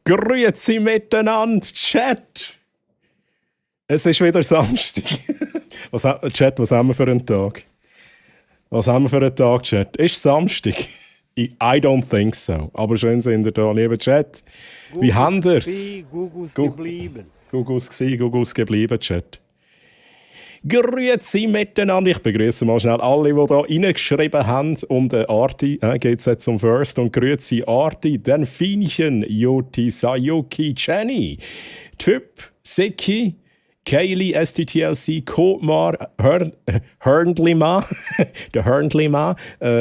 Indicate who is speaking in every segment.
Speaker 1: Grüezi miteinander, Chat! Es ist wieder Samstag. Chat, was haben wir für einen Tag? Was haben wir für einen Tag, Chat? Ist Samstag? I don't think so. Aber schön sind ihr da, lieber Chat. Wie habt ihr es?
Speaker 2: Gugus geblieben.
Speaker 1: Gugus geblieben, Chat. Grüezi miteinander. Ich begrüße mal schnell alle, die da reingeschrieben haben. Und Arti geht es jetzt zum First. Und Grüezi Arti, dann Fienchen, Yuti, Sayuki, Jenny, Typ, Siki, Kaylee, STTLC, Kotmar, Hörndlima, der Hörndlima,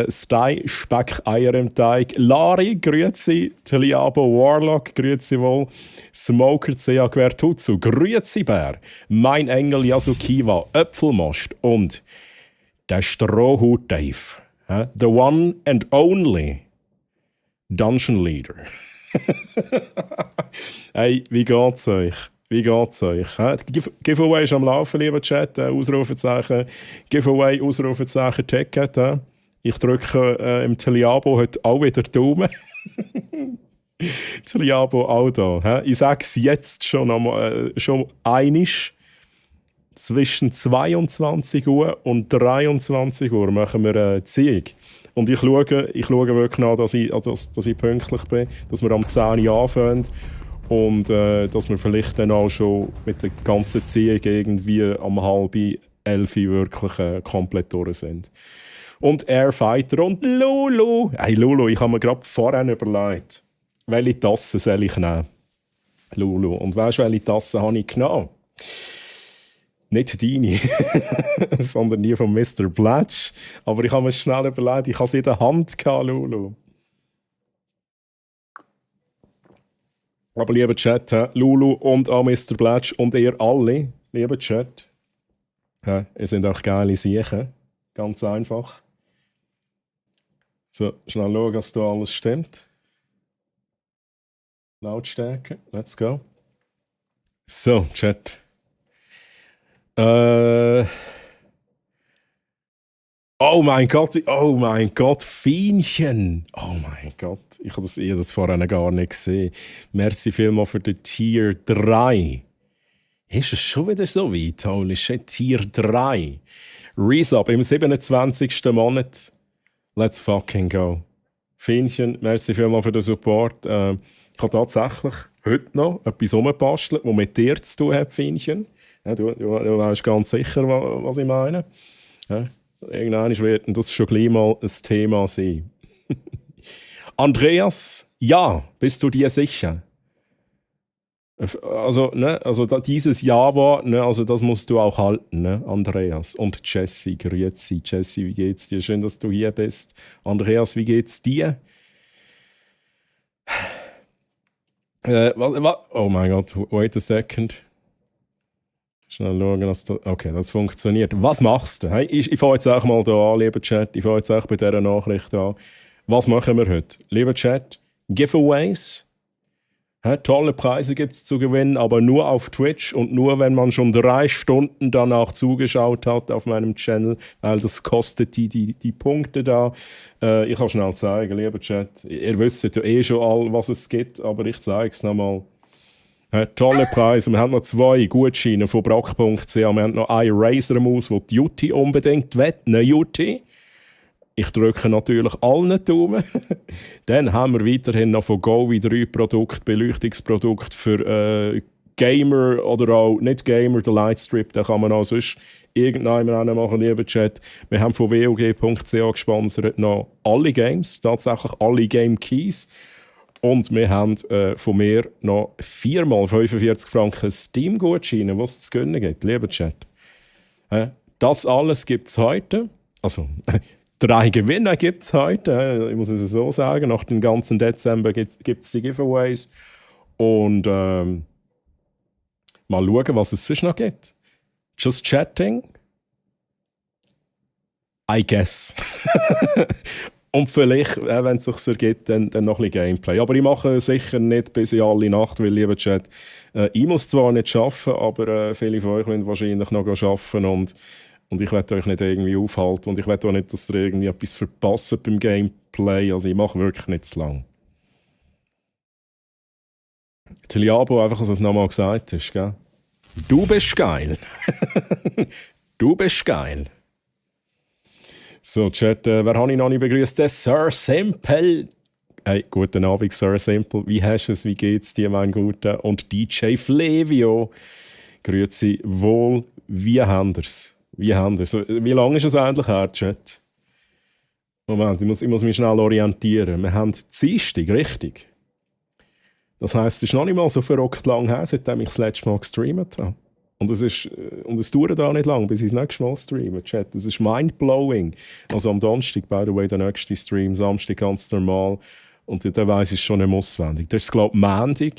Speaker 1: Stei, Speck, Eier im Teig, Lari, Grüezi, Teliabo, Warlock, Grüezi wohl, Smoker, Cea, Quertutsu, Grüezi Bär, Mein Engel, Yasukiwa, Äpfelmost und der Strohhut Dave, the one and only Dungeon Leader. Hey, wie geht's euch? Wie geht's euch? Giveaway ist am Laufen, lieber Chat. Ausrufezeichen. Giveaway, Ausrufezeichen, Ticket. Ich drücke im Teliabo heute auch wieder Daumen. Teliabo auch da. Ich sage es jetzt schon einisch. Zwischen 22 Uhr und 23 Uhr machen wir eine Ziehung. Und ich schaue wirklich nach, dass ich pünktlich bin, dass wir am 10 Uhr anfangen. Und dass wir vielleicht dann auch schon mit der ganzen Ziehung irgendwie am 10:30 wirklich komplett durch sind. Und Airfighter und Lulu. Hey Lulu, ich habe mir gerade vorhin überlegt, welche Tasse soll ich nehmen? Lulu. Und weißt du, welche Tasse habe ich genommen? Nicht deine, sondern die von Mr. Blatch. Aber ich habe mir schnell überlegt, ich habe sie in der Hand gehabt, Lulu. Aber lieber Chat, Lulu und auch Mr. Blatch und ihr alle, lieber Chat, ihr seid auch geile Siechen. Ganz einfach. So, schnell schauen, dass da alles stimmt. Lautstärke, let's go. So, Chat. Oh mein Gott, Fienchen. Oh mein Gott, ich habe das vorhin gar nicht gesehen. Merci vielmals für den Tier 3. Ist es schon wieder so weit? Holy shit, Tier 3. Resub im 27. Monat. Let's fucking go. Fienchen, merci vielmals für den Support. Ich habe tatsächlich heute noch etwas rumbastelt, das mit dir zu tun hat, Fienchen. Ja, du weißt ganz sicher, was ich meine. Ja. Irgendwann wird das schon gleich mal ein Thema sein. Andreas, ja, bist du dir sicher? Also dieses Ja-Wort, also das musst du auch halten, ne, Andreas. Und Jessie, grüezi. Jessie, wie geht's dir? Schön, dass du hier bist. Andreas, wie geht's dir? Oh mein Gott, wait a second. Schnell schauen, dass das funktioniert. Was machst du? Hey, ich fange jetzt auch mal hier an, lieber Chat. Ich fange jetzt auch bei dieser Nachricht an. Was machen wir heute? Lieber Chat, Giveaways. Tolle Preise gibt es zu gewinnen, aber nur auf Twitch und nur, wenn man schon 3 Stunden danach zugeschaut hat auf meinem Channel, weil das kostet die Punkte da. Ich kann schnell zeigen, lieber Chat. Ihr wisst ja schon all, was es gibt, aber ich zeige es nochmal. Tolle Preise. Wir haben noch 2 Gutscheine von brack.ch. Wir haben noch eine Razer-Maus, die die Juti unbedingt will. Eine Juti. Ich drücke natürlich allen Daumen. Dann haben wir weiterhin noch von Govi 3 Produkte, Beleuchtungsprodukte für Gamer oder auch nicht Gamer, der Lightstrip. Den kann man auch sonst irgendwann machen, lieber Chat. Wir haben von WOG.ch gesponsert noch alle Games, tatsächlich alle Game Keys. Und wir haben von mir noch 4x 45 Franken Steam-Gutscheine, was es zu gönnen gibt, lieber Chat. Das alles gibt es heute. Also, 3 Gewinne gibt es heute, ich muss es so sagen. Nach dem ganzen Dezember gibt es die Giveaways. Und mal schauen, was es sonst noch gibt. Just chatting? I guess. Und vielleicht, wenn es sich ergibt, dann noch ein bisschen Gameplay. Aber ich mache sicher nicht bis in alle Nacht, weil, lieber Chat, ich muss zwar nicht arbeiten, aber viele von euch müssen wahrscheinlich noch arbeiten und ich werde euch nicht irgendwie aufhalten. Und ich will auch nicht, dass ihr irgendwie etwas verpasst beim Gameplay. Also ich mache wirklich nicht zu lang. Liabo, einfach, als du es nochmal gesagt hast, gell? Du bist geil. Du bist geil. So, Chat, wer habe ich noch nicht begrüßt? Der Sir Simple. Hey, guten Abend, Sir Simple. Wie hast du es? Wie geht's dir, mein Guter? Und DJ Flevio. Grüezi wohl. Wie habt ihr's? Wie lange ist es eigentlich her, Chat? Moment, ich muss mich schnell orientieren. Wir haben Dienstag, richtig? Das heisst, es ist noch nicht mal so verrückt lang her, seitdem ich das letzte Mal gestreamt habe. Und es dauert auch nicht lang, bis ich das nächste Mal streame. Chat, das ist mindblowing. Also am Donnerstag, by the way, der nächste Stream, Samstag ganz normal. Und dann weiss ich es schon nicht mehr auswendig. Das ist, glaube ich, Montag.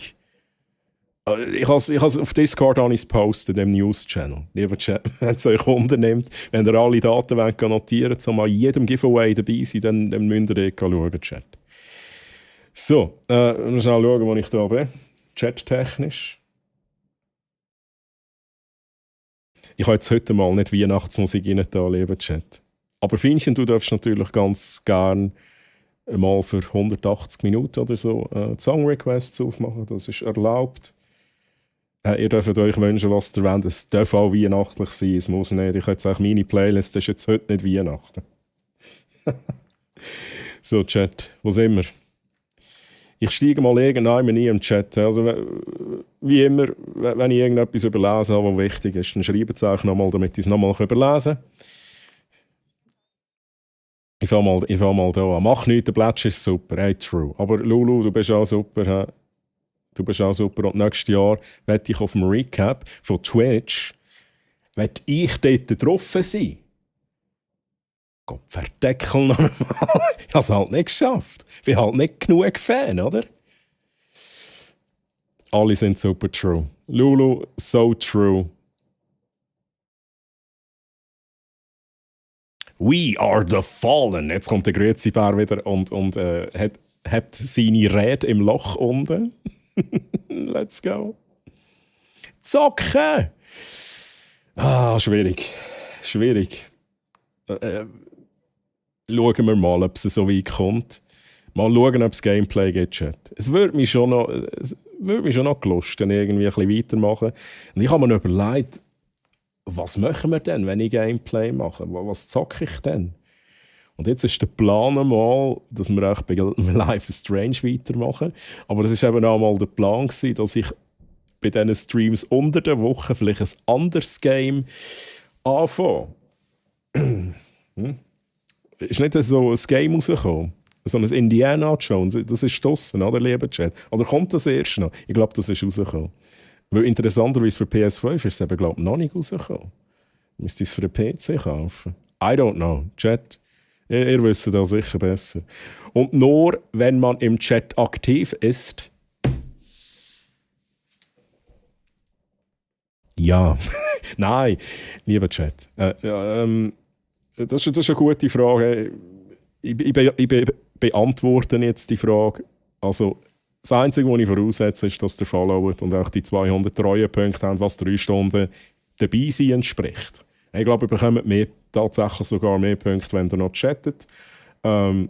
Speaker 1: Ich has auf Discord gepostet, dem News-Channel. Lieber Chat, wenn es euch unternimmt, wenn ihr alle Daten notieren wollt, um an jedem Giveaway dabei sein, dann müsst ihr dort schauen, Chat. So, schnell schauen, wo ich da bin. Chat-technisch. Ich habe jetzt heute mal nicht Weihnachtsmusik rein da, lieber Chat. Aber Finchen, du darfst natürlich ganz gern mal für 180 Minuten oder so Song-Requests aufmachen. Das ist erlaubt. Ihr dürft euch wünschen, was ihr wollt. Es darf auch weihnachtlich sein, es muss nicht. Ich könnte sagen, meine Playlist ist jetzt heute nicht Weihnachten. So, Chat, wo sind wir? Ich steige mal irgendwann nie im Chat. Also, wie immer, wenn ich irgendetwas überlesen habe, was wichtig ist, dann schreibt es euch nochmal, damit ich es nochmal überlesen kann. Ich fange mal da an. Mach nichts, der Plätsch ist super. Hey, true. Aber Lulu, du bist auch super. He? Du bist auch super. Und nächstes Jahr werde ich auf dem Recap von Twitch ich dort drauf sein. Gott, verdeckel nochmal. Ich habe es halt nicht geschafft. Ich bin halt nicht genug Fan, oder? Alle sind super true. Lulu, so true. We are the Fallen. Jetzt kommt der Grüezi-Bär wieder und hat seine Rede im Loch unten. Let's go. Zocken! Ah, schwierig. Schauen wir mal, ob es so weit kommt. Mal schauen, ob es Gameplay gibt, Chat. Es würde mich schon noch gelusten, irgendwie ein bisschen weitermachen. Und ich habe mir überlegt, was machen wir denn, wenn ich Gameplay mache? Was zocke ich denn? Und jetzt ist der Plan einmal, dass wir auch bei Life is Strange weitermachen. Aber das war eben auch mal der Plan, dass ich bei diesen Streams unter der Woche vielleicht ein anderes Game anfange. Ist nicht so ein Game rausgekommen? So ein Indiana Jones, das ist draussen, oder, lieber Chat? Oder kommt das erst noch? Ich glaube, das ist rausgekommen. Weil interessanterweise für PS5 ist es eben, glaube ich, noch nicht rausgekommen. Müsst ihr es für den PC kaufen? I don't know. Chat, ihr wisst das sicher besser. Und nur, wenn man im Chat aktiv ist. Ja. Nein, lieber Chat. Das ist eine gute Frage. Ich beantworte jetzt die Frage. Also, das Einzige, was ich voraussetze, ist, dass ihr followt und auch die 200 Treuepunkte haben, was 3 Stunden dabei sein entspricht. Ich glaube, ihr bekommt tatsächlich sogar mehr Punkte, wenn ihr noch chattet. Aber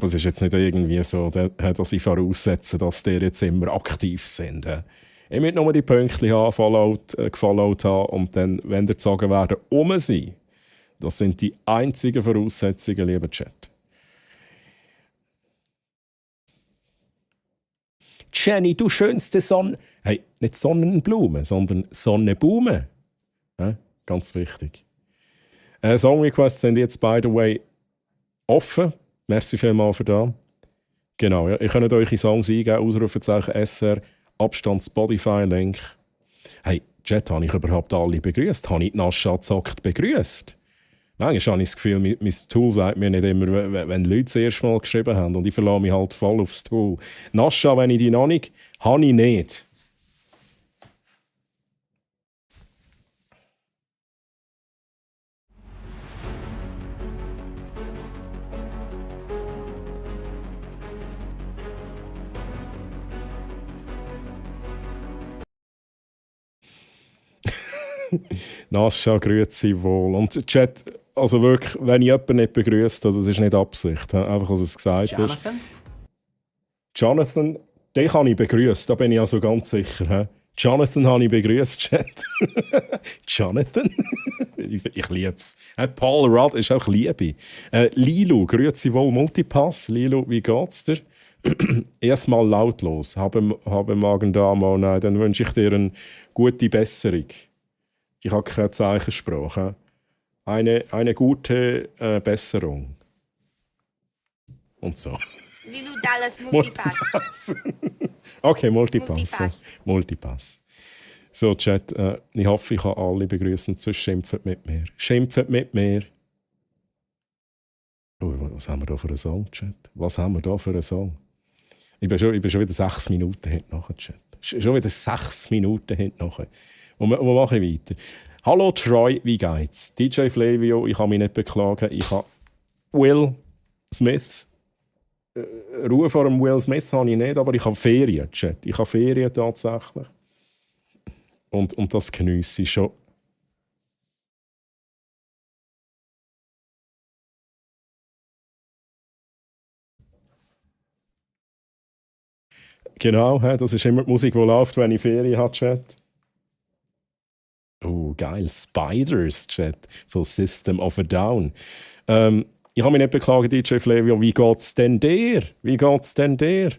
Speaker 1: es ist jetzt nicht irgendwie so, dass ich voraussetze, dass ihr jetzt immer aktiv sind. Ich möchte nur die Punkte haben, gefollowt haben und dann, wenn ihr gezogen werden, sein. Das sind die einzigen Voraussetzungen, lieber Chat. Jenny, du schönste Sonne... Hey, nicht Sonnenblume, sondern Sonnenblume. Ja, ganz wichtig. Song-Requests sind jetzt, by the way, offen. Merci vielmals für das. Genau, ja, ihr könnt eure Songs eingeben, Ausrufezeichen SR, Abstand Spotify-Link. Hey, Chat, habe ich überhaupt alle begrüßt? Habe ich die Nascha zockt begrüßt? Manchmal habe ich das Gefühl, mein Tool sagt mir nicht immer, wenn Leute das erste Mal geschrieben haben und ich verlasse mich halt voll aufs Tool. Nascha, wenn ich die noch nicht, habe ich nicht. Nascha, grüezi wohl. Und Chat, also wirklich, wenn ich jemanden nicht begrüßt habe, das ist nicht Absicht. Einfach, als es gesagt ist. Jonathan, Den habe ich begrüßt, da bin ich also ganz sicher. He? Jonathan habe ich begrüßt, Chat. Jonathan? ich liebe es. Paul Rudd ist auch Liebe. Lilu, grüezi wohl, Multipass. Lilu, wie geht's dir? Erstmal lautlos. Habe Magen-Darm, oh nein, dann wünsche ich dir eine gute Besserung. Ich habe keine Zeichensprache. Eine gute Besserung. Und so.
Speaker 2: Lilu Dallas Multipass.
Speaker 1: Okay, Multipass. Multipass. So, Chat, ich hoffe, ich kann alle begrüßen, sonst schimpft mit mir. Schimpft mit mir. Oh, was haben wir da für einen Song, Chat? Was haben wir da für einen Song? Ich bin schon wieder 6 Minuten hinten nachher, Chat. Schon wieder 6 Minuten hinten nachher. Wo mache ich weiter? Hallo Troy, wie geht's? DJ Flavio, ich kann mich nicht beklagen. Ich habe Will Smith. Ruhe vor dem Will Smith habe ich nicht, aber ich habe Ferien, Chat. Ich habe Ferien tatsächlich. Und das geniesse ich schon. Genau, das ist immer die Musik, die läuft, wenn ich Ferien habe, Chat. Oh, geil. Spiders, Chat. Von System of a Down. Ich habe mich nicht beklagen, DJ Flavio. Wie geht's denn dir? Wie geht's denn dir?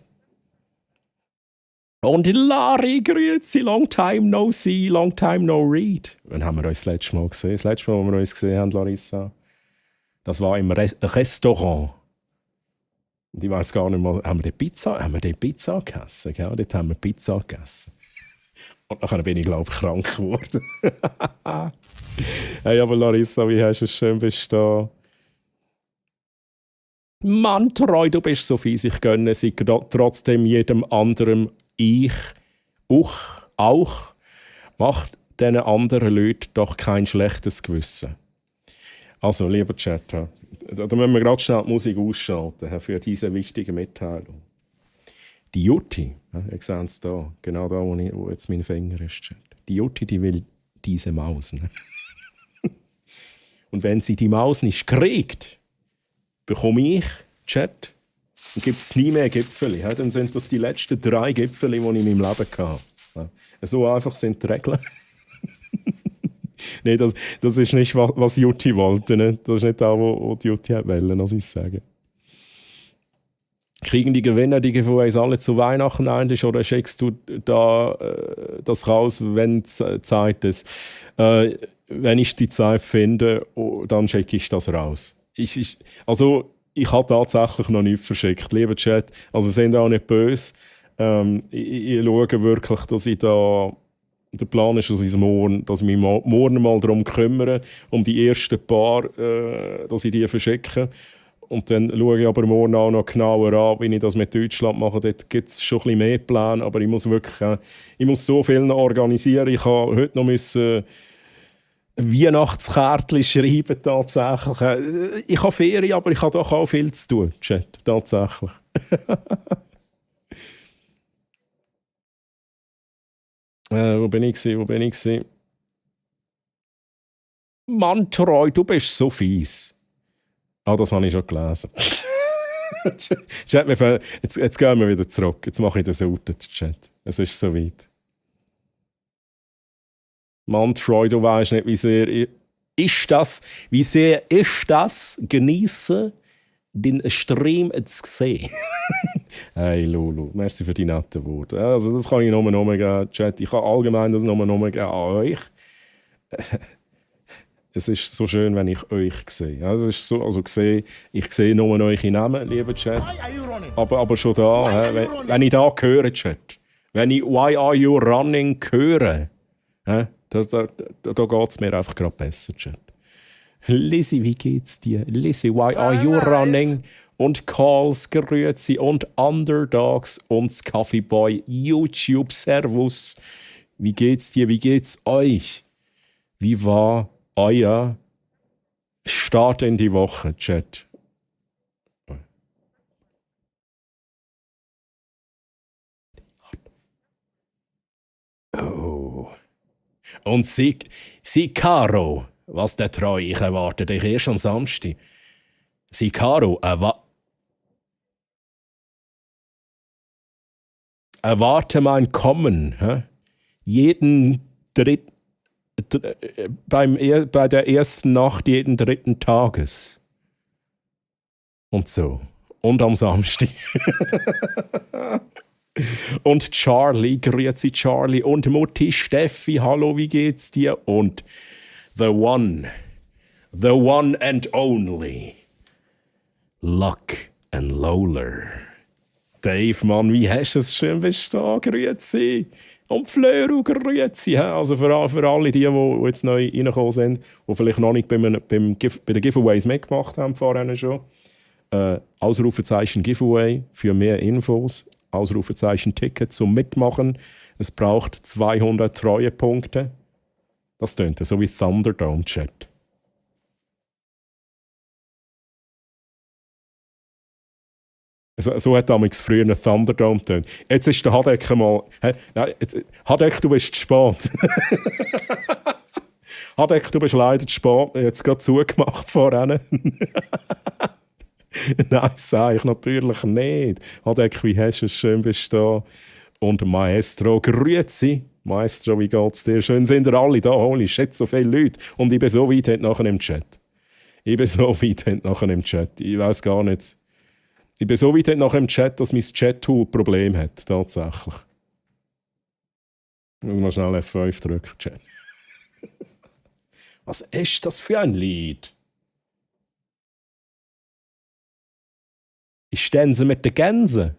Speaker 1: Und Larry, grüezi. Long time no see, long time no read. Wann haben wir uns das letzte Mal gesehen? Das letzte Mal, wo wir uns gesehen haben, Larissa, das war im Restaurant. Und ich weiss gar nicht mal, haben wir dort Pizza gegessen? Gell? Dort haben wir Pizza gegessen. Und nachher bin ich, glaube ich, krank geworden. Hey, aber Larissa, wie hast du es schön, bist du da? Mann, Troy, du bist so fies, ich gönne sie trotzdem jedem anderen auch. Macht diesen anderen Leuten doch kein schlechtes Gewissen. Also, lieber Chat, da müssen wir gerade schnell die Musik ausschalten für diese wichtige Mitteilung. Die Jutti, ihr seht es da, genau da, wo jetzt mein Finger ist. Chat. Die Jutti, die will diese Maus. Ne? Und wenn sie die Maus nicht kriegt, bekomme ich, Chat, dann gibt es nie mehr Gipfeli. Ja? Dann sind das die letzten 3 Gipfeli, die ich in meinem Leben hatte. Ja? So einfach sind die Regeln. Nein, das ist nicht, was Jutti wollte. Ne? Das ist nicht das, was die Jutti wollte, muss ich sagen. Kriegen die Gewinner die Giveaways alle zu Weihnachten eigentlich oder schickst du da das raus, wenn Zeit ist? Wenn ich die Zeit finde, dann schicke ich das raus. Ich habe tatsächlich noch nichts verschickt, lieber Chat. Also sind auch nicht böse. Ich schaue wirklich, dass ich da... Der Plan ist, dass ich mich morgen mal darum kümmere, um die ersten paar, dass ich die verschicke. Und dann schaue ich aber morgen auch noch genauer an, wie ich das mit Deutschland mache. Dort gibt es schon ein bisschen mehr Pläne, aber ich muss wirklich ich muss so viel noch organisieren. Ich habe heute noch Weihnachtskärtchen schreiben, tatsächlich. Ich habe Ferien, aber ich habe doch auch viel zu tun, Chat, tatsächlich. Wo bin ich? Mann, Troy, du bist so fies. Das habe ich schon gelesen. Chat, jetzt gehen wir wieder zurück. Jetzt mache ich den Sautet, Chat. Es ist soweit. Mann, Troy, du weißt nicht, wie sehr ist das, genieße den Stream zu sehen. Hey Lulu, merci für die netten Worte. Also das kann ich nur geben, Chat. Ich kann allgemein das nur geben an euch. Es ist so schön, wenn ich euch sehe. Also, es ist so, ich sehe nur eure Namen, lieber Chat. Aber schon da, wenn ich da höre, Chat. Wenn ich «Why are you running» höre, da geht es mir einfach gerade besser, Chat. Lizzie, wie geht's dir? Lizzie, «Why are you running?» Und Calls, Grüezi und Underdogs und Kaffeeboy, YouTube, Servus. Wie geht's dir? Wie geht's euch? Wie war euer Start in die Woche, Chat? Oh. Und sie Caro, was der Treu, ich erwarte dich erst am Samstag. Sie Caro, Erwarte mein Kommen. Hä? Jeden bei der ersten Nacht jeden dritten Tages. Und so. Und am Samstag. Und Charlie, grüezi Charlie. Und Mutti Steffi, hallo, wie geht's dir? Und the one and only, Luck and Lola. Dave, Mann, wie hast du es schön bestanden? Grüezi. Und Flöru, grüezi. Also für alle die jetzt neu reingekommen sind, die vielleicht noch nicht bei den Giveaways mitgemacht haben, vorhin schon. Ausrufezeichen Giveaway für mehr Infos. Ausrufezeichen Ticket zum Mitmachen. Es braucht 200 Treuepunkte. Das tönt so wie Thunderdome-Chat. So hat damals früher ein Thunderdome getönt. Jetzt ist der Hadeck mal... Nein, Hadeck, du bist zu spät. Hadeck, du bist leider zu spät. Jetzt gerade zugemacht vorhin. Nein, sage ich natürlich nicht. Hadeck, wie hast du es? Schön bist du da. Und Maestro, grüezi. Maestro, wie geht's dir? Schön sind ihr alle da. Holy shit, so viele Leute. Und ich bin so weit nachher im Chat. Ich weiß gar nicht. Ich bin so weit nachher im Chat, dass mein Chat-Tool Probleme hat. Tatsächlich. Ich muss mal schnell F5 drücken, Chat. Was ist das für ein Lied? Ich stänze mit den Gänsen.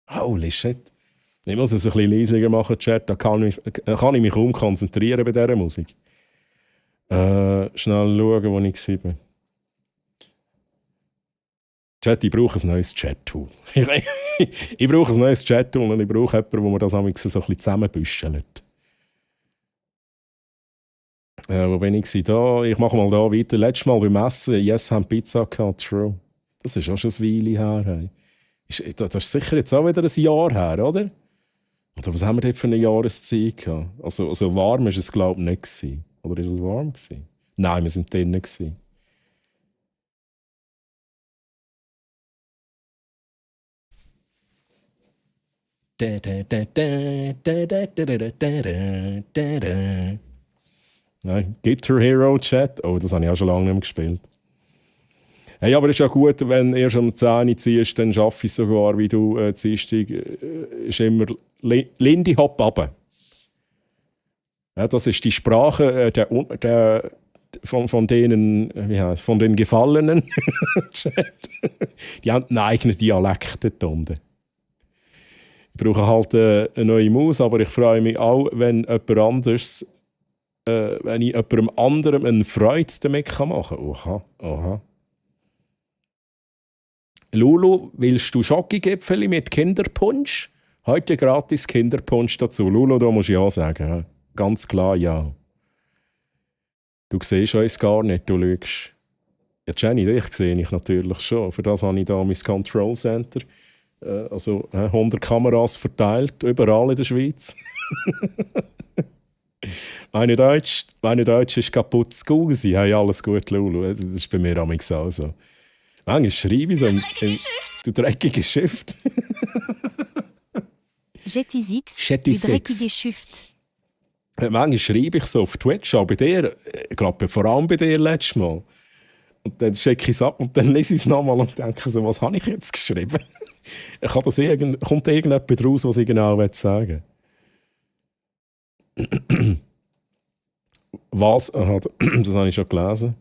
Speaker 1: Holy shit. Ich muss es ein bisschen leisiger machen, Chat. Da kann ich mich kaum konzentrieren bei dieser Musik. Schnell schauen, wo ich war. Chat, ich brauche ein neues Chat-Tool. Ich brauche ein neues Chat-Tool und ich brauche jemanden, wo man das so ein bisschen zusammenbüschelt. Wo bin ich da? Ich mache mal da weiter. Letztes Mal beim Essen, yes, haben Pizza gehabt, true. Das ist auch schon ein Weile her. Hey. Das ist sicher jetzt auch wieder ein Jahr her, oder? Oder was haben wir dort für eine Jahreszeit gehabt? Also warm war es, glaube ich, nicht gewesen. Oder ist es warm gewesen? Nein, wir sind drinnen gewesen. Nein, Guitar Hero Chat. Oh, das habe ich auch schon lange nicht mehr gespielt. Hey, aber es ist ja gut, wenn ihr schon 10 ziehst, dann schaffe ich es sogar, wie du Dienstag, ist immer Lindy Hop runter. Ja, das ist die Sprache von den Gefallenen. Die haben einen eigenen Dialekt dort unten. Ich brauche halt eine neue Maus, aber ich freue mich auch, wenn wenn ich jemandem anderem eine Freude damit machen kann. Oha. Lulu, willst du Schokogipfeli mit Kinderpunsch? Heute gratis Kinderpunsch dazu. Lulu, da musst du ja sagen. Ganz klar ja. Du siehst uns gar nicht, du lügst. Ja, Jenny, dich sehe ich natürlich schon. Für das habe ich da mein Control Center. Also 100 Kameras verteilt, überall in der Schweiz. Meine Deutsch ist kaputt zu gut. Hey, alles gut, Lulu. Das ist bei mir auch so. Manchmal schreibe ich so du dreckiges Shift.
Speaker 3: Jetty6, du dreckiges Shift.
Speaker 1: Manchmal schreibe ich so auf Twitch, auch bei dir, ich glaube vor allem bei dir letztes Mal. Und dann checke ich es ab und dann lese ich es nochmal und denke so, was habe ich jetzt geschrieben? Kommt irgendjemand raus, was ich genau sagen will? Was? Aha, das habe ich schon gelesen.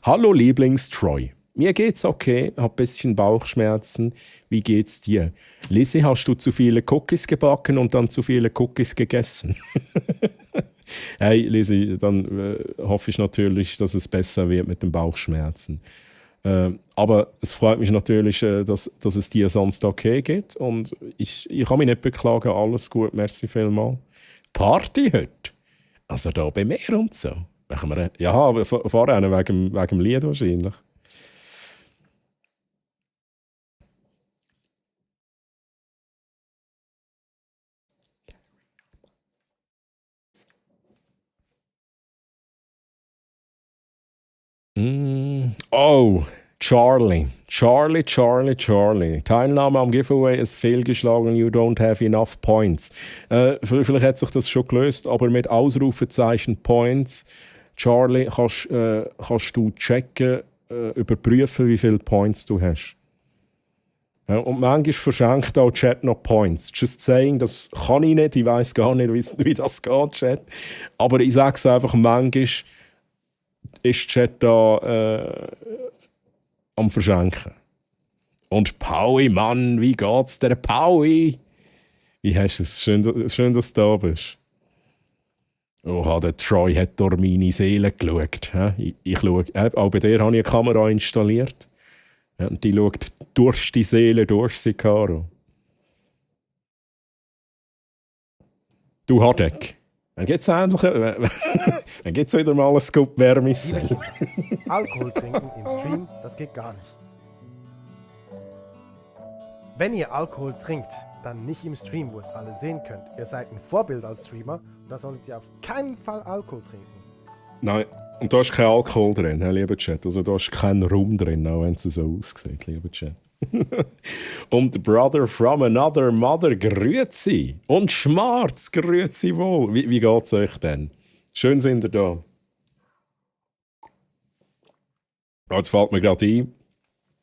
Speaker 1: Hallo Lieblings-Troy. Mir geht's okay, hab ein bisschen Bauchschmerzen. Wie geht's dir? Lizzie, hast du zu viele Cookies gebacken und dann zu viele Cookies gegessen? Hey Lizzie, dann hoffe ich natürlich, dass es besser wird mit den Bauchschmerzen. Aber es freut mich natürlich, dass es dir sonst okay geht. Und ich kann mich nicht beklagen, alles gut, merci vielmals. Party heute? Also da bei mir und so. Ja, aber vorher wegen dem Lied wahrscheinlich. Oh, Charlie. Teilnahme am Giveaway ist fehlgeschlagen, you don't have enough points. Vielleicht hat sich das schon gelöst, aber mit Ausrufezeichen Points, Charlie, kannst du checken, überprüfen, wie viele Points du hast. Ja, und manchmal verschenkt auch Chat noch Points. Just saying, das kann ich nicht, ich weiss gar nicht, wie das geht, Chat. Aber ich sage es einfach, manchmal ist Chat da am Verschenken. Und Paui, Mann, wie geht's dir, Paui? Wie hast du es? Schön, dass du da bist. Oh, der Troy hat durch meine Seele geschaut. Ich schaue, auch bei dir habe ich eine Kamera installiert. Ja, und die schaut durch die Seele durch, Sicaro. Du Hadeck. Dann gibt es wieder mal einen Scoop Wärmissel.
Speaker 4: Alkohol trinken im Stream, das geht gar nicht. Wenn ihr Alkohol trinkt, dann nicht im Stream, wo es alle sehen könnt. Ihr seid ein Vorbild als Streamer und da solltet ihr auf keinen Fall Alkohol trinken.
Speaker 1: Nein, und da ist kein Alkohol drin, lieber Chat. Also da ist kein Rum drin, auch wenn es so aussieht, lieber Chat. Und Brother from another mother, grüezi. Und Schmarz, grüezi wohl. Wie geht's euch denn? Schön sind ihr da. Jetzt fällt mir gerade ein,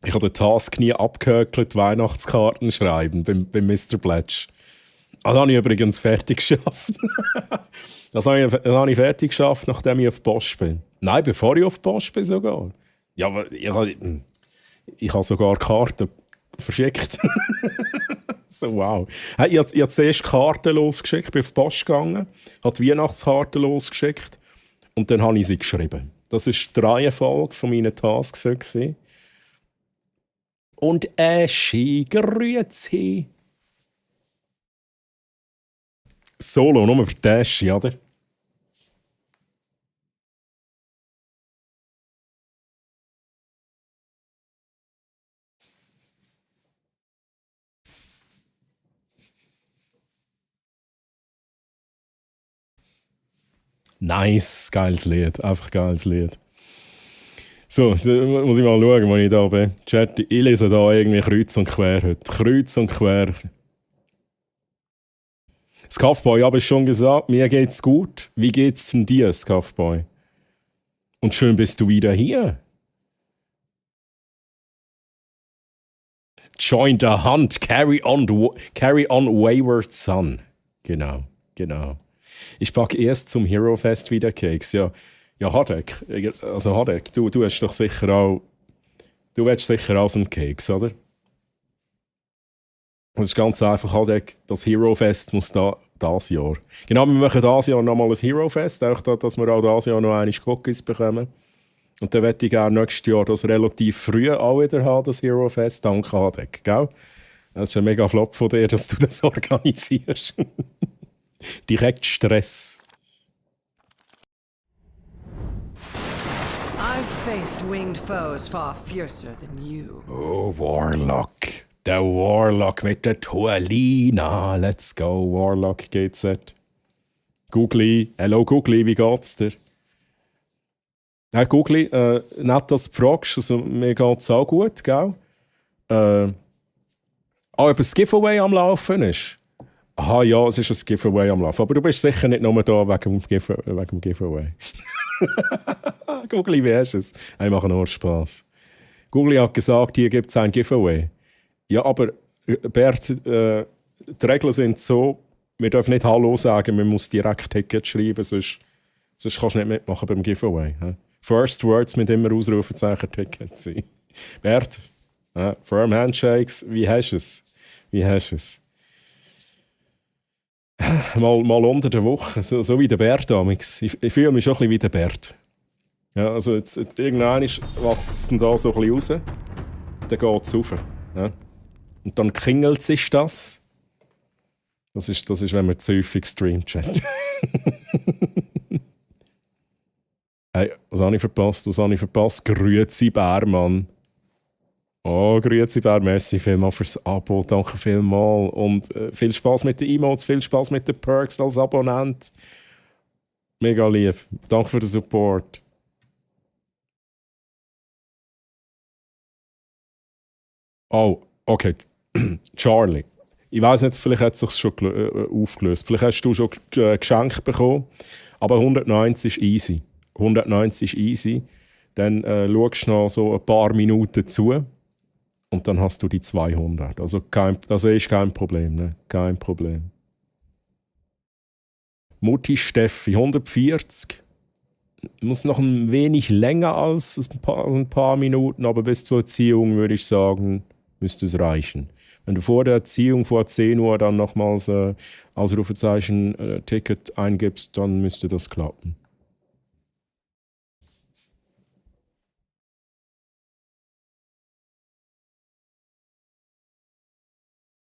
Speaker 1: ich habe den Task nie abgehökelt, Weihnachtskarten schreiben beim Mr. Pledge. Das habe ich übrigens fertig geschafft. Das habe ich fertig geschafft, nachdem ich auf die Post bin. Nein, bevor ich auf die Post bin sogar. Ja, aber ich habe sogar Karten verschickt. So, wow. Hey, ich habe zuerst Karten losgeschickt, bin auf die Post gegangen, habe die Weihnachtskarten losgeschickt und dann habe ich sie geschrieben. Das war die Reihenfolge von meinen Tasks. Und Eschi, grüezi. Solo, nur für Eschi, oder? Nice, geiles Lied, einfach geiles Lied. So, da muss ich mal schauen, wo ich da bin. Chat, ich lese da irgendwie kreuz und quer heute. Kreuz und quer. Scuffboy, habe ich schon gesagt, mir geht's gut. Wie geht's denn dir, Scuffboy? Und schön bist du wieder hier. Join the hunt, carry on wayward son. Genau. Ich packe erst zum Hero Fest wieder Keks. Ja, Hadeck. Also Hadeck, du hast doch sicher auch... Du willst sicher auch so einen Keks, oder? Das ist ganz einfach, Hadeck, das Hero Fest muss das Jahr. Genau, wir machen dieses Jahr nochmal ein Hero Fest, auch dass wir auch dieses Jahr noch einige Cookies bekommen. Und dann möchte ich gerne nächstes Jahr das relativ früh auch wieder haben, das Hero Fest. Danke, Hadeck, gell? Das ist ein mega Flop von dir, dass du das organisierst. Direkt Stress.
Speaker 5: I've faced winged foes far fiercer than you.
Speaker 1: Oh, Warlock. Der Warlock mit der Tualina. Let's go, Warlock GZ. Googly. Hello, Googly, wie geht's dir? Hey, Googly, nicht, dass du fragst. Also, mir geht's auch gut, gell? Ob das Giveaway am Laufen ist? Aha, ja, es ist ein Giveaway am Laufen. Aber du bist sicher nicht nur da wegen dem Giveaway. Googly, wie hast du es? Hey, macht nur Spass. Googly hat gesagt, hier gibt es ein Giveaway. Ja, aber Bert, die Regeln sind so, wir dürfen nicht Hallo sagen, man muss direkt Ticket schreiben, sonst kannst du nicht mitmachen beim Giveaway. He? First Words mit immer Ausrufezeichen Ticket sein. Bert, Firm Handshakes, wie hast du es? Mal unter der Woche, so wie der Bert damals. Ich fühle mich schon ein bisschen wie der Bert. Ja, also jetzt irgendwann wächst es dann da so ein bisschen raus, dann geht es rauf. Ja. Und dann klingelt sich das. Das ist, wenn man zu häufig streamt, Chat. Hey, was habe ich verpasst? Grüezi Bär, Mann. Oh, grüezi Bär, merci vielmals fürs Abo, danke vielmals. Und viel Spaß mit den Emotes, viel Spaß mit den Perks als Abonnent. Mega lieb. Danke für den Support. Oh, okay. Charlie. Ich weiss nicht, vielleicht hat es sich schon aufgelöst. Vielleicht hast du schon Geschenk bekommen. Aber 190 ist easy. 190 ist easy. Dann schaust du noch so ein paar Minuten zu. Und dann hast du die 200. Also ist kein Problem. Ne? Kein Problem. Mutti Steffi, 140. Muss noch ein wenig länger als ein paar Minuten, aber bis zur Erziehung würde ich sagen, müsste es reichen. Wenn du vor der Erziehung, vor 10 Uhr, dann nochmals Ausrufezeichen Ticket eingibst, dann müsste das klappen.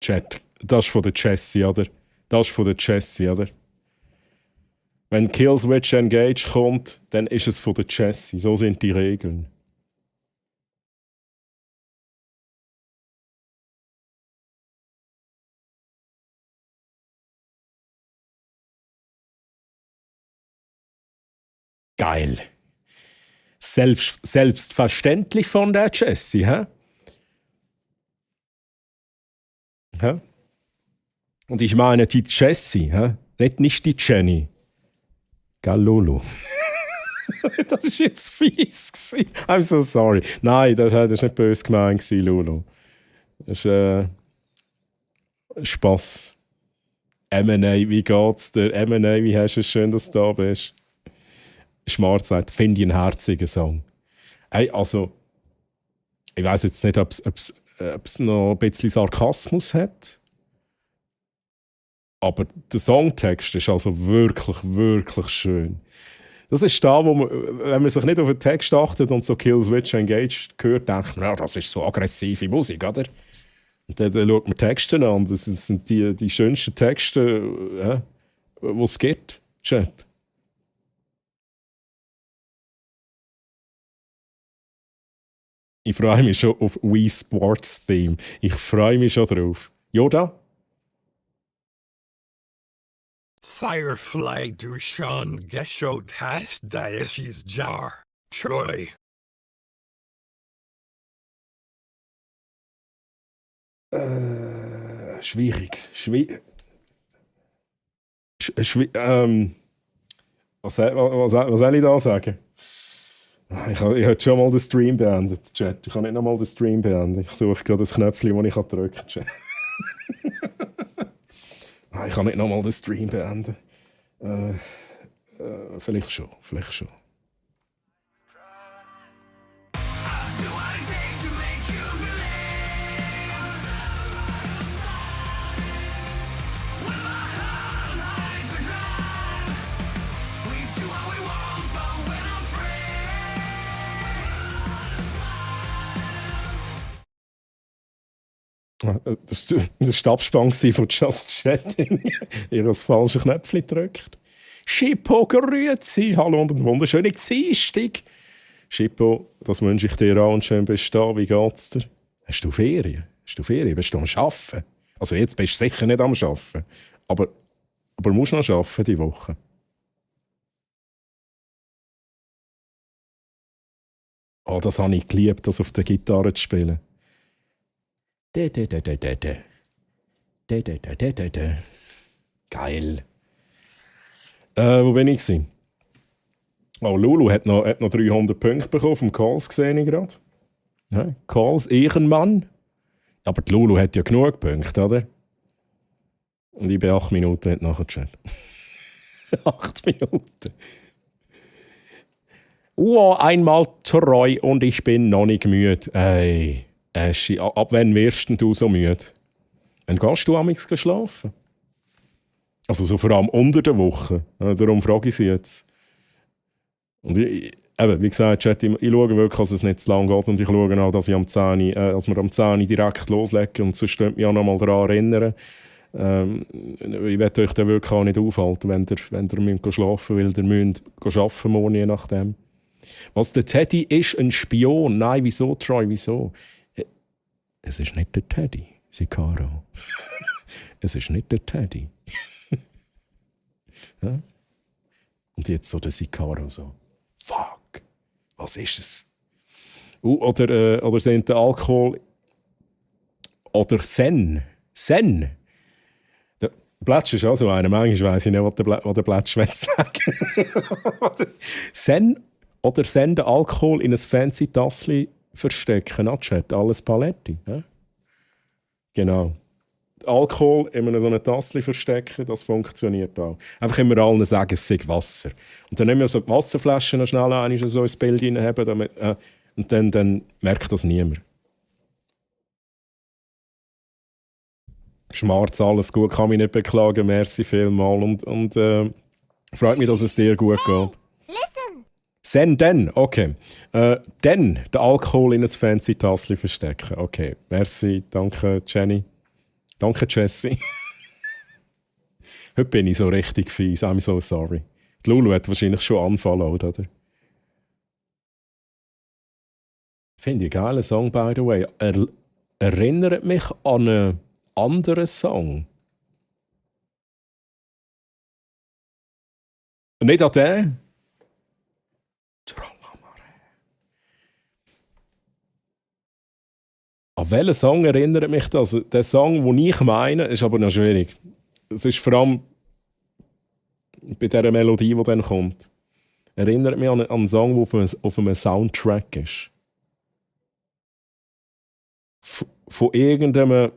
Speaker 1: Chat, das ist von der Jessie, oder? Das ist von der Jessie, oder? Wenn Killswitch Engage kommt, dann ist es von der Jessie. So sind die Regeln. Geil. Selbstverständlich von der Jessie, hä? Hä? Und ich meine die Jessie, hä? Nicht die Jenny. Gell, Lulu? Das war jetzt fies. I'm so sorry. Nein, das war nicht böse gemeint, Lulu. Das ist Spass. M&A, wie geht's dir? M&A, wie hast du es schön, dass du da bist? Schmarz sagt, finde ich einen herzigen Song. Hey, also, ich weiss jetzt nicht, ob es noch ein bisschen Sarkasmus hat. Aber der Songtext ist also wirklich, wirklich schön. Das ist da, wo man, wenn man sich nicht auf den Text achtet und so Killswitch Engaged hört, denkt man, ja, das ist so aggressive Musik, oder? Und dann schaut man Texte an und das sind die schönsten Texte, die es gibt. Chat. Ich freue mich schon auf Wii Sports Theme. Ich freue mich schon drauf. Yoda?
Speaker 6: Firefly Dushan Geshot has Diocese Jar. Troy.
Speaker 1: Schwierig. Was soll ich da sagen? Ich habe schon mal den Stream beendet, Chat. Ich kann nicht noch mal den Stream beenden. Ich suche gerade das Knöpfchen, das ich drücken kann, Chat. Ich kann nicht noch mal den Stream beenden. Vielleicht schon. Das war der Stabspann von Just Chatting. Ihr das falsche Knöpfchen gedrückt. Schippo, grüezi, hallo und einen wunderschönen Dienstag. Schippo, das wünsche ich dir auch und schön bist du da. Wie geht's dir? Hast du Ferien? Bist du am Arbeiten? Also jetzt bist du sicher nicht am Arbeiten. Aber musst du noch arbeiten diese Woche? Oh, das habe ich geliebt, das auf der Gitarre zu spielen. Geil. Wo bin ich gewesen? Oh, Lulu hat noch 300 Punkte bekommen vom Calls, gesehen ich gerade. Ja, Calls, Ehrenmann. Aber die Lulu hat ja genug Punkte, oder? Und ich bin 8 Minuten hat nachher Chat. 8 Minuten. Einmal treu und ich bin noch nicht müde. Ey. Eschi, ab wann wirst du so müde? Wann gehst du amigs schlafen? Also so vor allem unter der Woche. Darum frage ich sie jetzt. Und wie gesagt, Chat, ich schaue wirklich, dass es nicht zu lang geht und ich schaue auch, dass wir am 10 direkt loslegen und sonst könnt ihr mich auch noch mal daran erinnern. Ich werde euch dann wirklich auch nicht aufhalten, wenn ihr schlafen müsst, weil ihr müsst arbeiten morgen, je nachdem. Was, der Teddy ist ein Spion? Nein, wieso, Troy, wieso? Es ist nicht der Teddy, Sicaro. Es ist nicht der Teddy. Ja? Und jetzt so der Sicaro so. Fuck, was ist es? Oder sind der Alkohol oder Sen. Sen. Der Plätsch ist auch so einer. Manchmal weiss ich nicht, was der Plätsch sagen. Sen oder Sen den Alkohol in ein fancy Tassli verstecken. Chat. Alles Paletti. Ja? Genau. Alkohol in so einer Tasse verstecken, das funktioniert auch. Einfach immer allen sagen, es sei Wasser. Und dann nehmen wir so die Wasserflaschen noch schnell so ins Bild reinhaben, damit, und dann merkt das niemand. Schmarz, alles gut, kann mich nicht beklagen, merci vielmals. Und freut mich, dass es dir gut geht. Sen, dann, okay. Dann den Alkohol in ein fancy Tassli verstecken. Okay, merci, danke Jenny. Danke, Jessie. Heute bin ich so richtig fies. I'm so sorry. Die Lulu hat wahrscheinlich schon anfangen, oder? Finde ich einen geilen Song, by the way. Erinnert mich an einen anderen Song. Nicht an den? An welchen Song erinnert mich das? Der Song, den ich meine, ist aber noch schwierig. Es ist vor allem bei dieser Melodie, die dann kommt. Erinnert mich an einen Song, der auf einem Soundtrack ist. Von irgendeinem...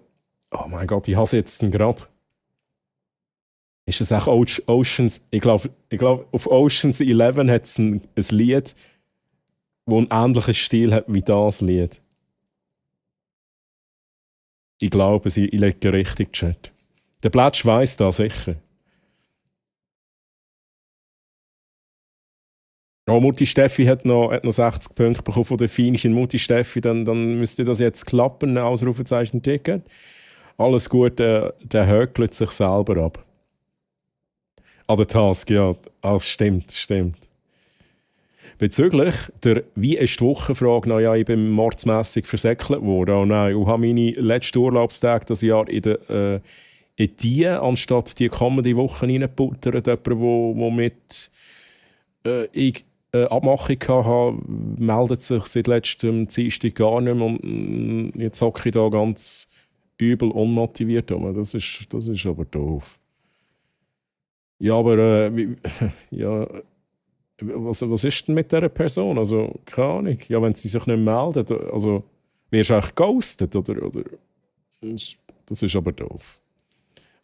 Speaker 1: Oh mein Gott, ich hasse jetzt gerade. Ist es auch Oceans... Ich glaube, auf Oceans 11 hat es ein Lied, das einen ähnlichen Stil hat wie das Lied. Ich glaube, ich lege richtig Chat. Der Plätsch weiss das sicher. Oh, Mutti Steffi hat noch 60 Punkte bekommen von der Feinchen. Mutti Steffi, dann müsste das jetzt klappen. Ausrufezeichen Ticket. Alles gut, der höckelt sich selber ab. An der Task, ja. Das stimmt. Bezüglich der «Wie ist die Wochenfrage?» Ja, ich bin mordsmässig versäckelt worden. Oh nein, ich habe meine letzten Urlaubstage dieses Jahr in die anstatt die kommende Woche reingebuttert. Jemand, der mit ich Abmachung hatte, meldet sich seit letztem Dienstag gar nicht mehr. Und jetzt hocke ich da ganz übel unmotiviert. Das ist aber doof. Ja, aber ja... Was ist denn mit dieser Person? Also, keine Ahnung. Ja, wenn sie sich nicht meldet, also, wirst du eigentlich ghostet, oder? Das ist aber doof.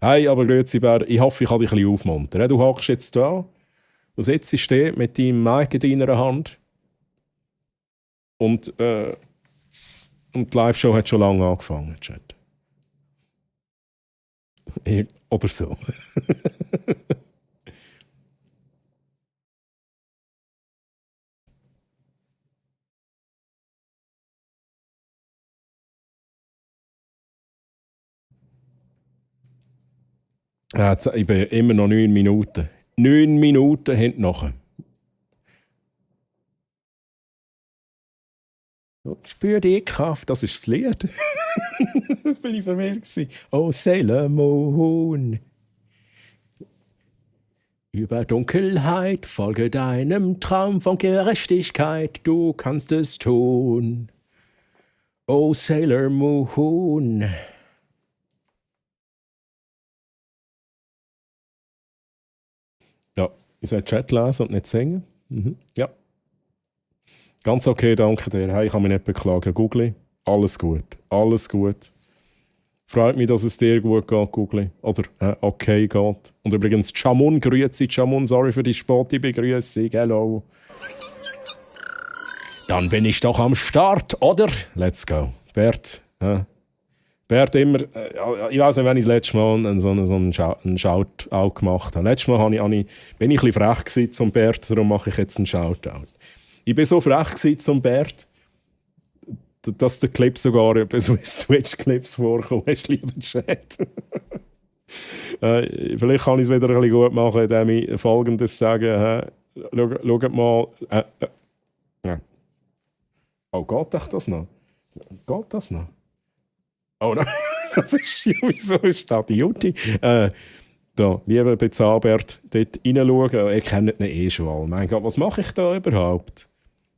Speaker 1: Hey, aber grüezi Bär, ich hoffe, ich kann dich ein bisschen aufmuntern. Du hockst jetzt da, du sitzt da mit deinem Mic in deiner Hand und die Live-Show hat schon lange angefangen, Chat. Oder so. Ich bin immer noch 9 Minuten. 9 Minuten hinten nachher. Spür die Kraft, das ist das Lied. Das bin ich verwirrt. Oh, Sailor Moon. Über Dunkelheit folge deinem Traum von Gerechtigkeit, du kannst es tun. Oh, Sailor Moon. Ja, ich soll Chat lesen und nicht singen. Ja. Ganz okay, danke dir. Hey, ich kann mich nicht beklagen. Googli, alles gut. Alles gut. Freut mich, dass es dir gut geht, Googli. Oder okay geht. Und übrigens, Chamun, grüezi Chamun, sorry für die späte Begrüßung. Hello. Dann bin ich doch am Start, oder? Let's go. Bert, Bert immer, ich weiß nicht, wenn ich das letzte Mal so einen Shoutout gemacht habe. Letztes Mal bin ich ein bisschen frech zum Bert, darum mache ich jetzt einen Shoutout. Ich bin so frech zum Bert, dass der Clip sogar bei Swiss Twitch-Clips vorkommt. Hast du lieber Chat? Vielleicht kann ich es wieder ein bisschen gut machen, indem ich Folgendes sage. Schaut mal. Oh, geht das noch? Geht das noch? Oh nein, das ist ja, wieso ist das die Jutti? Da, lieber Bezahlbert, dort reinschauen. Ihr kennt ihn schon alle. Mein Gott, was mache ich da überhaupt?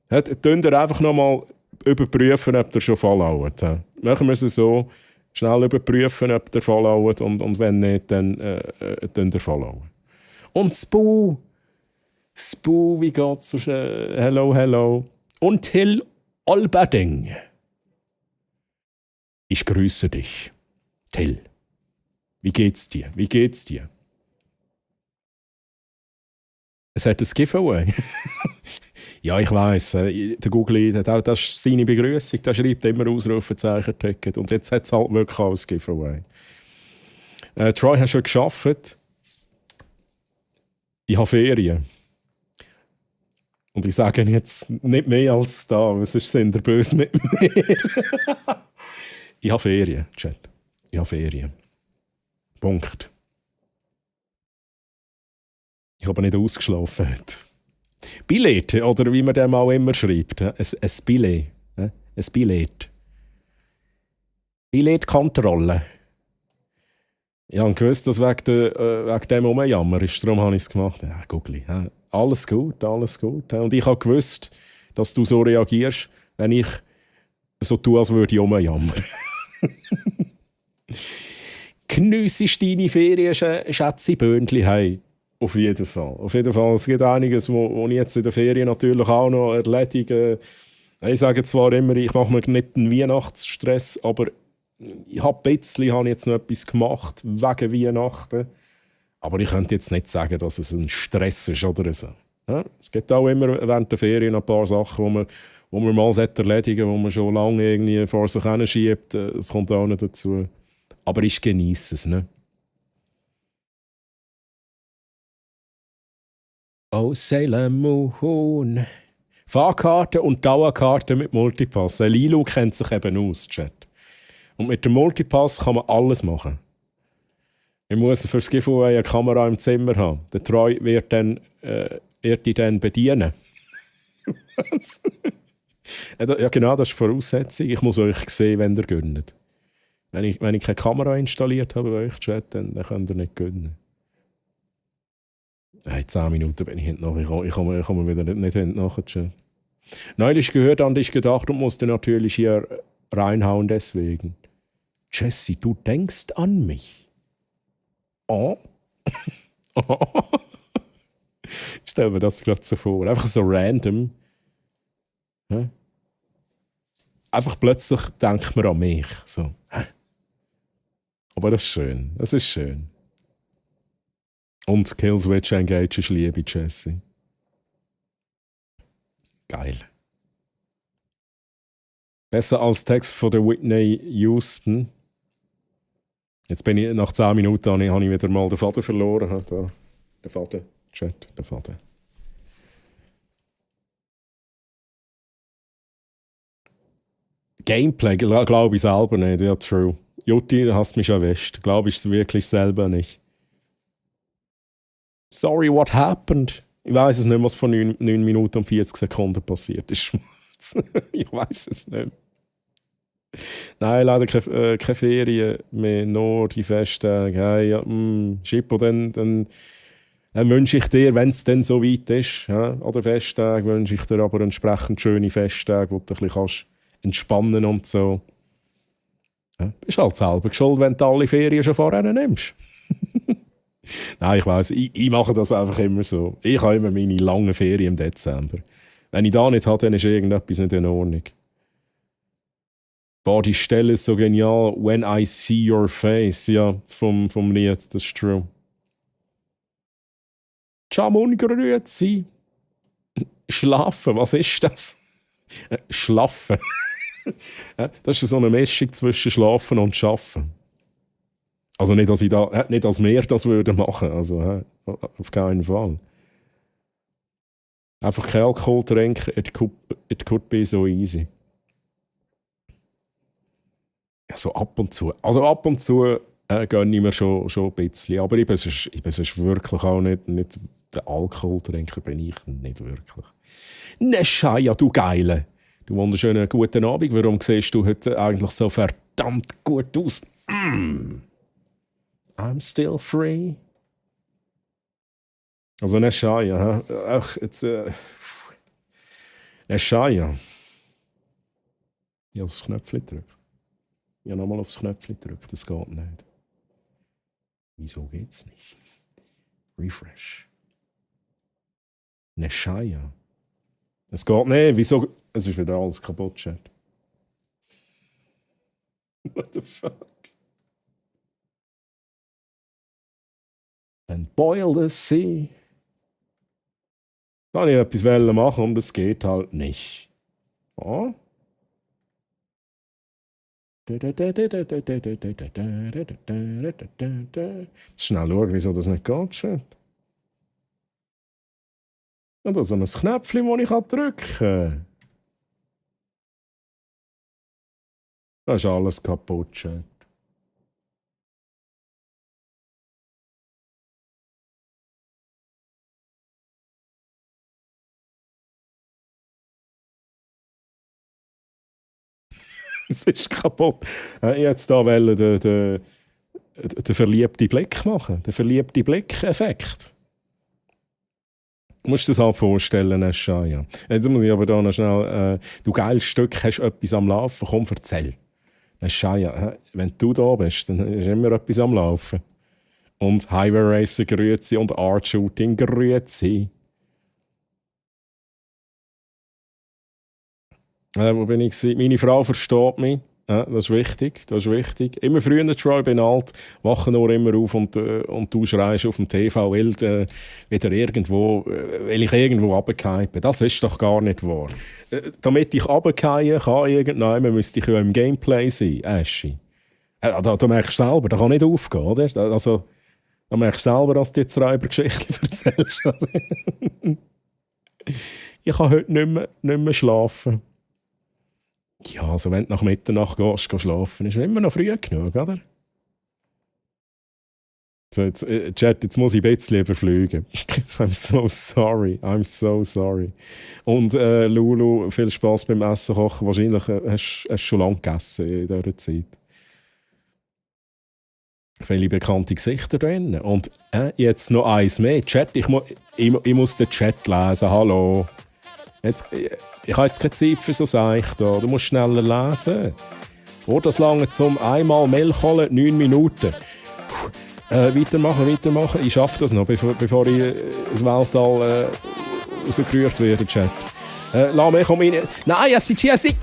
Speaker 1: Könnt ihr einfach nochmal überprüfen, ob ihr schon followt. Machen wir es so. Schnell überprüfen, ob der followt und wenn nicht, dann der followen. Und Spu, wie geht's? Hello. Und Till Olberding. Ich grüße dich. Till, wie geht's dir? Es hat ein Giveaway. Ja, ich weiss. Der Google, das ist seine Begrüßung. Der schreibt immer Ausrufezeichen-Ticket. Und jetzt hat es halt wirklich auch ein Giveaway. Troy hat schon gearbeitet. Ich habe Ferien. Und ich sage jetzt nicht mehr als da, aber sonst sind ihr böse mit mir. Ich habe Ferien, Chat. Ich habe Ferien. Punkt. Ich habe nicht ausgeschlafen heute. Billett, oder wie man dem auch immer schreibt. Ein Billett. Ein Billett. Billettkontrolle. Ich habe gewusst, dass wegen dem Rumjammer ist. Darum habe ich es gemacht. Ja, Guggli. Ja, alles gut. Und ich habe gewusst, dass du so reagierst, wenn ich so tue, als würde ich rumjammern. Geniessest deine Ferien, Schätze, Böndli, hey. Auf jeden Fall. Es gibt einiges, wo ich jetzt in der Ferien natürlich auch noch erledige. Ich sage zwar immer, ich mache mir nicht einen Weihnachtsstress, aber ich habe jetzt noch etwas gemacht wegen Weihnachten. Aber ich könnte jetzt nicht sagen, dass es ein Stress ist oder so. Ja? Es gibt auch immer während der Ferien ein paar Sachen, wo man mal erledigen sollte, wo man schon lange irgendwie vor sich hin schiebt. Das kommt auch nicht dazu. Aber ich genieße es. Ne? Oh, Sailor Moon. Fahrkarte und Dauerkarte mit Multipass. Lilu kennt sich eben aus, Chat. Und mit dem Multipass kann man alles machen. Ich muss für das Giveaway eine Kamera im Zimmer haben. Der Troy wird die dann bedienen. Was? Ja, genau, das ist die Voraussetzung. Ich muss euch sehen, wenn ihr gönnt. Wenn ich keine Kamera installiert habe bei euch, Chat, dann könnt ihr nicht gönnen. Hey, 10 Minuten bin ich hinten nach. Ich komme wieder nicht hinten nach. Neulich gehört an dich gedacht und musste natürlich hier reinhauen deswegen. Jesse, du denkst an mich. Oh. Oh. Ich stelle mir das gerade so vor. Einfach so random. Ja? Einfach plötzlich denkt man an mich. So. Aber das ist schön. Das ist schön. Und Killswitch Engage ist Liebe, Jesse. Geil. Besser als Text von der Whitney Houston. Jetzt bin ich nach 10 Minuten habe ich wieder mal den Faden verloren. Da. Der Faden. Chat, der Faden. Gameplay glaube ich selber nicht. Ja, true. Jutti, du hast mich erwischt. Glaube ich es wirklich selber nicht. Sorry, what happened? Ich weiß es nicht, was vor 9 Minuten und 40 Sekunden passiert ist. Ich weiß es nicht. Nein, leider keine Ferien mehr, nur die Festtage. Hey, ja, Schippo, dann wünsche ich dir, wenn es dann so weit ist, ja, an den Festtagen, wünsche ich dir aber entsprechend schöne Festtage, wo du ein bisschen entspannen und so. Ja, bist halt selber schuld, wenn du alle Ferien schon vorher nimmst. Nein, ich weiss, ich mache das einfach immer so. Ich habe immer meine langen Ferien im Dezember. Wenn ich da nicht habe, dann ist irgendetwas nicht in Ordnung. Boah, die Stelle ist so genial. When I see your face. Ja, vom Lied, das ist true. Chamun grüezi. Schlafen, was ist das? Schlafen. Das ist so eine Mischung zwischen Schlafen und Schaffen. Also nicht, dass wir das würden machen. Also auf keinen Fall. Einfach kein Alkohol trinken, it could be so easy. Ja, so ab und zu. Also ab und zu gönne ich mir schon ein bisschen. Aber ich bin sonst wirklich auch nicht der Alkoholtrinker, bin ich nicht wirklich. Ne Scheiße, du Geile. Du wunderschönen guten Abend. Warum siehst du heute eigentlich so verdammt gut aus? I'm still free. Also ne Scheiße, ach, jetzt ne Scheiße. Ich habe das Knöpfchen gedrückt. Ich habe nochmal aufs Knöpfchen gedrückt, das geht nicht. Wieso geht's nicht? Refresh. Neshaya. Es geht nicht, wieso? Es ist wieder alles kaputt, Chat. What the fuck? And boil the sea. Kann ich etwas machen und es geht halt nicht. Oh? Schnell schauen, wieso das nicht geht. Schön. Und da so ein Knöpfchen, das ich drücken kann. Da ist alles kaputt. Schön. Es ist kaputt. Ich jetzt da den verliebten Blick machen. Den verliebten Blick-Effekt. Du musst dir das halt vorstellen, Neshaya. Jetzt muss ich aber da noch schnell... du geiles Stück, hast etwas am Laufen, komm, erzähl. Neshaya, wenn du da bist, dann ist immer etwas am Laufen. Und Highway Racer grüezi und Art Shooting grüezi. Wo bin ich? Meine Frau versteht mich. Das ist wichtig. Das ist wichtig. Immer früher, Troy, bin alt, wache nur immer auf und du schreist auf dem TV wild wieder irgendwo, weil ich irgendwo runtergefallen bin. Das ist doch gar nicht wahr. Damit ich runterfallen kann, irgendwann müsste ich ja im Gameplay sein, Aschi. Da merkst du selber, das kann nicht aufgehen, oder? Also, da merkst du selber, dass du jetzt Räubergeschichten erzählst. Ich kann heute nicht mehr schlafen. Ja, also wenn du nach Mitternacht gehst schlafen, ist immer noch früh genug, oder? So, Chat, jetzt muss ich ein bisschen überfliegen. I'm so sorry. Und Lulu, viel Spass beim Essen kochen. Wahrscheinlich hast du schon lange gegessen in dieser Zeit. Viele bekannte Gesichter drin. Und jetzt noch eins mehr. Chat, ich muss den Chat lesen. Hallo. Ich habe jetzt keine Zeit für so Sachen da. Du musst schneller lesen. Oh, das lange zum einmal Milch holen, 9 Minuten. Weitermachen. Ich schaffe das noch, bevor ich ins Weltall rausgerührt werde, Chat. Lass mich rein. Nein, Jessi!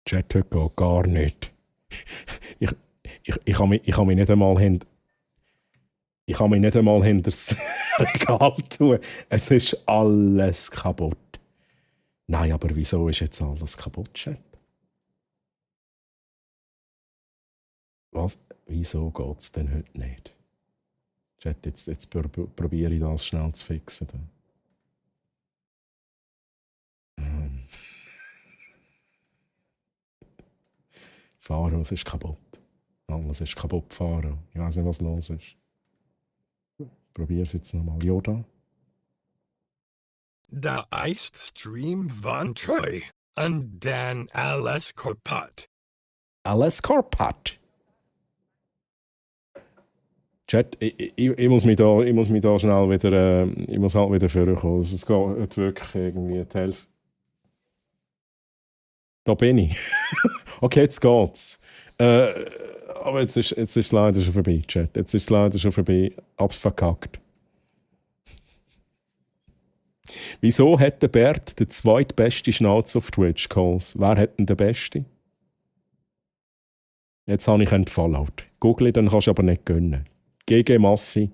Speaker 1: Chat, heute geht gar nicht. Ich kann mich nicht einmal hinter das Regal tun. Es ist alles kaputt. Nein, aber wieso ist jetzt alles kaputt, Chat? Was? Wieso geht es denn heute nicht? Chat, jetzt probiere ich das schnell zu fixen. Faro, es ist kaputt. Alles ist kaputt, Faro. Ich weiß nicht, was los ist. Probier es jetzt nochmal. Yoda?
Speaker 6: Der ist Stream von Troy und dann alles kaputt.
Speaker 1: Alles kaputt? Chat, ich muss mich da schnell wieder, ich muss halt wieder vorkommen. Es geht wirklich irgendwie die Hälfte. Da bin ich. Okay, jetzt geht's. Aber jetzt ist es leider schon vorbei, Chat. Jetzt ist es leider schon vorbei. Hab's verkackt. Wieso hat der Bert den zweitbesten Schnauz auf Twitch Calls? Wer hat denn den besten? Jetzt habe ich einen Fallout. Google, dann kannst du aber nicht gönnen. GG Massi.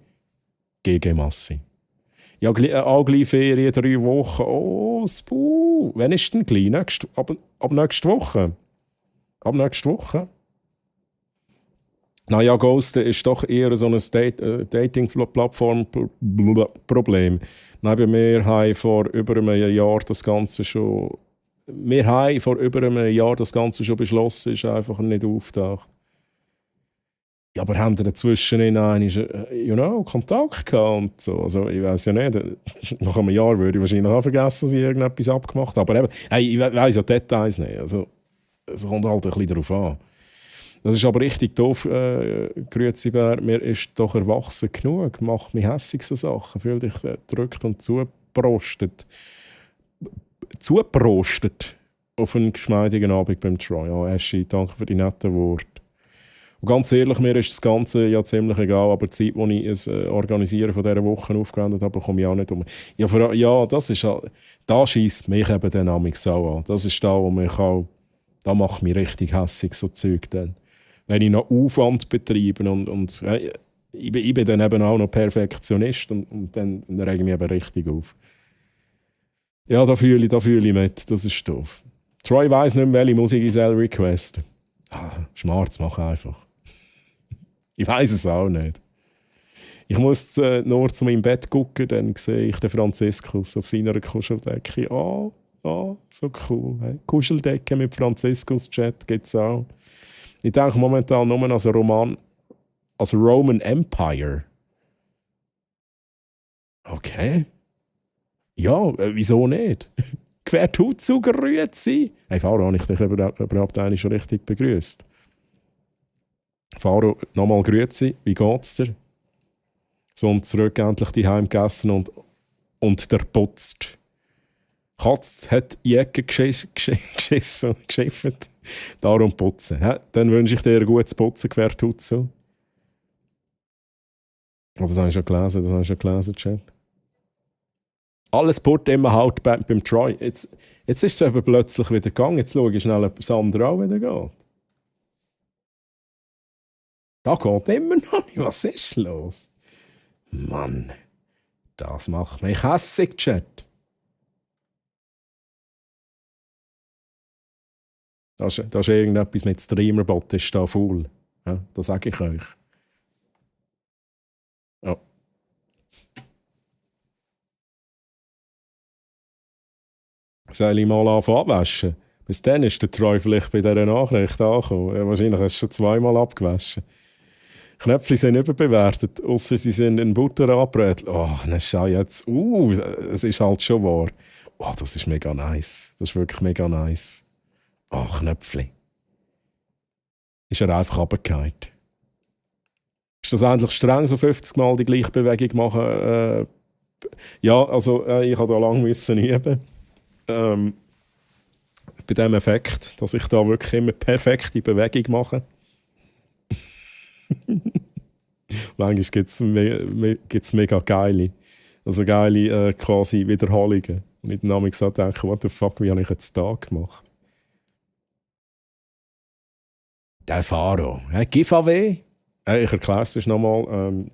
Speaker 1: Ja, auch gleich Ferien, 3 Wochen. Oh, Spuh. Wann ist denn gleich? Ab nächste Woche? Ab nächste Woche. Naja, Ghosten ist doch eher so ein Dating-Plattform-Problem. Neben mir haben vor über einem Jahr das Ganze schon... Wir haben vor über einem Jahr das Ganze schon beschlossen, ist einfach nicht auftaucht. Ja, aber haben wir dazwischen in einen, Kontakt gehabt und so. Also, ich weiß ja nicht. Nach einem Jahr würde ich wahrscheinlich auch vergessen, dass ich irgendetwas abgemacht habe. Aber eben, ich weiss ja Details nicht. Also, es kommt halt ein bisschen darauf an. Das ist aber richtig doof, Grüezi Bär. Mir ist doch erwachsen genug. Macht mich hässig so Sachen. Fühl dich gedrückt und zugeprostet. Auf einen geschmeidigen Abend beim Troy. Ja, Aschi, danke für die netten Worte. Und ganz ehrlich, mir ist das Ganze ja ziemlich egal, aber die Zeit, die ich es Organisieren von dieser Woche aufgewendet habe, komme ich auch nicht um. Ja, das ist halt, da scheisst mich eben dann amigs auch an. Das ist da, wo mich auch, da macht mich richtig hässig, so Zeug dann. Wenn ich noch Aufwand betreibe und ich bin dann eben auch noch Perfektionist und dann rege ich mich eben richtig auf. Ja, da fühle ich mit, das ist doof. Troy weiss nicht mehr, welche Musik ich soll requesten. Schmarz, mach einfach. Ich weiss es auch nicht. Ich muss nur zu meinem Bett gucken, dann sehe ich den Franziskus auf seiner Kuscheldecke. So cool. Hey. Kuscheldecke mit Franziskus-Chat gibt es auch. Ich denke momentan nur an Roman Empire. Okay. Ja, wieso nicht? Quert Huzu, grüezi. Hey Faro, habe ich dich überhaupt eigentlich schon richtig begrüßt? Faro, nochmal grüezi, wie geht's dir? So und zurück endlich die Heim gegessen und der putzt. Katz hat in die Ecke geschissen und geschifft. Darum putzen. Ja, dann wünsche ich dir ein gutes Putzen, Quert Huzu. Oh, das habe ich schon gelesen, Chat. Alles put immer halt beim Troy. Jetzt ist es eben plötzlich wieder gegangen. Jetzt schaue ich schnell, ob Sandra auch wieder geht. Da geht immer noch nicht. Was ist los? Mann, das macht mich hässig, Chat. Das ist irgendetwas mit Streamerbot, ist da faul. Ja, das sage ich euch. Ja. Soll ich mal anfangen abwaschen? Bis dann ist der Troy vielleicht bei dieser Nachricht angekommen. Ja, wahrscheinlich hast du schon zweimal abgewaschen. Knöpfe sind überbewertet, ausser sie sind in Butter angebrät. Oh, dann schau jetzt. Es ist halt schon wahr. Oh, das ist mega nice. Das ist wirklich mega nice. Oh, Knöpfli. Ist er einfach runtergefallen. Ist das eigentlich streng, so 50 Mal die gleiche Bewegung machen? Ja, also ich habe da lange üben. Bei dem Effekt, dass ich da wirklich immer perfekte Bewegung mache. Manchmal gibt es mega geile, quasi Wiederholungen. Und ich dann so denke, what the fuck, wie habe ich jetzt da gemacht? Der Faro, Giveaway. Ich erkläre es nochmal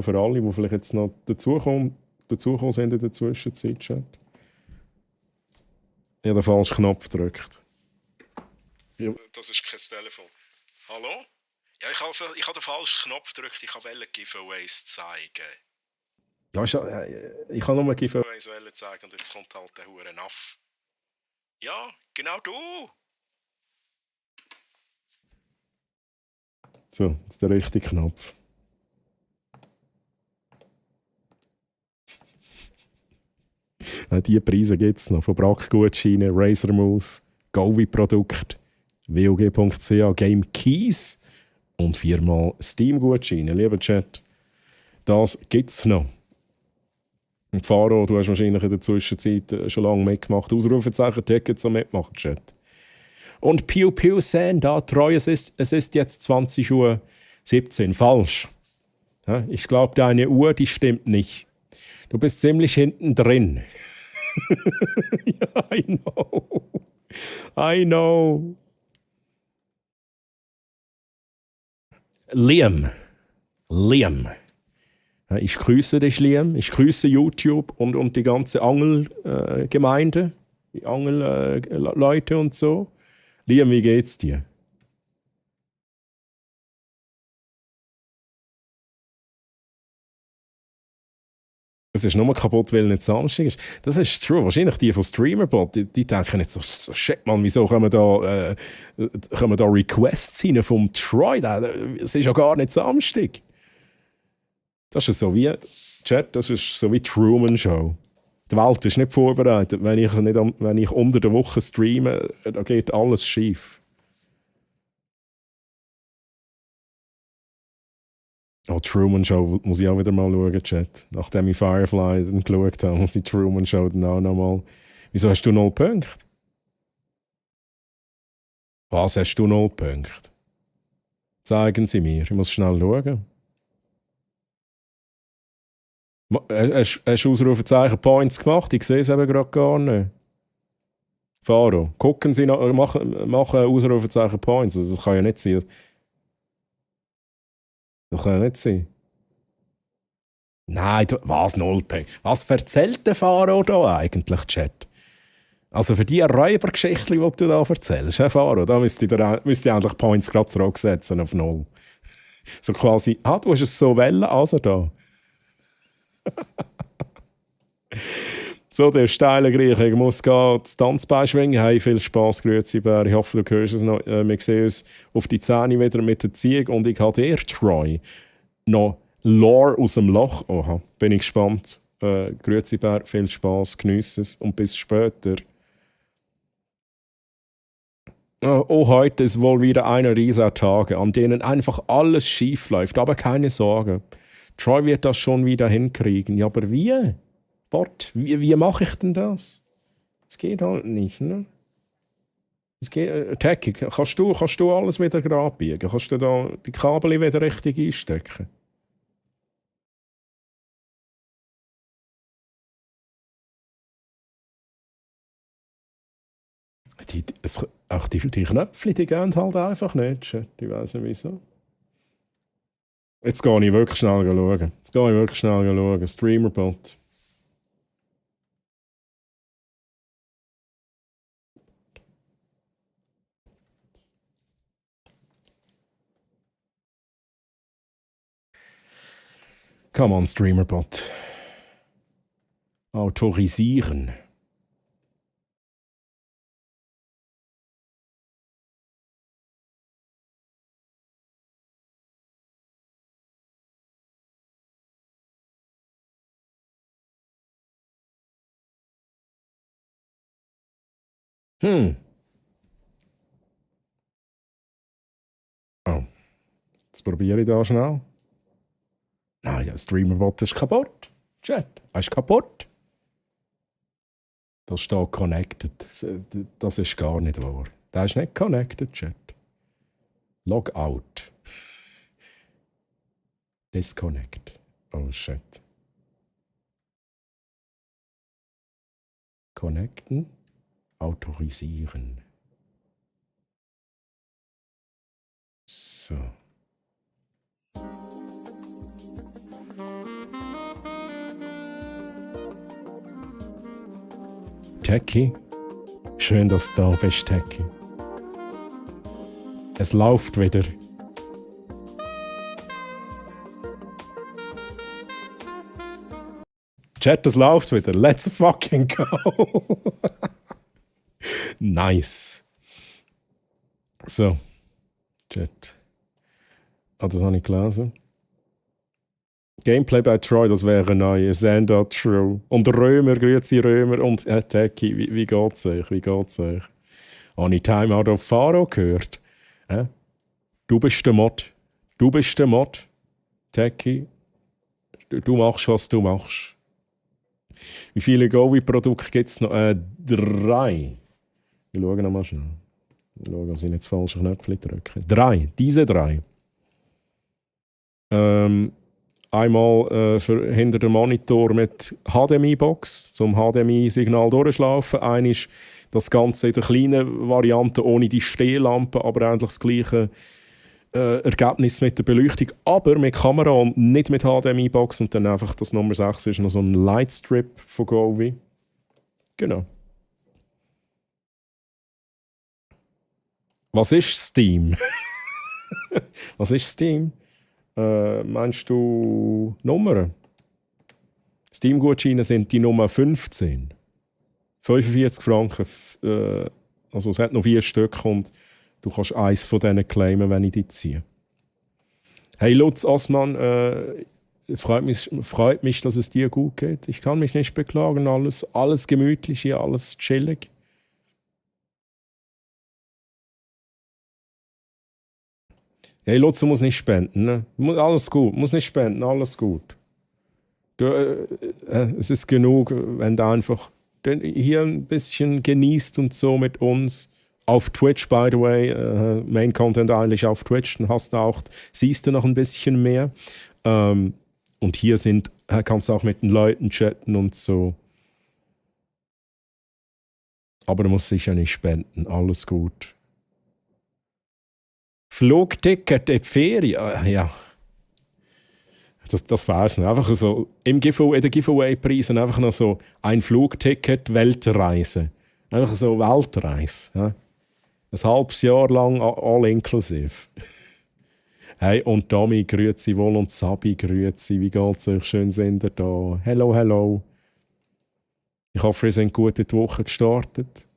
Speaker 1: für alle, die vielleicht jetzt noch dazugekommen sind in der Zwischenzeit. Chat. Ich habe den falschen Knopf gedrückt. Ja. Das ist kein Telefon. Hallo? Ja, ich habe den falschen Knopf gedrückt. Ich wollte Giveaways zeigen. Ja, ich kann nur Giveaways zeigen und jetzt kommt halt der hure Naff. Ja, genau du! So, jetzt der richtige Knopf. Diese Preise gibt es noch. Von Brack-Gutscheine, Razer Mouse, Govi-Produkt, WOG.ch, Game Keys und 4x Steam-Gutscheine. Lieber Chat, das gibt es noch. Und Faro, du hast wahrscheinlich in der Zwischenzeit schon lange mitgemacht. Ausrufezeichen, Tickets zum Mitmachen, Chat. Und Piu Piu San, da treu, es ist jetzt 20:17 Uhr. Falsch. Ja, ich glaube, deine Uhr, die stimmt nicht. Du bist ziemlich hinten drin. Ja, I know. Liam. Ja, ich grüße dich, Liam. Ich grüße YouTube und die ganze Angelgemeinde, die Angelleute und so. Liam, wie geht's dir? Es ist nur kaputt, weil nicht Samstag ist. Das ist true. Wahrscheinlich die von Streamerbot, die denken nicht so shit, man, wieso kommen da Requests rein vom Troy? Es ist ja gar nicht Samstag. Das ist so wie, Chat, das ist so wie Truman Show. Die Welt ist nicht vorbereitet. Wenn ich unter der Woche streame, da geht alles schief. Oh, Truman Show muss ich auch wieder mal schauen, Chat. Nachdem ich Firefly dann geschaut habe, muss ich Truman Show dann auch noch mal. Wieso hast du 0 Punkte? Was hast du 0 Punkte? Zeigen Sie mir, ich muss schnell schauen. Hast du Ausrufezeichen Points gemacht? Ich sehe es eben gerade gar nicht. Faro, gucken Sie nach, machen Ausrufezeichen Points. Also das kann ja nicht sein. Das kann ja nicht sein. Nein, was 0 Punkte? Was erzählt der Faro da eigentlich, Chat? Also für die Räubergeschichte, die du da erzählst, Faro, da müsste ich eigentlich Points gerade zurücksetzen auf 0. So quasi, du hast es so wollen, also da. So, der steile Grieche, ich muss das Tanzbein schwingen. Hey, viel Spass, grüezi Bär. Ich hoffe, du hörst es noch. Wir sehen uns auf die Zähne wieder mit der Ziege und ich habe dir, Troy, noch Lore aus dem Loch. Oha, bin ich gespannt. Grüezi Bär, viel Spass, genieße es und bis später. Oh, heute ist wohl wieder einer dieser Tage, an denen einfach alles schief läuft, aber keine Sorge. Troy wird das schon wieder hinkriegen. Ja, aber wie? Bot, wie mache ich denn das? Es geht halt nicht, ne? Es geht, Techie, kannst du alles wieder gerade abbiegen? Kannst du da die Kabel wieder richtig einstecken? Auch die Knöpfe, die gehen halt einfach nicht. Ich weiss nicht wieso. Jetzt gehe ich wirklich schnell schauen. Streamerbot. Come on, Streamerbot. Autorisieren. Oh. Jetzt probiere ich da schnell. Nein, der Streamerbot ist kaputt. Chat, er ist kaputt. Da steht connected. Das ist gar nicht wahr. Der ist nicht connected, Chat. Log out. Disconnect. Oh shit. Connecten. Autorisieren. So. Techie, schön, dass du da bist, Techie. Es läuft wieder. Chat, es läuft wieder. Let's fucking go. Nice. So. Chat. Das habe ich gelesen. Gameplay bei Troy, das wäre neu. Zenda True. Und Römer, grüezi Römer. Und Techie, wie geht's euch? Habe ich Timeout of Faro gehört? Du bist der Mod. Techie, du machst, was du machst. Wie viele Gowi-Produkte gibt es noch? 3. Wir schauen nochmal schnell. Wir schauen, dass ich nicht das falsche Knöpfchen drücke. 3. Diese 3. Einmal hinter dem Monitor mit HDMI-Box zum HDMI-Signal durchschlafen. Eine ist das Ganze in der kleinen Variante ohne die Stehlampe, aber eigentlich das gleiche Ergebnis mit der Beleuchtung, aber mit Kamera und nicht mit HDMI-Box. Und dann einfach das Nummer 6 ist noch so ein Lightstrip von Govi. Genau. Was ist Steam? Was ist Steam? Meinst du Nummern? Steam-Gutscheine sind die Nummer 15. 45 Franken. Also es hat noch 4 Stück und du kannst eins von denen claimen, wenn ich die ziehe. Hey Lutz Osman, freut mich, dass es dir gut geht. Ich kann mich nicht beklagen. Alles gemütlich hier, alles chillig. Hey Lutz, du musst nicht spenden. Ne? Alles gut, muss nicht spenden, alles gut. Es ist genug, wenn du einfach hier ein bisschen genießt und so mit uns. Auf Twitch, by the way, Main Content eigentlich auf Twitch, dann siehst du noch ein bisschen mehr. Und hier kannst du auch mit den Leuten chatten und so. Aber du musst sicher nicht spenden, alles gut. Flugticket in die Ferien, ja. Das wär's nicht. Einfach so, in den Giveaway-Preisen einfach noch so ein Flugticket Weltreise. Einfach so Weltreise. Ja. Ein halbes Jahr lang all inklusive. Hey, und Tommy, grüezi wohl, und Sabi, grüezi. Wie geht's euch? Schön sind ihr da. Hello, hello. Ich hoffe, ihr seid gut in die Woche gestartet.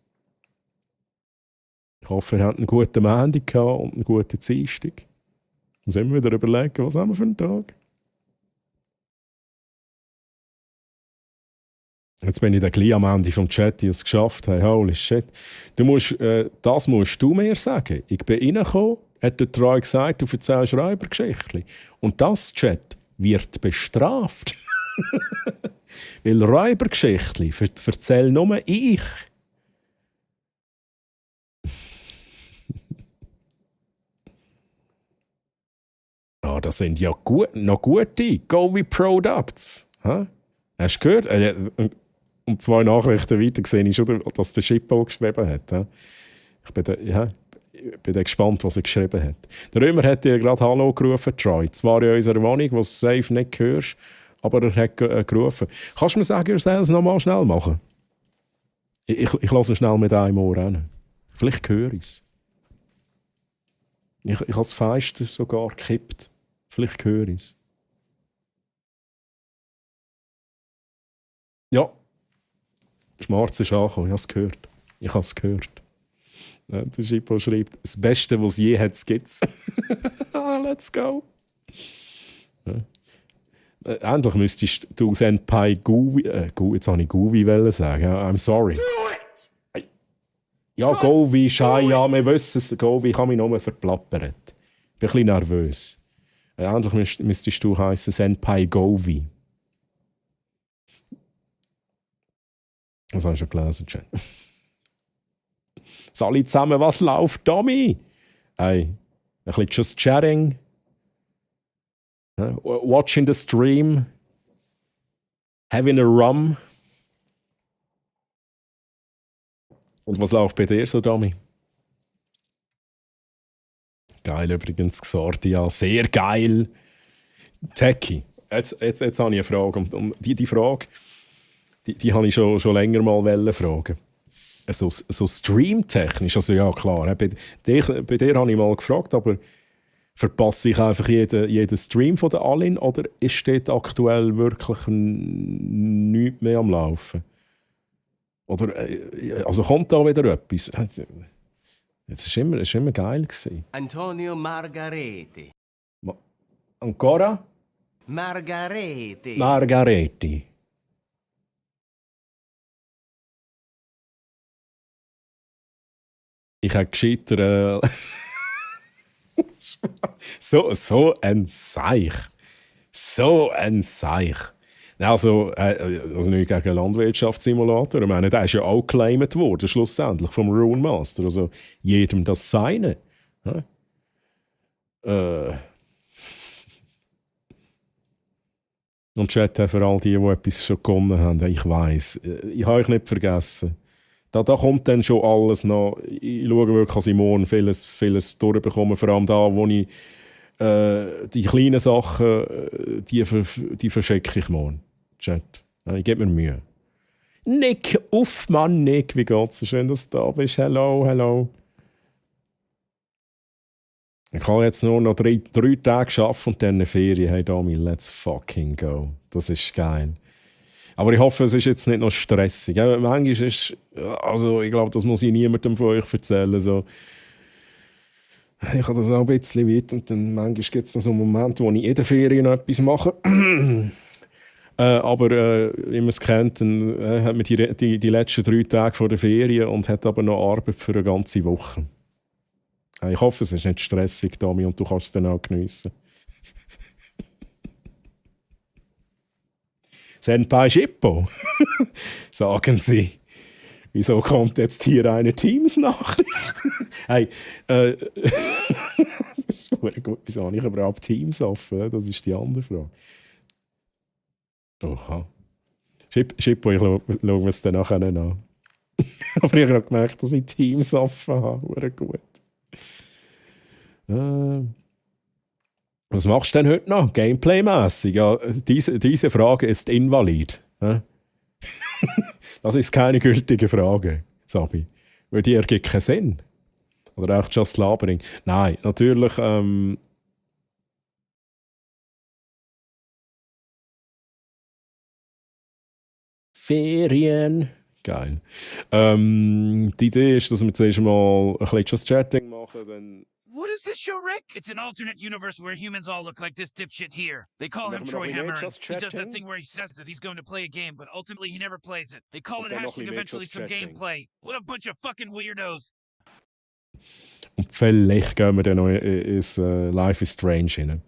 Speaker 1: Ich hoffe, ihr habt einen guten Montag gehabt und einen guten Dienstag. Muss immer wieder überlegen, was haben wir für einen Tag? Jetzt bin ich dann gleich am Ende vom Chat, die es geschafft haben. Holy shit. Das musst du mir sagen. Ich bin reingekommen, hat der Troy gesagt, du erzählst Räubergeschichten. Und das, Chat, wird bestraft. Weil Räubergeschichten erzähle nur ich. Ja, das sind ja noch gute Govi Products. Ha? Hast du gehört? Und 2 Nachrichten weiter gesehen ist schon, dass der Schippo geschrieben hat. Ja? Ich bin gespannt, was er geschrieben hat. Der Römer hat dir gerade Hallo gerufen, Troy. Zwar in unserer Wohnung, wo du safe nicht hörst, aber er hat gerufen. Kannst du mir sagen, er soll es nochmal schnell machen? Ich lasse schnell mit einem Ohr hin. Vielleicht höre ich es. Ich habe das Fenster sogar gekippt. Vielleicht höre ich es. Ja. Schmarz ist angekommen, ich habe es gehört. Ja, der Schippo schreibt, das Beste, was es je hat, gibt es. Let's go. Ja. Endlich müsstest du Senpai Guvi, jetzt habe ich Guvi sagen, I'm sorry. Ja, Govi, Shaya, wir wissen es, Govi, ich habe mich nur verplappert. Ich bin ein bisschen nervös. Endlich müsstest du heißen Senpai Govi. Das habe ich schon gelesen, Jen. Alle zusammen, was läuft, Tommy? Hey, ein bisschen just chatting. Watching the stream. Having a rum. Und was läuft bei dir so, Tommy? Geil übrigens, Xordia. Sehr geil. Techie. Jetzt habe ich eine Frage. Und die Frage... Die habe ich schon länger mal fragen. So streamtechnisch, also ja klar, bei dir habe ich mal gefragt, aber verpasse ich einfach jeden Stream von der Alin oder steht aktuell wirklich nichts mehr am Laufen? Oder also kommt da wieder etwas? Es war immer geil gewesen.
Speaker 7: Antonio Margareti.
Speaker 1: Ancora?
Speaker 7: Margareti.
Speaker 1: Margareti. Ich habe gescheitert. so ein Seich. So ein Seich. Also nicht gegen Landwirtschaftssimulator. Ich meine, der ist ja auch geclaimed worden, schlussendlich, vom Rune Master. Also jedem das Seine. Und Chat für all die etwas schon gewonnen haben. Ich weiss, ich habe euch nicht vergessen. Da kommt dann schon alles noch. Ich schaue wirklich, dass ich morgen vieles durchbekomme. Vor allem da, wo ich die kleinen Sachen, die verschicke ich morgen. Chat. Ich gebe mir Mühe. Nick, Mann, Nick, wie geht's? So schön, dass du da bist. Hello, hello. Ich kann jetzt nur noch 3 Tage arbeiten und dann eine Ferien. Hey, Dami, let's fucking go. Das ist geil. Aber ich hoffe, es ist jetzt nicht noch stressig. Ja, manchmal ist, also ich glaube, das muss ich niemandem von euch erzählen. So. Ich habe das auch ein bisschen weit und dann manchmal gibt es so einen Moment, wo ich in der Ferien noch etwas mache. Aber wie man es kennt, dann hat man die letzten 3 Tage vor der Ferien und hat aber noch Arbeit für eine ganze Woche. Ich hoffe, es ist nicht stressig, Tommy, und du kannst es dann auch geniessen. Senpai Shippo, sagen sie. Wieso kommt jetzt hier eine Teams-Nachricht? Hey, das ist gut. Wieso habe ich überhaupt Teams offen? Das ist die andere Frage. Oha. Shippo, ich schaue mir es dann nachher an. Aber ich habe gemerkt, dass ich Teams offen habe. Gut. Was machst du denn heute noch? Gameplay-mässig? Ja, diese Frage ist invalid. Das ist keine gültige Frage, Sabi. Weil die ergibt keinen Sinn. Oder auch just labering. Nein, natürlich. Ferien. Geil. Die Idee ist, dass wir zuerst mal ein bisschen Just Chatting machen. Dann
Speaker 8: What is this show, Rick? It's an alternate universe where humans all look like this dipshit here. They call him Troy Hammer. He does that thing where he says that he's going to play a game, but ultimately he never plays it. They call it hashing eventually some gameplay. What a bunch of fucking weirdos.
Speaker 1: Und vielleicht gehen wir dann noch ins Life is Strange rein.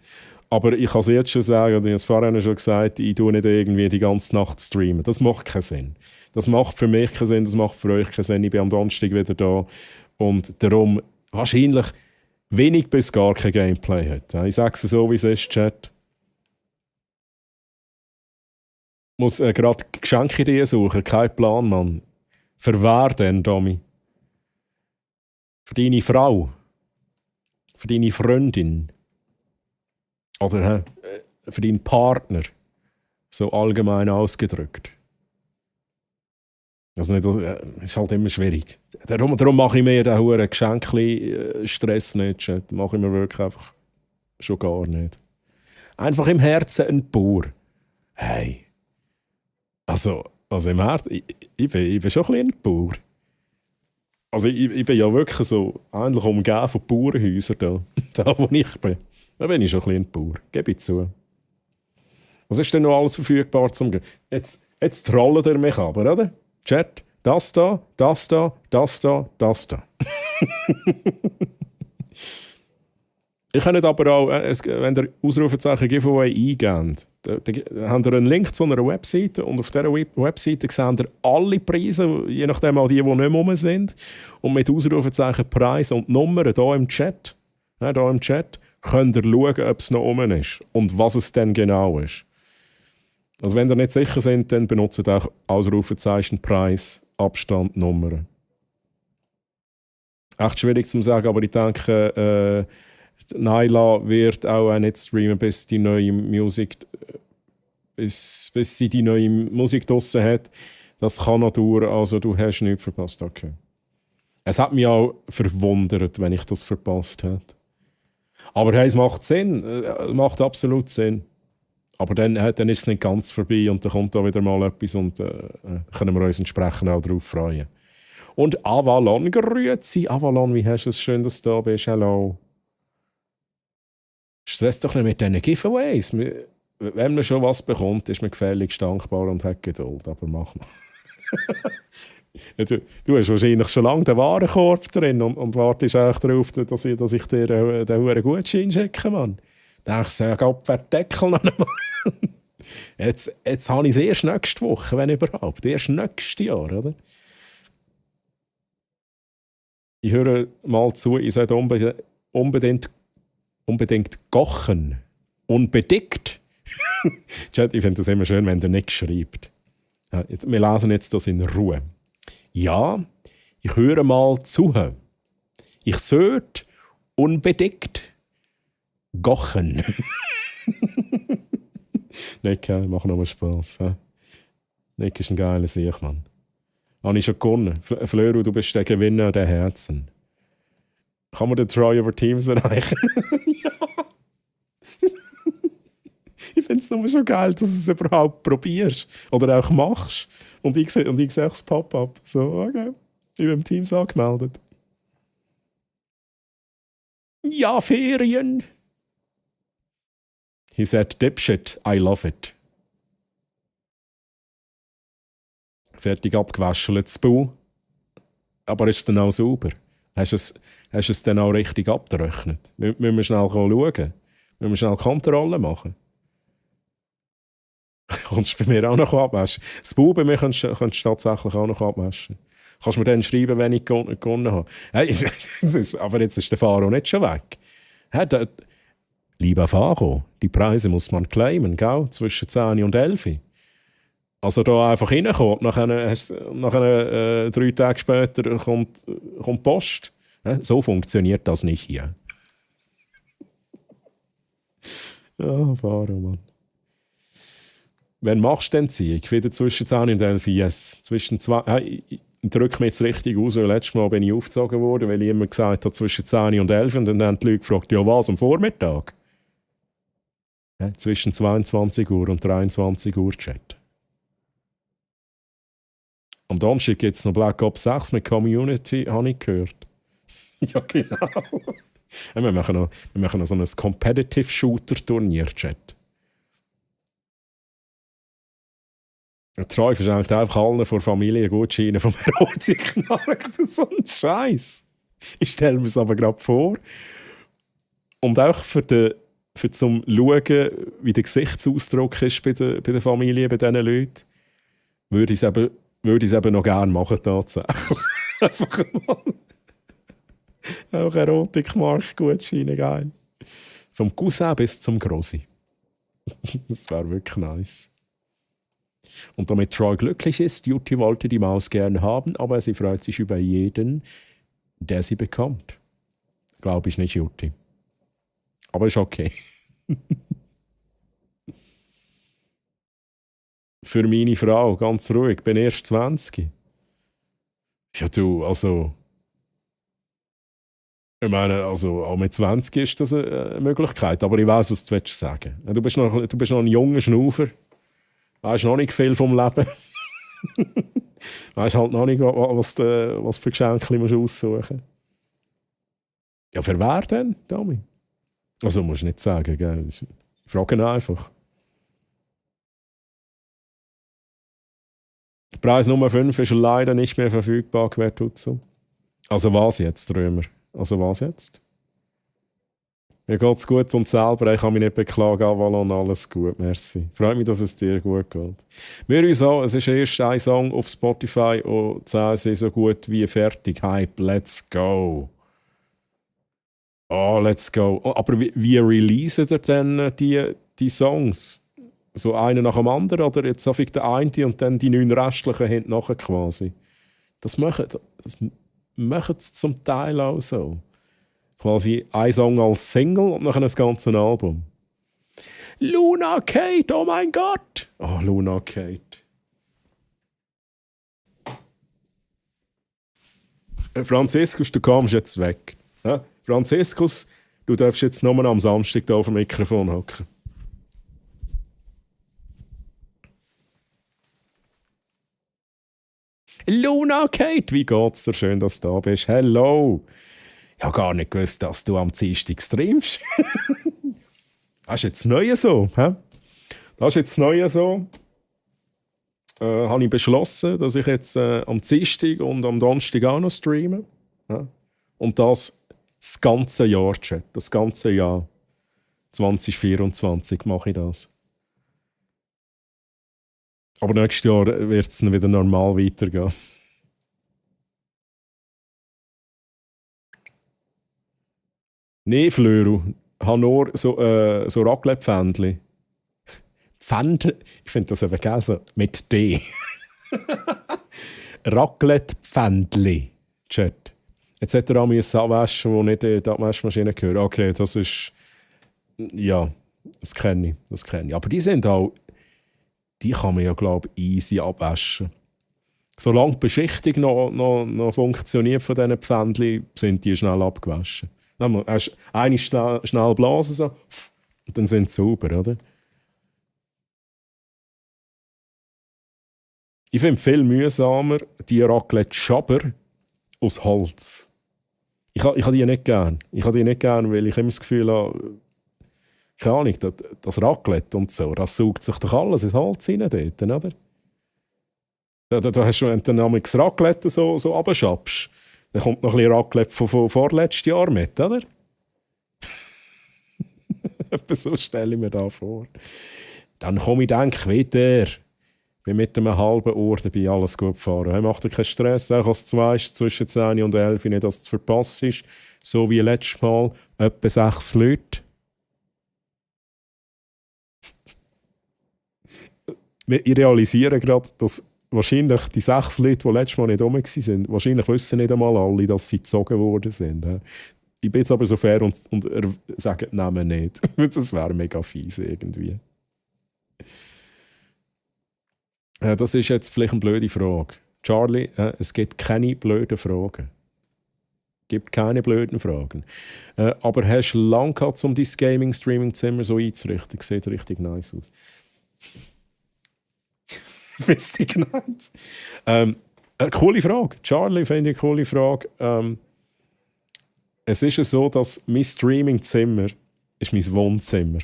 Speaker 1: Aber ich kann es jetzt schon sagen, und ich habe es vorhin schon gesagt, ich tue nicht irgendwie die ganze Nacht streamen. Das macht keinen Sinn. Das macht für mich keinen Sinn, das macht für euch keinen Sinn. Ich bin am Donnerstag wieder da. Und darum wahrscheinlich wenig bis gar kein Gameplay hat. Ich sage es so, wie es ist, Chat. Ich muss gerade Geschenkideen suchen, kein Plan, Mann. Für wer denn, Domi? Für deine Frau? Für deine Freundin? Oder für deinen Partner? So allgemein ausgedrückt. Also nicht, ist halt immer schwierig. Darum mache ich mir den hohen Geschenkli-Stress nicht. Das mache ich mir wirklich einfach schon gar nicht. Einfach im Herzen ein Bauer. Hey. Also im Herzen, ich bin schon ein bisschen ein Bauer. Also ich bin ja wirklich so eigentlich umgeben von Bauernhäusern da wo ich bin. Da bin ich schon ein bisschen ein Bauer. Gebe ich zu. Was ist denn noch alles verfügbar zum Gehen? Jetzt trollt ihr mich aber, oder? Chat, das da, das da, das da, das da. Ich kann nicht aber auch, wenn ihr Ausrufezeichen Giveaway eingebt, dann habt ihr einen Link zu einer Webseite und auf dieser Webseite seht ihr alle Preise, je nachdem auch die nicht rum sind. Und mit Ausrufezeichen Preis und Nummern hier im Chat, könnt ihr schauen, ob es noch rum ist und was es denn genau ist. Also wenn ihr nicht sicher seid, dann benutzt auch Ausrufezeichen, Preis, Abstand, Nummern. Echt schwierig zu sagen, aber ich denke, Naila wird auch nicht streamen, bis sie die neue Musik draussen hat. Das kann noch dauern, also du hast nichts verpasst. Okay. Es hat mich auch verwundert, wenn ich das verpasst hätte. Aber hey, es macht Sinn, es macht absolut Sinn. Aber dann ist es nicht ganz vorbei und dann kommt da wieder mal etwas und können wir uns entsprechend auch darauf freuen. Und Avalon, grüezi. Avalon, wie hast du es? Schön, dass du da bist. Hallo. Stress doch nicht mit diesen Giveaways. Wenn man schon was bekommt, ist man gefälligst dankbar und hat Geduld. Aber mach mal. Du hast wahrscheinlich schon lange den Warenkorb drin und wartest eigentlich darauf, dass ich dir den hohen Gutschein schicke, Mann. Dann denkst du, ja, Gott, wer Deckel noch einmal. Jetzt habe ich es erst nächste Woche, wenn überhaupt. Erst nächstes Jahr, oder? Ich höre mal zu, ich sollte unbedingt kochen. Unbedingt. Chat, ich finde das immer schön, wenn der nicht schreibt. Ja, wir lesen jetzt das in Ruhe. Ja, ich höre mal zu. Ich sollte unbedingt kochen. Nick, mach nur Spass. Nick ist ein geiler Sieg, Mann. Habe ich schon gewonnen. Fleur, du bist der Gewinner der Herzen. Kann man den Try over Teams erreichen? Ja. Ich finde es nur schon geil, dass du es überhaupt probierst oder auch machst. Und ich sehe das Pop-up. So, okay, ich bin im Teams angemeldet. Ja, Ferien. He said, dipshit, I love it. Fertig abgewaschen, das Bau. Aber ist es dann auch sauber? Hast du es dann auch richtig abgerechnet? Müssen wir schnell schauen? Müssen wir schnell Kontrollen machen? Kannst du bei mir auch noch abwaschen? Das Bau bei mir kannst du tatsächlich auch noch abwaschen. Kannst du mir dann schreiben, wenn ich gewonnen habe? Hey, aber jetzt ist der Faro nicht schon weg. Hey, lieber Faro, die Preise muss man claimen, gell? Zwischen 10 und 11. Also da einfach reinkommt, nachher 3 Tage später kommt Post. So funktioniert das nicht hier. Ja, Faro, Mann. Wann machst du denn Zieg? Wieder zwischen 10 und 11? Yes. Zwischen 2... ich drücke mich jetzt richtig aus, weil letztes Mal bin ich aufgezogen worden, weil ich immer gesagt habe, zwischen 10 und 11. Und dann haben die Leute gefragt, ja was, am Vormittag? Ja, zwischen 22 Uhr und 23 Uhr Chat. Am Donnerstag gibt es noch Black Ops 6 mit Community, habe ich gehört. Ja, genau. Ja, wir machen noch so ein Competitive-Shooter-Turnier-Chat. Der Troy verschenkt einfach allen vor Familie Gutscheine vom Erotikmarkt. Das ist so ein Scheiß. Ich stelle mir es aber gerade vor. Und auch für zum Schauen, wie der Gesichtsausdruck ist bei der Familie, bei diesen Leuten, würde ich es eben noch gerne machen, tatsächlich. Einfach mal. Auch Erotikmarkt-Gutscheine, geil. Vom Cousin bis zum Grossi. Das wäre wirklich nice. Und damit Troy glücklich ist, Jutti wollte die Maus gern haben, aber sie freut sich über jeden, der sie bekommt. Glaube ich nicht, Jutti. Aber ist okay. Für meine Frau, ganz ruhig, bin erst 20. Ja, du, also... Ich meine, also auch mit 20 ist das eine Möglichkeit, aber ich weiss, was du sagen willst. Du bist noch ein junger Schnaufer. Weißt noch nicht viel vom Leben. Weißt halt noch nicht, was für Geschenke musst du aussuchen. Ja, für wer denn, Dami? Also musst du nicht sagen, gell? Ich frage einfach. Preis Nummer 5 ist leider nicht mehr verfügbar, wer tut so. Also was jetzt, Römer? Also was jetzt? Mir geht's gut und selber, ich kann mich nicht beklagen, Avalon, alles gut, merci. Freut mich, dass es dir gut geht. Wir uns auch, es ist erst ein Song auf Spotify und 10 sind so gut wie fertig. Hype, let's go. Oh, let's go. Oh, aber wie releasen ihr denn die Songs? So einen nach dem anderen oder jetzt auf der eine und dann die 9 restlichen hinten nachher quasi? Das machen sie zum Teil auch so. Quasi ein Song als Single und nachher das ganze Album. Luna Kate, oh mein Gott! Oh, Luna Kate. Franziskus, du kommst jetzt weg. Ja? Franziskus, du darfst jetzt nur am Samstag hier auf dem Mikrofon hocken. Luna Kate, wie geht's dir? Schön, dass du da bist. Hello! Ich habe gar nicht gewusst, dass du am Dienstag streamst. Das ist jetzt neu so. He? Das ist jetzt neu so. Habe ich beschlossen, dass ich jetzt am Dienstag und am Donnerstag auch noch streame. Ja? Und das ganze Jahr, Chat. Das ganze Jahr. 2024 mache ich das. Aber nächstes Jahr wird es dann wieder normal weitergehen. Nee, Flöru. Ich habe nur so Raclette-Pfändchen. Pfändchen? Ich finde das eben gelesen. Mit D. Raclette-Pfändchen. Chat. Jetzt hätte er auch abwaschen, wo nicht in die Abwaschmaschine gehört. Okay, das ist... Ja, das kenne ich. Aber die sind auch... Die kann man ja, glaube ich, easy abwaschen. Solange die Beschichtung noch funktioniert von diesen Pfändchen, sind die schnell abgewaschen. Dann hast du eine schnell blasen so, und dann sind sie sauber, oder? Ich finde viel mühsamer die Raclette-Schaber aus Holz. Ich habe die nicht gern. Weil ich immer das Gefühl habe, keine Ahnung, das Raclette und so, das saugt sich doch alles ins Holz rein dort, oder? Da hast du, wenn du dann das Raclette so runterschabst, dann kommt noch ein bisschen Raclette von vorletztes Jahr mit, oder? So stelle ich mir da vor. Dann komme ich, denke wieder. Bin mit einem halben Uhr dabei, alles gut gefahren. Hey, mach dir keinen Stress, auch als du weißt, zwischen 10 und 11 nicht, dass du verpasst ist. So wie letztes Mal, etwa 6 Leute. Ich realisiere gerade, dass wahrscheinlich die 6 Leute, die letztes Mal nicht rum waren, wahrscheinlich wissen nicht einmal alle, dass sie gezogen worden sind. Ich bin jetzt aber so fair und sage die Namen nicht. Das wäre mega fies irgendwie. Das ist jetzt vielleicht eine blöde Frage. Charlie, es gibt keine blöden Fragen. Es gibt keine blöden Fragen. Aber hast du lange gehabt, um dein Gaming-Streaming-Zimmer so einzurichten? Sieht richtig nice aus. Das wisst ihr genannt. Eine coole Frage. Charlie, finde ich eine coole Frage. Es ist ja so, dass mein Streaming-Zimmer ist mein Wohnzimmer.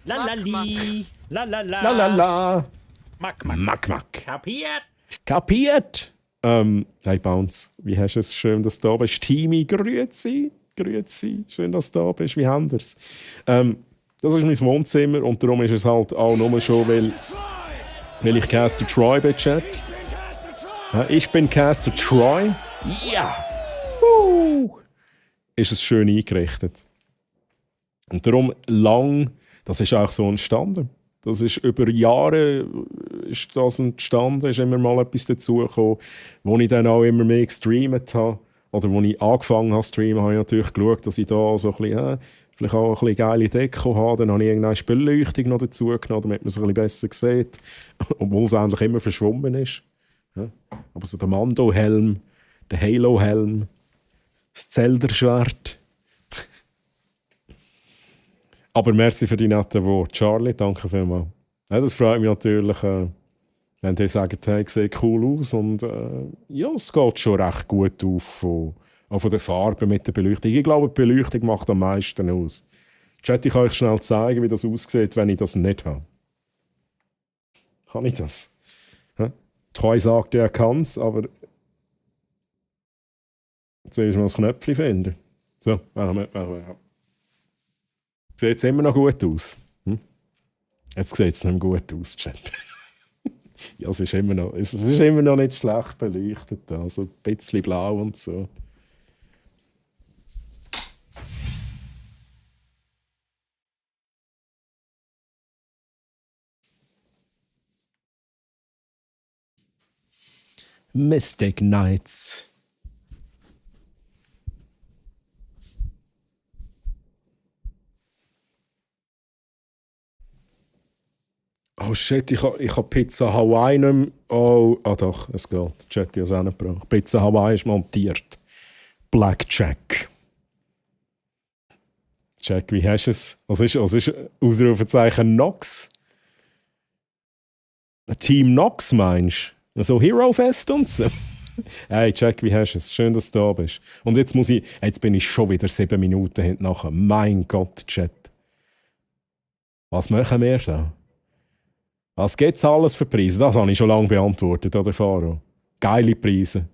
Speaker 9: Lalali. Lalala.
Speaker 1: Lalala.
Speaker 9: Mack. Kapiert?
Speaker 1: Kapiert? Hey Bounce, wie hast du es? Schön, dass du da bist. Timi, grüezi. Schön, dass du da bist. Wie haben wir es? Das ist mein Wohnzimmer und darum ist es halt auch nur schon, weil ich Caster Troy bin, Chat. Ich bin Caster Troy. Ja! Ist es schön eingerichtet. Und darum lang, das ist auch so entstanden. Das ist über Jahre ist das entstanden, ist immer mal etwas dazugekommen, wo ich dann auch immer mehr gestreamt habe. Oder wo ich angefangen habe zu streamen, habe ich natürlich geschaut, dass ich da so ein bisschen, vielleicht auch ein bisschen geile Deko habe. Dann habe ich irgendeine Beleuchtung noch dazu genommen, damit man es ein bisschen besser sieht. Obwohl es eigentlich immer verschwommen ist. Ja. Aber so der Mando-Helm, der Halo-Helm, das Zelda-Schwert. Aber merci für die netten Worte. Charlie, danke vielmals. Ja, das freut mich natürlich, wenn ihr sagt, hey, sieht cool aus. Und ja, es geht schon recht gut auf, auch von der Farbe mit der Beleuchtung. Ich glaube, die Beleuchtung macht am meisten aus. Chat, ich kann euch schnell zeigen, wie das aussieht, wenn ich das nicht habe. Kann ich das? Treu sagt, er kann es, aber zuerst mal das Knöpfchen finden. So, sieht es immer noch gut aus? Jetzt sieht es nicht mehr gut aus, Chat. Ja, es ist immer noch nicht schlecht beleuchtet. Also ein bisschen blau und so. Mystic Knights. Oh shit, ich hab Pizza Hawaii nicht mehr. Oh, doch, es geht. Chat hat es auch nicht gebraucht. Pizza Hawaii ist montiert. Blackjack. Jack, wie hast du es? Was ist Ausrufezeichen Nox? Team Nox meinst du? So Hero Fest und so. Hey Jack, wie hast du es? Schön, dass du da bist. Und jetzt bin ich schon wieder 7 Minuten hinten nachher. Mein Gott, Chat. Was machen wir da? Was gibt es alles für Preise? Das habe ich schon lange beantwortet, oder Faro? Geile Preise.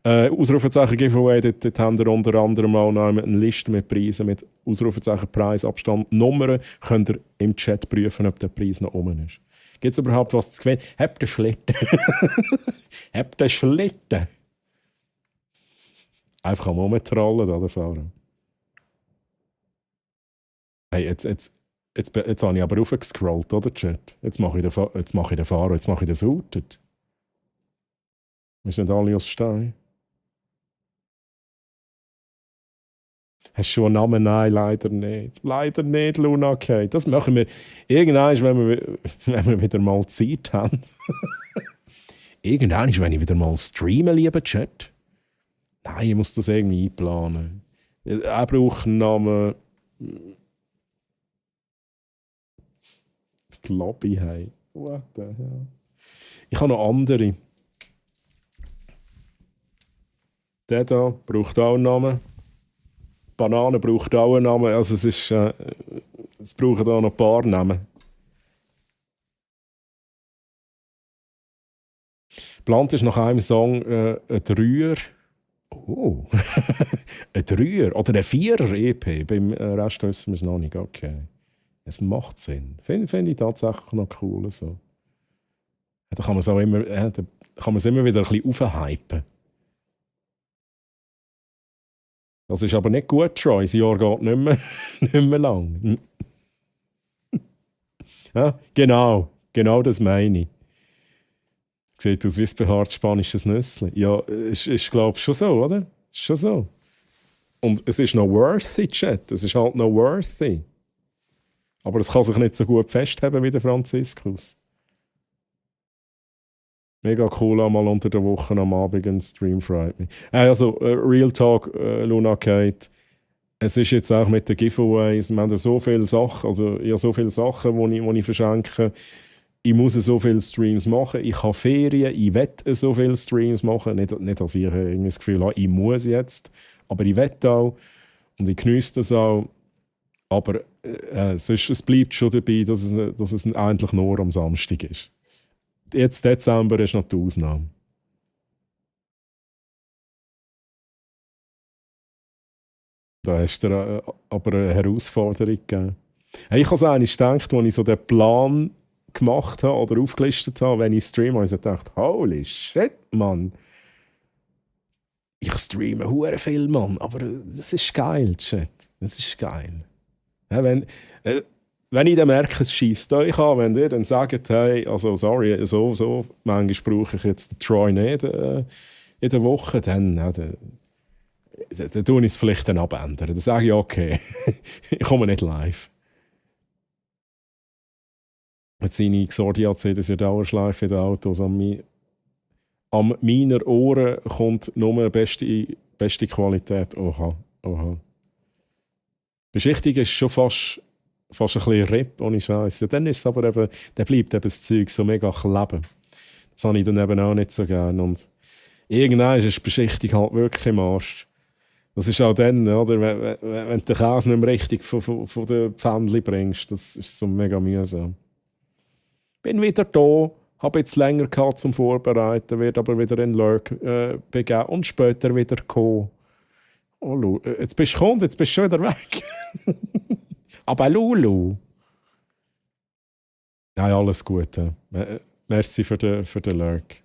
Speaker 1: Ausrufezeichen Giveaway, dort haben wir unter anderem auch noch eine Liste mit Preisen, mit Ausrufezeichen Preisabstand, Nummern. Könnt ihr im Chat prüfen, ob der Preis noch oben ist. Gibt es überhaupt was zu gewinnen? Habt ihr Schlitten? Habt ihr Schlitten? Einfach am Rumtrollen, oder Faro? Hey, Jetzt habe ich aber raufgescrollt, oder, Chat? Jetzt mache ich den Fahrer, jetzt mache ich den Sautet. Wir sind alle aus Stein. Hast du schon einen Namen? Nein, leider nicht. Leider nicht, Luna Kate. Das machen wir irgendwann, wenn wir wieder mal Zeit haben. Irgendwann, wenn ich wieder mal streamen, lieber Chat. Nein, ich muss das irgendwie einplanen. Er braucht einen Namen. Lobby, hey. What the hell? Ich habe noch andere. Der da braucht auch einen Namen. Banane braucht auch einen Namen. Also es brauchen da noch ein paar Namen. Geplant ist nach einem Song ein Dreier. Oh, ein Dreier oder ein Vierer-EP. Beim Rest wissen wir es noch nicht. Okay. Es macht Sinn. Finde ich tatsächlich noch cool. So. Da kann man es immer wieder ein bisschen aufhypen. Das ist aber nicht gut, Troy. Das Jahr geht nicht mehr lang. Ja, genau das meine ich. Sieht aus wie ein behaartes spanisches Nüssli. Ja, ist glaube ich schon so, oder? Ist schon so. Und es ist noch worthy, Chat. Es ist halt noch worthy. Aber es kann sich nicht so gut festheben wie der Franziskus. Mega cool, einmal unter der Woche am Abend ein Stream freut mich. Also, Real Talk, Luna Kate. Es ist jetzt auch mit den Giveaways, wir haben ja so viele Sachen, also ich habe so viele Sachen, die ich verschenke. Ich muss so viele Streams machen. Ich habe Ferien, ich will so viele Streams machen. Nicht dass ich irgendwie das Gefühl habe, ich muss jetzt. Aber ich will auch. Und ich geniesse das auch. Aber es bleibt schon dabei, dass es eigentlich nur am Samstag ist. Jetzt Dezember ist noch die Ausnahme. Da hast du aber eine Herausforderung gegeben. Hey, ich habe es eigentlich gedacht, als ich so den Plan gemacht habe oder aufgelistet habe, wenn ich streame, habe ich so gedacht, holy shit, Mann. Ich streame hure viel, Mann, aber das ist geil, Chat. Das ist geil. Ja, wenn ich dann merke, es scheisst euch an, wenn ihr dann sagt, hey, also sorry, so manchmal brauche ich jetzt den Troy nicht in der Woche, dann tue ich es vielleicht dann abändern. Dann sage ich, okay, ich komme nicht live. Jetzt seine Xordia C, das ist eine Dauerschleife in den Autos. An meiner Ohren kommt nur beste Qualität. Oha. Beschichtung ist schon fast ein bisschen RIP, ohne Scheiß. Ja, dann ist es aber eben, dann bleibt eben das Zeug so mega kleben. Das habe ich dann eben auch nicht so gerne. Und irgendwann ist die Beschichtung halt wirklich im Arsch. Das ist auch dann, oder, wenn du den Käse nicht mehr richtig von den Pfändchen bringst. Das ist so mega mühsam. Bin wieder da, habe jetzt länger gehabt zum Vorbereiten, werde aber wieder in Lurk begeben und später wieder kommen. Oh, jetzt bist du gekommen, jetzt bist du schon wieder weg. Aber Lulu. Nein, alles gut. Merci für den Lurk.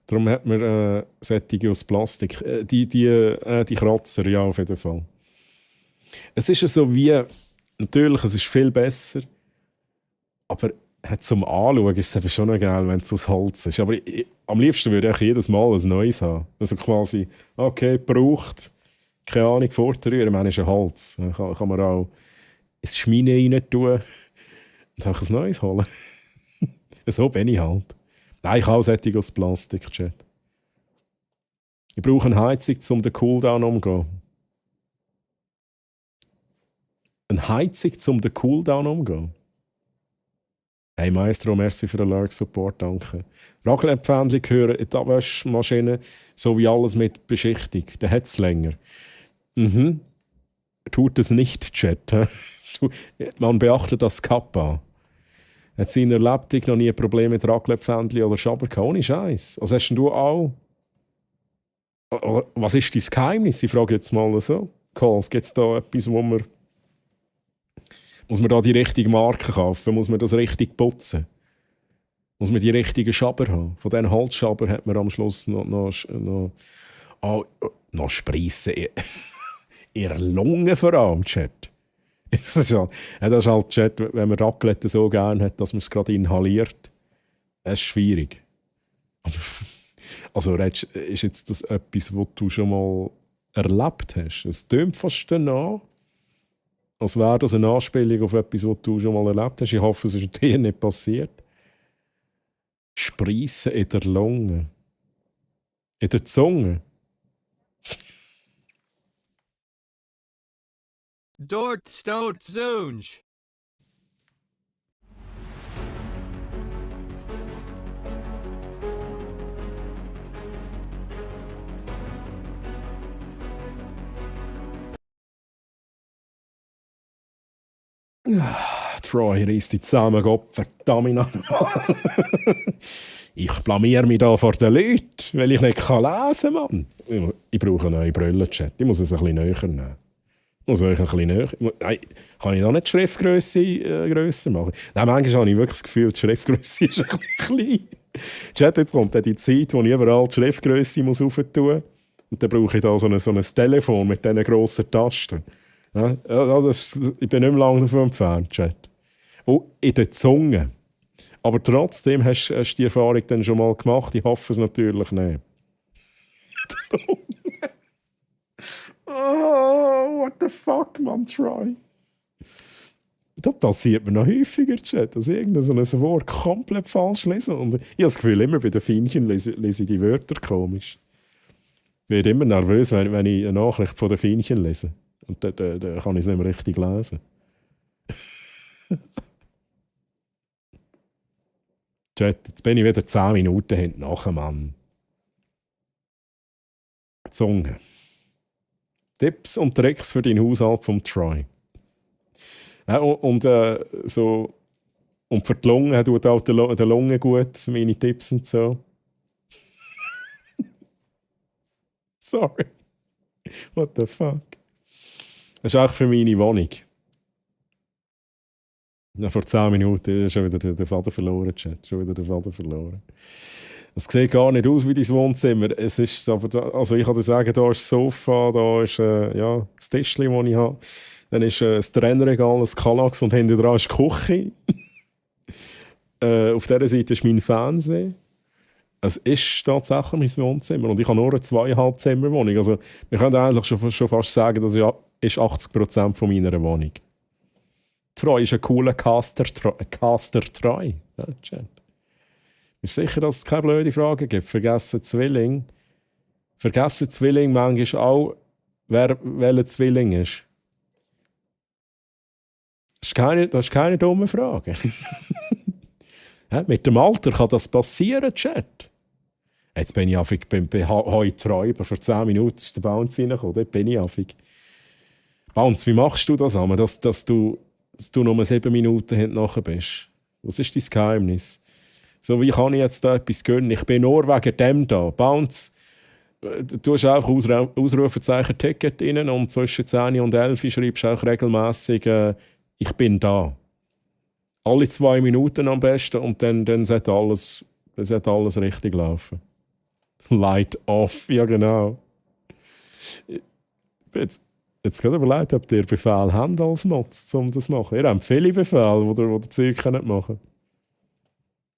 Speaker 1: Darum hat man Sättige aus Plastik. Die Kratzer, ja, auf jeden Fall. Es ist so wie, natürlich, es ist viel besser, aber zum Anschauen ist es eben schon noch geil, wenn es aus Holz ist. Aber am liebsten würde ich jedes Mal ein neues haben. Also quasi, okay, braucht, keine Ahnung, vorrühren, man ist ein Holz. Dann kann man auch ins Schmine rein tun und auch ein neues holen. So bin ich halt. Nein, ich habe auch Sättig aus Plastik, Chat. Ich brauche eine Heizung, um den Cooldown umzugehen. Eine Heizung, um den Cooldown umzugehen? Hey Maestro, merci für den Lurk-Support, danke. Raclette-Pfännchen gehören in die Abwaschmaschine, so wie alles mit Beschichtung. Dann hat es länger. Tut es nicht, Chat. Man beachtet das Kappa. Hat sie in der Lebtung noch nie ein Problem mit Raclette-Pfännchen oder Schaber gehabt? Ohne Scheiß. Was hast denn du auch? Was ist dein Geheimnis? Ich frage jetzt mal so. Calls, gibt es da etwas, wo man... Muss man da die richtige Marke kaufen? Muss man das richtig putzen? Muss man die richtigen Schaber haben? Von diesen Holzschaber hat man am Schluss noch Spreissen. In der Lunge vor allem, Chat. Das ist halt, Chat, wenn man Raclette so gerne hat, dass man es gerade inhaliert. Das ist schwierig. Also ist jetzt das etwas, was du schon mal erlebt hast? Es tönt fast danach, als wäre das eine Anspielung auf etwas, was du schon mal erlebt hast. Ich hoffe, es ist dir nicht passiert. Spreissen in der Lunge. In der Zunge.
Speaker 7: Dort stout Zunge.
Speaker 1: Troy reißt die zusammen, Gott verdammt. Ich blamier mich da vor den Leuten, weil ich nicht lesen kann, Mann. Ich brauche eine neue Brille, Chat. Ich muss es ein bisschen näher nehmen. Ich muss euch ein bisschen näher. Nein, kann ich da nicht die Schriftgröße grösser machen? Nein, manchmal habe ich wirklich das Gefühl, die Schriftgröße ist ein bisschen klein. Chat, jetzt kommt die Zeit, wo ich überall die Schriftgröße aufentun muss. Und dann brauche ich da so ein Telefon mit diesen grossen Tasten. Ja, ich bin nicht mehr lange davon entfernt, Chat. Und in der Zunge. Aber trotzdem hast du die Erfahrung dann schon mal gemacht. Ich hoffe es natürlich nicht. Oh, what the fuck, man, Troy. Das passiert mir noch häufiger, Chat, dass ich irgendein so ein Wort komplett falsch lese. Und ich habe das Gefühl, immer bei den Fienchen lese ich die Wörter komisch. Ich werde immer nervös, wenn ich eine Nachricht von den Fienchen lese. Und dann kann ich es nicht mehr richtig lesen. Chat, jetzt bin ich wieder 10 Minuten hinten nachher, Mann. Zunge. Tipps und Tricks für deinen Haushalt vom Troy. Ja, und für die Lunge tut auch der Lunge gut, meine Tipps und so. Sorry. What the fuck? Das ist auch für meine Wohnung. Ja, vor 10 Minuten schon wieder den Faden verloren, Chat. Schon wieder den Faden verloren. Es sieht gar nicht aus wie dein Wohnzimmer. Es ist aber also ich kann dir sagen, da ist das Sofa, da ist das Tischchen, das ich habe. Dann ist das Trennregal, das Kallax und hinten dran ist die Küche. Auf dieser Seite ist mein Fernseher. Es ist tatsächlich mein Wohnzimmer und ich habe nur eine 2,5 Zimmer Wohnung. Also wir können eigentlich schon fast sagen, das ist 80% von meiner Wohnung. Troy ist ein cooler Caster Troy. Ja, bist du sicher, dass es keine blöde Frage gibt? Vergessen Zwilling manchmal auch, welcher Zwilling ist. Das ist keine dumme Frage. Ja, mit dem Alter kann das passieren, Chat. Jetzt bin ich affig, bei heute Räuber. Vor 10 Minuten ist der Bounce reingekommen. Dort bin ich affig. Bounce, wie machst du das einmal, dass du nur 7 Minuten hinten bist? Was ist dein Geheimnis? So, wie kann ich jetzt da etwas gönnen? Ich bin nur wegen dem da. Bounce, du hast einfach Ausrufezeichen Ticket rein und zwischen 10 und 11 schreibst du auch regelmässig «Ich bin da». Alle 2 Minuten am besten und dann sollte alles richtig laufen. Light off, ja genau. Jetzt gerade überlegt, ob ihr Befehl habt als Mods, um das zu machen. Ihr habt viele Befehle, die ihr Zeug machen könnt.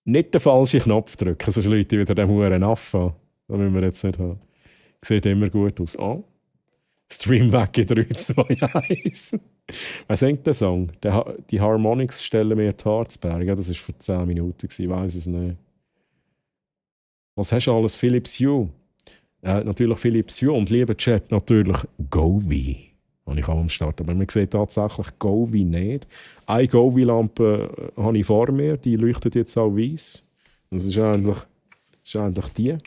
Speaker 1: Nicht den falschen Knopf drücken, sonst Leute wieder den Huren Affe an. Das müssen wir jetzt nicht haben. Sieht immer gut aus. Oh. Stream weg in 3, 2, 1. Wer singt den Song? Die Harmonics stellen mir die Harzberge. Ja, das war vor 10 Minuten. Ich weiss es nicht. Was hast du alles? Philips Hue. Natürlich Philips Hue. Und lieber Chat, natürlich Govee. Und ich am Start. Aber man sieht tatsächlich Govee nicht. Eine Govee-Lampe habe ich vor mir. Die leuchtet jetzt auch weiss. Das ist eigentlich die.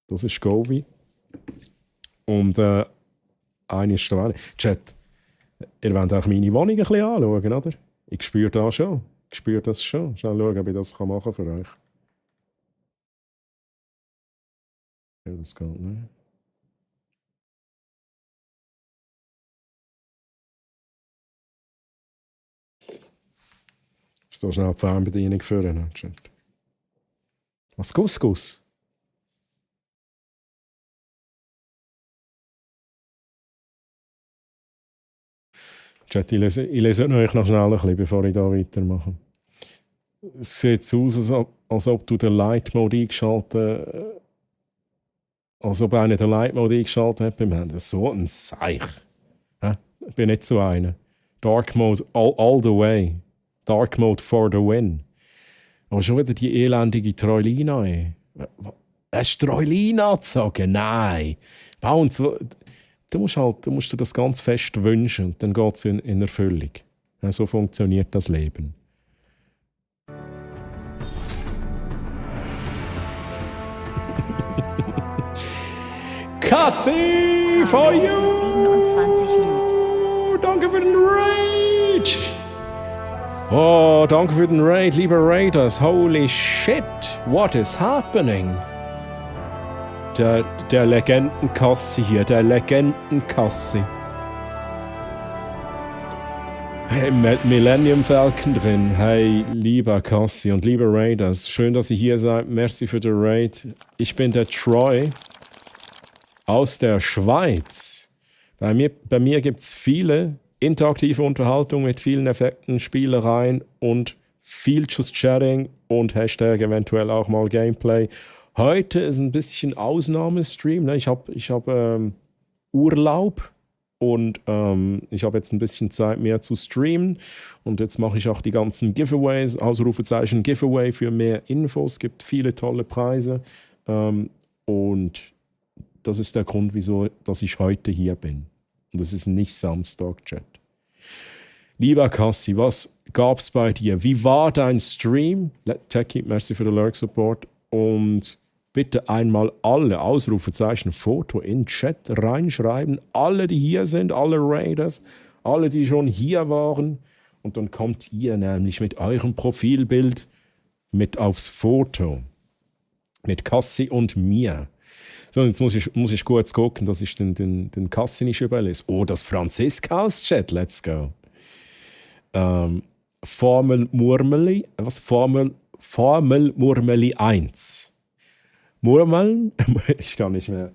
Speaker 1: Das ist Govee. Und eine ist da. Chat, ihr wollt auch meine Wohnung ein bisschen anschauen, oder? Ich spüre das schon. Schnell schauen, ob ich das machen kann für euch. Ja, das geht nicht. Ist da schnell die Fernbedienung führen, Chat. Was Guss? Chat, ich lese euch noch schnell ein bisschen, bevor ich da weitermache. Es sieht so aus, als ob du den Light-Mode eingeschaltet als ob einer den Light-Mode eingeschaltet hat beim Handy. So ein Seich. Ich bin nicht so einer. Dark Mode all the way. Dark Mode for the win. Aber schon wieder die elendige Troilina. Hast du Troilina zu sagen? Nein. Bounce, du musst dir das ganz fest wünschen und dann geht es in Erfüllung. Ja, so funktioniert das Leben. Cassie for you!
Speaker 3: 27 Lüt.
Speaker 1: Danke für den Rage! Oh, danke für den Raid, liebe Raiders. Holy shit, what is happening? Der Legendenkassi hier, der Legendenkassi. Hey, Millennium Falcon drin. Hey, lieber Kassi und liebe Raiders. Schön, dass ihr hier seid. Merci für den Raid. Ich bin der Troy aus der Schweiz. Bei mir gibt es viele interaktive Unterhaltung mit vielen Effekten, Spielereien und viel Just Chatting und Hashtag eventuell auch mal Gameplay. Heute ist ein bisschen Ausnahmestream. Ne? Ich hab Urlaub und ich habe jetzt ein bisschen Zeit mehr zu streamen. Und jetzt mache ich auch die ganzen Giveaways, Ausrufezeichen Giveaway für mehr Infos. Es gibt viele tolle Preise. Und das ist der Grund, wieso dass ich heute hier bin. Und das ist nicht Samstag-Chat. Lieber Kassi, was gab's bei dir? Wie war dein Stream? Techie, merci für den Lurk-Support. Und bitte einmal alle Ausrufezeichen Foto in den Chat reinschreiben. Alle, die hier sind, alle Raiders, alle, die schon hier waren. Und dann kommt ihr nämlich mit eurem Profilbild mit aufs Foto. Mit Kassi und mir. So, jetzt muss ich kurz gucken, dass ich den Kassi nicht überlese. Oh, das Franziska-Chat, let's go. Formel Murmeli 1. Murmeln? Ich kann nicht mehr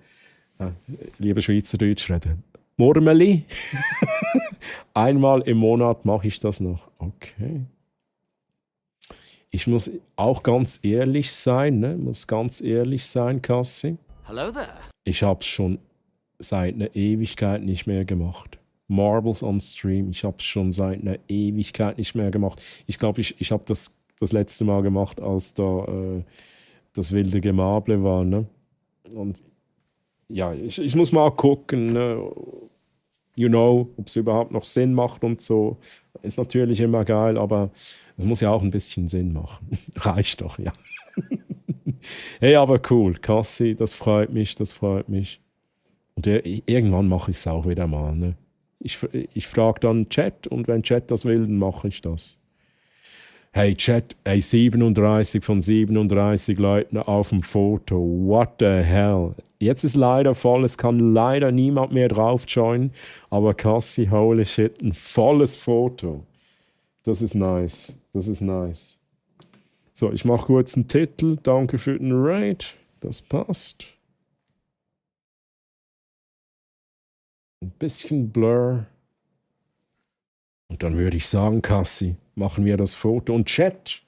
Speaker 1: lieber Schweizerdeutsch reden. Murmeli? Einmal im Monat mache ich das noch. Okay. Ich muss auch ganz ehrlich sein, ne? Muss ganz ehrlich sein, Kassi.
Speaker 7: Hello there.
Speaker 1: Ich habe es schon seit einer Ewigkeit nicht mehr gemacht. Marbles on Stream, ich habe es schon seit einer Ewigkeit nicht mehr gemacht. Ich glaube, ich habe das letzte Mal gemacht, als da das wilde Gemable war. Ne? Und ja, ich muss mal gucken, ne? Ob es überhaupt noch Sinn macht und so. Ist natürlich immer geil, aber es muss ja auch ein bisschen Sinn machen. Reicht doch, ja. Hey, aber cool, Kassi, das freut mich. Und irgendwann mache ich es auch wieder mal. Ne? Ich frage dann Chat und wenn Chat das will, dann mache ich das. Hey Chat, 37 von 37 Leuten auf dem Foto. What the hell? Jetzt ist leider voll, es kann leider niemand mehr drauf joinen. Aber Kassi, holy shit, ein volles Foto. Das ist nice. So, ich mache kurz einen Titel. Danke für den Raid. Das passt. Ein bisschen Blur. Und dann würde ich sagen, Kassi, machen wir das Foto. Und Chat,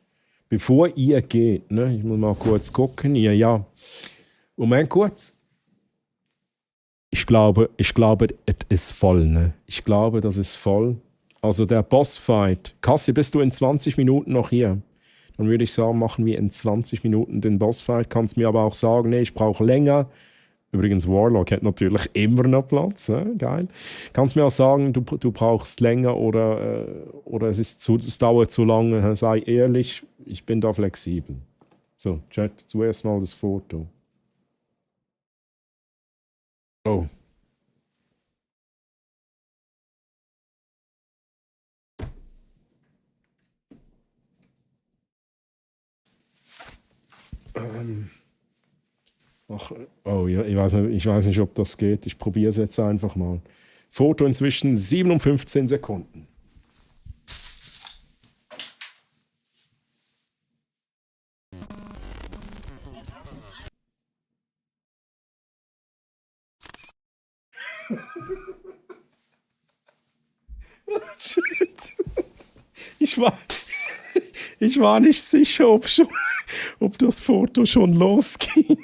Speaker 1: bevor ihr geht, ne, ich muss mal kurz gucken. Ja. Moment kurz. Ich glaube, es ist voll. Ne? Ich glaube, das ist voll. Also der Bossfight. Kassi, bist du in 20 Minuten noch hier? Dann würde ich sagen, machen wir in 20 Minuten den Bossfight. Kannst mir aber auch sagen, nee, ich brauche länger. Übrigens, Warlock hat natürlich immer noch Platz. Geil. Kannst mir auch sagen, du brauchst länger oder es dauert zu lange. Sei ehrlich, ich bin da flexibel. So, Chat, zuerst mal das Foto. Oh. Ja, ich weiß nicht, ob das geht. Ich probiere es jetzt einfach mal. Foto inzwischen 57 Sekunden. Ich war nicht sicher, ob das Foto schon losging.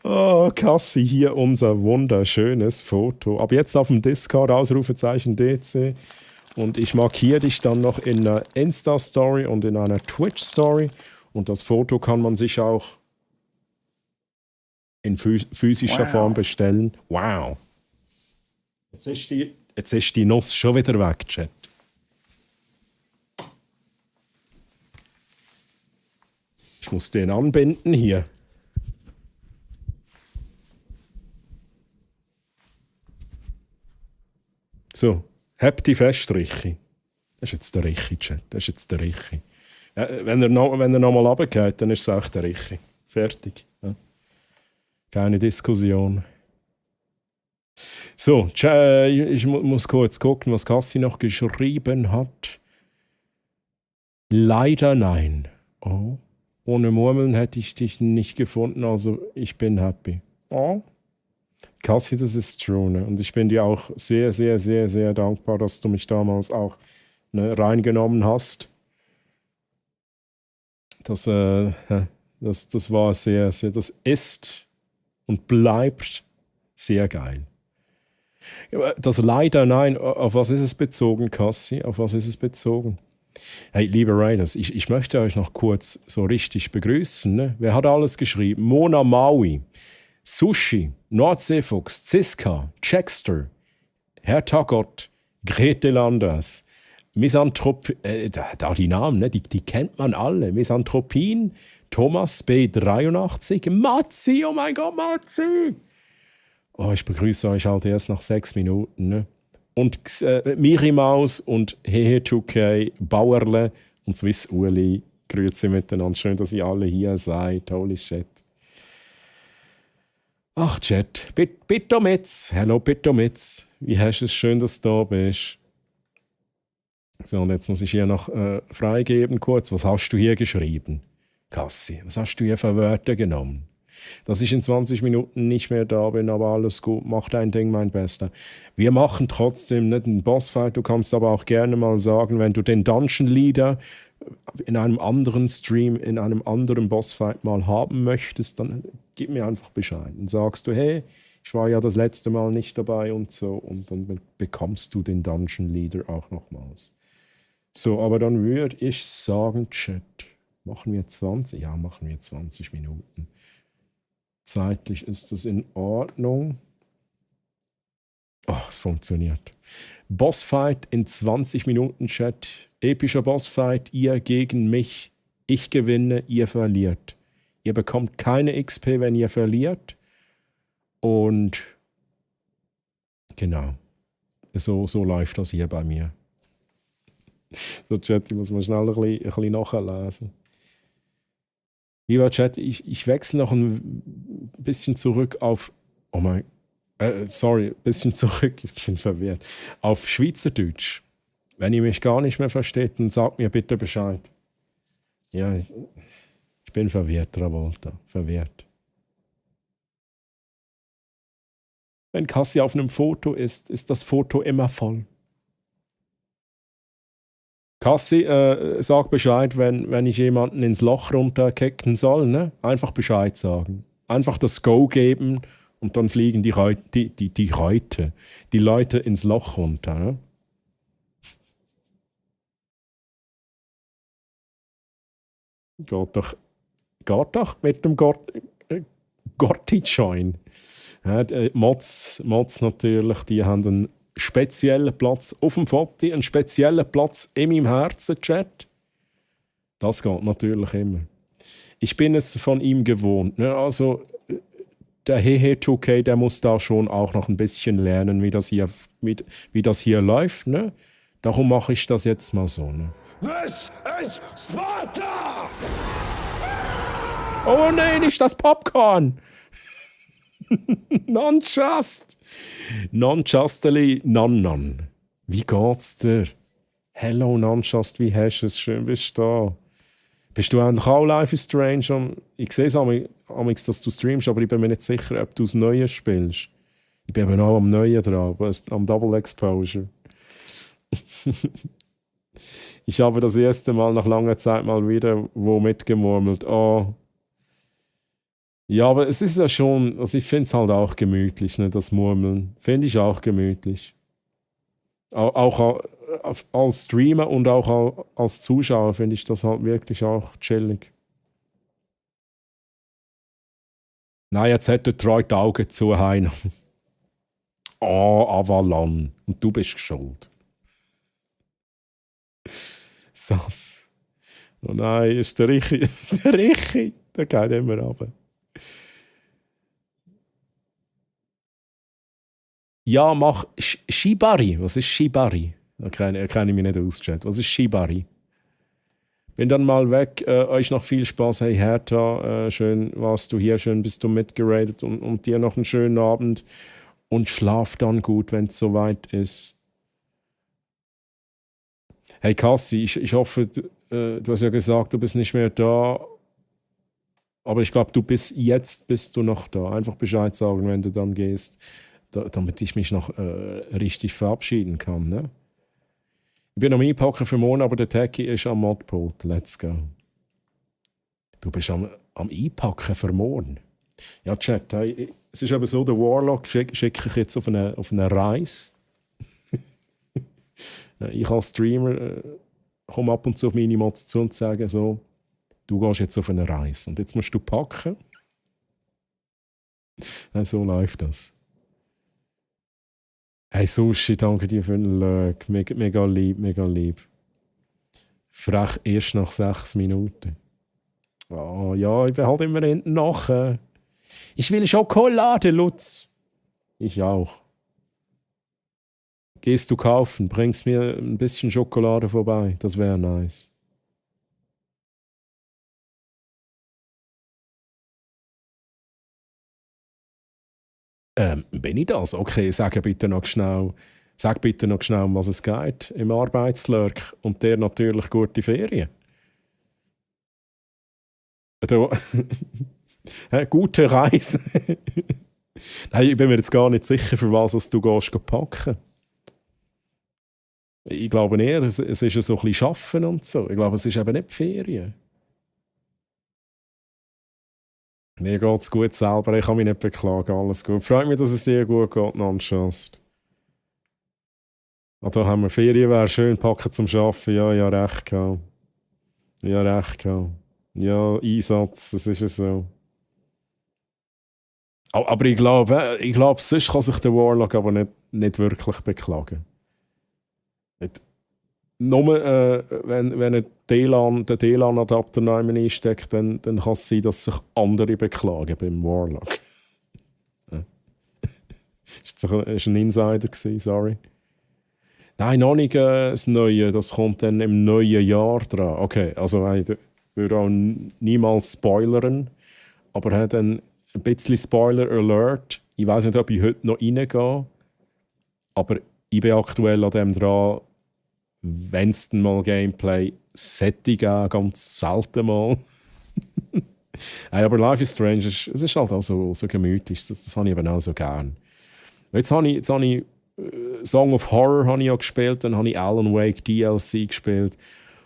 Speaker 1: Oh, Kassi, hier unser wunderschönes Foto. Ab jetzt auf dem Discord, Ausrufezeichen DC. Und ich markiere dich dann noch in einer Insta-Story und in einer Twitch-Story. Und das Foto kann man sich auch in physischer Form bestellen. Wow. Jetzt ist die Nuss schon wieder weg, Chat. Ich muss den anbinden hier. So, Habt die fest, Richi. Das ist jetzt der Richi, Chat. Das ist jetzt der Richi. Wenn er noch mal runtergeht, dann ist es auch der Richi. Fertig. Ja. Keine Diskussion. So, ich muss kurz gucken, was Cassie noch geschrieben hat. Leider nein. Oh. Ohne Murmeln hätte ich dich nicht gefunden, also ich bin happy. Oh. Cassie, das ist true, ne? Und ich bin dir auch sehr, sehr, sehr, sehr dankbar, dass du mich damals auch reingenommen hast. Das war sehr, sehr, das ist und bleibt sehr geil. Das leider nein, auf was ist es bezogen, Cassie? Auf was ist es bezogen? Hey, liebe Raiders, ich möchte euch noch kurz so richtig begrüßen. Ne? Wer hat alles geschrieben? Mona Maui, Sushi, Nordseefuchs, Ziska, Checkster, Herr Tagott, Grete Landers, Misanthrop, da die Namen, ne? die kennt man alle. Misanthropin, Thomas B83, Matzi, oh mein Gott, Matzi! Oh, ich begrüße euch halt erst nach 6 Minuten. Ne? Und Miri Maus und Hehe2K, Bauerle und Swiss Uli, grüezi miteinander. Schön, dass ihr alle hier seid. Holy shit. Ach, Chat, bitte mit's. Hallo, bitte mit's. Wie hast du es? Schön, dass du da bist. So, und jetzt muss ich hier noch freigeben kurz. Was hast du hier geschrieben, Cassie? Was hast du hier für Wörter genommen? Dass ich in 20 Minuten nicht mehr da bin, aber alles gut, mach dein Ding, mein Bester. Wir machen trotzdem nicht einen Bossfight, du kannst aber auch gerne mal sagen, wenn du den Dungeon Leader in einem anderen Stream, in einem anderen Bossfight mal haben möchtest, dann gib mir einfach Bescheid. Dann sagst du, hey, ich war ja das letzte Mal nicht dabei und so, und dann bekommst du den Dungeon Leader auch nochmals. So, aber dann würde ich sagen, Chat, machen wir 20? Ja, machen wir 20 Minuten. Zeitlich ist das in Ordnung. Oh, es funktioniert. Bossfight in 20 Minuten, Chat. Epischer Bossfight, ihr gegen mich. Ich gewinne, ihr verliert. Ihr bekommt keine XP, wenn ihr verliert. Und genau, so läuft das hier bei mir. So, Chat, ich muss mal schnell ein bisschen nachlesen. Lieber Chat, ich wechsle noch ein bisschen zurück auf, ein bisschen zurück, ich bin verwirrt, auf Schweizerdeutsch. Wenn ihr mich gar nicht mehr versteht, dann sagt mir bitte Bescheid. Ja, ich bin verwirrt, Travolta, verwirrt. Wenn Cassie auf einem Foto ist das Foto immer voll. Cassie, sag Bescheid, wenn ich jemanden ins Loch runterkicken soll. Ne? Einfach Bescheid sagen. Einfach das Go geben und dann fliegen die Leute ins Loch runter. Ne? Geht doch mit dem Gotti-Join. Ja, Mods natürlich, die haben einen speziellen Platz auf dem Foto, einen speziellen Platz in meinem Herzen, Chat. Das geht natürlich immer. Ich bin es von ihm gewohnt. Ne? Also der Hehe2K, der muss da schon auch noch ein bisschen lernen, wie das hier läuft. Ne? Darum mache ich das jetzt mal so. Ne?
Speaker 6: This is Sparta!
Speaker 1: Oh nein, nicht das Popcorn! Non-just! Non-justly, non-non. Wie geht's dir? Hello, Non-just, wie hast du es? Schön bist du da. Bist du eigentlich auch Life is Strange? Ich sehe es amigs, dass du streamst, aber ich bin mir nicht sicher, ob du das Neue spielst. Ich bin eben auch am Neuen dran, am Double Exposure. Ich habe das erste Mal nach langer Zeit mal wieder mitgemurmelt. Oh. Ja, aber es ist ja schon, also ich finde es halt auch gemütlich, ne, das Murmeln. Finde ich auch gemütlich. Auch als Streamer und auch als Zuschauer finde ich das halt wirklich auch chillig. Nein, jetzt hätte Troy die Augen zu, Heino. Oh, Avalon. Und du bist schuld. Sass. Oh nein, ist der Richi. Der Richi, der geht immer runter. Ja, mach Shibari. Was ist Shibari? Da kenne ich mich nicht aus, Chat. Was ist Shibari? Bin dann mal weg. Euch noch viel Spaß. Hey Hertha, schön warst du hier, schön bist du mitgeradet und dir noch einen schönen Abend. Und schlaf dann gut, wenn es soweit ist. Hey Cassi, ich hoffe, du hast ja gesagt, du bist nicht mehr da. Aber ich glaube, bist du noch da. Einfach Bescheid sagen, wenn du dann gehst, damit ich mich noch richtig verabschieden kann. Ne? Ich bin am Einpacken für morgen, aber der Techie ist am Modpult. Let's go. Du bist am Einpacken für morgen. Ja, Chat, hey, es ist eben so, der Warlock schicke ich jetzt auf eine Reise. Ich als Streamer komme ab und zu auf meine Mods zu und sage so, du gehst jetzt auf eine Reise und jetzt musst du packen. So läuft das. Hey Sushi, danke dir für den Lurk. Mega lieb, mega lieb. Frech erst nach 6 Minuten. Oh ja, ich bin halt immer hinten nach. Ich will Schokolade, Lutz. Ich auch. Gehst du kaufen, bringst mir ein bisschen Schokolade vorbei. Das wäre nice. Bin ich das? Okay, sag bitte noch schnell, um was es geht im Arbeitslurk. Und der natürlich gute Ferien. Gute Reise. Nein, ich bin mir jetzt gar nicht sicher, für was du gehst packen. Ich glaube eher, es ist ja so ein bisschen Arbeiten und so. Ich glaube, es ist eben nicht die Ferien. Mir geht es gut selber, ich kann mich nicht beklagen, alles gut. Freut mich, dass es dir gut geht, Nonchast. Da haben wir Ferien, wäre schön, packen zum Arbeiten. Ja, recht gehabt. Ja, Einsatz, das ist ja so. Aber ich glaube, sonst kann sich der Warlock aber nicht wirklich beklagen. Nur wenn er den DLAN-Adapter noch einmal einsteckt, dann kann es sein, dass sich andere beklagen beim Warlock. Das war ein Insider, sorry. Nein, noch nicht das Neue, das kommt dann im neuen Jahr dran. Okay, also ich würde auch niemals spoilern, aber hat dann ein bisschen Spoiler-Alert. Ich weiß nicht, ob ich heute noch reingehe, aber ich bin aktuell an dem dran, wenn es dann mal Gameplay sollte geben, ganz selten mal. Hey, aber Life is Strange, es ist halt auch so gemütlich, das habe ich eben auch so gern. Jetzt habe ich Song of Horror habe ich ja gespielt, dann habe ich Alan Wake DLC gespielt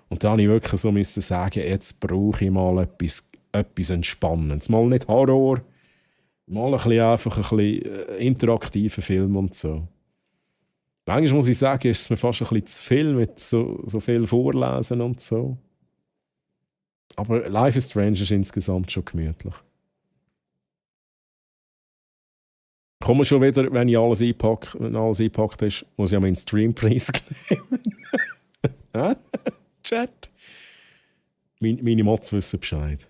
Speaker 1: und dann habe ich wirklich so müssen sagen, jetzt brauche ich mal etwas Entspannendes. Mal nicht Horror, mal ein bisschen interaktiven Film und so. Manchmal muss ich sagen, ist es mir fast ein bisschen zu viel mit so viel Vorlesen und so. Aber Life is Strange ist insgesamt schon gemütlich. Komme schon wieder, wenn alles eingepackt ist, muss ich ja meinen Streampreis claimen. Chat? Meine Mods wissen Bescheid.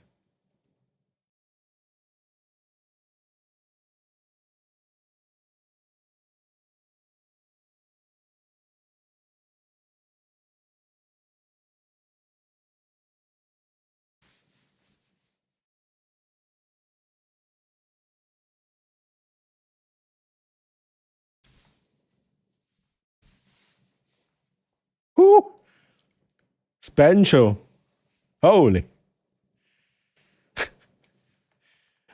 Speaker 1: Das Banjo. Holy.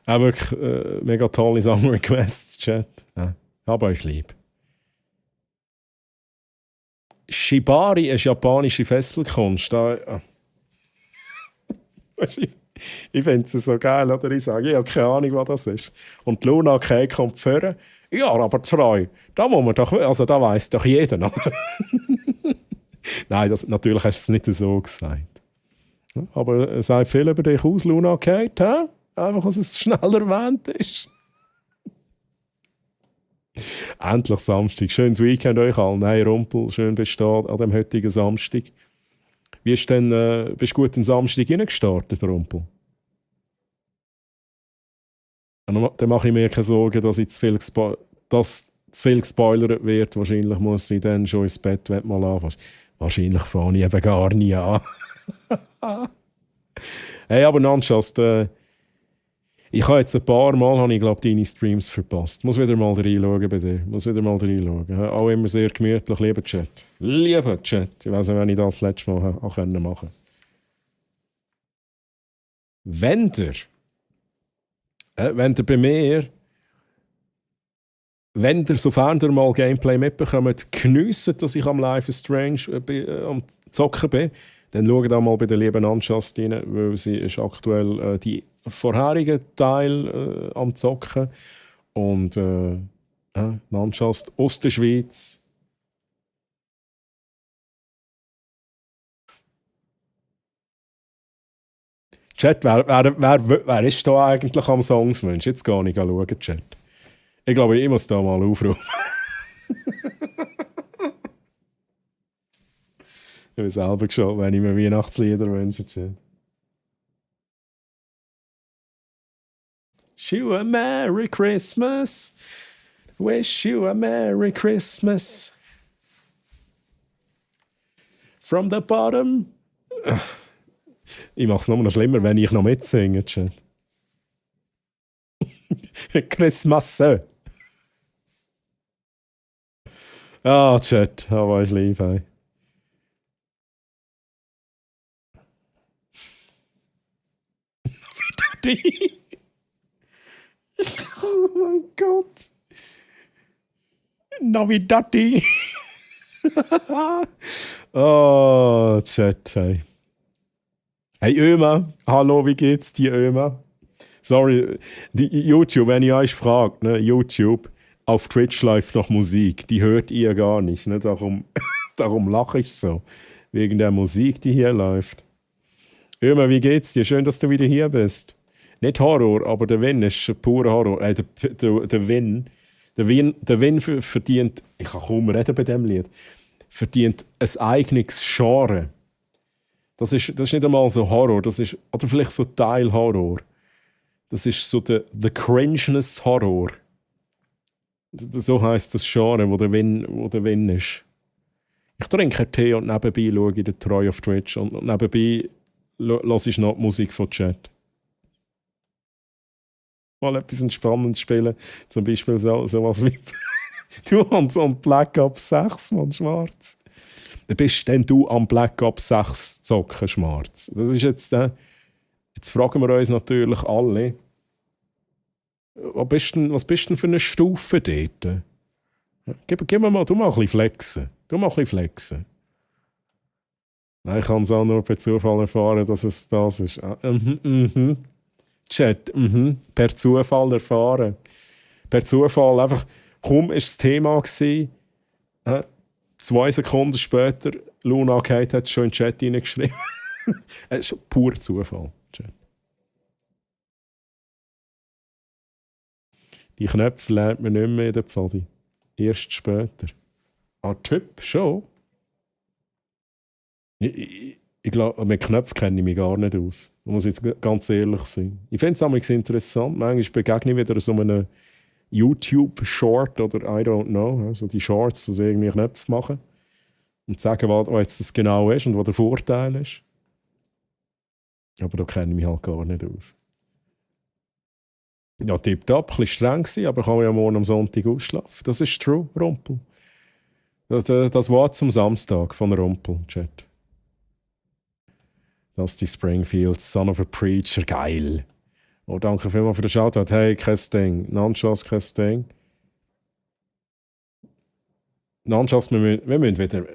Speaker 1: Auch wirklich mega tolle Song-Requests, Chat. Ja, hab euch lieb. Shibari ist japanische Fesselkunst. Ich finde es so geil, oder? Ich sage, ich habe keine Ahnung, was das ist. Und Luna Kay kommt vorne. Ja, aber die Frau, da muss man doch, also da weiss doch jeder, oder? Nein, natürlich hast du es nicht so gesagt. Aber es sagt viel über dich aus, Luna Kate, hä? Einfach, dass es schnell erwähnt ist. Endlich Samstag. Schönes Weekend euch allen. Hey Rumpel, schön bist du da an dem heutigen Samstag. Wie ist denn, bist du gut in den Samstag reingestartet, Rumpel? Dann mache ich mir keine Sorgen, dass ich zu viel zu viel gespoilert wird. Wahrscheinlich muss ich dann schon ins Bett, wenn du mal anfängst. Wahrscheinlich fange ich eben gar nie an. Hey, aber Nonchast, ich habe jetzt ein paar Mal, glaube deine Streams verpasst. Muss wieder mal reinschauen bei dir. Muss wieder mal reinschauen. Ja, auch immer sehr gemütlich, lieber Chat. Lieber Chat. Ich weiss nicht, wenn ich das letzte Mal auch machen konnte. Wenn ihr bei mir, wenn ihr, sofern ihr mal Gameplay mitbekommt, geniessen, dass ich am Life is Strange am Zocken bin, dann schaut auch mal bei der lieben Anschast rein, weil sie ist aktuell die vorherigen Teil am Zocken. Und Anschast aus der Schweiz. Chat, wer ist da eigentlich am Songswunsch? Jetzt gehe ich schauen, Chat. Ich glaube, ich muss da mal aufrufen. Ich habe selber geschaut, wenn ich mir Weihnachtslieder wünsche, Chat. Wish you a Merry Christmas. Wish you a Merry Christmas. From the bottom. Ich mache es noch schlimmer, wenn ich noch mitsinge, Chat. Christmas. Ah, Chat, aber ich liebe euch. Die. Oh mein Gott. Navidadi. Oh, Chat, hey. Hey Öma, hallo, wie geht's dir, Öma? Sorry, die YouTube, wenn ihr euch fragt, ne, YouTube, auf Twitch läuft noch Musik, die hört ihr gar nicht, ne? Darum lache ich so, wegen der Musik, die hier läuft. Öma, wie geht's dir? Schön, dass du wieder hier bist. Nicht Horror, aber der Win ist purer Horror. Der Win verdient, ich kann kaum reden bei dem Lied, verdient ein eigenes Genre. Das ist nicht einmal so Horror, das ist, oder vielleicht so Teil-Horror. Das ist so der Cringeness-Horror. So heisst das Genre, wo der Win ist. Ich trinke Tee und nebenbei schaue ich den Treu auf Twitch und nebenbei höre ich noch die Musik von Chat. Mal etwas Entspannendes spielen. Zum Beispiel sowas wie du und Black Ops 6, Mann, Schwarz. Bist denn du am Black Ops 6 zocken, Schwarz? Das ist jetzt, jetzt fragen wir uns natürlich alle, was bist denn für eine Stufe dort? Gib mir mal, du mal ein bisschen flexen. Nein, ich kann es auch nur per Zufall erfahren, dass es das ist. Chat, per Zufall erfahren. Per Zufall, einfach, kaum war das Thema gewesen, 2 Sekunden später, Luna Kate hat es schon in den Chat reingeschrieben. Es ist pur Zufall. Chat. Die Knöpfe lernt man nicht mehr in der Pfadi. Erst später. Typ, schon. Ich glaube, mit Knöpfen kenne ich mich gar nicht aus. Da muss ich jetzt ganz ehrlich sein. Ich finde es auch interessant. Manchmal begegne ich wieder so einem YouTube-Short oder I don't know. Also die Shorts, die irgendwie Knöpfe machen. Und sagen, was jetzt das genau ist und was der Vorteil ist. Aber da kenne ich mich halt gar nicht aus. Ja, tipptopp, ein bisschen streng gewesen, aber kann man ja morgen am Sonntag ausschlafen. Das ist true, Rumpel. Das Wort zum Samstag von Rumpel, Chat. Dusty Springfield, Son of a Preacher, geil. Oh, danke vielmals für den Shoutout. Hey, kein Ding. Nonchas, kein Ding. Nonchas, wir müssen wieder,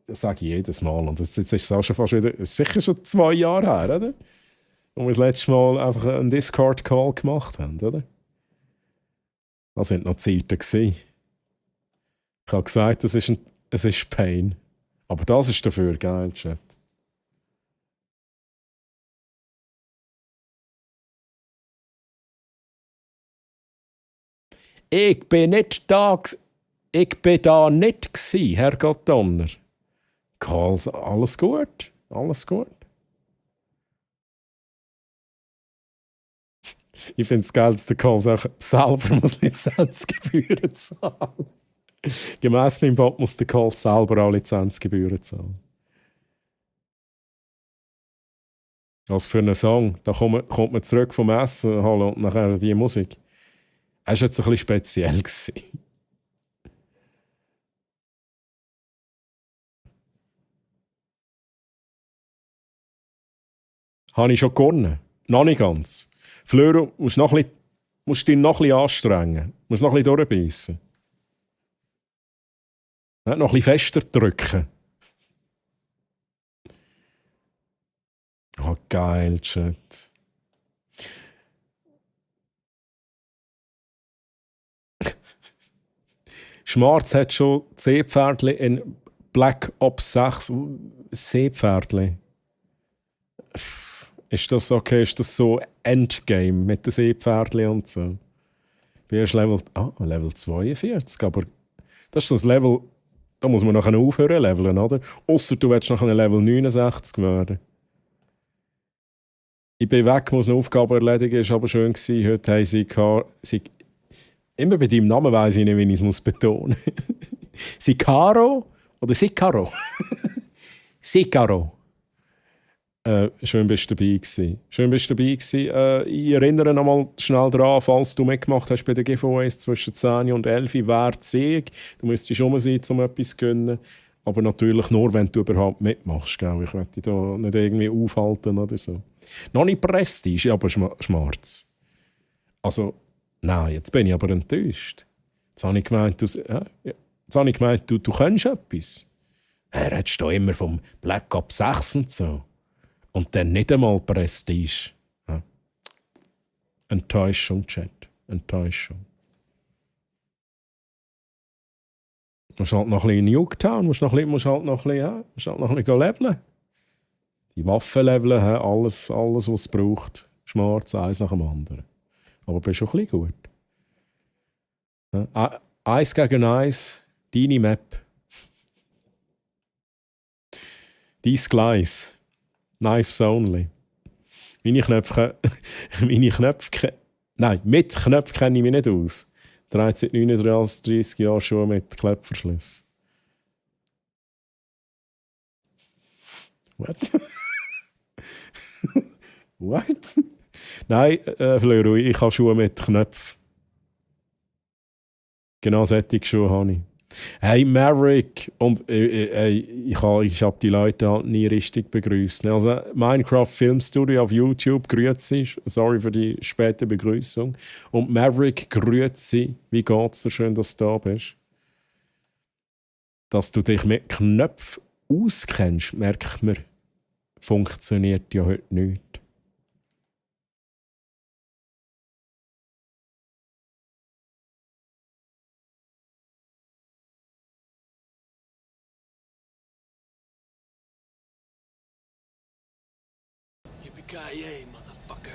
Speaker 1: das sage ich jedes Mal, und jetzt ist es auch schon fast wieder, sicher schon 2 Jahre her, oder? Und wir das letzte Mal einfach einen Discord-Call gemacht haben, oder? Das waren noch Zeiten gewesen. Ich habe gesagt, es ist Pain. Aber das ist dafür geil, Chat. Ich bin nicht da. Ich bin da nicht gsi, Herrgott Donner. Karls, alles gut? Alles gut? Ich finde es geil, dass der Karl auch selber muss Lizenzgebühren zahlen. Gemäss meinem Bot muss der Call selber auch Lizenzgebühren zahlen. Was für einen Song? Da kommt man zurück vom Essen holen und nachher die Musik. Es war jetzt ein bisschen speziell. Habe ich schon gewonnen? Noch nicht ganz. Flöro, musst dich noch ein bisschen anstrengen. Musst noch ein bisschen durchbeissen. Noch ein bisschen fester drücken. Oh, geil, Chat. Schmarz hat schon Seepferdli in Black Ops 6. Seepferdli. Ist das okay? Ist das so Endgame mit den Seepferdli und so? Ich bin erst Level 42, aber das ist so ein Level, da muss man nachher aufhören leveln, oder? Ausser du willst nachher Level 69 werden. Ich bin weg, muss eine Aufgabe erledigen, ist aber schön gewesen. Heute haben sie immer bei deinem Namen weiss ich nicht, wie ich es betonen muss. Sicaro oder Sicaro? Sicaro. Schön bist du dabei gewesen. Ich erinnere noch mal schnell daran, falls du mitgemacht hast bei den Giveaways zwischen 10 und 11 wäre Sieg. Du müsstest rum sein, um etwas zu gönnen. Aber natürlich nur, wenn du überhaupt mitmachst. Gell? Ich möchte dich da nicht irgendwie aufhalten oder so. Noch nicht Prestige, aber Schmarz. Also, nein, jetzt bin ich aber enttäuscht. Jetzt habe ich gemeint, du kennst etwas. Er redest da immer vom Black Ops 6 und so. Und dann nicht einmal Prestige. Ja. Enttäuschung, Chat. Enttäuschung. Du musst halt noch ein bisschen in Nuketown, musst halt noch ein bisschen leveln. Die Waffen leveln, alles, was es braucht. Schmarz, eins nach dem anderen. Aber bist schon ein bisschen gut. Ja. 1 gegen 1, deine Map. Dein Gleis. Knives only. Mit Knöpfen kenne ich mich nicht aus. 39 Jahre schon mit Klettverschluss. What? What? Nein, Flöro, ich habe Schuhe mit Knöpfen. Genau solche Schuhe habe ich. Hey Maverick! Und ich habe die Leute halt nie richtig begrüßt. Also Minecraft Filmstudio auf YouTube, grüezi. Sorry für die späte Begrüßung. Und Maverick, grüezi. Wie geht's dir? Schön, dass du da bist. Dass du dich mit Knöpfen auskennst, merkt man, funktioniert ja heute nicht.
Speaker 10: Yippee-ki-yay, motherfucker.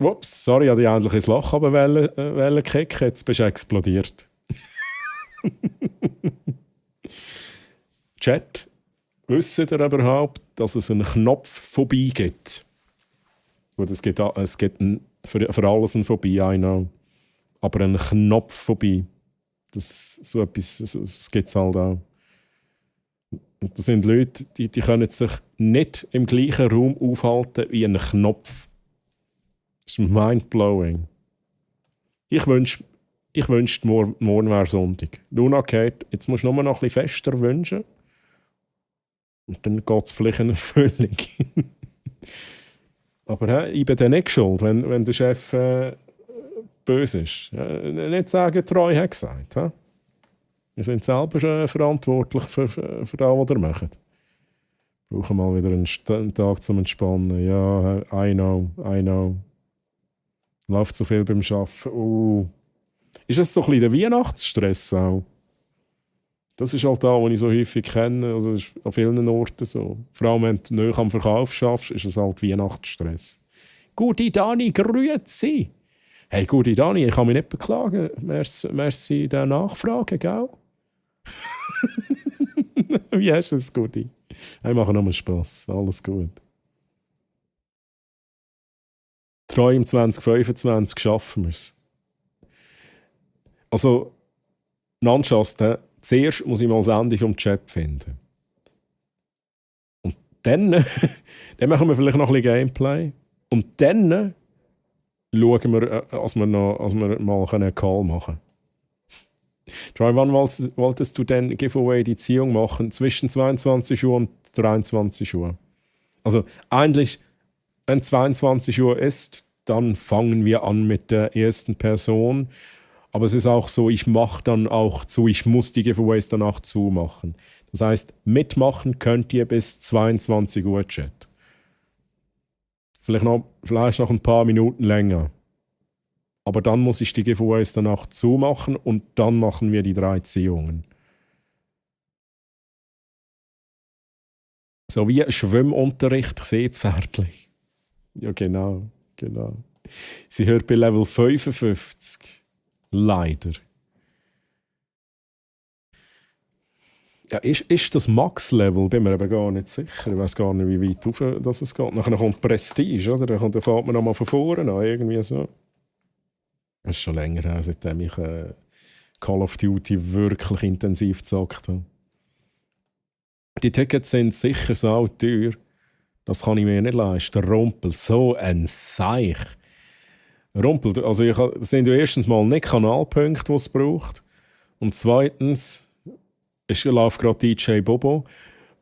Speaker 1: Ups, sorry, ich wollte endlich ins Loch kicken, jetzt bist du explodiert. Chat, wisst ihr überhaupt, dass es eine Knopfphobie gibt? Gut, es gibt für alles eine Phobie, I know. Aber eine Knopfphobie, das gibt es halt auch. Und das sind Leute, die können sich nicht im gleichen Raum aufhalten wie ein Knopf. Das ist mindblowing. Ich wünschte, morgen wäre Sonntag. Luna Kate, jetzt musst du nur noch ein bisschen fester wünschen. Und dann geht es vielleicht in Erfüllung. Aber ich bin dann nicht schuld, wenn der Chef böse ist. Nicht sagen, Treu hat gesagt. Wir sind selber verantwortlich für das, was ihr macht. Wir brauchen mal wieder einen Tag zum Entspannen. Ja, I know. Läuft so viel beim Arbeiten. Ist das so ein bisschen der Weihnachtsstress auch? Das ist halt da, was ich so häufig kenne. Also ist an vielen Orten so. Vor allem, wenn du näher am Verkauf schaffst, ist es halt Weihnachtsstress. Gute Dani, grüezi! Hey, gute Dani, ich kann mich nicht beklagen. Merci der Nachfrage, gell? Wie hast du es, Gudi? Ich mache nur Spass. Alles gut. Troy, im 2025 schaffen wir es. Also, Nanchast, zuerst muss ich mal das Ende vom Chat finden. Und dann, dann machen wir vielleicht noch ein bisschen Gameplay. Und dann schauen wir, als wir mal einen Call machen können. Troy, wann wolltest du denn Giveaway die Ziehung machen? Zwischen 22 Uhr und 23 Uhr. Also eigentlich, wenn 22 Uhr ist, dann fangen wir an mit der ersten Person. Aber es ist auch so, ich mache dann auch zu, ich muss die Giveaways danach zumachen. Das heißt, mitmachen könnt ihr bis 22 Uhr Chat. Vielleicht noch ein paar Minuten länger. Aber dann muss ich die Giveaways danach zumachen und dann machen wir die 3 Ziehungen. So wie Schwimmunterricht, Seepferdli. Ja, genau. Sie hört bei Level 55. Leider. Ja, ist das Max-Level? Bin mir eben gar nicht sicher. Ich weiß gar nicht, wie weit rauf das es geht. Nachher kommt Prestige, oder? Dann fährt man nochmal von vorne an, irgendwie so. Das ist schon länger her, seitdem ich Call of Duty wirklich intensiv gezockt habe. Die Tickets sind sicher so teuer. Das kann ich mir nicht leisten. Rumpel, so ein Seich. Rumpel, also das sind ja erstens mal nicht Kanalpunkte, die es braucht. Und zweitens läuft gerade DJ Bobo.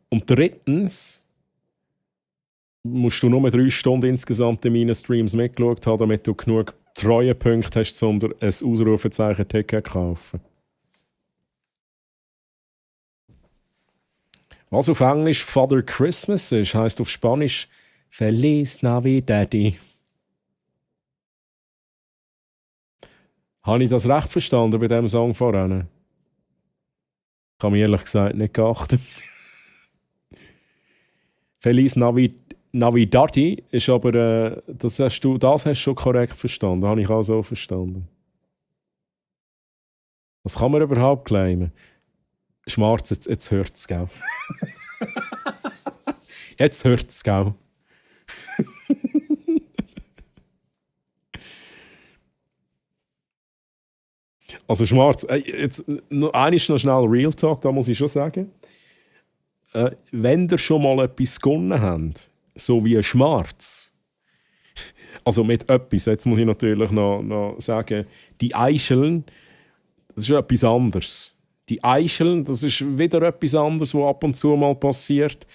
Speaker 1: Und drittens musst du nur 3 Stunden insgesamt in meinen Streams mitgeschaut haben, damit du genug Treuepunkte hast, um ein Ausrufezeichen-Ticket zu kaufen. Was auf Englisch Father Christmas ist, heisst auf Spanisch Feliz Navidad. Habe ich das recht verstanden bei diesem Song vorhin? Ich habe mir ehrlich gesagt nicht geachtet. Feliz Navidad ist aber, das hast du schon korrekt verstanden. Das habe ich auch so verstanden. Was kann man überhaupt claimen? Schmarz, jetzt hört es, gell? Jetzt hört es, gell? Also Schmarz, jetzt eines noch schnell Real Talk, da muss ich schon sagen. Wenn ihr schon mal etwas gewonnen habt, so wie ein Schmarz, also mit etwas, jetzt muss ich natürlich noch sagen, die Eicheln, das ist etwas anderes. Die Eicheln, das ist wieder etwas anderes, was ab und zu mal passiert.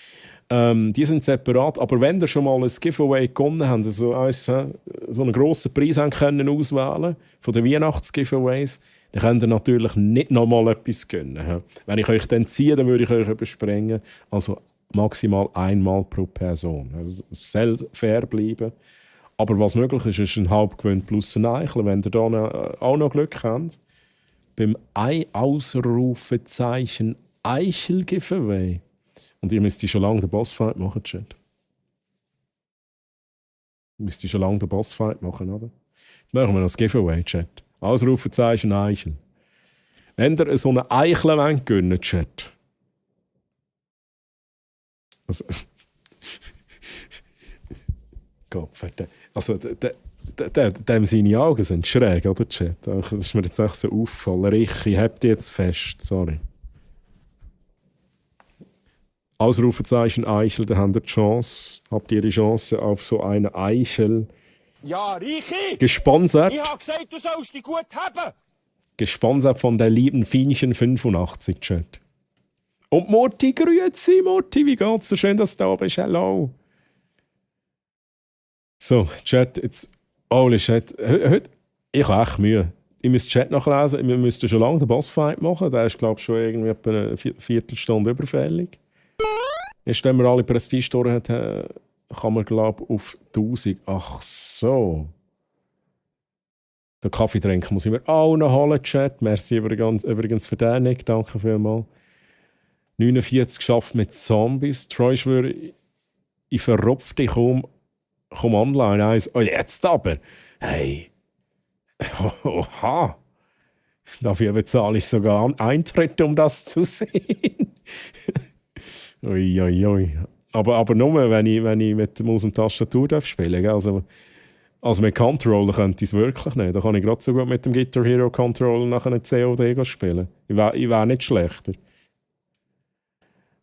Speaker 1: Die sind separat, aber wenn ihr schon mal ein Giveaway gewonnen habt, so einen grossen Preis können auswählen von den Weihnachts-Giveaways, dann könnt ihr natürlich nicht nochmal etwas gönnen. Wenn ich euch dann ziehe, dann würde ich euch überspringen. Also maximal einmal pro Person. Also es soll fair bleiben. Aber was möglich ist, ist ein Halbgewinn plus ein Eichel. Wenn ihr da auch noch Glück habt, beim Ausrufezeichen Eichel-Giveaway. Und ihr müsst schon lange den Bossfight machen, Chat. Ihr müsst schon lange den Bossfight machen, oder? Jetzt machen wir noch das Giveaway, Chat. Ausrufezeichen Eichel. Wenn ihr so eine Eichel wollt, gönnen, Chat. Also. Gott, also, dem seine Augen sind schräg, oder, Chat? Das ist mir jetzt echt so aufgefallen. Richi, habt ihr jetzt fest? Sorry. Ausrufezeichen Eichel, da habt ihr die Chance. Habt ihr die Chance auf so eine Eichel?
Speaker 10: Ja, Richi!
Speaker 1: Gesponsert.
Speaker 10: Ich hab gesagt, du sollst dich gut haben!
Speaker 1: Gesponsert von der lieben Fienchen 85, Chat. Und Mutti, grüezi, Mutti, wie geht's dir? Schön, dass du da bist. Hallo. So, Chat, jetzt. Holy shit. Heute, ich habe echt Mühe. Ich müsste Chat nachlesen. Wir müssten schon lange den Bossfight machen. Der ist, glaube ich, schon irgendwie etwa eine Viertelstunde überfällig. Erst wenn wir alle Prestige-Tore haben, kann man, glaube ich, auf 1000. Ach so. Den Kaffeetrink muss ich mir auch noch holen, Chat. Merci übrigens für den, Nick. Danke vielmals. 49 geschafft mit Zombies. Troy, ich schwöre, ich verrupfe dich komm online. Eins. Oh, jetzt aber. Hey. Oha. Dafür bezahle ich sogar Eintritt, um das zu sehen. Uiuiui. Aber nur, wenn ich mit Maus und Tastatur spielen darf. Also, Also mit Controller könnte ich es wirklich nicht. Da kann ich gerade so gut mit dem Guitar Hero Controller nachher ein COD spielen. Ich wär nicht schlechter.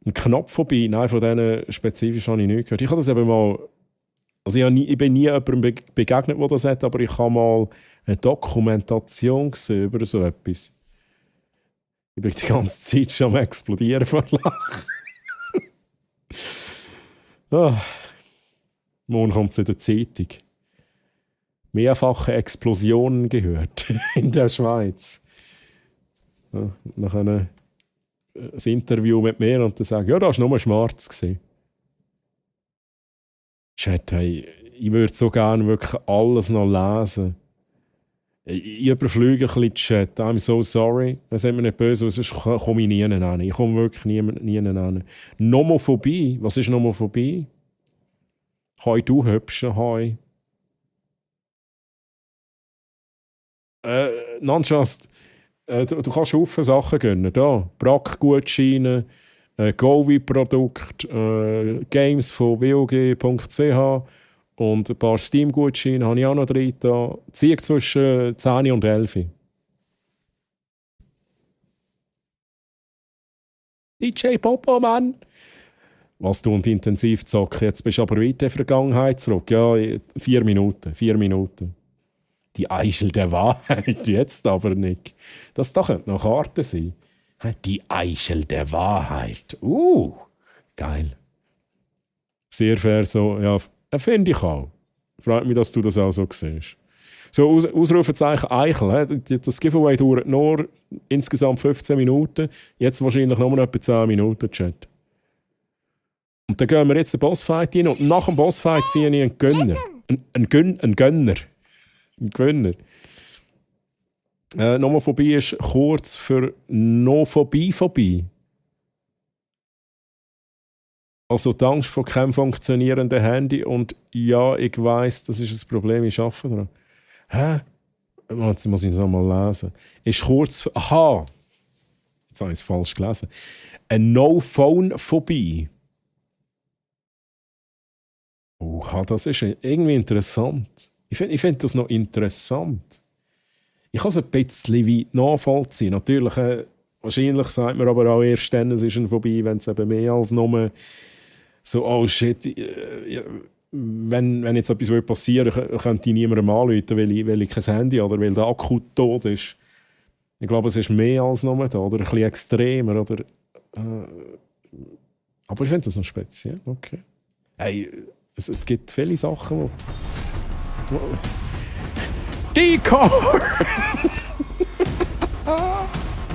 Speaker 1: Ein Knopfphobie, nein, von denen spezifisch habe ich nicht gehört. Ich habe das eben mal... Also ich bin nie jemandem begegnet, der das hat, aber ich habe mal eine Dokumentation gesehen über so etwas. Ich bin die ganze Zeit schon am Explodieren vor Lachen. Morgen kommt es in der Zeitung. Mehrfache Explosionen gehört in der Schweiz. Ja, nach ein Interview mit mir und dann sagen, ja, das war nur schwarz gewesen. Chat, hey, ich würde so gerne wirklich alles noch lesen. Ich überfliege ein bisschen Chat. I'm so sorry. Das sind mir nicht böse, sonst komme ich nie hin. Ich komme wirklich nie hin. Nomophobie. Was ist Nomophobie? Hoi, du Hübsche, hoi. Nonchast, du kannst Haufen Sachen gönnen. Da, Brack-Gutscheine, Govi-Produkt, Games von WOG.ch und ein paar Steam-Gutscheine habe ich auch noch drin. Zieh zwischen 10 und 11. DJ Popo, Mann! Was du und intensiv zocken. Jetzt bist du aber weiter in der Vergangenheit zurück. Ja, 4 Minuten. 4 Minuten. Die Eichel der Wahrheit. Jetzt aber nicht. Das da könnte noch Karte sein. Die Eichel der Wahrheit. Geil. Sehr fair so. Ja, finde ich auch. Freut mich, dass du das auch so siehst. So, Ausrufezeichen Eichel. Das Giveaway dauert nur insgesamt 15 Minuten. Jetzt wahrscheinlich nur noch etwa 10 Minuten, Chat. Und dann gehen wir jetzt den Bossfight rein und nach dem Bossfight ziehe ich einen Gönner. Ein Gönner. Ein Gewinner. Nomophobie ist kurz für Nophobie-Phobie. Also die Angst vor keinem funktionierenden Handy und ja, ich weiss, das ist ein Problem, ich arbeite daran. Hä? Jetzt muss ich es nochmal lesen. Ist kurz für... Aha! Jetzt habe ich es falsch gelesen. Eine No-Phone-Phobie. Das ist irgendwie interessant. Ich find das noch interessant. Ich kann es ein bisschen weit nachvollziehen. Natürlich, wahrscheinlich sagt man aber auch erst dann, es ist eine Phobie, wenn es eben mehr als nur so, oh shit, wenn jetzt etwas passieren würde, könnte ich niemandem anrufen, weil ich kein Handy habe oder weil der Akku tot ist. Ich glaube, es ist mehr als nur da oder ein bisschen extremer. Oder, aber ich finde das noch speziell. Okay. Hey, es gibt viele Sachen, Decor!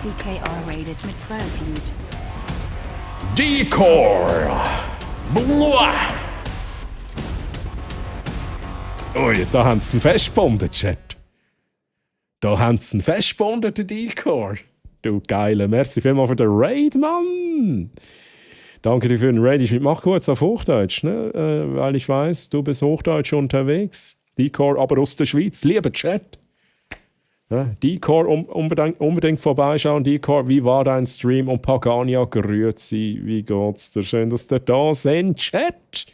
Speaker 3: DKR rated mit 12 Loot.
Speaker 1: Decor! Blah! Ui, da haben sie ihn festgebunden, Chat. Da haben sie ihn festgebunden, den Decor. Du Geile, merci vielmals für den Raid, Mann! Danke dir für den Raid. Ich mache kurz auf Hochdeutsch, ne? Weil ich weiß, du bist Hochdeutsch unterwegs. Decor, aber aus der Schweiz. Lieber Chat. Ja, Decor, unbedingt vorbeischauen. Decor, wie war dein Stream? Und Pagania, grüezi. Wie geht's dir? Schön, dass ihr da seid. Chat.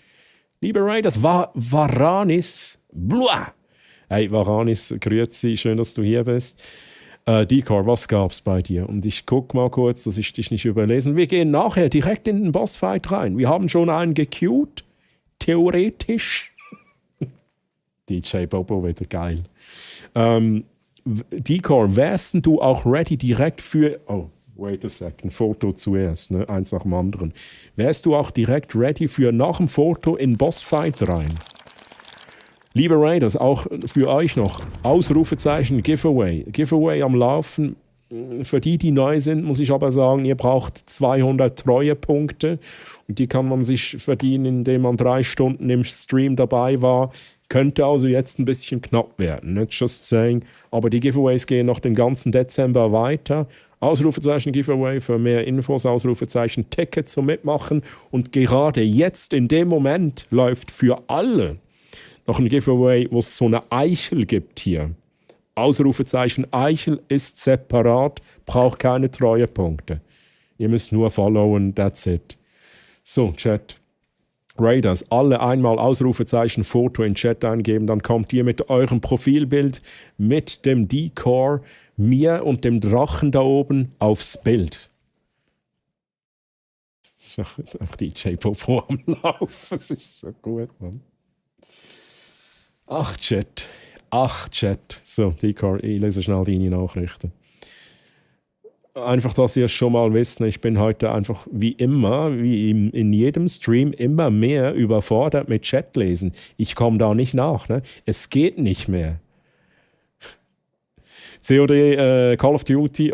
Speaker 1: Lieber Raid, das war Varanis. Blah. Hey, Varanis, grüezi. Schön, dass du hier bist. Decor, was gab's bei dir? Und ich guck mal kurz, dass ich dich nicht überlesen. Wir gehen nachher direkt in den Bossfight rein. Wir haben schon einen gequeued. Theoretisch. DJ Bobo wieder geil. Decor, wärst du auch ready direkt für... Oh, wait a second. Foto zuerst, ne? Eins nach dem anderen. Wärst du auch direkt ready für nach dem Foto in Bossfight rein? Liebe Raiders, auch für euch noch. Ausrufezeichen Giveaway. Giveaway am Laufen. Für die neu sind, muss ich aber sagen, ihr braucht 200 Treuepunkte. Und die kann man sich verdienen, indem man 3 Stunden im Stream dabei war. Könnte also jetzt ein bisschen knapp werden, not just saying. Aber die Giveaways gehen noch den ganzen Dezember weiter. Ausrufezeichen Giveaway für mehr Infos, Ausrufezeichen Ticket zum Mitmachen. Und gerade jetzt, in dem Moment, läuft für alle noch ein Giveaway, wo es so eine Eichel gibt hier. Ausrufezeichen Eichel ist separat, braucht keine Treuepunkte. Ihr müsst nur followen, that's it. So, Chat. Raiders, alle einmal Ausrufezeichen Foto in den Chat eingeben, dann kommt ihr mit eurem Profilbild, mit dem Decor, mir und dem Drachen da oben aufs Bild. Das ist einfach DJ Popo am Laufen, das ist so gut, Mann. Ach, Chat. So, Decor, ich lese schnell deine Nachrichten. Einfach, dass ihr es schon mal wisst, ich bin heute einfach wie immer, wie in jedem Stream, immer mehr überfordert mit Chat lesen. Ich komme da nicht nach. Ne? Es geht nicht mehr. COD, Call of Duty,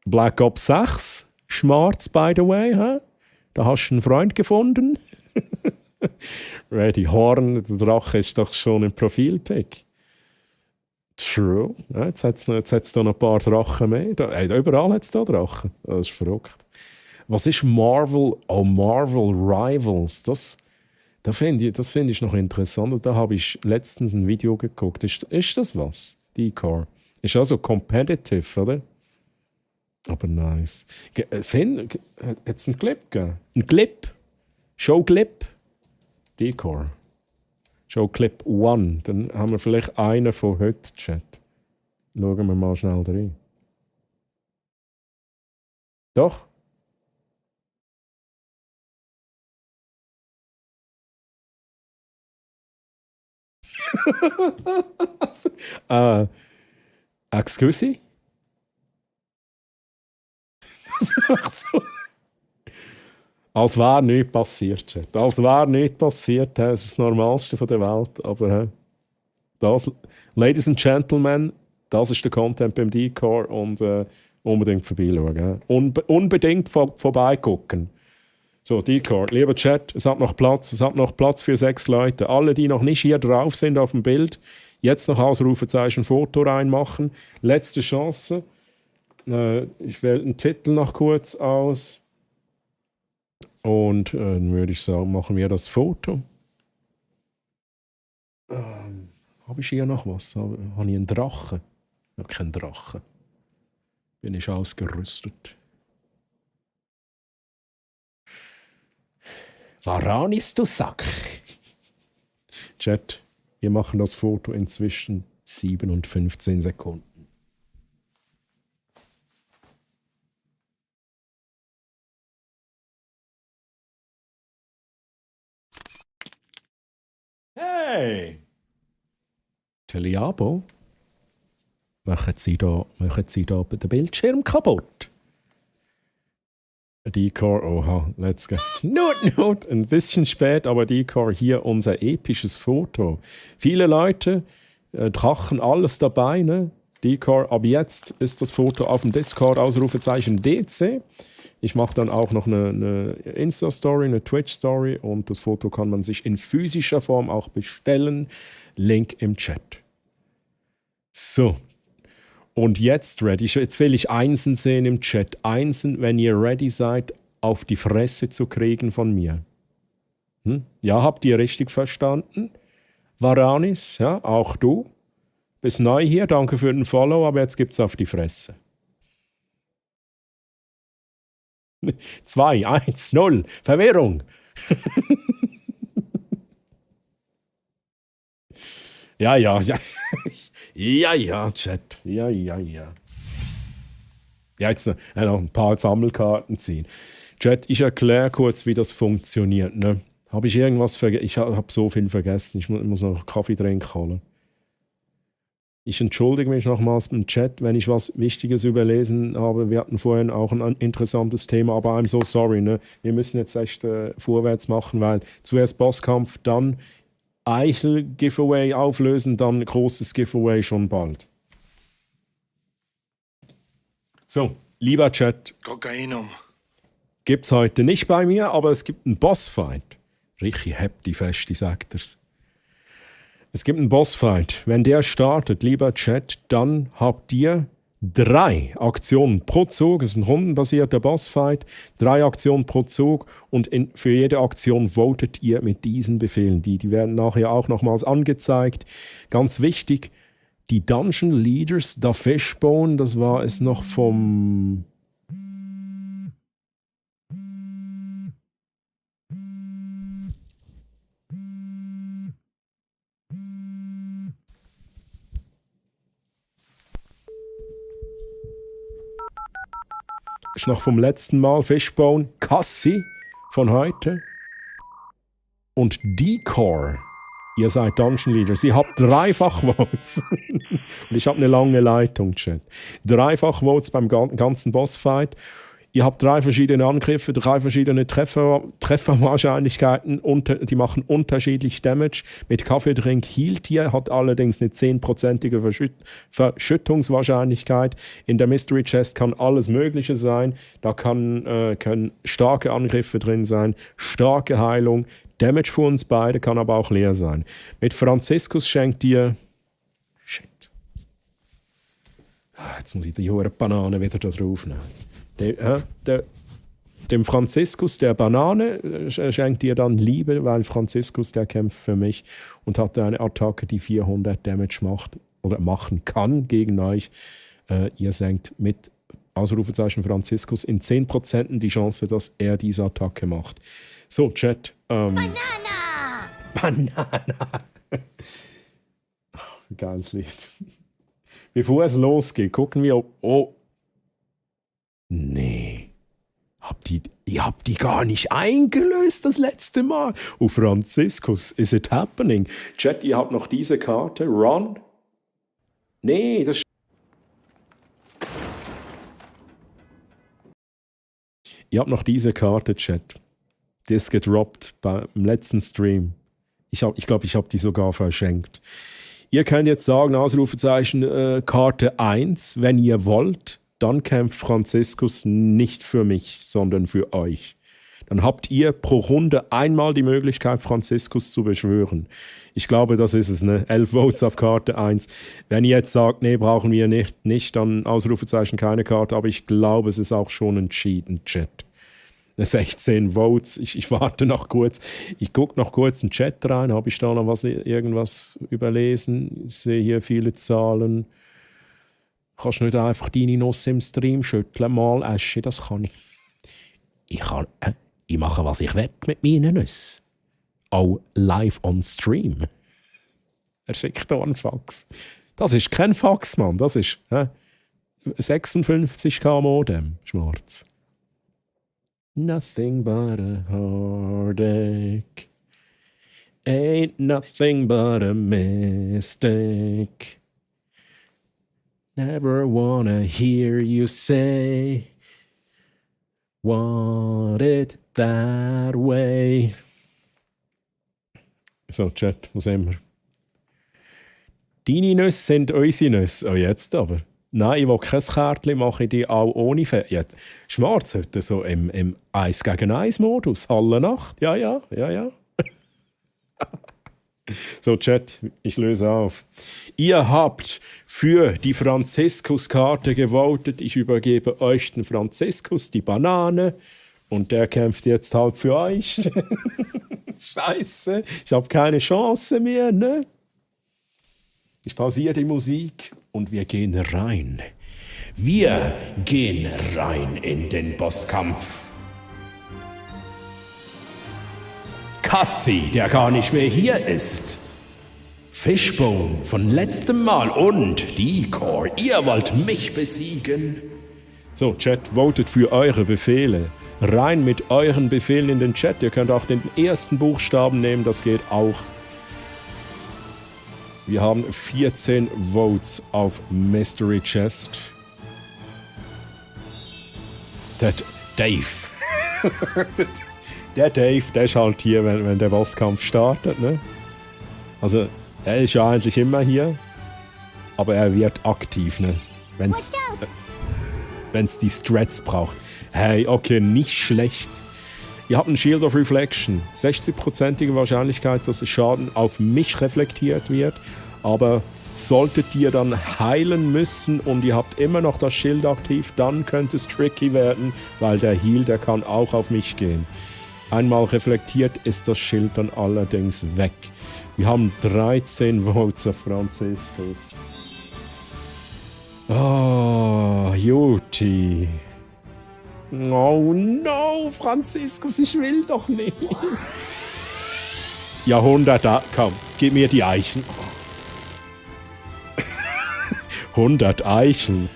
Speaker 1: Black Ops 6, Schmarz, by the way. Hä? Da hast du einen Freund gefunden. Ready Horn, der Drache ist doch schon ein Profilpick. True. Ja, jetzt hat es da noch ein paar Drachen mehr. Überall hat es da Drachen. Das ist verrückt. Was ist Marvel? Oh, Marvel Rivals. Das finde ich noch interessant. Da habe ich letztens ein Video geguckt. Ist das was? Decor. Ist also competitive, oder? Aber nice. Finn, hat es einen Clip gegeben? Ein Clip? Show-Clip? Decor. Show Clip 1. Dann haben wir vielleicht einen von heute, Chat. Schauen wir mal schnell rein. Doch? Excuse? So. Als wäre nichts passiert, Chat. Als wäre nichts passiert. Das ist das Normalste der Welt. Aber das, Ladies and Gentlemen, das ist der Content beim Decor und unbedingt vorbeischauen. Unbedingt vorbeigucken. So, Decor, lieber Chat, es hat noch Platz für 6 Leute. Alle, die noch nicht hier drauf sind auf dem Bild, jetzt noch Ausrufezeichen Foto reinmachen. Letzte Chance. Ich wähle den Titel noch kurz aus. Und dann würde ich sagen, machen wir das Foto. Habe ich hier noch was? Habe ich einen Drachen? Ich habe keinen Drachen. Bin ich ausgerüstet. Varanis, du Sack! Chat, wir machen das Foto inzwischen 7 und 15 Sekunden. Hey! Teliabo? Machen Sie da den Bildschirm kaputt? Decor, oha, let's go. Not, ein bisschen spät, aber Decor, hier unser episches Foto. Viele Leute, Drachen, alles dabei, ne? Decor, ab jetzt ist das Foto auf dem Discord, Ausrufezeichen DC. Ich mache dann auch noch eine Insta-Story, eine Twitch-Story und das Foto kann man sich in physischer Form auch bestellen. Link im Chat. So. Und jetzt ready. Jetzt will ich Einsen sehen im Chat. Einsen, wenn ihr ready seid, auf die Fresse zu kriegen von mir. Ja, habt ihr richtig verstanden? Varanis, ja, auch du. Bist neu hier, danke für den Follow, aber jetzt gibt's auf die Fresse. 2, 1, 0. Verwirrung. Ja, Chat. Ja. Ja, jetzt noch ein paar Sammelkarten ziehen. Chat, ich erkläre kurz, wie das funktioniert. Ne? Habe ich irgendwas vergessen? Ich habe so viel vergessen. Ich muss noch Kaffee trinken holen. Ich entschuldige mich nochmals im Chat, wenn ich was Wichtiges überlesen habe. Wir hatten vorhin auch ein interessantes Thema, aber I'm so sorry. Ne? Wir müssen jetzt echt vorwärts machen, weil zuerst Bosskampf, dann Eichel-Giveaway auflösen, dann großes Giveaway schon bald. So, lieber Chat.
Speaker 6: Kokainum.
Speaker 1: Gibt's heute nicht bei mir, aber es gibt einen Bossfight. Richtig heftig fest, die sagt er's. Es gibt einen Bossfight. Wenn der startet, lieber Chat, dann habt ihr 3 Aktionen pro Zug. Es ist ein rundenbasierter Bossfight. 3 Aktionen pro Zug. Und für jede Aktion votet ihr mit diesen Befehlen. Die werden nachher auch nochmals angezeigt. Ganz wichtig, die Dungeon Leaders, der Fishbone, das war es noch vom... Ist noch vom letzten Mal. Fishbone, Cassie von heute. Und Decor. Ihr seid Dungeon Leader. Sie habt 3-fach Votes. Und ich habe eine lange Leitung, Chat. 3-fach Votes beim ganzen Bossfight. Ihr habt 3 verschiedene Angriffe, 3 verschiedene Trefferwahrscheinlichkeiten. Die machen unterschiedlich Damage. Mit Kaffeedrink hielt ihr, hat allerdings eine 10%ige Verschüttungswahrscheinlichkeit. In der Mystery Chest kann alles Mögliche sein. Da können starke Angriffe drin sein, starke Heilung. Damage für uns beide kann aber auch leer sein. Mit Franziskus schenkt ihr... Shit. Jetzt muss ich die hohe Banane wieder da drauf nehmen. Dem Franziskus der Banane schenkt ihr dann Liebe, weil Franziskus, der kämpft für mich und hat eine Attacke, die 400 Damage macht oder machen kann gegen euch. Ihr senkt mit Ausrufezeichen Franziskus in 10% die Chance, dass er diese Attacke macht. So, Chat. Banana! Geiles Lied. Bevor es losgeht, gucken wir, ob... Oh. Nee. Ihr habt die gar nicht eingelöst das letzte Mal. Oh, Franziskus, is it happening? Chat, ihr habt noch diese Karte. Ron? Nee, das... Ihr habt noch diese Karte, Chat. Die ist gedroppt beim letzten Stream. Ich glaube, ich habe die sogar verschenkt. Ihr könnt jetzt sagen, Ausrufezeichen, Karte 1, wenn ihr wollt. Dann kämpft Franziskus nicht für mich, sondern für euch. Dann habt ihr pro Runde einmal die Möglichkeit, Franziskus zu beschwören. Ich glaube, das ist es, ne? 11 Votes auf Karte 1. Wenn ihr jetzt sagt, nee, brauchen wir nicht, dann Ausrufezeichen keine Karte. Aber ich glaube, es ist auch schon entschieden, Chat. 16 Votes. Ich warte noch kurz. Ich gucke noch kurz in den Chat rein. Habe ich da noch irgendwas überlesen? Ich sehe hier viele Zahlen. Kannst du nicht einfach deine Nuss im Stream schütteln, mal Asche, das kann ich. Ich mache, was ich will mit meinen Nüssen. Auch live on Stream. Er schickt hier einen Fax. Das ist kein Fax, Mann. Das ist 56k Modem, Schwarz. Nothing but a heartache. Ain't nothing but a mistake. Never wanna hear you say, want it that way. So, Chat, wo sind wir? Deine Nüsse sind unsere Nüsse. Oh, jetzt aber. Nein, ich will kein Kärtchen, mache ich die auch ohne Fett. Schwarz heute so im 1 gegen 1 Modus. Alle Nacht. Ja. So, Chat, ich löse auf. Ihr habt für die Franziskus-Karte gewotet. Ich übergebe euch den Franziskus, die Banane. Und der kämpft jetzt halt für euch. Scheiße, ich habe keine Chance mehr, ne? Ich pausiere die Musik und wir gehen rein. Wir gehen rein in den Bosskampf. Cassie, der gar nicht mehr hier ist. Fishbone von letztem Mal und Decor, ihr wollt mich besiegen. So, Chat, votet für eure Befehle. Rein mit euren Befehlen in den Chat. Ihr könnt auch den ersten Buchstaben nehmen, das geht auch. Wir haben 14 Votes auf Mystery Chest. Der Dave. Der Dave, der ist halt hier, wenn der Bosskampf startet, ne? Also, er ist ja eigentlich immer hier. Aber er wird aktiv, ne? Wenn's die Strats braucht. Hey, okay, nicht schlecht. Ihr habt einen Shield of Reflection. 60%ige Wahrscheinlichkeit, dass Schaden auf mich reflektiert wird. Aber solltet ihr dann heilen müssen und ihr habt immer noch das Schild aktiv, dann könnte es tricky werden, weil der Heal, der kann auch auf mich gehen. Einmal reflektiert ist das Schild dann allerdings weg. Wir haben 13 Votes auf Franziskus. Oh, Juti. Oh no, Franziskus, ich will doch nicht. Jahrhundert, komm, gib mir die Eichen. 100 Eicheln.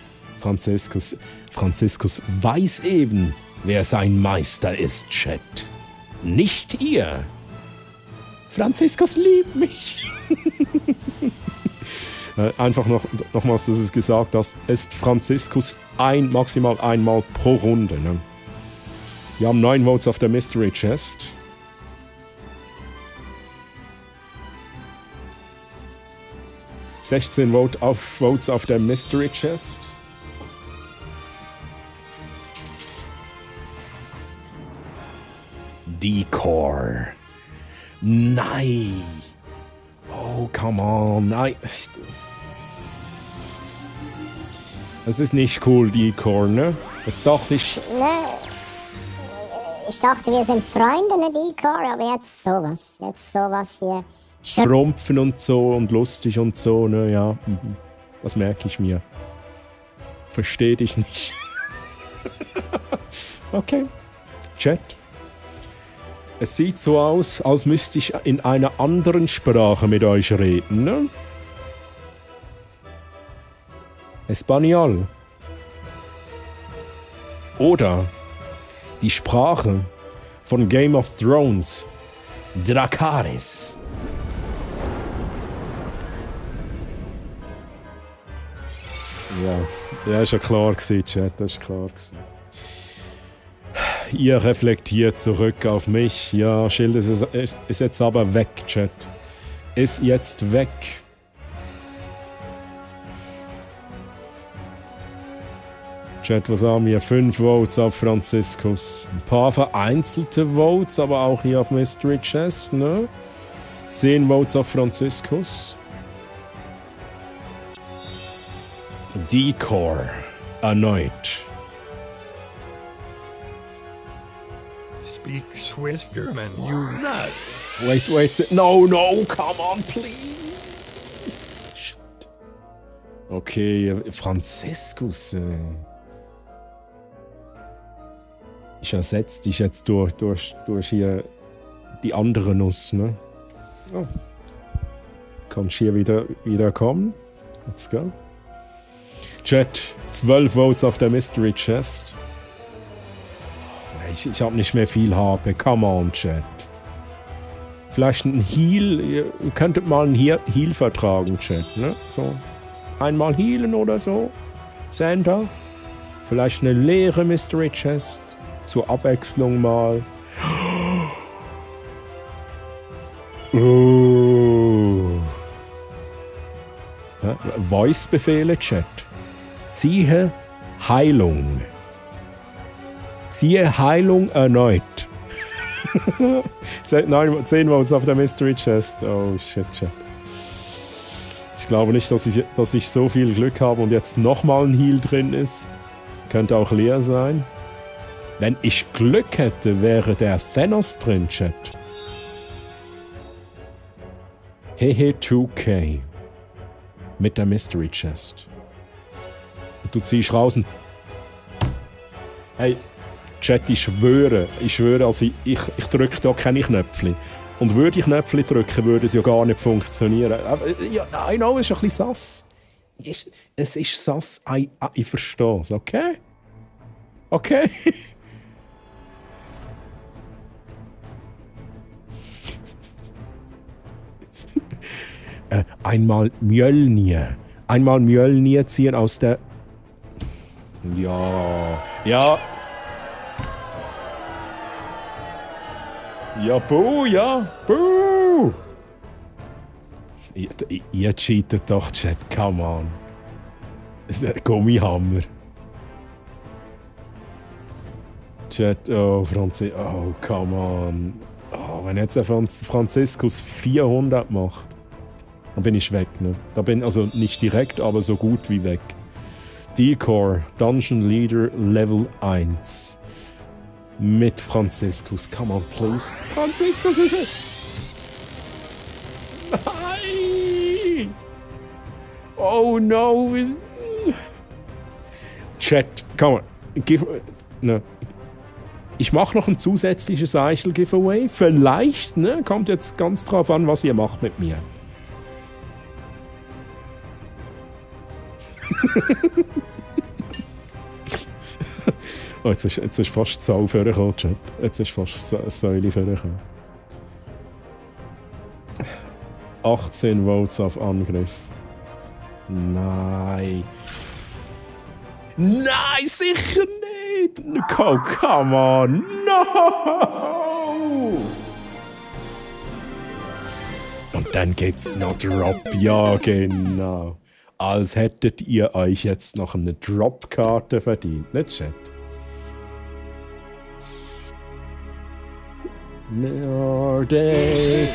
Speaker 1: Franziskus weiß eben, wer sein Meister ist, Chat. Nicht ihr. Franziskus liebt mich. Einfach nochmals, dass es gesagt hast, ist Franziskus maximal einmal pro Runde. Ne? Wir haben 9 Votes auf der Mystery Chest. ...16 Votes auf der Mystery Chest. Decor. Nein. Oh, come on. Nein. Das ist nicht cool, Decor, ne? Jetzt dachte ich...
Speaker 11: Ne, ich dachte, wir sind Freunde, ne, Decor, aber jetzt sowas hier.
Speaker 1: Schrumpfen und so und lustig und so, ne, ja. Das merke ich mir. Versteh dich nicht. Okay. Chat. Es sieht so aus, als müsste ich in einer anderen Sprache mit euch reden, ne? Espanol. Oder die Sprache von Game of Thrones. Dracarys. Ja, ist ja klar gewesen, Chat, das ist klar gewesen. Ihr reflektiert zurück auf mich. Ja, Schild ist jetzt aber weg, Chat. Ist jetzt weg. Chat, was haben wir? 5 Votes auf Franziskus. Ein paar vereinzelte Votes, aber auch hier auf Mystery Chest, ne? 10 Votes auf Franziskus. Decor. Erneut.
Speaker 6: Speak Swiss German, you nut.
Speaker 1: Wait. No, come on, please. Shit. Okay, Franziskus. Ich ersetze dich jetzt durch hier die andere Nuss, ne? Oh. Kannst hier wieder kommen? Let's go. Chat, 12 Votes auf der Mystery Chest. Ich habe nicht mehr viel HP. Come on, Chat. Vielleicht ein Heal. Ihr könntet mal einen Heal vertragen, Chat, ne? So. Einmal healen oder so. Santa. Vielleicht eine leere Mystery Chest. Zur Abwechslung mal. Ja, Voice-Befehle, Chat. Ziehe Heilung. Ziehe Heilung erneut. 10 Votes auf der Mystery Chest. Oh shit. Ich glaube nicht, dass ich so viel Glück habe und jetzt nochmal ein Heal drin ist. Könnte auch leer sein. Wenn ich Glück hätte, wäre der Thanos drin, Chat. Hehe 2K. Mit der Mystery Chest. Und du ziehst raus und... Hey, Chat, ich schwöre, also ich drücke da keine Knöpfe. Und würde ich Knöpfe drücken, würde es ja gar nicht funktionieren. Aber, ja, I know, es ist ein bisschen sass. Es ist sass, ich verstehe es, okay? Okay? Einmal Mjölnir. Einmal Mjölnir ziehen aus der... Ja. Ja, buh, ja. Buh! Ihr cheatet doch, Chat. Come on. Gummihammer. Chat, oh, oh, come on. Oh, wenn jetzt Franziskus 400 macht, dann bin ich weg, ne? Da bin also nicht direkt, aber so gut wie weg. Decor, Dungeon Leader Level 1. Mit Franziskus. Come on, please. Franziskus ist es. Nein! Oh no! Chat, come on. No. Ich mache noch ein zusätzliches Eichel-Giveaway. Vielleicht, ne? Kommt jetzt ganz drauf an, was ihr macht mit mir. Oh, jetzt ist fast die Zahl vorgekommen, Chat. Jetzt ist fast eine Säule vorgekommen. 18 Votes auf Angriff. Nein. Nein, sicher nicht! Oh, come on! No! Und dann geht's noch Drop. Ja, genau. Als hättet ihr euch jetzt noch eine Drop-Karte verdient, nicht, Chat? Nordic!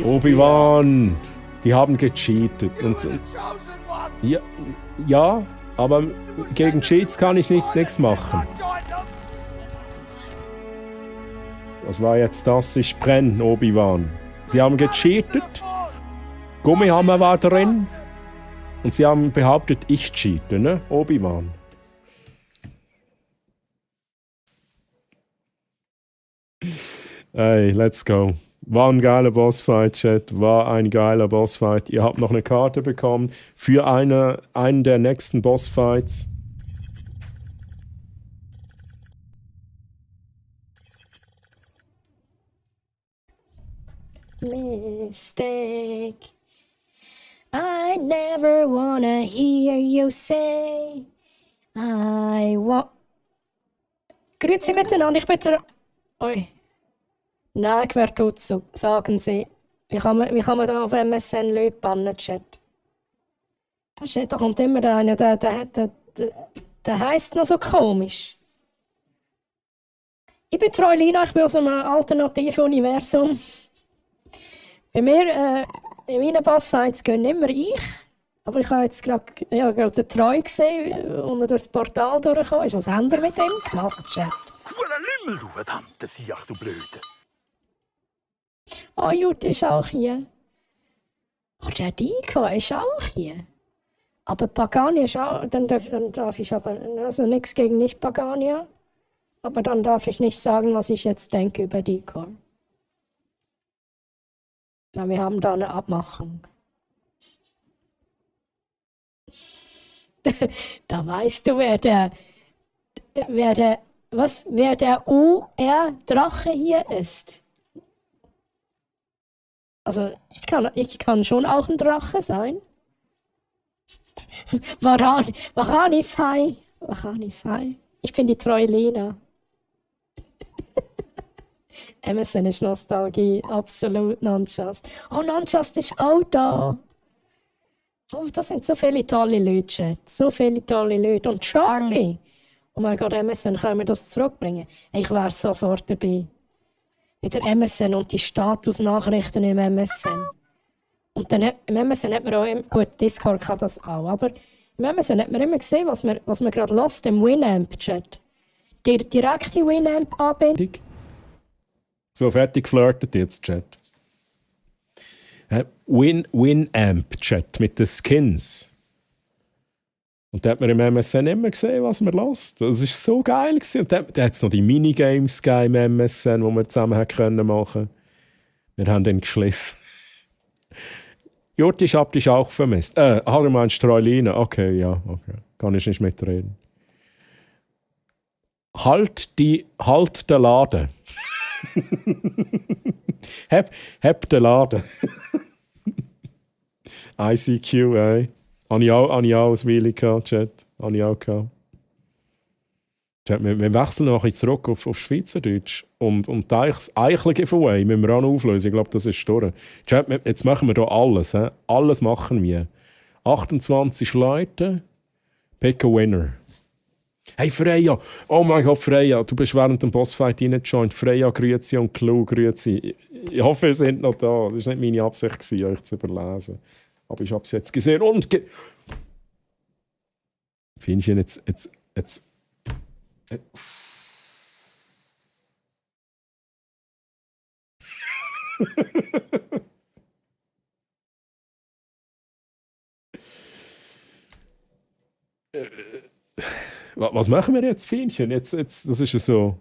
Speaker 1: Obi-Wan! Die haben gecheatet. Ja, aber gegen Cheats kann ich nichts machen. Was war jetzt das? Ich brenne, Obi-Wan. Sie haben gecheatet. Gummihammer war drin. Und sie haben behauptet, ich cheate, ne? Obi-Wan. Hey, let's go. War ein geiler Bossfight, Chat. War ein geiler Bossfight. Ihr habt noch eine Karte bekommen für einen der nächsten Bossfights.
Speaker 12: Mistake. I never wanna hear you say I want. Grüezi miteinander, ich bin der. Oi. Nein, wer tut so? Sagen Sie. Wie kann man da auf MSN Leute bannen, Chat? Da kommt immer einer, der heisst noch so komisch. Ich bin Troilina, ich bin aus einem alternativen Universum. Bei mir, in meinen Bossfights gehen immer ich. Aber ich habe jetzt gerade den Treu gesehen und er durchs Portal durchgekommen ist. Was haben wir mit dem gemacht, Chat?
Speaker 10: Lümmel, du verdammte Siech, du Blöde.
Speaker 12: Oh, Jut ist auch hier. Oh, der Diko ist auch hier. Aber Pagani ist auch. Dann darf ich aber. Also nichts gegen Nicht-Pagania. Aber dann darf ich nicht sagen, was ich jetzt denke über Diko. Na, wir haben da eine Abmachung. Da weißt du, wer der UR-Drache hier ist. Also, ich kann schon auch ein Drache sein. Vachanis, hi. Ich bin die treue Lena. MSN ist Nostalgie, absolut Nonchast. Oh, Nonchast ist auch da. Oh, das sind so viele tolle Leute, Chat. So viele tolle Leute. Und Charlie. Oh mein Gott, MSN, können wir das zurückbringen? Ich wäre sofort dabei. Mit der MSN und die Statusnachrichten im MSN. Und dann im MSN hat man auch, gut, Discord kann das auch, aber im MSN hat man immer gesehen, was man gerade lässt im Winamp-Chat. Die direkte Winamp-Anbindung.
Speaker 1: So, fertig geflirtet jetzt, Chat. Winamp-Chat mit den Skins. Und da hat man im MSN immer gesehen, was man lässt. Das war so geil. Und da hat es noch die Minigames im MSN, die wir zusammen machen können. Wir haben den geschlossen. Jurti, ich hab dich auch vermisst. Du meinst Troilina? Okay, ja, okay. Kann ich nicht mitreden. Halt den Laden. Heb den Laden. ICQ, ey. Habe ich auch als Weile gehabt, Chat. Habe ich auch gehabt. Chat, wir wechseln noch ein bisschen zurück auf Schweizerdeutsch. Und das Eichel-Giveaway müssen wir auch noch auflösen. Ich glaube, das ist durch. Chat, jetzt machen wir hier alles. He? Alles machen wir. 28 Leute. Pick a winner. Hey Freya! Oh mein Gott, Freya! Du bist während dem Bossfight reingejoint. Freya, grüezi und Clou, grüezi. Ich hoffe, ihr seid noch da. Das war nicht meine Absicht, euch zu überlesen. Aber ich habe es jetzt gesehen und Finnchen, jetzt. Was machen wir jetzt, Finnchen? Jetzt, das ist ja so.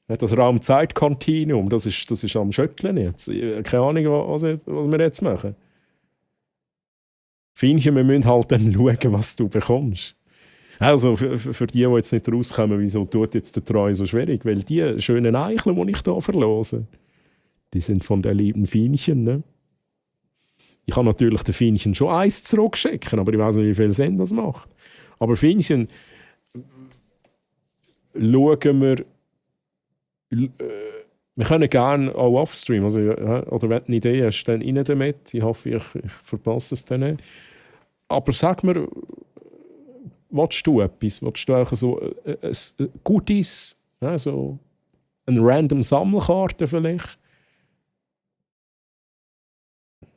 Speaker 1: Das Raum-Zeit-Kontinuum, das ist am Schötteln jetzt. Keine Ahnung, was wir jetzt machen. Finnchen, wir müssen halt dann schauen, was du bekommst. Also für die jetzt nicht rauskommen, wieso tut jetzt der Treu so schwierig? Weil die schönen Eicheln, die ich hier verlose, die sind von der lieben Fienchen. Ne? Ich kann natürlich den Fienchen schon eins zurückschicken, aber ich weiß nicht, wie viel Sinn das macht. Aber Fienchen, schauen wir können gerne auch offstream, also, oder wenn du eine Idee hast, dann rein damit. Ich hoffe, ich verpasse es dann nicht. Aber sag mir, willst du etwas? Willst du auch so ein Goodies? Ja, so eine random Sammelkarte vielleicht?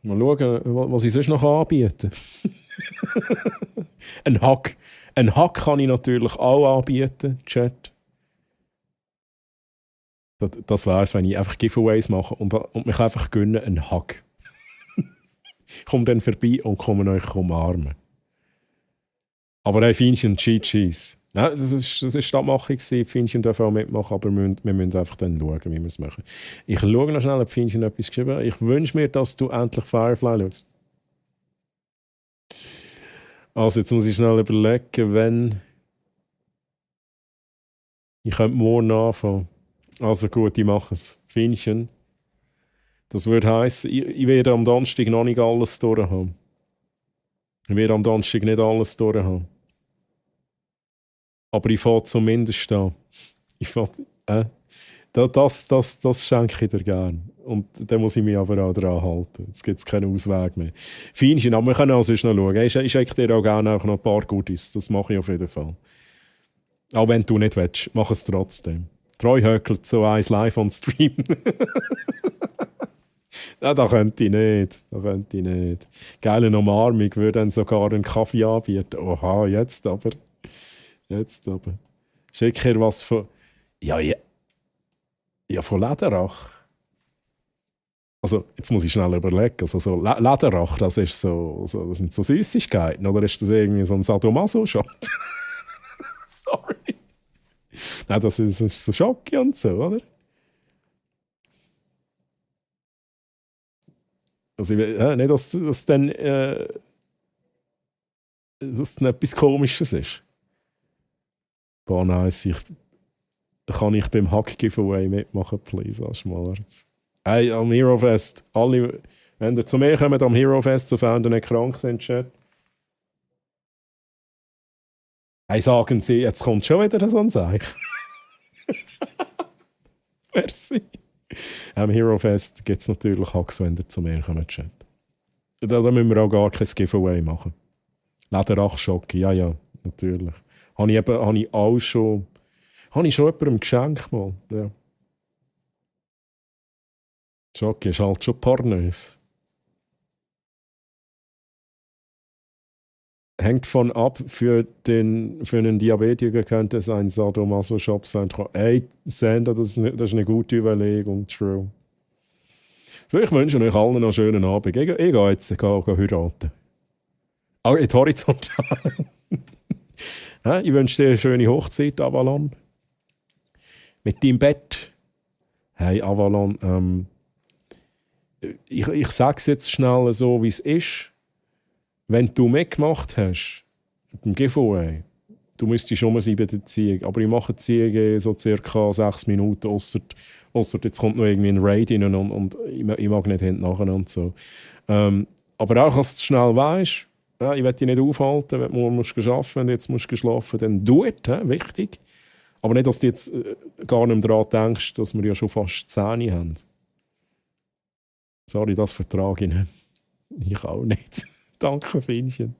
Speaker 1: Mal schauen, was ich sonst noch anbieten kann. Ein Hack. Ein Hack kann ich natürlich auch anbieten, Chat. Das wäre es, wenn ich einfach Giveaways mache und mich einfach gönne einen Hack. Ich komme dann vorbei und komme euch umarmen. Aber hey, Fienchen, Cheat Cheese. Ja, das ist die Abmachung. Fienchen darf auch mitmachen, aber wir müssen einfach dann schauen, wie wir es machen. Ich schaue noch schnell, ob Fienchen etwas geschrieben hat. Ich wünsche mir, dass du endlich Firefly schaust. Also, jetzt muss ich schnell überlegen, wenn... Ich könnte morgen anfangen. Also gut, ich mache es. Fienchen. Das würde heissen, ich werde am Donnerstag noch nicht alles durch haben. Ich werde am Donnerstag nicht alles durch haben. Aber ich fange zumindest an. Das schenke ich dir gerne. Und dann muss ich mich aber auch daran halten. Jetzt gibt es keinen Ausweg mehr. Fienchen, aber wir können auch sonst noch schauen. Ich schicke dir auch gerne auch noch ein paar Goodies. Das mache ich auf jeden Fall. Auch wenn du nicht willst, mach es trotzdem. Treu höckelt so eins live on Stream. Ja, da könnte ich nicht. Geile Umarmung, würde dann sogar einen Kaffee anbieten. Oha, jetzt aber. Schick hier was von... Ja, von Lederach. Also, jetzt muss ich schnell überlegen. Also, so Lederach, das sind so Süßigkeiten. Oder ist das irgendwie so ein Sadomaso-Shop? Sorry. Nein, das ist so Schocki und so, oder? Also, nicht, dass dann etwas Komisches ist. Boah, nice. Kann ich beim Hack-Giveaway mitmachen, please, Aschmalz? Hey, am Hero Fest, alle, wenn ihr zu mir kommt am Hero Fest, sofern ihr nicht krank sind, Chat. Hey, sagen Sie, jetzt kommt schon wieder so ein Zeichen. Merci. Am Hero Fest gibt es natürlich Hacks, wenn ihr zu mir kommt, Chat. Da müssen wir auch gar kein Giveaway machen. Lederach-Schocke, ja, natürlich. Habe ich schon jemandem geschenkt mal. Ja. Schocke ist halt schon pornös. Hängt von ab, für einen Diabetiker könnte es ein Sadomaso-Shop sein. Ey, Sander, das ist eine gute Überlegung, true. So, ich wünsche euch allen noch einen schönen Abend. Ich gehe jetzt heiraten. Auch in die Horizontal. Ja, ich wünsche dir eine schöne Hochzeit, Avalon. Mit deinem Bett. Hey, Avalon, ich sage es jetzt schnell so, wie es ist. Wenn du mitgemacht hast, beim Giveaway, du müsstest schon mal sein bei der Ziege. Aber ich mache die Ziege so circa 6 Minuten, ausser jetzt kommt noch irgendwie ein Raid rein und ich mag nicht hinten nachher und so. Aber auch, dass du schnell weißt, ja, ich will dich nicht aufhalten, wenn du morgen arbeiten wenn du jetzt schlafen musst, dann do it, wichtig. Aber nicht, dass du jetzt gar nicht mehr daran denkst, dass wir ja schon fast 10 haben. Sorry, das vertrage ich nicht. Ich auch nicht. Danke, Fienchen.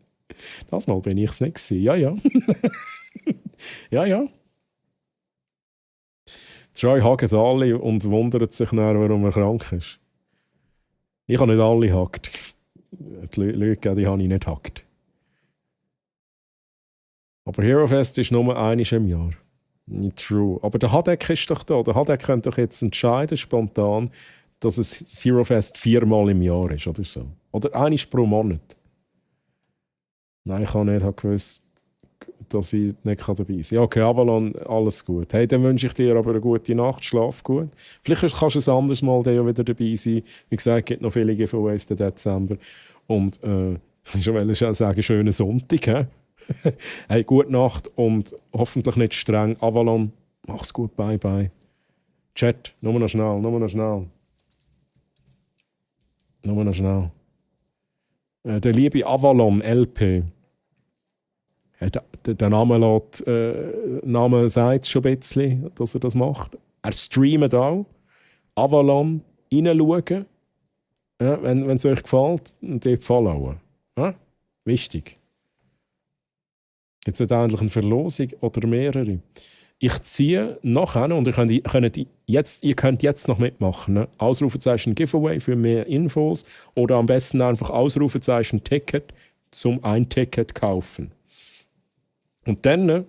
Speaker 1: Das Mal bin ich es nicht gewesen. Ja. ja. Troy hackt alle und wundert sich dann, warum er krank ist. Ich habe nicht alle hackt. Die Leute, die habe ich nicht hackt. Aber Hero Fest ist nur einmal im Jahr. Nicht true. Aber der Hadek ist doch da. Der Hadek könnte doch jetzt entscheiden, spontan, dass es das Hero Fest 4-mal im Jahr ist oder so. Oder einmal pro Monat. Nein, ich habe nicht gewusst, dass ich nicht dabei sein kann. Ja, okay, Avalon, alles gut. Hey, dann wünsche ich dir aber eine gute Nacht, schlaf gut. Vielleicht kannst du ein anderes Mal wieder dabei sein. Wie gesagt, es gibt noch viele Giveaways im Dezember. Und ich wollte schon sagen, schönen Sonntag. Hey, gute Nacht und hoffentlich nicht streng. Avalon, mach's gut, bye bye. Chat, nur noch schnell. Der liebe Avalon LP. Der Name sagt es schon ein bisschen, dass er das macht. Er streamt auch. Avalon, reinschauen. Ja, wenn es euch gefällt, und dort followen. Ja? Wichtig. Jetzt hat endlich eine Verlosung oder mehrere. Ich ziehe nachher und ihr könnt jetzt noch mitmachen. Ne? Ausrufezeichen Giveaway für mehr Infos oder am besten einfach Ausrufezeichen Ticket zum ein Ticket kaufen. Und dann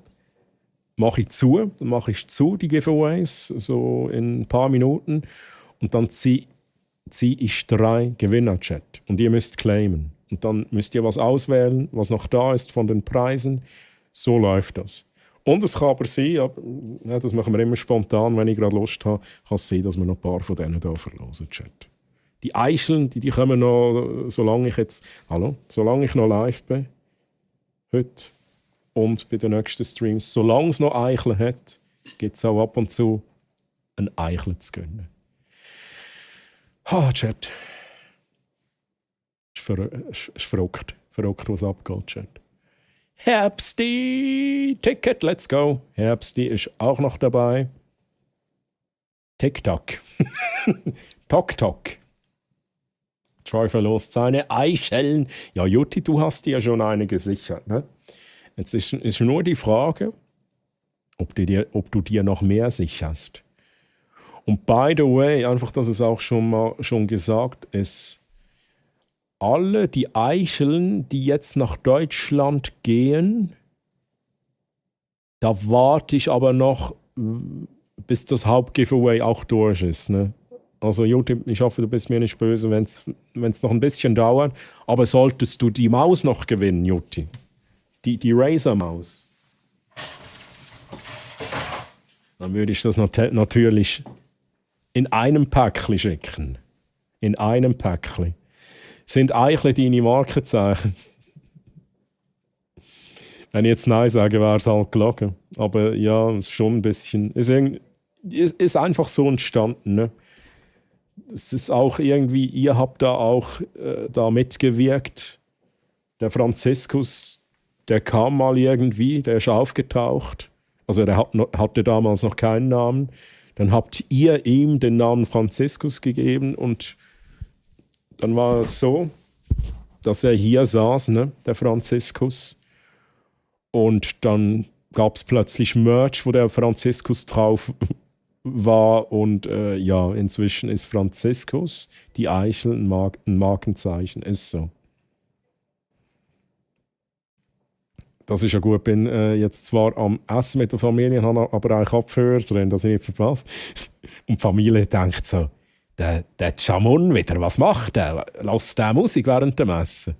Speaker 1: mache ich zu die Giveaways so in ein paar Minuten und dann ziehe ich 3 Gewinner-Chat und ihr müsst claimen. Und dann müsst ihr was auswählen, was noch da ist von den Preisen. So läuft das. Und es kann aber sein, das machen wir immer spontan, wenn ich gerade Lust habe, kann es sein, dass wir noch ein paar von denen hier verlosen, Chat. Die Eicheln, die kommen noch, solange ich noch live bin, heute und bei den nächsten Streams, solange es noch Eicheln hat, gibt es auch ab und zu ein Eichel zu gönnen. Chat. Ist verrückt, was abgeht, Chat. Herbsti, Ticket, let's go. Herbsti ist auch noch dabei. TikTok. Tok. Troy verlost seine Eicheln. Ja, Jutti, du hast dir ja schon eine gesichert. Ne? Jetzt ist nur die Frage, ob du dir noch mehr sicherst. Und by the way, einfach, dass es auch schon gesagt ist, alle die Eicheln, die jetzt nach Deutschland gehen, da warte ich aber noch, bis das Hauptgiveaway auch durch ist. Ne? Also Jutti, ich hoffe, du bist mir nicht böse, wenn es noch ein bisschen dauert. Aber solltest du die Maus noch gewinnen, Jutti, die Razer-Maus, dann würde ich das natürlich in einem Päckchen schicken. In einem Päckchen. Sind Eicheln deine Markenzeichen? Wenn ich jetzt Nein sage, wäre es halt gelogen. Aber ja, es ist schon ein bisschen... Ist einfach so entstanden. Ne? Es ist auch irgendwie... Ihr habt da auch da mitgewirkt. Der Franziskus, der kam mal irgendwie, der ist aufgetaucht. Also der hatte damals noch keinen Namen. Dann habt ihr ihm den Namen Franziskus gegeben und dann war es so, dass er hier saß, ne, der Franziskus. Und dann gab es plötzlich Merch, wo der Franziskus drauf war. Und inzwischen ist Franziskus, die Eichel, ein Markenzeichen. Ist so. Das ist ja gut. Ich bin jetzt zwar am Essen mit der Familie, habe aber auch Kopfhörer drin, dass ich nicht verpasse. Und die Familie denkt so, der Chamon wieder, was macht der? Lässt der Musik während dem Essen?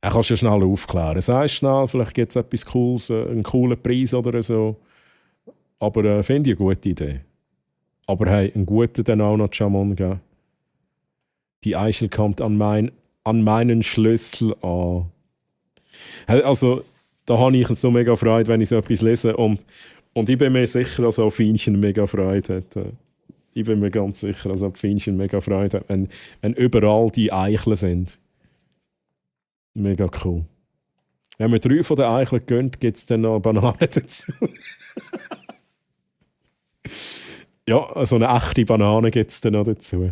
Speaker 1: Er kann ja schnell aufklären. Sagst schnell, vielleicht gibt es etwas Cooles, einen coolen Preis oder so. Aber finde ich eine gute Idee. Aber hey, einen guten dann auch noch Chamon geben. Die Eichel kommt an meinen Schlüssel an. Also, da habe ich so mega Freude, wenn ich so etwas lese. Und ich bin mir sicher, dass auch Fienchen mega Freude hat. Ich bin mir ganz sicher, dass auch Fienchen mega Freude hat, wenn überall die Eicheln sind. Mega cool. Wenn man 3 von den Eicheln gönnt, gibt es dann noch Bananen dazu. Ja, so eine echte Banane gibt es dann noch dazu.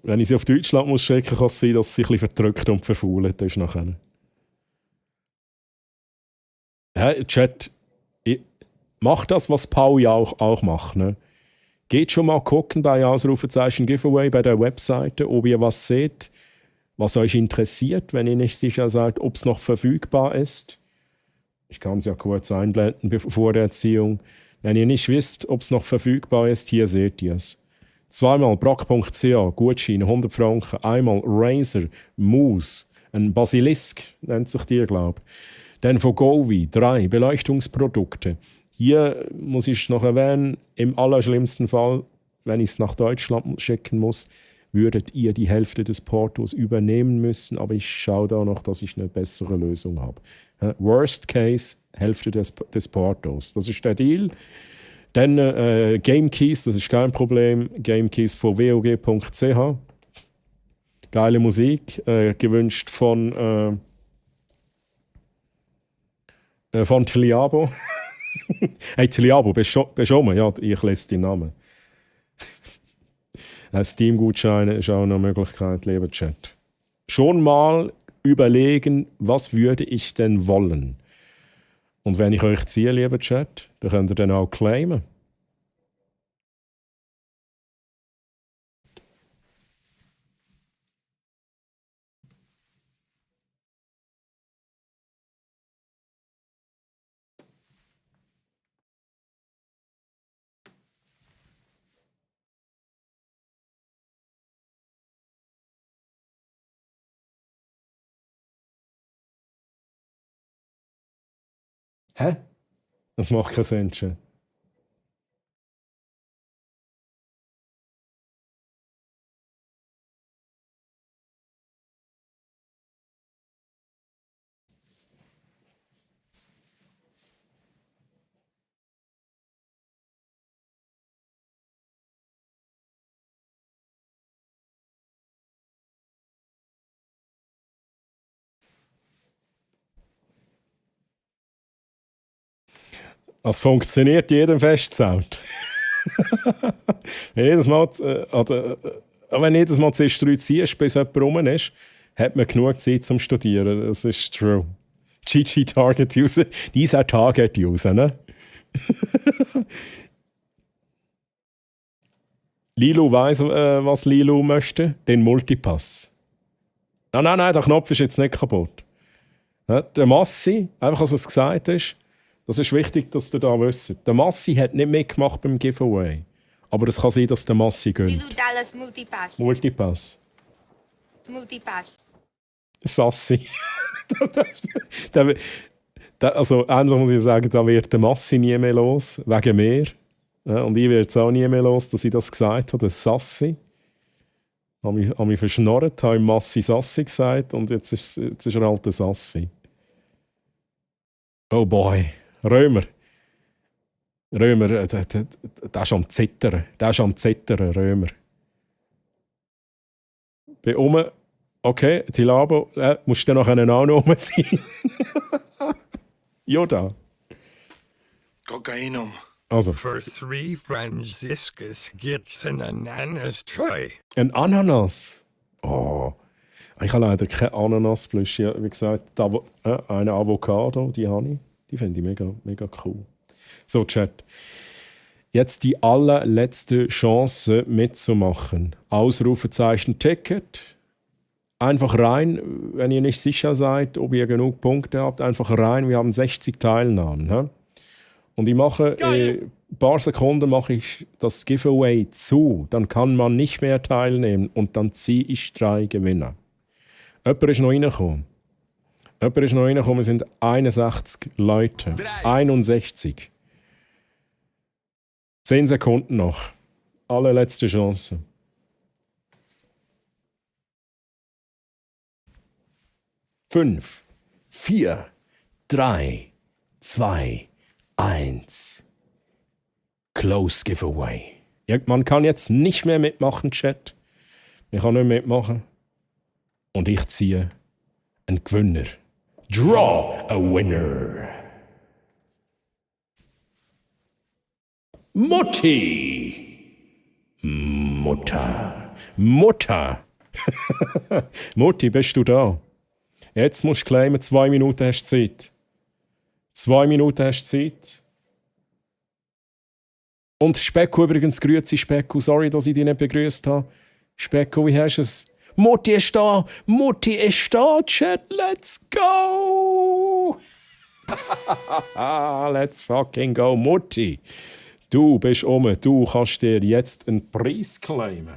Speaker 1: Wenn ich sie auf Deutschland muss schicken, kann es sein, dass sie ein bisschen verdrückt und verfault ist nachher. Hey, Chat, macht das, was Pauli auch macht. Ne? Geht schon mal gucken bei Ausrufezeichen Giveaway bei der Webseite, ob ihr was seht, was euch interessiert, wenn ihr nicht sicher seid, ob es noch verfügbar ist. Ich kann es ja kurz einblenden vor der Erziehung. Wenn ihr nicht wisst, ob es noch verfügbar ist, hier seht ihr es. 2-mal brack.ca, Gutschein 100 Franken. Einmal Razer, Moose, ein Basilisk, nennt sich die, glaube ich. Dann von Govi 3 Beleuchtungsprodukte. Hier muss ich noch erwähnen, im allerschlimmsten Fall, wenn ich es nach Deutschland schicken muss, würdet ihr die Hälfte des Portos übernehmen müssen, aber ich schaue da noch, dass ich eine bessere Lösung habe. Worst Case, Hälfte des Portos. Das ist der Deal. Dann Game Keys, das ist kein Problem. Game Keys von wog.ch. Geile Musik, gewünscht von Tiliabo. Hey Tiliabo, bist du oben? Ja, ich lese deinen Namen. Steam-Gutscheine ist auch eine Möglichkeit, lieber Chat. Schon mal überlegen, was würde ich denn wollen? Und wenn ich euch ziehe, lieber Chat, dann könnt ihr dann auch claimen. Hä? Das macht keinen Sinn. Schon. Es funktioniert jedem Festzelt. Wenn jedes Mal zuerst 3 ziehst, bis jemand rum ist, hat man genug Zeit zum Studieren. Das ist true. GG Target User. Dieser Target User, ne? Lilu weiss, was Lilu möchte. Den Multipass. Nein, der Knopf ist jetzt nicht kaputt. Ja, der Massi, einfach als es gesagt ist, das ist wichtig, dass ihr da wisst. Der Massi hat nicht mitgemacht beim Giveaway. Aber es kann sein, dass der Massi gönnt.
Speaker 2: Lilu Dallas Multipass.
Speaker 1: Multipass. Sassi. Also, ähnlich muss ich sagen, da wird der Massi nie mehr los, wegen mir. Ja, und ich werde es auch nie mehr los, dass ich das gesagt habe, der Sassi. Ich habe mich verschnorrt, habe ihm Massi Sassi gesagt und jetzt ist er halt der Sassi. Oh boy. Römer, der ist am Zittern. Römer. Bin oben. Okay, Tilabo, musst du dann noch auch oben sein? Joda.
Speaker 6: Kokainum.
Speaker 1: Also.
Speaker 6: For 3 Franziskus gibt's an Ananas Tray.
Speaker 1: Ein Ananas? Oh. Ich habe leider keine Ananas-Plüsche. Wie gesagt, eine Avocado, die habe ich. Die finde ich mega, mega cool. So, Chat. Jetzt die allerletzte Chance mitzumachen. Ausrufezeichen Ticket. Einfach rein, wenn ihr nicht sicher seid, ob ihr genug Punkte habt. Einfach rein. Wir haben 60 Teilnahmen. He? Und ich mache, ein paar Sekunden mache ich das Giveaway zu. Dann kann man nicht mehr teilnehmen. Und dann ziehe ich 3 Gewinner. Jemand ist noch reingekommen. Es sind 61 Leute. 61. 10 Sekunden noch. Allerletzte Chance. Fünf, 4, 3, 2, 1. Close Giveaway. Ja, man kann jetzt nicht mehr mitmachen, Chat. Ich kann nicht mitmachen. Und ich ziehe einen Gewinner. Draw a winner. Mutti. Mutter. Mutti, bist du da? Jetzt musst du claimen, 2 Minuten hast du Zeit. 2 Minuten hast du Zeit. Und Specko übrigens, grüezi Specko. Sorry, dass ich dich nicht begrüßt habe. Specko, wie hast du es? Mutti ist da, Chat, let's go! Let's fucking go, Mutti. Du bist du kannst dir jetzt einen Preis claimen.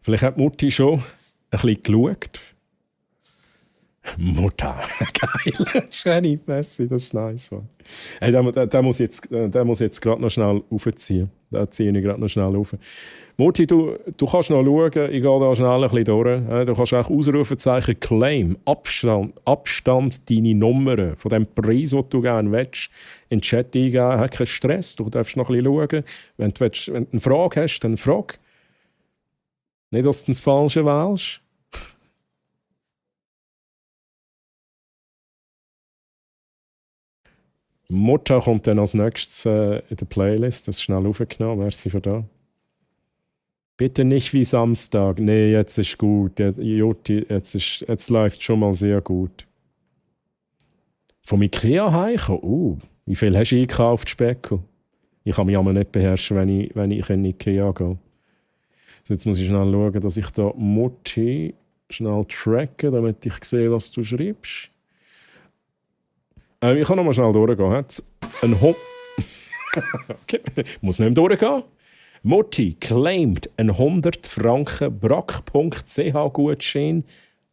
Speaker 1: Vielleicht hat Mutti schon ein bisschen geschaut. Mutter. Geil. Jenny, merci, das ist nice. Man. Hey, der muss jetzt gerade noch schnell aufziehen. Den ziehe ich gerade noch schnell auf. Mutti, du kannst noch schauen, ich gehe da schnell ein bisschen durch. Du kannst auch Ausrufezeichen Claim, Abstand deine Nummern von dem Preis, den du gerne willst, in den Chat eingeben. Hab keinen Stress, du darfst noch ein bisschen schauen. Wenn du eine Frage hast, dann frag. Nicht, dass du das Falsche wählst. Mutter kommt dann als nächstes in der Playlist. Das ist schnell aufgenommen. Merci für das. Bitte nicht wie Samstag. Nee, jetzt ist gut. Jutti, jetzt läuft es schon mal sehr gut. Vom Ikea heimkommen? Wie viel hast du eingekauft, Specko? Ich kann mich aber nicht beherrschen, wenn ich in Ikea gehe. So, jetzt muss ich schnell schauen, dass ich da Mutti schnell tracke, damit ich sehe, was du schreibst. Ich kann noch mal schnell durchgehen. Ein okay. Muss nicht mehr durchgehen. Mutti claimed einen 100 Franken Brack.ch Gutschein.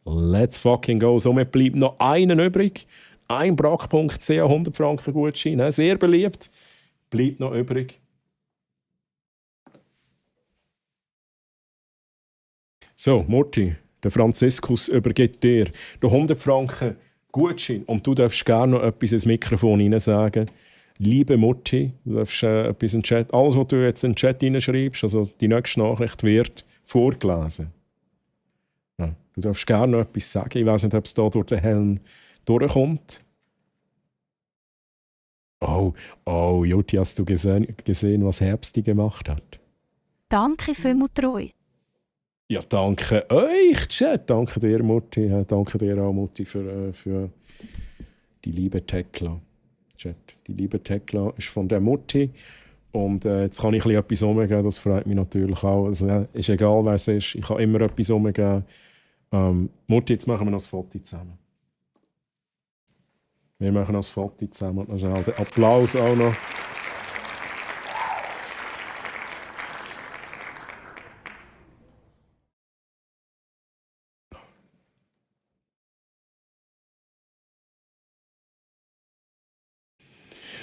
Speaker 1: Let's fucking go. Somit bleibt noch einen übrig. Ein Brack.ch 100 Franken Gutschein. Sehr beliebt. Bleibt noch übrig. So, Mutti, der Franziskus übergibt dir den 100 Franken Gutschein. Und du darfst gerne noch etwas ins Mikrofon hinein sagen. Liebe Mutti, du darfst etwas in den Chat. Alles, was du jetzt in den Chat hineinschreibst, also die nächste Nachricht wird vorgelesen. Ja, du darfst gerne noch etwas sagen. Ich weiß nicht, ob es da durch den Helm durchkommt. Oh, Jutti, hast du gesehen, was Herbsti gemacht hat?
Speaker 3: Danke vielmals, Treu.
Speaker 1: Ja, danke euch, Chat. Danke dir, Mutti. Danke dir auch, Mutti, für die liebe Tekla. Chat. Die liebe Tekla ist von der Mutti. Und jetzt kann ich etwas umgeben, das freut mich natürlich auch. Also, ist egal, wer es ist, ich kann immer etwas umgeben. Mutti, jetzt machen wir noch ein Foto zusammen. Wir machen noch ein Foto zusammen und noch schnell den Applaus auch noch.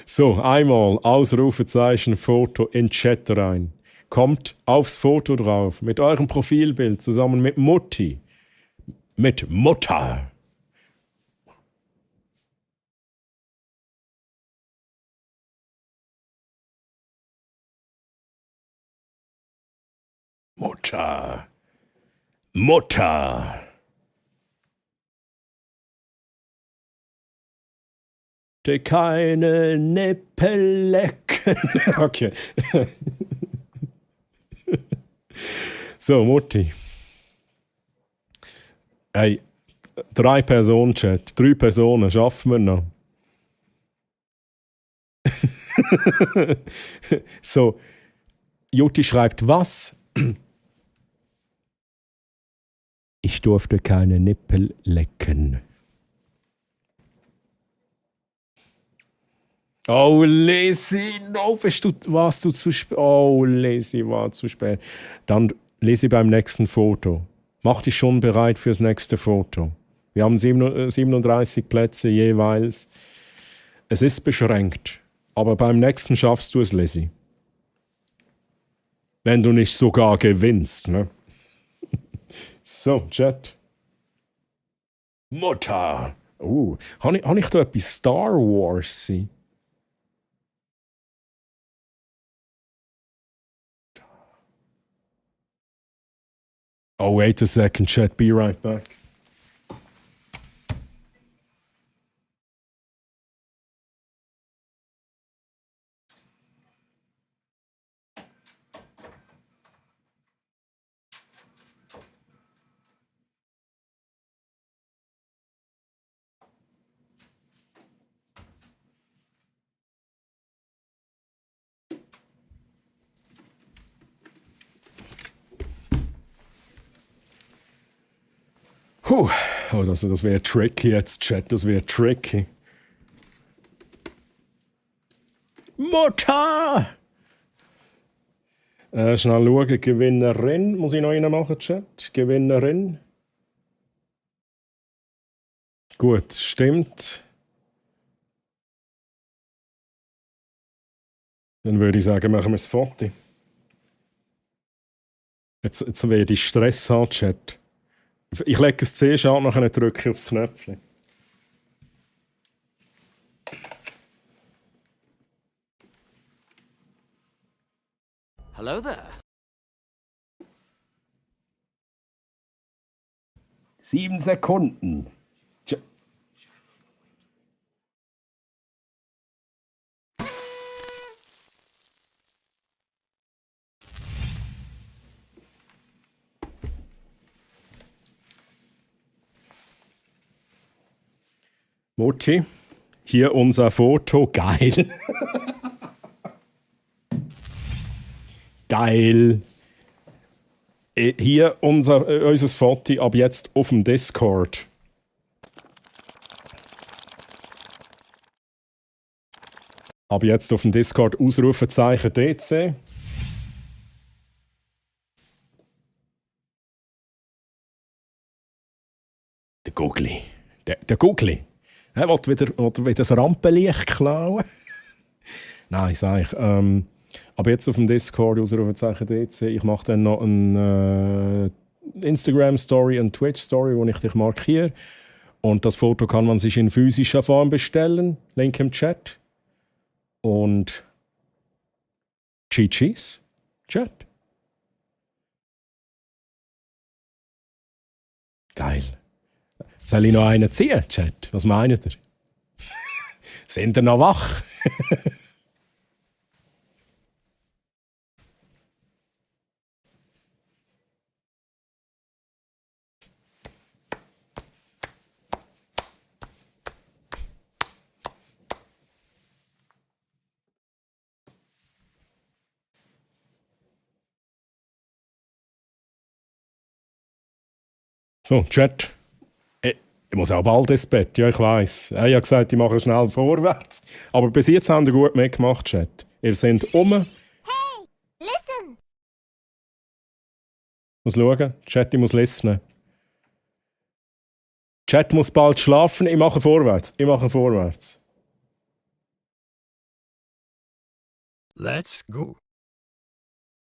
Speaker 1: So, einmal Ausrufezeichen Foto in den Chat rein. Kommt aufs Foto drauf mit eurem Profilbild zusammen mit Mutti. Mit Mutter. Mutter. Mutter. Keine Nippellecken. Okay. So, Mutti. Hey, 3 Personen Chat. 3 Personen, schaffen wir noch. So, Jutti schreibt was? Ich durfte keine Nippel lecken. Oh, Lesi, no, warst du zu spät? Oh, Lesi, war zu spät. Dann Lesi beim nächsten Foto. Mach dich schon bereit fürs nächste Foto. Wir haben 37 Plätze jeweils. Es ist beschränkt, aber beim nächsten schaffst du es, Lesi. Wenn du nicht sogar gewinnst, ne? So, Chat. Mutter. Habe ich da etwas Star Wars? Oh, wait a second, chat. Be right back. Oh, das wäre tricky jetzt, Chat. Das wäre tricky. Mutter! Schnell schauen, Gewinnerin. Muss ich noch einen machen, Chat? Gewinnerin. Gut, stimmt. Dann würde ich sagen, machen wir das Foto. Jetzt werde ich Stress haben, Chat. Ich lege es zuerst an, nachher drücke ich aufs Knöpfchen.
Speaker 7: Hello there.
Speaker 1: 7 Sekunden. Mutti, hier unser Foto. Geil. Geil. Hier unser Foto ab jetzt auf dem Discord. Ab jetzt auf dem Discord Ausrufezeichen DC. Der Gugli. Der Gugli. Er will wieder das Rampenlicht klauen. Nein, sag ich. Aber jetzt auf dem Discord, Ausrufezeichen DC, ich mache dann noch eine Instagram-Story, eine Twitch-Story, wo ich dich markiere. Und das Foto kann man sich in physischer Form bestellen. Link im Chat. Und GG's Chat. Geil. Soll ich noch einen ziehen, Chat? Was meint ihr? Sind ihr noch wach? So, Chat. Ich muss auch bald ins Bett, ja, ich weiss. Ich habe gesagt, ich mache schnell vorwärts. Aber bis jetzt habt ihr gut mitgemacht, Chat. Ihr seid Hey,
Speaker 11: listen!
Speaker 1: Ich muss schauen. Chat, ich muss listen. Chat muss bald schlafen. Ich mache vorwärts.
Speaker 6: Let's go.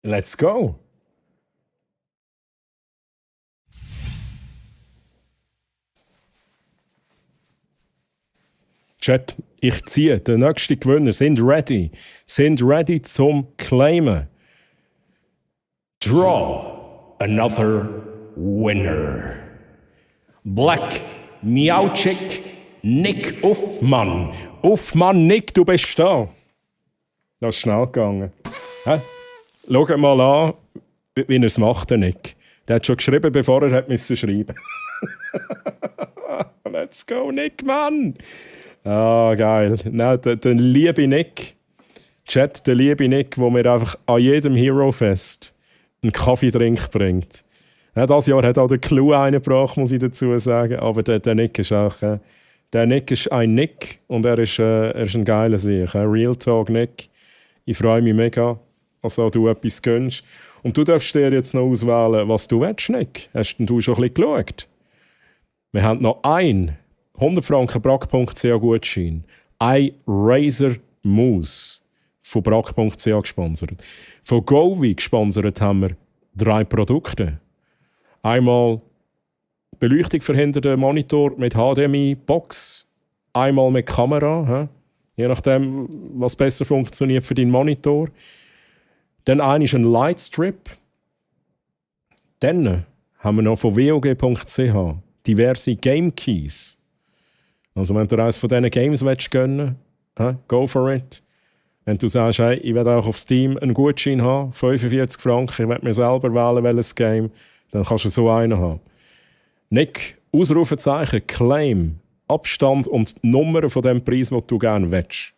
Speaker 1: Let's go. Chat, ich ziehe. Der nächste Gewinner sind ready. Sind ready zum Claimen. Draw another winner. Black Miauchik Nick Uffmann. Uffmann Nick, du bist da. Das ist schnell gegangen. Schaut mal an, wie er es macht, der Nick. Der hat schon geschrieben, bevor er schreiben musste. Let's go, Nick, Mann! Ah, geil. Nein, der liebe Nick, Chat, der liebe Nick, der mir einfach an jedem Hero-Fest einen Kaffeetrink bringt. Ja, das Jahr hat auch der Clou einen gebracht, muss ich dazu sagen. Aber der Nick ist auch... der Nick ist ein Nick und er ist ein geiler Sieg. Real Talk Nick. Ich freue mich mega, dass du etwas gönnst. Und du darfst dir jetzt noch auswählen, was du willst, Nick. Hast du schon ein bisschen geschaut? Wir haben noch 100 Franken Brack.ch Gutschein. Ein Razer Mousse von Brack.ch gesponsert. Von Govi gesponsert haben wir 3 Produkte. Einmal Beleuchtung verhinderten Monitor mit HDMI-Box. Einmal mit Kamera. Je nachdem, was besser funktioniert für deinen Monitor. Dann ist ein Lightstrip. Dann haben wir noch von WOG.ch diverse Game Keys. Also wenn du eines von diesen Games gönnen willst, go for it. Wenn du sagst, hey, ich will auch auf Steam einen Gutschein haben, 45 Franken, ich will mir selber wählen, welches Game, dann kannst du so einen haben. Nick, Ausrufezeichen, Claim, Abstand und die Nummer von dem Preis, den du gerne willst.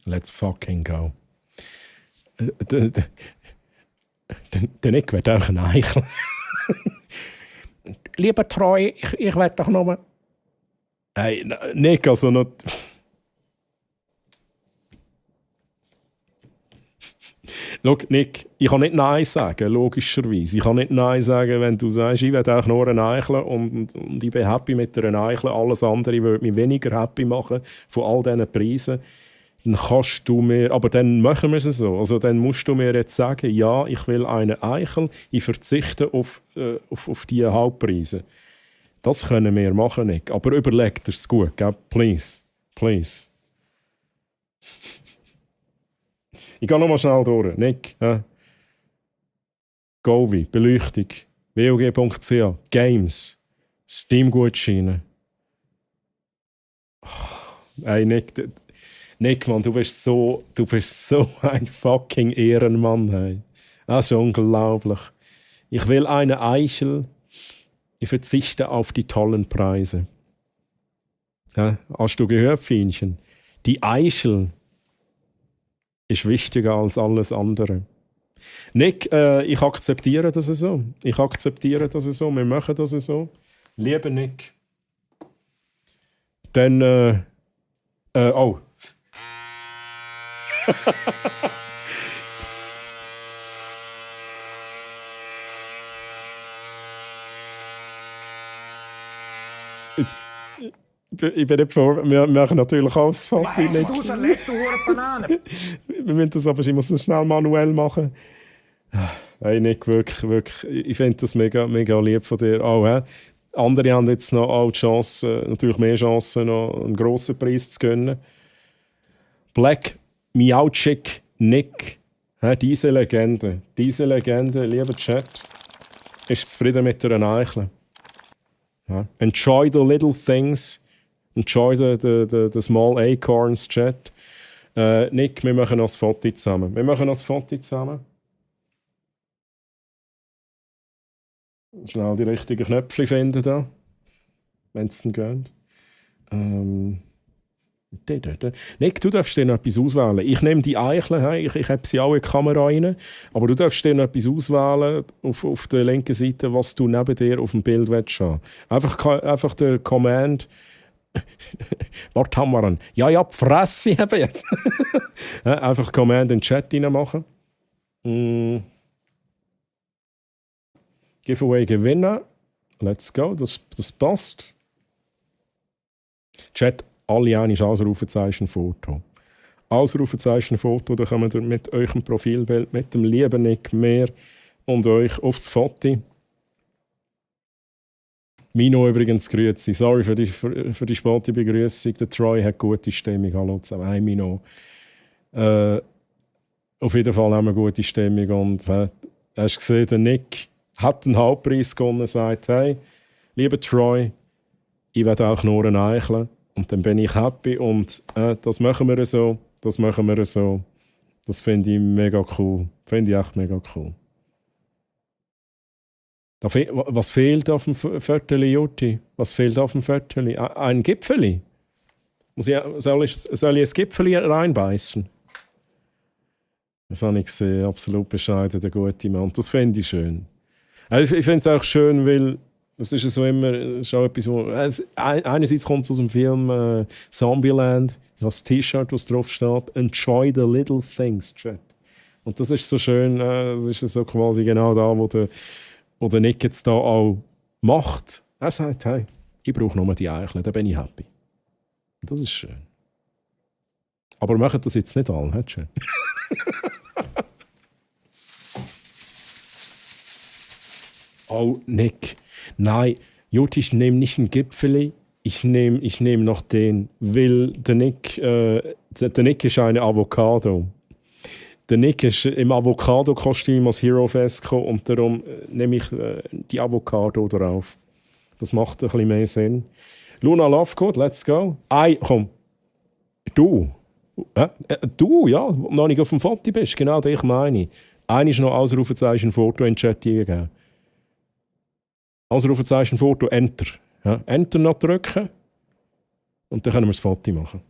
Speaker 1: Let's fucking go. Der Nick wird auch ein Eichel. Lieber Treu, ich werde doch nur... Hey, Nick, also noch... Schau, Nick, ich kann nicht Nein sagen, logischerweise. Ich kann nicht Nein sagen, wenn du sagst, ich will auch nur eine Eichel und ich bin happy mit einer Eichel. Alles andere würde mich weniger happy machen von all diesen Preisen. Dann kannst du mir, aber dann machen wir es so. Also dann musst du mir jetzt sagen, ja, ich will eine Eichel, ich verzichte auf die Hauptpreise. Das können wir machen, Nick. Aber überleg dir es gut, gell? Please. Please. Ich gehe nochmal schnell durch. Nick, Govi, Beleuchtung, WOG.ch, Games, Steam-Gutscheine. Hey, Nick, Mann, du bist so ein fucking Ehrenmann. Hey. Das ist unglaublich. Ich will eine Eichel. Ich verzichte auf die tollen Preise. Ja, hast du gehört, Fienchen? Die Eichel ist wichtiger als alles andere. Nick, ich akzeptiere das so. Ich akzeptiere das so. Wir machen das so. Lieber Nick. Dann, oh. Jetzt, ich bin nicht vor, wir machen natürlich auch das Foto. Wir müssen das aber, ich muss das schnell manuell machen. Hey Nick, wirklich, ich finde das mega, mega lieb von dir. Auch, andere haben jetzt noch auch die Chance, natürlich mehr Chancen, noch einen grossen Preis zu gewinnen. Black Miauchik Nick, diese Legende, lieber Chat, ist zufrieden mit der Eichel. Ja. Enjoy the little things, enjoy the small acorns, Chat. Nick, wir machen noch ein Foto zusammen. Schnell die richtigen Knöpfe finden da, wenn es dann geht. Nick, du darfst dir noch etwas auswählen. Ich nehme die Eichel, ich habe sie auch in die Kamera rein, aber du darfst dir noch etwas auswählen auf der linken Seite, was du neben dir auf dem Bild willst haben. Einfach der Command. Warte, haben wir einen. Ja, die Fresse haben jetzt. Einfach Command in den Chat reinmachen. Giveaway gewinnen. Let's go, das passt. Chat, alle einig Ausrufezeichen Foto. Ausrufezeichen Foto, da kommt ihr mit eurem Profilbild, mit dem lieben Nick mehr und euch aufs Foto. Mino übrigens, grüezi. Sorry für die späte Begrüßung. Der Troy hat gute Stimmung. Hallo zusammen. Hey Mino. Auf jeden Fall haben wir gute Stimmung. Und hast du gesehen, der Nick hat den Hauptpreis gewonnen und sagt, hey, lieber Troy, ich werde auch nur eine Eichel. Und dann bin ich happy und das machen wir so. Das finde ich mega cool. Finde ich echt mega cool. Was fehlt auf dem Viertel, Jutti? Was fehlt auf dem Viertel? Ein Gipfeli? Soll ich ein Gipfeli reinbeißen? Das habe ich gesehen. Absolut bescheiden, der gute Mann. Das finde ich schön. Also ich finde es auch schön, weil das ist ja so immer schon etwas, wo einerseits kommt es aus dem Film Zombieland, das T-Shirt, das drauf steht, «Enjoy the little things», Chat. Und das ist so schön, das ist so quasi genau da, wo der Nick jetzt da auch macht. Er sagt, hey, ich brauche nur die Eichel, dann bin ich happy. Und das ist schön. Aber machen das jetzt nicht alle, Chat. Oh, Nick. Nein, Jutti, ich nehme nicht einen Gipfeli, ich nehm noch den, weil der Nick ist eine Avocado. Der Nick ist im Avocado-Kostüm als Hero Fest gekommen und darum nehme ich die Avocado drauf. Das macht ein bisschen mehr Sinn. Luna Lovegood, let's go. Komm. Du, ja, noch nicht auf dem Foto bist, genau das ich meine. Einer ist noch Ausrufezeichen Foto in den Chat gegeben. Ausrufezeichen Foto, Enter. Ja, Enter noch drücken und dann können wir das Foto machen.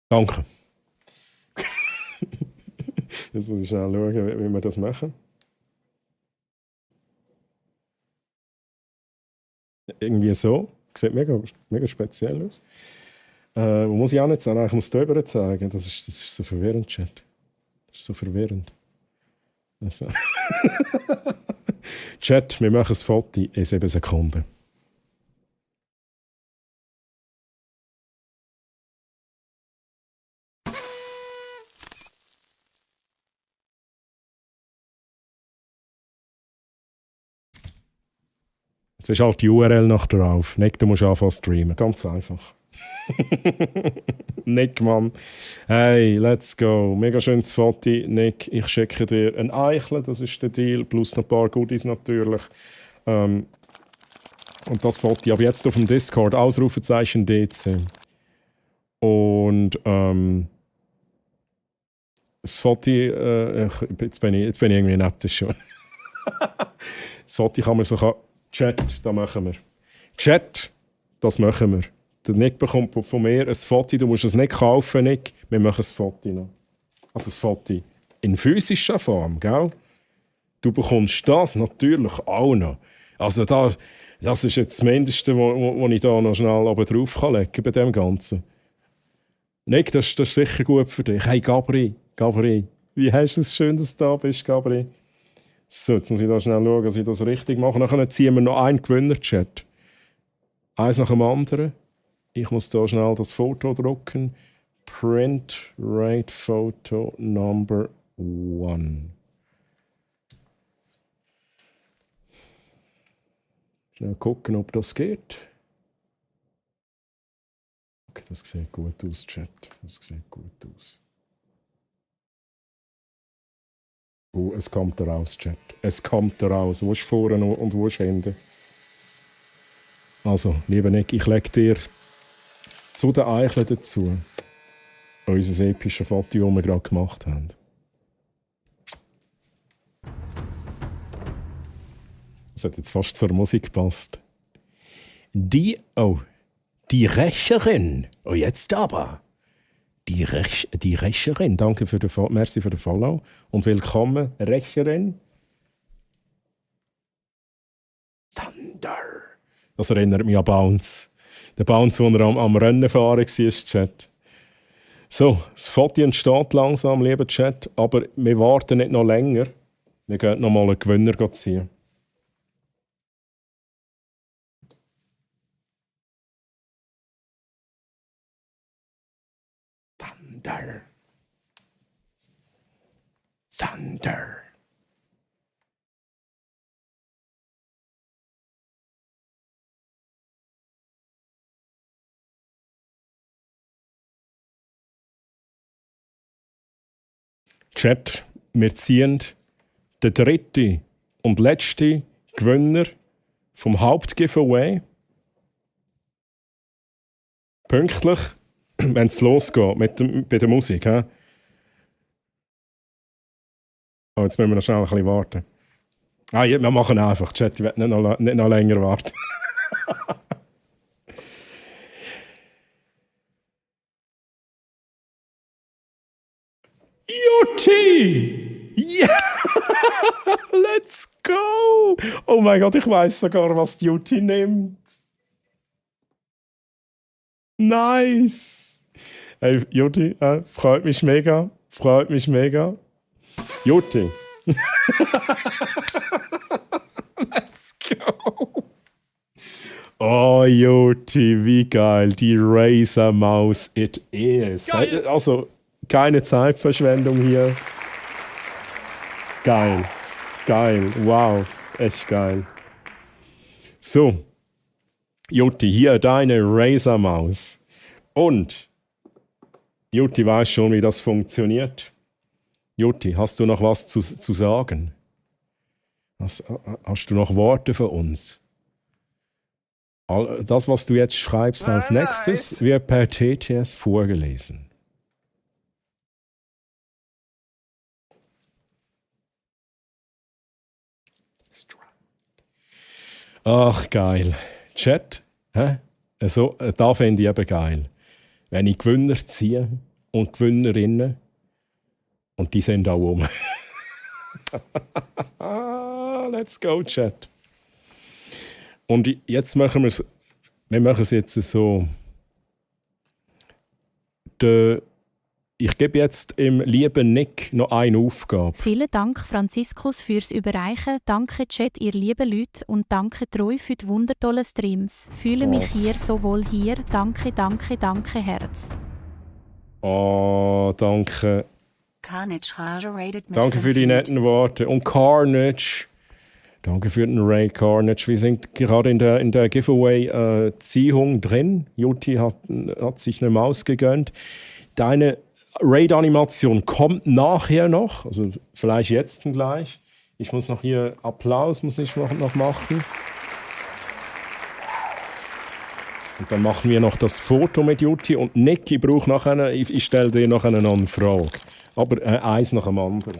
Speaker 1: Danke. Jetzt muss ich schnell schauen, wie wir das machen. Irgendwie so. Sieht mega, mega speziell aus. Muss ich auch nicht sagen, ich muss da drüber zeigen. Das ist so verwirrend, Chat. Das ist so verwirrend. Also. Chat, wir machen ein Foto in 7 Sekunden. Jetzt ist halt die URL noch drauf. Nick, du musst anfangen zu streamen. Ganz einfach. Nick, Mann. Hey, let's go. Mega schönes Foto. Nick, ich schicke dir ein Eichel, das ist der Deal. Plus noch ein paar Goodies natürlich. Und das Foto ab jetzt auf dem Discord. Ausrufezeichen DC. Und das Foto... jetzt bin ich irgendwie nett, das schon. Das Foto kann man so... Chat, das machen wir. Chat, das machen wir. Der Nick bekommt von mir ein Foto. Du musst es nicht kaufen, Nick. Wir machen ein Foto noch. Also ein Foto in physischer Form, gell? Du bekommst das natürlich auch noch. Also das ist jetzt das Mindeste, was ich da noch schnell oben drauf legen kann bei dem Ganzen. Nick, das ist sicher gut für dich. Hey, Gabri, wie hast du es schön, dass du da bist, Gabri? So, jetzt muss ich da schnell schauen, dass ich das richtig mache. Dann ziehen wir noch einen Gewinner-Chat. Eins nach dem anderen. Ich muss da schnell das Foto drucken. Print Rate Photo Number 1. Schnell gucken, ob das geht. Okay, das sieht gut aus, Chat. Das sieht gut aus. Oh, es kommt raus, Chat. Es kommt raus. Wo ist vorne und wo ist hinten? Also, lieber Nick, ich lege dir zu den Eicheln dazu unser episches Foto, das wir gerade gemacht haben. Das hat jetzt fast zur Musik gepasst. Die Rächerin. Oh, jetzt aber. Die Rächerin. Danke für den Merci für den Follow. Und willkommen, Rächerin. Thunder. Das erinnert mich an Bounce. Der Bounce, wo er am Rennen fahren war, Chat. So, das Foto entsteht langsam, lieber Chat. Aber wir warten nicht noch länger. Wir gehen noch mal einen Gewinner ziehen. Thunder. Chat, wir ziehen den dritten und letzten Gewinner vom Hauptgiveaway. Pünktlich, wenn es losgeht bei der Musik. He? Oh, jetzt müssen wir noch schnell ein bisschen warten. Ah, ja, wir machen einfach, Chat, ich werde nicht noch länger warten. Jutti! Ja! Let's go! Oh mein Gott, ich weiß sogar, was die Jutti nimmt. Nice! Hey, Jutti, freut mich mega. Freut mich mega. Jutti. Let's go. Oh, Jutti, wie geil. Die Razer Maus, it is. Geil. Also, keine Zeitverschwendung hier. Geil. Geil. Wow. Echt geil. So. Jutti, hier deine Razer Maus. Und Jutti weiß schon, wie das funktioniert. Jutti, hast du noch was zu sagen? Hast du noch Worte für uns? Das, was du jetzt schreibst als nächstes, wird per TTS vorgelesen. Ach, geil. Chat, also, da finde ich eben geil. Wenn ich Gewinner ziehe und Gewinnerinnen, und die sind auch um. Let's go, Chat. Und jetzt machen wir es jetzt so. ich gebe jetzt im lieben Nick noch eine Aufgabe.
Speaker 3: Vielen Dank, Franziskus, fürs Überreichen. Danke, Chat, ihr lieben Leute. Und danke, Treu, für die wundertollen Streams. Fühle mich hier so wohl hier. Danke, danke, danke, Herz.
Speaker 1: Oh, danke.
Speaker 3: Carnage rated mit
Speaker 1: Danke für die netten Worte. Und Carnage. Danke für den Raid, Carnage. Wir sind gerade in der Giveaway-Ziehung drin. Jutti hat sich eine Maus gegönnt. Deine Raid-Animation kommt nachher noch. Also vielleicht jetzt gleich. Ich muss noch hier Applaus muss ich noch machen. Und dann machen wir noch das Foto mit Jutti. Und Nick, ich stelle dir noch eine Frage. Aber eins nach dem anderen.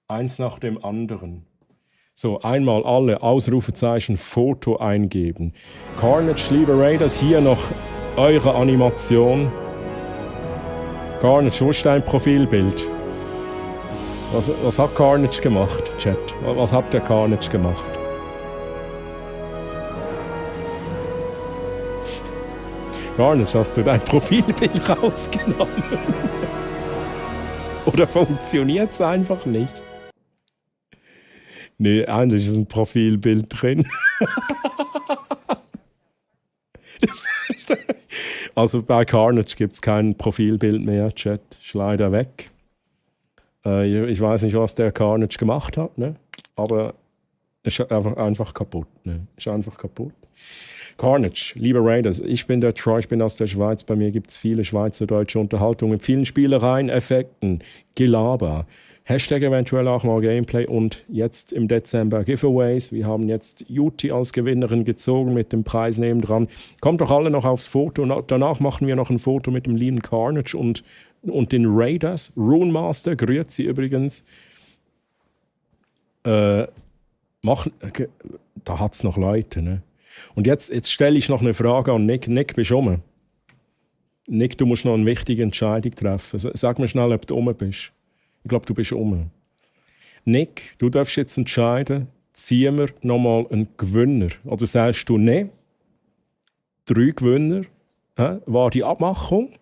Speaker 1: Eins nach dem anderen. So, einmal alle Ausrufezeichen Foto eingeben. Carnage, liebe Raiders, hier noch eure Animation. Carnage, wo ist dein Profilbild? Was hat Carnage gemacht, Chat? Was hat der Carnage gemacht? Carnage, hast du dein Profilbild rausgenommen? Oder funktioniert es einfach nicht? Nee, eigentlich ist ein Profilbild drin. Also bei Carnage gibt es kein Profilbild mehr, Chat. Ist leider weg. Ich weiß nicht, was der Carnage gemacht hat, ne? Aber es ist einfach kaputt. Ne? Ist einfach kaputt. Carnage, liebe Raiders, ich bin der Troy, ich bin aus der Schweiz. Bei mir gibt es viele schweizerdeutsche Unterhaltungen, vielen Spielereien, Effekten, Gelaber. Hashtag eventuell auch mal Gameplay und jetzt im Dezember Giveaways. Wir haben jetzt Juti als Gewinnerin gezogen mit dem Preis nebendran. Kommt doch alle noch aufs Foto und danach machen wir noch ein Foto mit dem lieben Carnage und den Raiders. Rune Master, grüezi übrigens. Da hat es noch Leute, ne? Und jetzt stelle ich noch eine Frage an Nick. Nick, bist du rum? Nick, du musst noch eine wichtige Entscheidung treffen. Sag mir schnell, ob du rum bist. Ich glaube, du bist rum. Nick, du darfst jetzt entscheiden, ziehen wir nochmal einen Gewinner. Oder sagst du, ne? 3 Gewinner. War die Abmachung?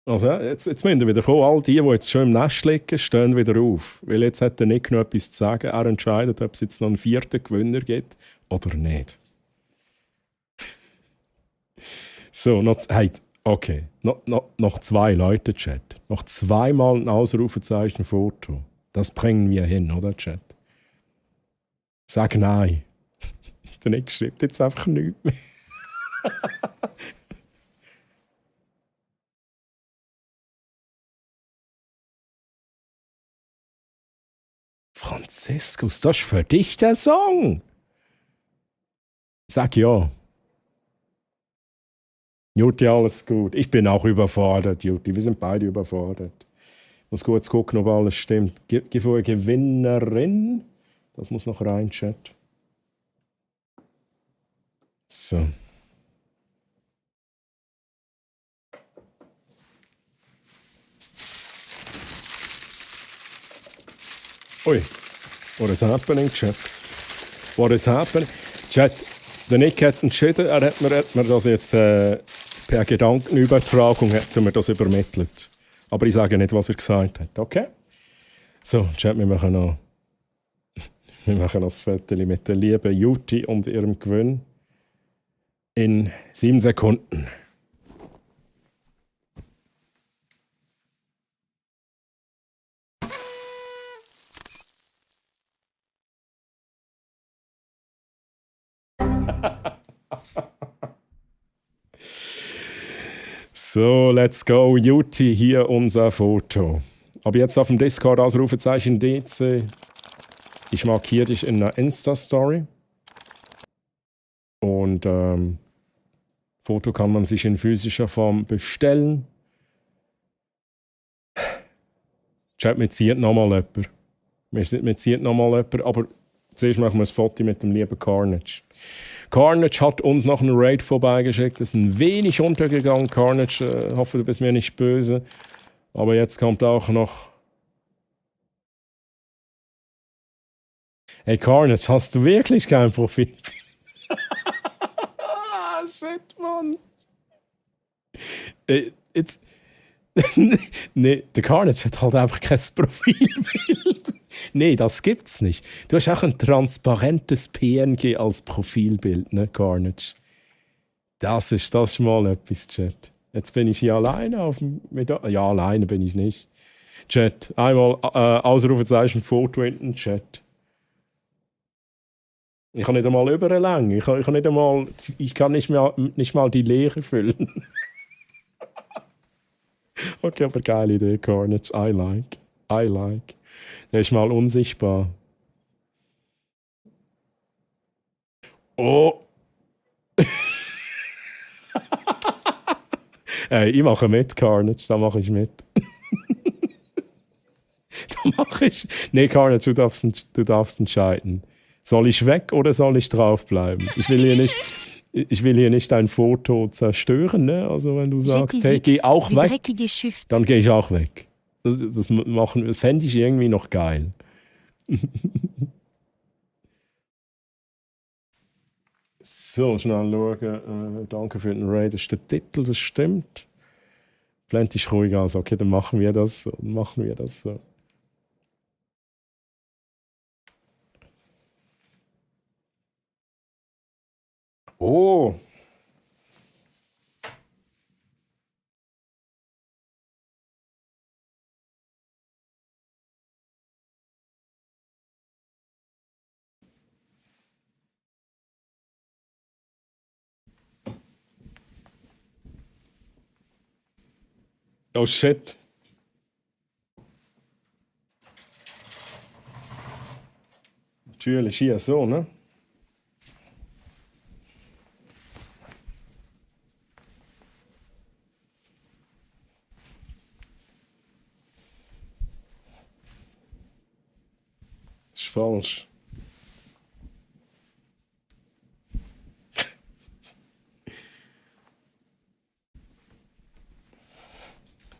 Speaker 1: Also, jetzt müssen wir wieder kommen. All die jetzt schon im Nest liegen, stehen wieder auf. Weil jetzt hat der Nick noch etwas zu sagen. Er entscheidet, ob es jetzt noch einen 4. Gewinner gibt oder nicht. So, okay. Noch 2 Leute, Chat. Noch 2-mal ein Ausrufezeichen-Foto. Das bringen wir hin, oder, Chat? Sag nein. Der Nick schreibt jetzt einfach nichts mehr. Franziskus, das ist für dich der Song. Sag ja. Juti, alles gut. Ich bin auch überfordert, Juti. Wir sind beide überfordert. Ich muss kurz gucken, ob alles stimmt. Gib eine Gewinnerin. Das muss noch rein, Chat. So. Ui. What is happening, Chat? What is happening? Chat, der Nick hat entschieden, er hat mir das jetzt per Gedankenübertragung hat er mir das übermittelt. Aber ich sage nicht, was er gesagt hat, okay? So, Chat, wir machen noch das Foto mit der lieben Juti und ihrem Gewinn in 7 Sekunden. So, let's go. Juti, hier unser Foto. Aber jetzt auf dem Discord Ausrufezeichen DC. Ich markiere dich in einer Insta-Story. Und Foto kann man sich in physischer Form bestellen. Chat, mir zieht nochmal jemand. Aber zuerst machen wir ein Foto mit dem lieben Carnage. Carnage hat uns noch einen Raid vorbeigeschickt. Das ist ein wenig untergegangen, Carnage. Hoffe, du bist mir nicht böse. Aber jetzt kommt auch noch... Hey Carnage, hast du wirklich kein Profil? Shit, Mann. Jetzt, nee, der Carnage hat halt einfach kein Profilbild. Nee, das gibt's nicht. Du hast auch ein transparentes PNG als Profilbild, ne, Carnage? Das ist mal etwas, Chat. Jetzt bin ich hier alleine auf dem... Ja, alleine bin ich nicht. Chat, einmal Ausrufezeichen Foto in den Chat. Ich kann nicht einmal überlängen. Ich kann nicht mal die Leere füllen. Okay, aber geile Idee, Carnage. I like. Der ist mal unsichtbar. Oh! Ey, ich mache mit, Carnage. Da mache ich mit. Nee, Carnage, du darfst entscheiden. Soll ich weg oder soll ich draufbleiben? Ich will hier nicht dein Foto zerstören, ne? Also wenn du sagst, hey, geh auch weg, dann gehe ich auch weg. Das fände ich irgendwie noch geil. So, schnell schauen. Danke für den Raid. Das ist der Titel, das stimmt. Blend dich ruhig aus. Okay, dann machen wir das so. Oh! Oh shit. Natürlich hier so, ne? Ist falsch.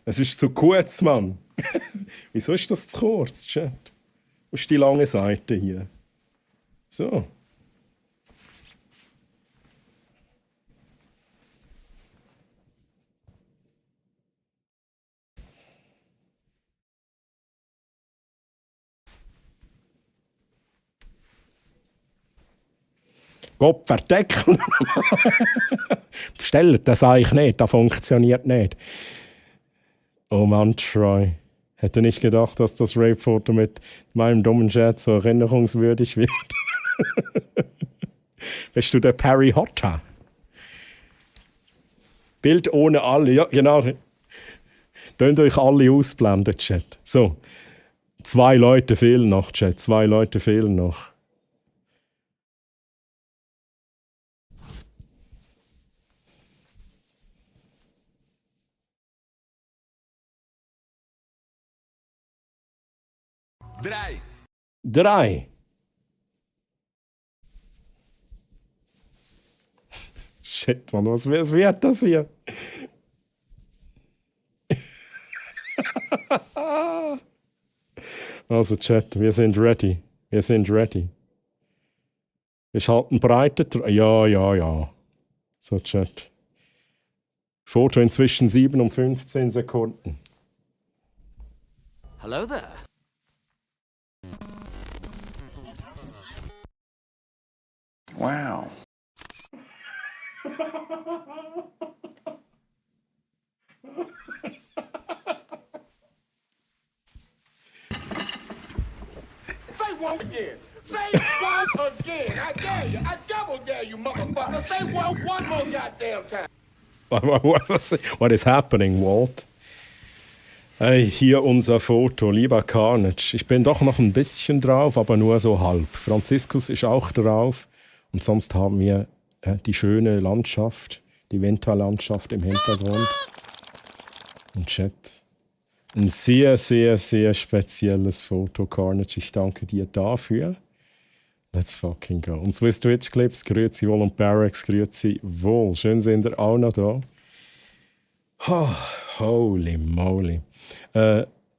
Speaker 1: Es ist zu kurz, Mann. Wieso ist das zu kurz, Chat? Wo ist die lange Seite hier? So. Gott verdecken! Bestellt, das sage ich nicht, das funktioniert nicht. Oh Mann, Troy. Hätte nicht gedacht, dass das Rape-Foto mit meinem dummen Chat so erinnerungswürdig wird. Bist du der Perry Hotta? Bild ohne alle, ja genau. Könnt euch alle ausblenden, Chat. So, 2 Leute fehlen noch, Chat. 2 Leute fehlen noch. Drei. Shit, Mann, was wird das hier? Also, Chat, wir sind ready. Wir schalten breite. Ja. So, Chat. Foto inzwischen 7 und 15 Sekunden.
Speaker 7: Hello there.
Speaker 10: Wow.
Speaker 6: Say one again. Say one again. I dare you. I double dare you, motherfucker. Say one more goddamn time.
Speaker 1: What is happening, Walt? Hey, hier unser Foto, lieber Carnage. Ich bin doch noch ein bisschen drauf, aber nur so halb. Franziskus ist auch drauf. Und sonst haben wir die schöne Landschaft, die Winterlandschaft im Hintergrund. Und Chat. Ein sehr, sehr, sehr spezielles Foto, Carnage. Ich danke dir dafür. Let's fucking go. Und Swiss Twitch Clips, grüezi wohl und Barracks, grüezi wohl. Schön sind ihr auch noch da. Oh, holy moly.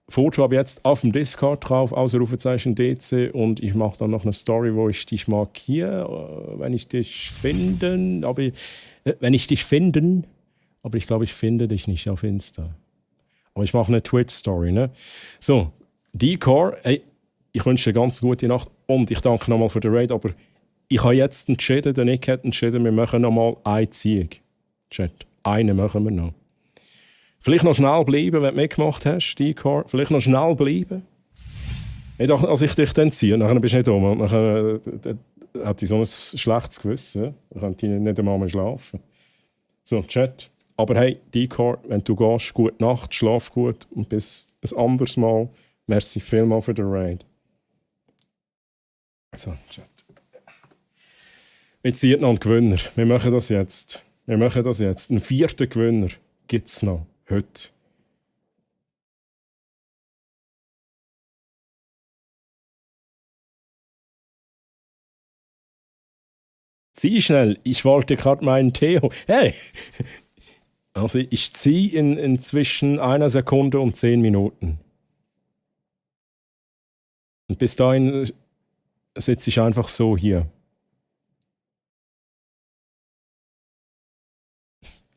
Speaker 1: Foto habe jetzt auf dem Discord drauf, Ausrufezeichen DC, und ich mache dann noch eine Story, wo ich dich markiere, wenn ich dich finden Aber ich glaube, ich finde dich nicht auf Insta. Aber ich mache eine Twitch-Story, ne? So, Decor, ey, ich wünsche dir ganz gute Nacht und ich danke nochmal für den Raid, aber ich habe jetzt entschieden, der Nick hat entschieden, wir machen nochmal eine Ziehung. Chat, eine machen wir noch. Vielleicht noch schnell bleiben, wenn du mitgemacht hast, Decor. Vielleicht noch schnell bleiben. Ich dachte, als ich dich dann ziehe, dann bist du nicht um. Dann hatte ich so ein schlechtes Gewissen. Dann könnte ich nicht einmal mehr schlafen. So, Chat. Aber hey, Decor, wenn du gehst, gute Nacht, schlaf gut und bis ein anderes Mal. Merci vielmals für den Raid. So, Chat. Jetzt zieht noch einen Gewinner. Wir machen das jetzt. Einen 4. Gewinner gibt es noch heute. Zieh schnell, ich wollte gerade meinen Theo. Hey! Also ich ziehe in zwischen 1 Sekunde und 10 Minuten. Und bis dahin sitze ich einfach so hier.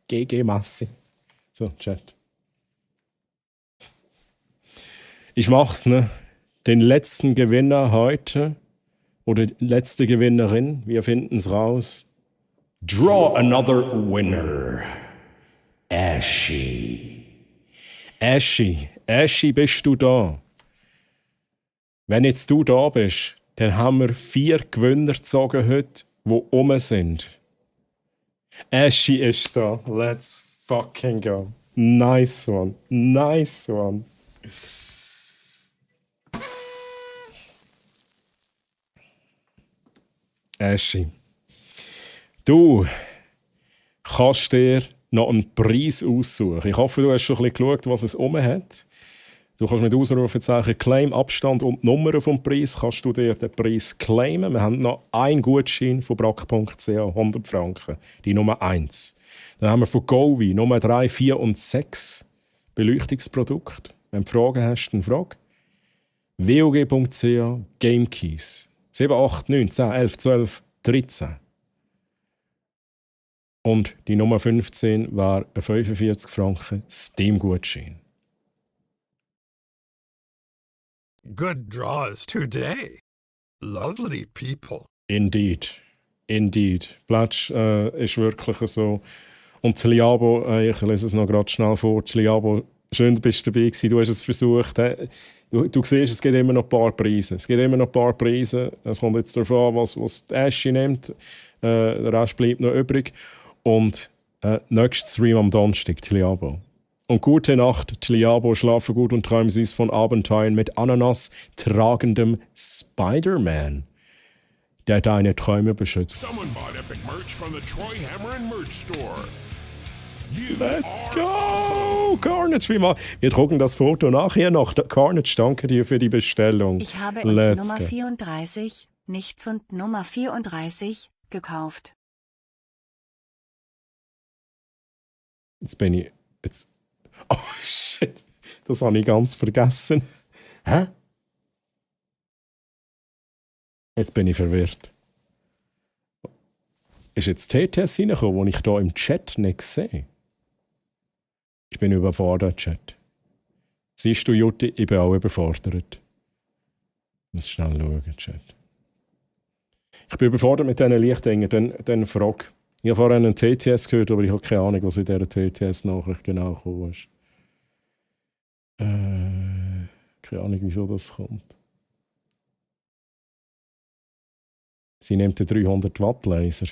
Speaker 1: GG Massi. So, Chat. Ich mach's, ne? Den letzten Gewinner heute oder letzte Gewinnerin, wir finden's raus. Draw another winner. Ashy. Ashy, bist du da? Wenn jetzt du da bist, dann haben wir 4 Gewinner gezogen heute, die rum sind. Ashy ist da. Let's fucking go. Nice one. Nice one. Ashy. Du kannst dir noch einen Preis aussuchen. Ich hoffe, du hast schon ein bisschen geschaut, was es hat. Du kannst mit Ausrufezeichen Claim, Abstand und die Nummer vom Preis kannst du dir den Preis claimen. Wir haben noch einen Gutschein von brack.ch, 100 Franken, die Nummer 1. Dann haben wir von Govi Nummer 3, 4 und 6 Beleuchtungsprodukte. Wenn du Fragen hast, dann frag. WOG.ch, Gamekeys. 7, 8, 9, 10, 11, 12, 13. Und die Nummer 15 war ein 45 Franken Steam-Gutschein.
Speaker 6: Good draws today. Lovely people.
Speaker 1: Indeed. Platsch ist wirklich so. Und Tliabo, ich lese es noch gerade schnell vor. Tliabo, schön, bist du dabei gewesen. Du hast es versucht. Du siehst, es gibt immer noch ein paar Preise. Es kommt jetzt darauf an, was die Asche nimmt. Der Rest bleibt noch übrig. Und nächster Stream am Donnerstag, Tliabo. Und gute Nacht, Tliabo, schlafe gut und träume süß von Abenteuern mit Ananas tragendem Spider-Man, der deine Träume beschützt.
Speaker 6: Someone bought epic merch from the Troy Hammer and Merch Store.
Speaker 1: Let's go! Carnage, wir drucken das Foto nachher noch. Carnage, danke dir für die Bestellung.
Speaker 13: Ich habe Nummer 34, nichts und Nummer 34 gekauft.
Speaker 1: Jetzt bin ich... Oh shit, das habe ich ganz vergessen. Hä? Jetzt bin ich verwirrt. Ist jetzt TTS reingekommen, den ich hier im Chat nicht sehe? Ich bin überfordert, Chat. Siehst du, Jutti, ich bin auch überfordert. Ich muss schnell schauen, Chat. Ich bin überfordert mit diesen Lichtdingen, dann frag. Ich habe vorhin einen TTS gehört, aber ich habe keine Ahnung, was in dieser TTS-Nachricht genau gekommen ist. Keine Ahnung, wieso das kommt. Sie nimmt den 300 Watt Laser.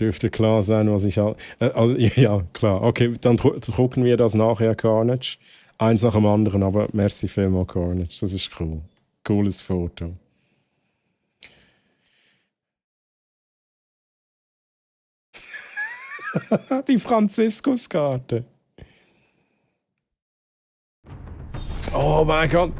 Speaker 1: Dürfte klar sein, was ich also, ja, klar. Okay, dann gucken wir das nachher, Carnage. Eins nach dem anderen, aber merci vielmals, Carnage. Das ist cool. Cooles Foto. Die Franziskuskarte. Oh mein Gott.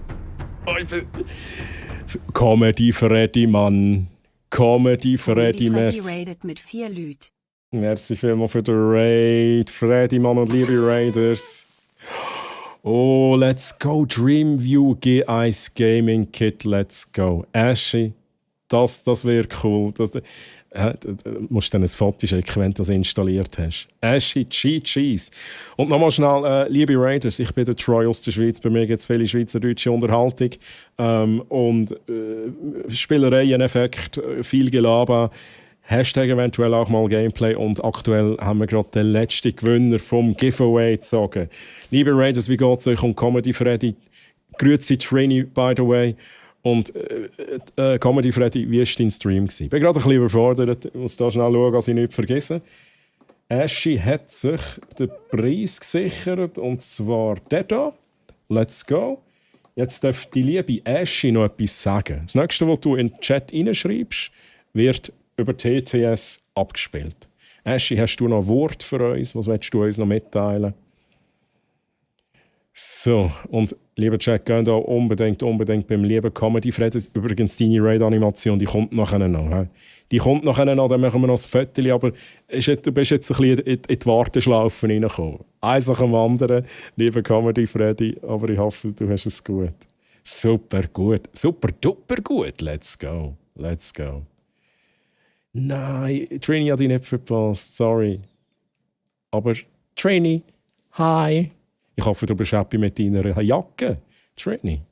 Speaker 1: Comedy Freddy, Mann. Comedy Freddy, merci.
Speaker 13: Raidet mit 4 Lüt.
Speaker 1: Merci vielmals für den Raid. Freddy, Mann und liebe Raiders. Oh, let's go. Dreamview G1 Gaming Kit, let's go. Ashy, das wäre cool. Du musst dann ein Foto schicken, wenn du das installiert hast. Ashy Cheese. Und nochmal schnell, liebe Raiders, ich bin der Troy aus der Schweiz. Bei mir gibt es viele schweizerdeutsche Unterhaltung. Und Spielereien, Effekt, viel Gelaber. Hashtag eventuell auch mal Gameplay. Und aktuell haben wir gerade den letzten Gewinner vom Giveaway gezogen. Liebe Raiders, wie geht es euch um Comedy Freddy? Grüezi Trini, by the way. Und Comedy Freddy, wie war dein Stream? Ich bin gerade ein bisschen überfordert. Ich muss da schnell schauen, dass ich nichts vergesse. Ashy hat sich den Preis gesichert, und zwar der hier. Let's go. Jetzt darf die liebe Ashy noch etwas sagen. Das nächste, was du in den Chat reinschreibst, wird über TTS abgespielt. Ashy, hast du noch ein Wort für uns? Was willst du uns noch mitteilen? So, und lieber Chat, geht auch unbedingt beim lieben Comedy Fred. Übrigens, deine Raid-Animation, die kommt nachher noch. He? Die kommt nachher noch, dann machen wir noch ein Foto, aber du bist jetzt ein bisschen in die Warteschlaufe reingekommen. Eins nach dem anderen, lieber Comedy Freddy, aber ich hoffe, du hast es gut. Super gut, super duper gut, let's go. Nein, Trini hat dich nicht verpasst, sorry. Aber Trini, hi. Ich hoffe, du bist happy mit deiner Jacke, Trini.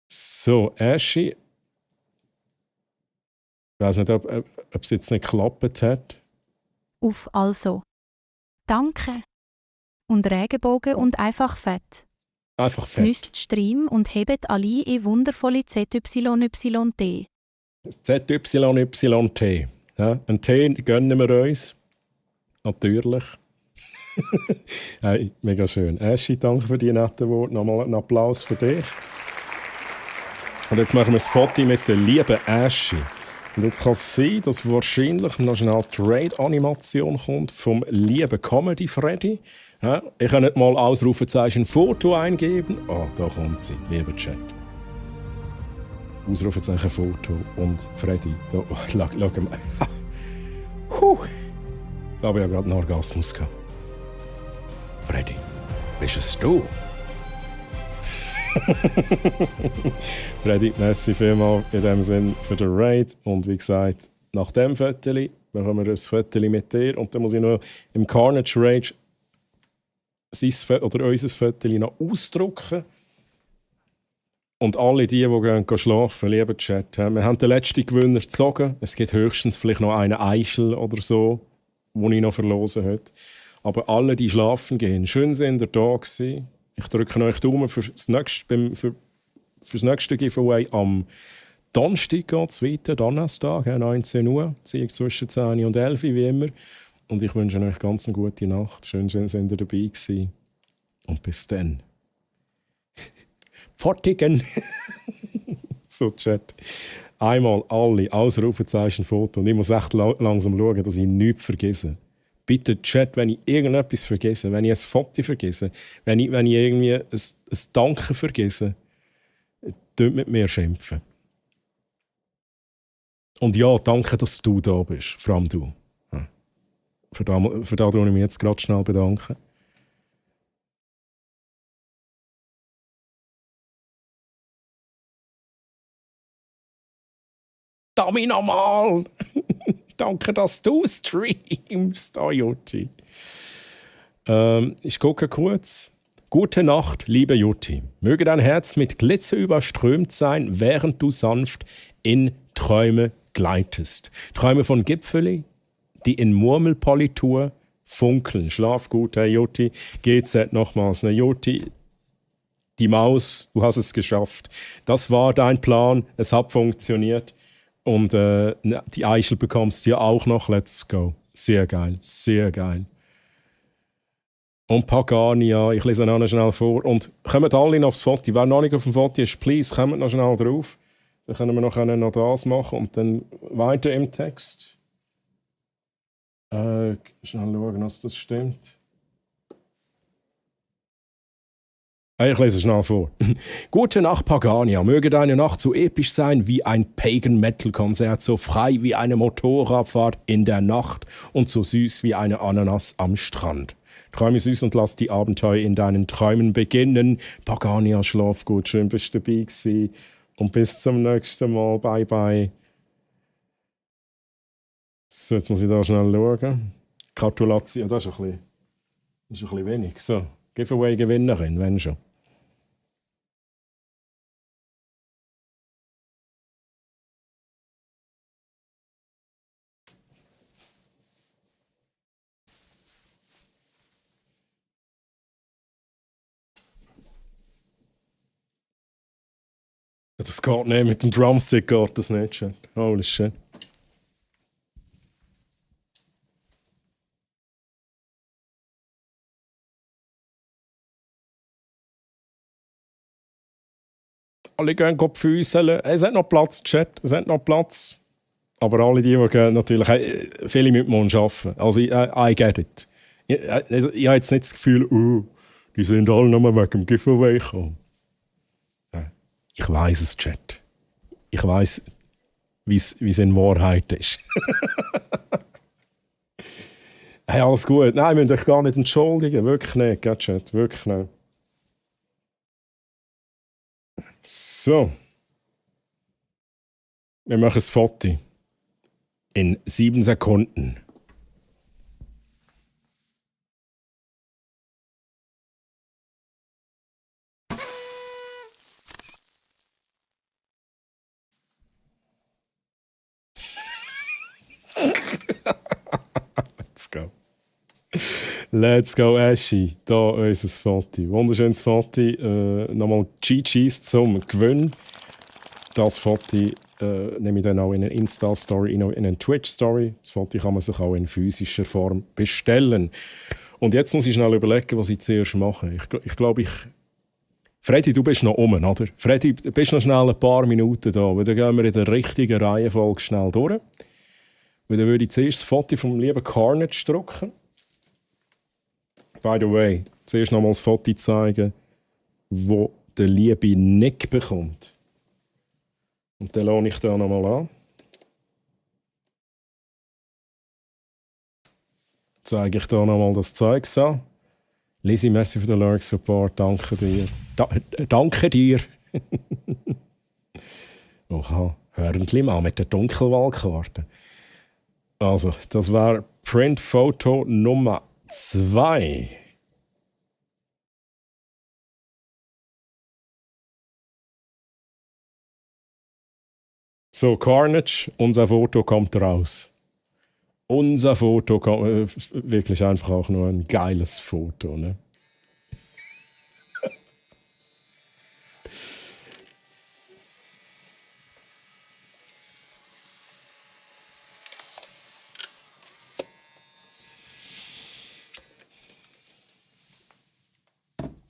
Speaker 1: So, Ashy. Ich weiß nicht, ob es jetzt nicht geklappt hat.
Speaker 3: Auf also. Danke. Und Regenbogen und einfach fett.
Speaker 1: Einfach fett.
Speaker 3: Genießt Stream und hebt alle in wundervolle ZYYT.
Speaker 1: ZYYT. Ja, einen Tee gönnen wir uns. Natürlich. Hey, mega schön. Ashy, danke für die netten Worte. Nochmal einen Applaus für dich. Und jetzt machen wir das Foto mit der lieben Ashy. Und jetzt kann es sein, dass wahrscheinlich noch schnell die Raid-Animation kommt vom lieben Comedy Freddy. Ja, ich kann nicht mal Ausrufezeichen Foto eingeben. Ah, da kommt sie, lieber Chat. Ausrufezeichen Foto und Freddy. Da, schau mal. Da habe ich ja gerade einen Orgasmus gehabt. Freddy, bist es du? Freddy, merci vielmals in dem Sinn für den Raid. Und wie gesagt, nach dem Viertel machen wir ein Viertel mit dir. Und dann muss ich noch im Carnage Rage unser Viertel noch ausdrucken. Und alle die gehen schlafen, lieber Chat, wir haben den letzten Gewinner gezogen. Es gibt höchstens vielleicht noch einen Eichel oder so, den ich noch verlosen habe. Aber alle, die schlafen gehen, schön sind ihr da gewesen. Ich drücke euch die Daumen für das nächste Giveaway am Donnerstag, zweiten Donnerstag, 19 Uhr, zwischen 10 und 11 wie immer. Und ich wünsche euch ganz eine gute Nacht. Schön sind ihr dabei gewesen. Und bis dann. Pfortigen! So, Chat. Einmal alle Ausrufezeichen Foto. Und ich muss echt langsam schauen, dass ich nichts vergesse. Bitte Chat, wenn ich irgendetwas vergesse, wenn ich ein Foto vergesse, wenn ich irgendwie ein Danke vergesse, tut mit mir schimpfen. Und ja, danke, dass du da bist. Vor allem du. Ja. Für das bedanke ich mich jetzt gerade schnell bedanken. Damit nochmal! Danke, dass du streamst, Jutti. Ich gucke kurz. Gute Nacht, liebe Jutti. Möge dein Herz mit Glitzer überströmt sein, während du sanft in Träume gleitest. Träume von Gipfeli, die in Murmelpolitur funkeln. Schlaf gut, hey Jutti. GZ nochmals. Jutti, die Maus, du hast es geschafft. Das war dein Plan, es hat funktioniert. Und die Eichel bekommst du ja auch noch. Let's go. Sehr geil, sehr geil. Und Pagania, ich lese noch schnell vor. Und kommt alle noch aufs Foto. Wer noch nicht auf dem Foto ist, please, kommt noch schnell drauf. Dann können wir noch das machen und dann weiter im Text. Schnell schauen, dass das stimmt. Ich lese schnell vor. Gute Nacht, Pagania. Möge deine Nacht so episch sein wie ein Pagan-Metal-Konzert, so frei wie eine Motorradfahrt in der Nacht und so süß wie eine Ananas am Strand. Träume süß und lass die Abenteuer in deinen Träumen beginnen. Pagania, schlaf gut, schön bist du dabei gewesen. Und bis zum nächsten Mal. Bye, bye. So, jetzt muss ich da schnell schauen. Gratulation, das ist ein bisschen wenig. So, Giveaway-Gewinnerin, wenn schon. Das geht nicht, mit dem Drumstick geht das nicht. Shit. Holy shit. Alle gehen füßeln. Es hat noch Platz, Chat. Es hat noch Platz. Aber alle die gehen natürlich, viele mit Mund arbeiten. Also, I get it. Ich habe jetzt nicht das Gefühl, die sind alle nur wegen dem Giveaway gekommen. Ich weiss es, Chat. Ich weiss, wie es in Wahrheit ist. Hey, alles gut. Nein, wir müssen euch gar nicht entschuldigen. Wirklich nicht, gell, Chat? Wirklich nicht. So. Wir machen ein Foto. In 7 Sekunden. Let's go. Let's go, Aschi. Da unser Foto. Wunderschönes Foto. Nochmal GG's zum Gewinn. Das Foto nehme ich dann auch in eine Insta-Story, in eine Twitch-Story. Das Foto kann man sich auch in physischer Form bestellen. Und jetzt muss ich schnell überlegen, was ich zuerst mache. Ich glaube, Freddy, du bist noch oben, oder? Freddy, du bist noch schnell ein paar Minuten da. Weil dann gehen wir in der richtigen Reihenfolge schnell durch. Und dann würde ich zuerst das Foto vom lieben Carnage drucken. By the way, zuerst noch mal das Foto zeigen, wo der liebe Nick bekommt. Und dann lohne ich da noch mal an. Zeige ich da noch mal das Zeug an. Lizzie, merci für den Lurk Support. Danke dir. Danke dir. Oha, hören Sie mal mit der Dunkelwahlkarte. Also, das war Print-Foto Nummer 2. So, Carnage, unser Foto kommt raus. Unser Foto kommt wirklich einfach auch nur ein geiles Foto, ne?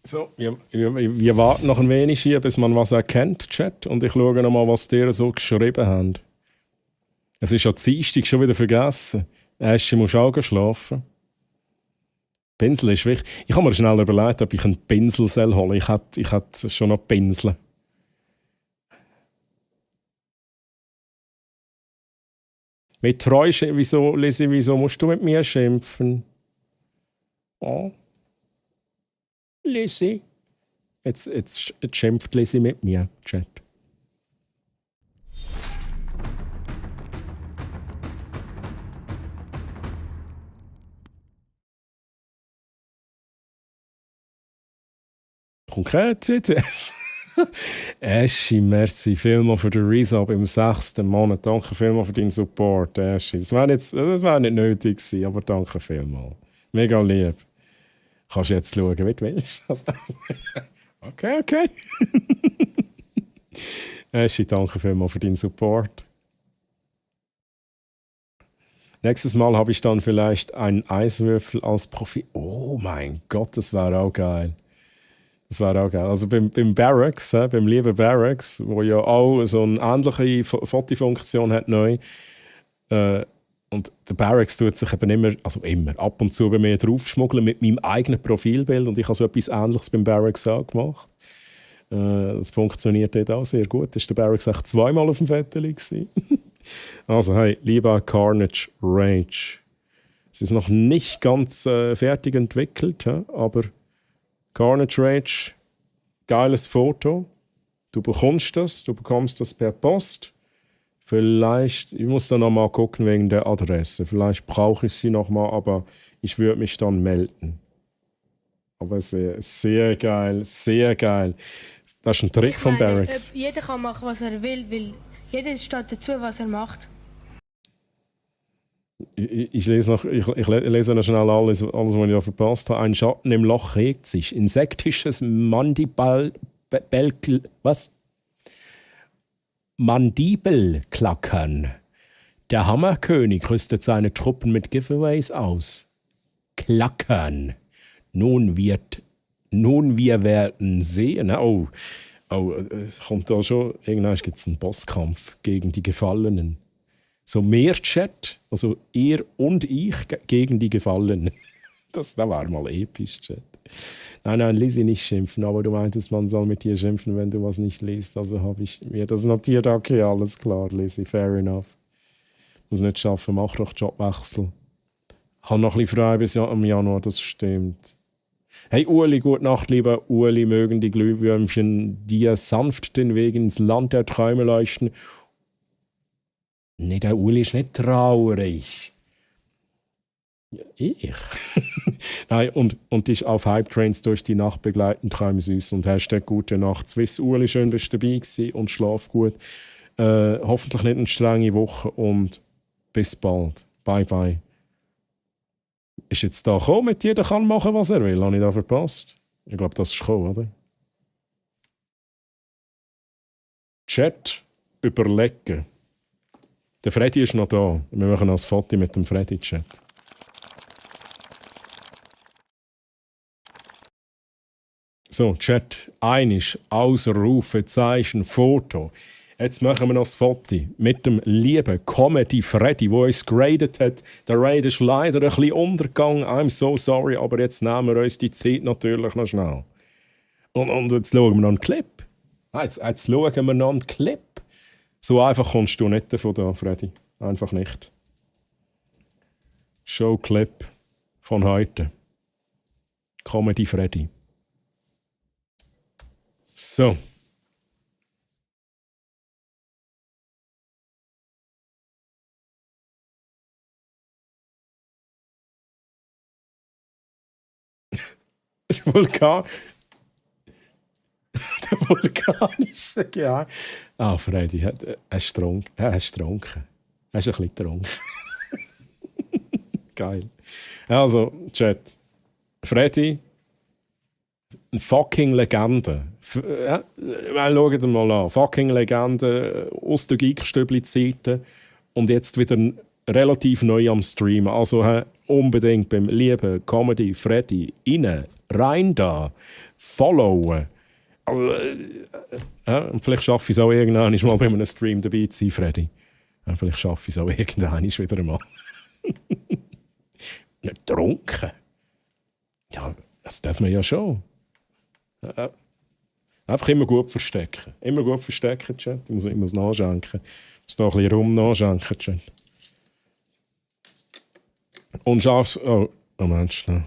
Speaker 1: So, wir warten noch ein wenig hier, bis man was erkennt, Chat. Und ich schaue noch mal, was die so geschrieben haben. Es ist ja Dienstag, schon wieder vergessen. Aschi, musst auch schlafen. Pinsel ist wichtig. Ich habe mir schnell überlegt, ob ich einen Pinsel holen soll. Ich hätte schon noch Pinsel. Mit treu, wieso, Lizzie, wieso musst du mit mir schimpfen? Oh. Lizzie. Jetzt schimpft Lizzie mit mir, Chat. Konkret, Aschi, merci vielmals für den Resub im 6. Monat. Danke vielmals für deinen Support, Aschi. Das wäre nicht nötig gewesen, aber danke vielmals. Mega lieb. Kannst du jetzt schauen, wie du willst. Okay. Aschi, danke vielmals für deinen Support. Nächstes Mal habe ich dann vielleicht einen Eiswürfel als Profil. Oh mein Gott, das wäre auch geil. Also beim Barracks, beim lieben Barracks, wo ja auch so eine ähnliche Fotofunktion hat neu. Und der Barracks tut sich eben immer ab und zu bei mir draufschmuggeln mit meinem eigenen Profilbild. Und ich habe so etwas Ähnliches beim Barracks auch gemacht. Das funktioniert dort auch sehr gut. Das war der Barracks echt zweimal auf dem Vettel. Also hey, lieber Carnage Rage. Es ist noch nicht ganz fertig entwickelt, aber Carnage Rage, geiles Foto. Du bekommst das per Post. Vielleicht, ich muss dann noch mal gucken wegen der Adresse. Vielleicht brauche ich sie noch mal, aber ich würde mich dann melden. Aber sehr, sehr geil, sehr geil. Das ist ein Trick von Barracks.
Speaker 14: Jeder kann machen, was er will, weil jeder steht dazu, was er macht.
Speaker 1: Ich lese noch schnell alles, was ich da verpasst habe. Ein Schatten im Loch regt sich. Insektisches Mandibelklackern. Der Hammerkönig rüstet seine Truppen mit Giveaways aus. Klackern. Nun wir werden sehen. Oh, es kommt da schon. Irgendwann gibt es einen Bosskampf gegen die Gefallenen. So mehr Chat, also ihr und ich gegen die Gefallenen. Das war mal episch, Chat. Nein, Lizzie nicht schimpfen, aber du meintest, man soll mit dir schimpfen, wenn du was nicht liest. Also habe ich mir das notiert. Okay, alles klar, Lizzie, fair enough. Muss nicht schaffen, mach doch Jobwechsel. Habe noch ein bisschen frei bis im Januar, das stimmt. Hey Ueli, gute Nacht, lieber Ueli, mögen die Glühwürmchen dir sanft den Weg ins Land der Träume leuchten. Nee, der Ueli ist nicht traurig. Ja, ich? Nein, und dich auf Hype-Trains durch die Nacht begleiten, träume süß und Hashtag gute Nacht. Swiss Ueli, schön, bist du dabei gewesen und schlaf gut. Hoffentlich nicht eine strenge Woche und bis bald. Bye, bye. Ist jetzt da gekommen mit dir, der kann machen, was er will. Habe ich da verpasst? Ich glaube, das ist gekommen, oder? Chat überlegen. Der Freddy ist noch da. Wir machen noch ein Foto mit dem Freddy-Chat. So, Chat. Einisch, Ausrufezeichen, Foto. Jetzt machen wir noch das Foto mit dem lieben Comedy Freddy, der uns geradet hat. Der Raid ist leider ein bisschen untergegangen. I'm so sorry, aber jetzt nehmen wir uns die Zeit natürlich noch schnell. Und jetzt schauen wir noch einen Clip. Jetzt schauen wir noch einen Clip. So einfach kommst du nicht davon da, Freddy. Einfach nicht. Showclip von heute. Comedy Freddy. So. Der vulkanische Geheim. Ah, Freddy, er ist getrunken. Er ist ein bisschen getrunken. Geil. Also, Chat. Freddy, eine fucking Legende. Schaut mal an. Fucking Legende aus der Geekstübli-Zeiten und jetzt wieder relativ neu am Streamen. Also unbedingt beim lieben Comedy Freddy rein da, followen. Also, und vielleicht schaffe ich es auch irgendwann mal bei einem Stream dabei zu sein, Freddy. Vielleicht schaffe ich es auch irgendwann wieder einmal. Nicht trunken. Ja, das darf man ja schon. Einfach immer gut verstecken. Immer gut verstecken, Chat. Ich muss nachschenken. Ich muss da ein bisschen rum nachschenken, Chat. Und scharfes... Oh, Moment, schnell.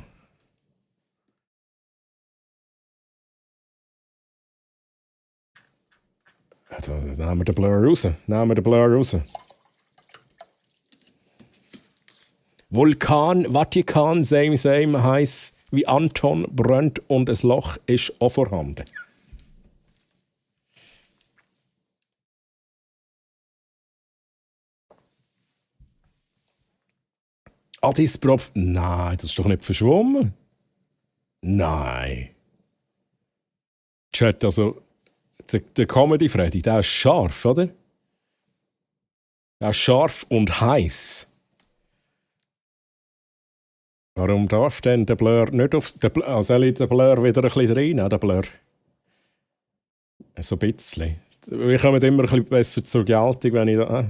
Speaker 1: Da nehmen wir den Blur raus. Vulkan, Vatikan, same, heisst wie Anton brennt und ein Loch ist auch vorhanden. Adis Prof. Nein, das ist doch nicht verschwommen. Nein. Chat, also, der Comedy Freddy, der ist scharf, oder? Der ist scharf und heiß. Warum darf denn der Blur nicht aufs... Soll ich den Blur wieder ein bisschen reinnehmen, der Blur? So ein bisschen. Ich komme immer ein bisschen besser zur Geltung, wenn ich da... Ich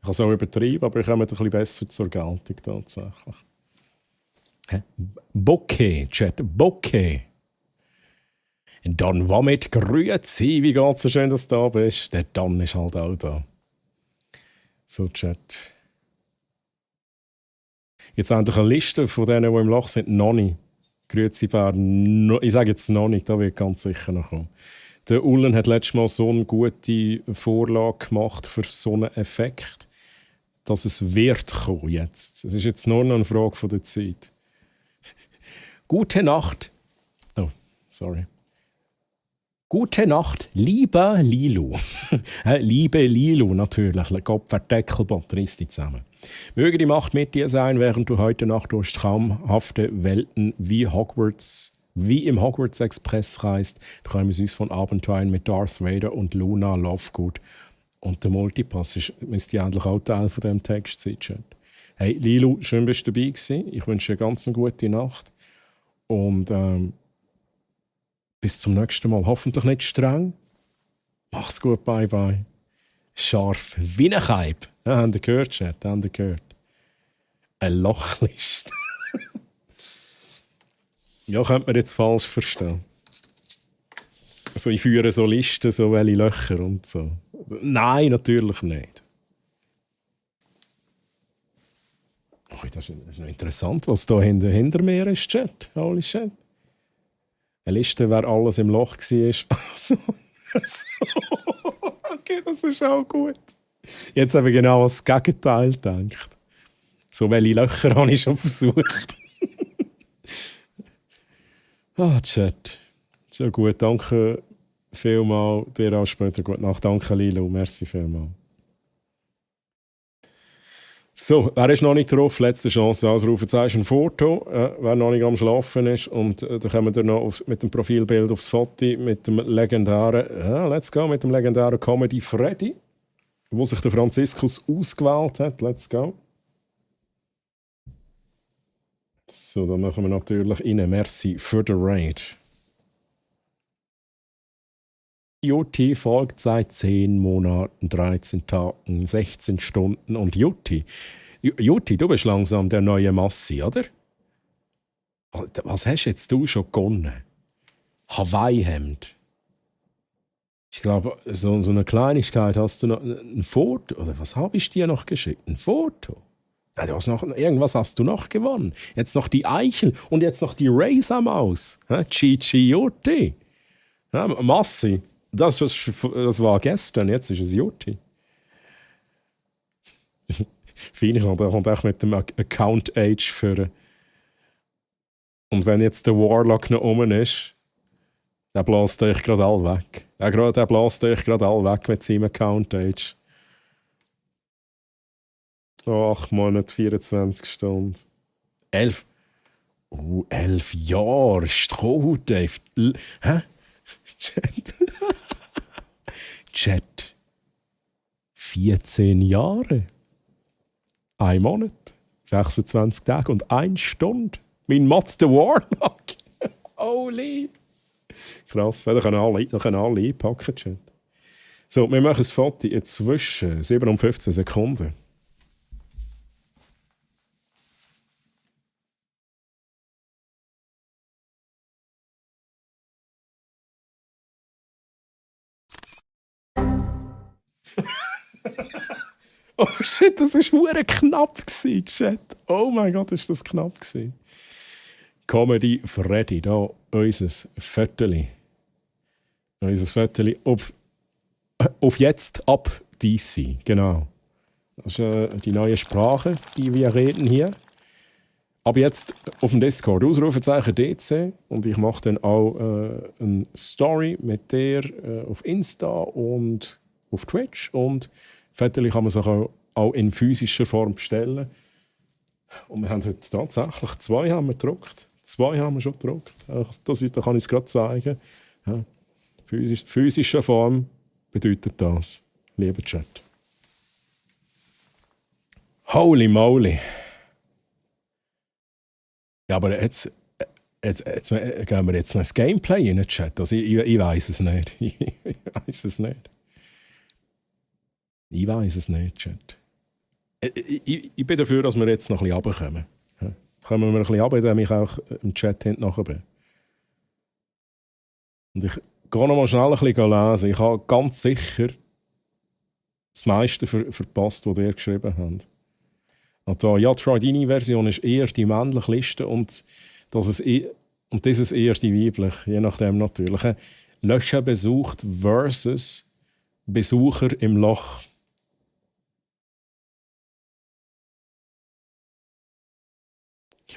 Speaker 1: kann es auch übertreiben, aber ich komme ein bisschen besser zur Geltung tatsächlich. Bokeh, Chat, Bokeh. Don Womit, grüezi, wie geht's so schön, dass du da bist? Der Don ist halt auch da. So, Chat. Jetzt endlich eine Liste von denen, die im Loch sind, noch nicht. Grüezi, Bär. Ich sage jetzt noch nicht, da wird ganz sicher noch kommen. Der Ullen hat letztes Mal so eine gute Vorlage gemacht für so einen Effekt, dass es wird kommen jetzt. Es ist jetzt nur noch eine Frage von der Zeit. Gute Nacht. Oh, sorry. Gute Nacht, lieber Lilu. Liebe Lilu, natürlich. Gott verdeckel Patristi zusammen. Möge die Macht mit dir sein, während du heute Nacht durch traumhafte Welten wie im Hogwarts Express reist. Träume süß von Abenteuern mit Darth Vader und Luna Lovegood. Und der Multipass müsste ja eigentlich auch Teil von diesem Text sein. Hey Lilu, schön bist du dabei gewesen. Ich wünsche dir eine ganz gute Nacht. Und bis zum nächsten Mal. Hoffentlich nicht streng. Mach's gut, bye bye. Scharf wie ein Kaib. Ja, habt ihr gehört, Chat? Habt ihr gehört? Eine Lochliste. Ja, könnte man jetzt falsch verstehen. Also ich führe so Listen, so welche Löcher und so. Nein, natürlich nicht. Oh, das ist noch interessant, was da hinter mir ist, Chat. Holy shit. Eine Liste, wer alles im Loch war. Okay, das ist auch gut. Jetzt habe ich genau das Gegenteil gedacht. So welche Löcher habe ich schon versucht. Chat. So gut, danke vielmals. Dir auch später gute Nacht. Danke, Lilo. Merci vielmals. So, wer ist noch nicht drauf? Letzte Chance, Ausrufezeichen Foto. Wer noch nicht am Schlafen ist. Und dann kommen wir noch mit dem Profilbild aufs Foto mit dem legendären, let's go, mit dem legendären Comedy Freddy, wo sich der Franziskus ausgewählt hat. Let's go. So, dann machen wir natürlich rein. Merci für den Raid. Jutti folgt seit 10 Monaten, 13 Tagen, 16 Stunden. Und Jutti, du bist langsam der neue Massi, oder? Was hast jetzt du schon gewonnen? Hawaii-Hemd. Ich glaube, so eine Kleinigkeit hast du noch. Ein Foto? Oder was habe ich dir noch geschickt? Ein Foto? Ja, irgendwas hast du noch gewonnen. Jetzt noch die Eichel und jetzt noch die Razor-Maus. Chichi Jutti. Ja, Massi. Das war gestern, jetzt ist es Jutti. Finde ich, der kommt auch mit dem Account Age führen. Und wenn jetzt der Warlock noch oben ist, der bläst euch gerade all weg. Der bläst euch gerade all weg mit seinem Account Age. 8 Monate, 24 Stunden. 11. 11 Jahre. Stroh, Dave. Hä? Chat. 14 Jahre. 1 Monat. 26 Tage und 1 Stunde. Mein Mod der Warlock. Holy. Krass, da können alle einpacken, Chat. So, wir machen das Foto jetzt zwischen 7 und 15 Sekunden. Oh shit, das war verdammt knapp, Chat. Oh mein Gott, ist das knapp gewesen. Comedy Freddy, da unser Viertel. Unser Viertel auf jetzt ab DC, genau. Das ist die neue Sprache, die wir reden hier. Ab jetzt auf dem Discord, Ausrufezeichen DC. Und ich mache dann auch eine Story mit dir auf Insta und auf Twitch. Und Viertel kann man sich auch in physischer Form bestellen. Und wir haben heute tatsächlich 2 haben wir gedruckt. 2 haben wir schon gedruckt. Da kann ich es gerade zeigen. Ja. Physische Form bedeutet das, lieber Chat. Holy moly! Ja, aber jetzt gehen wir jetzt noch ins Gameplay in den Chat. Also ich weiß es nicht. Ich weiß es nicht. Ich weiß es nicht, Chat. Ich bin dafür, dass wir jetzt noch ein bisschen runterkommen. Ja. Kommen wir ein bisschen runter, indem ich auch im Chat hinten nachher bin. Und ich gehe noch mal schnell ein bisschen lesen. Ich habe ganz sicher das meiste verpasst, was ihr geschrieben habt. Und da, ja, die Deine-Version ist eher die männliche Liste und dieses eher die weibliche, je nachdem natürlich. Löcher besucht versus Besucher im Loch.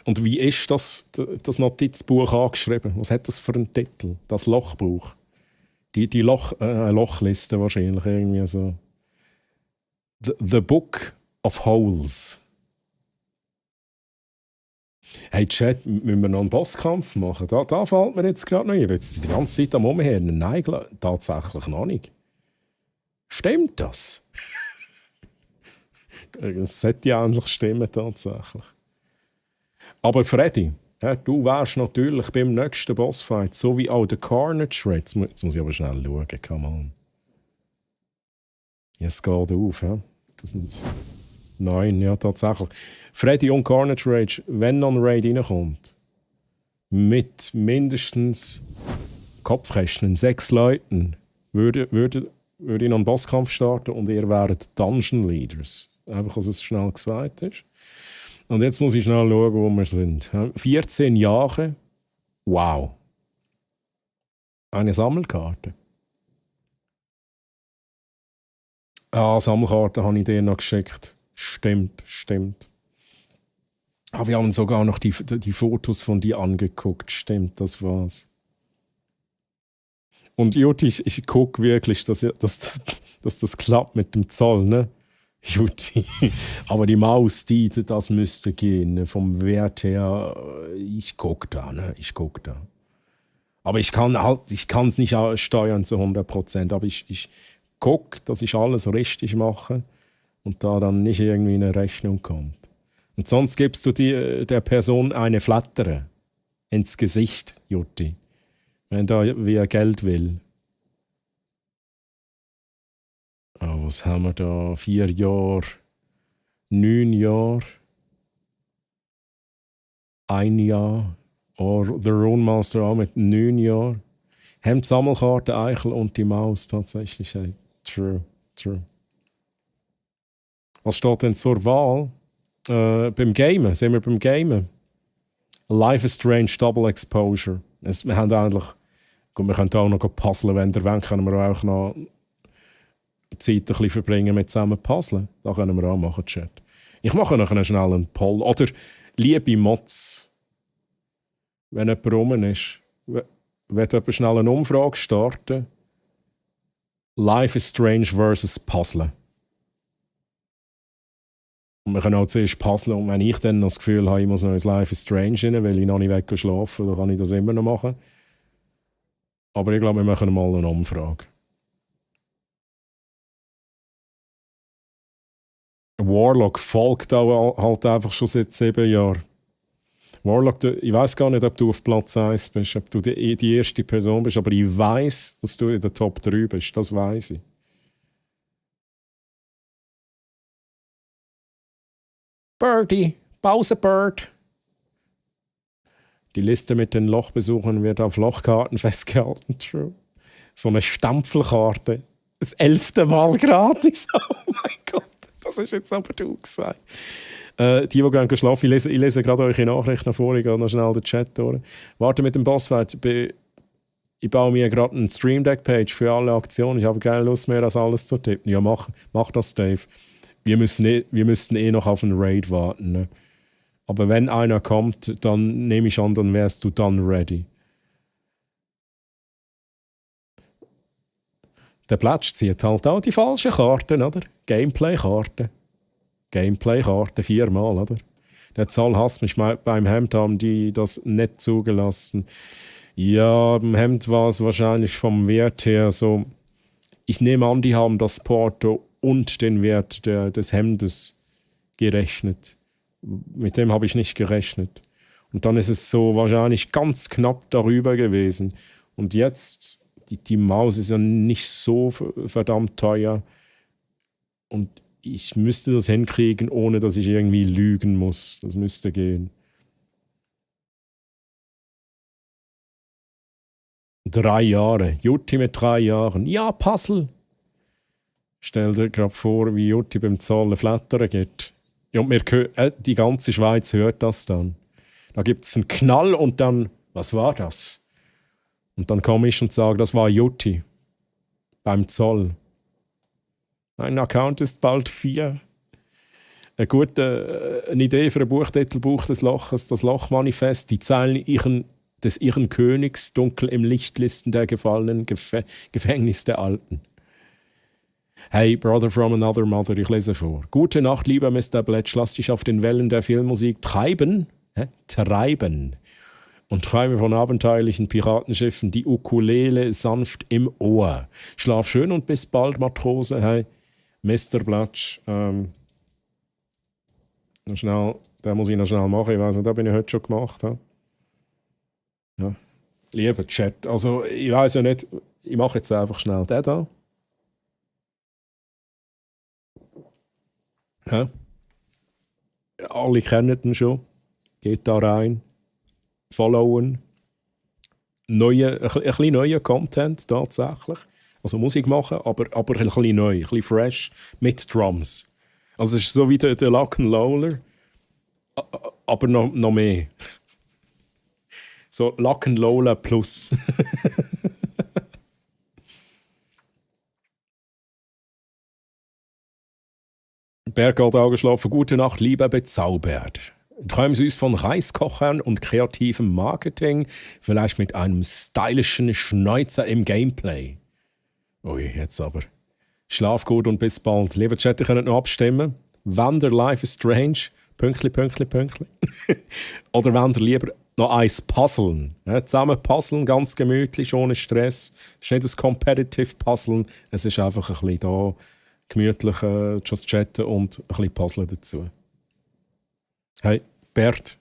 Speaker 1: Und wie ist das Notizbuch angeschrieben? Was hat das für einen Titel? Das Lochbuch. Die Lochliste wahrscheinlich irgendwie so. The Book of Holes. Hey Chat, müssen wir noch einen Bosskampf machen? Da fällt mir jetzt gerade noch ein. Ich bin jetzt die ganze Zeit am Umhören. Nein, tatsächlich noch nicht. Stimmt das? Das sollte ja eigentlich stimmen, tatsächlich. Aber Freddy, du wärst natürlich beim nächsten Bossfight, so wie auch der Carnage Raid. Jetzt muss ich aber schnell schauen, come on. Es geht auf, ja. Das sind 9, ja, tatsächlich. Freddy und Carnage Rage, wenn noch ein Raid reinkommt, mit mindestens Kopfkästen, 6 Leuten, würde ich noch einen Bosskampf starten und ihr wäret Dungeon Leaders. Einfach, dass es schnell gesagt ist. Und jetzt muss ich schnell schauen, wo wir sind. 14 Jahre. Wow. Eine Sammelkarte. Sammelkarte habe ich dir noch geschickt. Stimmt. Wir haben sogar noch die Fotos von dir angeguckt. Stimmt, das war's. Und Jutti, ich gucke wirklich, dass das klappt mit dem Zoll, ne? Jutti. Aber die Maus, das müsste gehen. Vom Wert her, ich gucke da, ne? Aber ich kann es nicht steuern zu 100%. Aber ich gucke, dass ich alles richtig mache und da dann nicht irgendwie eine Rechnung kommt. Und sonst gibst du der Person eine Flattere ins Gesicht, Jutti. Wenn da wer Geld will. Oh, was haben wir da? 4 Jahre, 9 Jahre, 1 Jahr. Oder The Rune Master auch mit 9 Jahren. Haben die Sammelkarte Eichel und die Maus tatsächlich. Hey. True. Was steht denn zur Wahl? Beim Gamen, sind wir beim Gamen? Life is Strange Double Exposure. Wir haben eigentlich... Gut, wir können auch noch puzzeln, wenn ihr wollt, können wir auch noch Zeit ein bisschen verbringen mit zusammen puzzeln. Das können wir auch machen, Chat. Ich mache noch schnell einen Poll. Oder, liebe Mods, wenn jemand rum ist, will jemand schnell eine Umfrage starten? Life is Strange versus Puzzle. Und wir können auch zuerst puzzeln. Und wenn ich dann noch das Gefühl habe, ich muss noch ins Life is Strange rein, weil ich noch nicht weggeschlafen, dann kann ich das immer noch machen. Aber ich glaube, wir machen mal eine Umfrage. Warlock folgt auch halt einfach schon seit 7 Jahren. Warlock, ich weiß gar nicht, ob du auf Platz 1 bist, ob du die erste Person bist, aber ich weiß, dass du in der Top 3 bist. Das weiß ich. Birdie, Pause Bird. Die Liste mit den Lochbesuchern wird auf Lochkarten festgehalten. True. So eine Stempelkarte. Das 11. Mal gratis. Oh mein Gott, das hast jetzt aber du gesagt. Die gerne schlafen, ich lese gerade eure Nachrichten vor, ich gehe noch schnell den Chat durch. Warte mit dem Bossfight. Ich baue mir gerade eine Stream Deck Page für alle Aktionen. Ich habe keine Lust mehr, das alles zu tippen. Ja, mach das, Dave. Wir müssen noch auf einen Raid warten. Ne? Aber wenn einer kommt, dann nehme ich an, dann wärst du dann ready. Der Plätsch zieht halt auch die falschen Karten, oder? Gameplay-Karten. 4-mal, oder? Der Zoll hasst mich. Beim Hemd haben die das nicht zugelassen. Ja, beim Hemd war es wahrscheinlich vom Wert her so. Ich nehme an, die haben das Porto und den Wert des Hemdes gerechnet. Mit dem habe ich nicht gerechnet. Und dann ist es so wahrscheinlich ganz knapp darüber gewesen. Und jetzt, die Maus ist ja nicht so verdammt teuer. Und ich müsste das hinkriegen, ohne dass ich irgendwie lügen muss. Das müsste gehen. 3 Jahre. Jutti mit 3 Jahren. Ja, Puzzle. Stell dir gerade vor, wie Jutti beim Zoll Flattern geht. Ja, und die ganze Schweiz hört das dann. Da gibt es einen Knall und dann, was war das? Und dann komme ich und sage, das war Jutti. Beim Zoll. Mein Account ist bald 4. Eine Idee für ein Buchtitel, Buch des Loches, das Lochmanifest, die Zeilen des ihren Königs, dunkel im Lichtlisten der Gefallenen, Gefängnis der Alten. Hey, Brother from another mother, ich lese vor. Gute Nacht, lieber Mr. Bletch, lass dich auf den Wellen der Filmmusik treiben und träume von abenteuerlichen Piratenschiffen, die Ukulele sanft im Ohr. Schlaf schön und bis bald, Matrose. Hey, Mr. Bletch, schnell, den muss ich noch schnell machen. Ich weiss nicht, den bin ich heute schon gemacht. Ja. Lieber Chat, also ich weiss ja nicht, ich mache jetzt einfach schnell den da. Ja. Alle kennen den schon. Geht da rein. Followen. Ein bisschen neuer Content tatsächlich. Also Musik machen, aber ein bisschen neu, ein bisschen fresh mit Drums. Also es ist so wie der Lock'n'Loller, aber noch mehr. So Lock'n'Loller plus. Berggold Augenschlafen, gute Nacht, Liebe bezaubert. Träumen süß von Reiskochern und kreativem Marketing, vielleicht mit einem stylischen Schnäuzer im Gameplay. Ui, jetzt aber. Schlaf gut und bis bald. Lieber Chat, ihr könnt noch abstimmen. Wenn der Life is Strange, Pünktli. Oder wenn ihr lieber noch eins puzzeln. Ja, zusammen puzzeln, ganz gemütlich, ohne Stress. Es ist nicht ein competitive Puzzeln, es ist einfach ein bisschen da gemütlich just chatten und ein bisschen puzzeln dazu. Hey, Bert,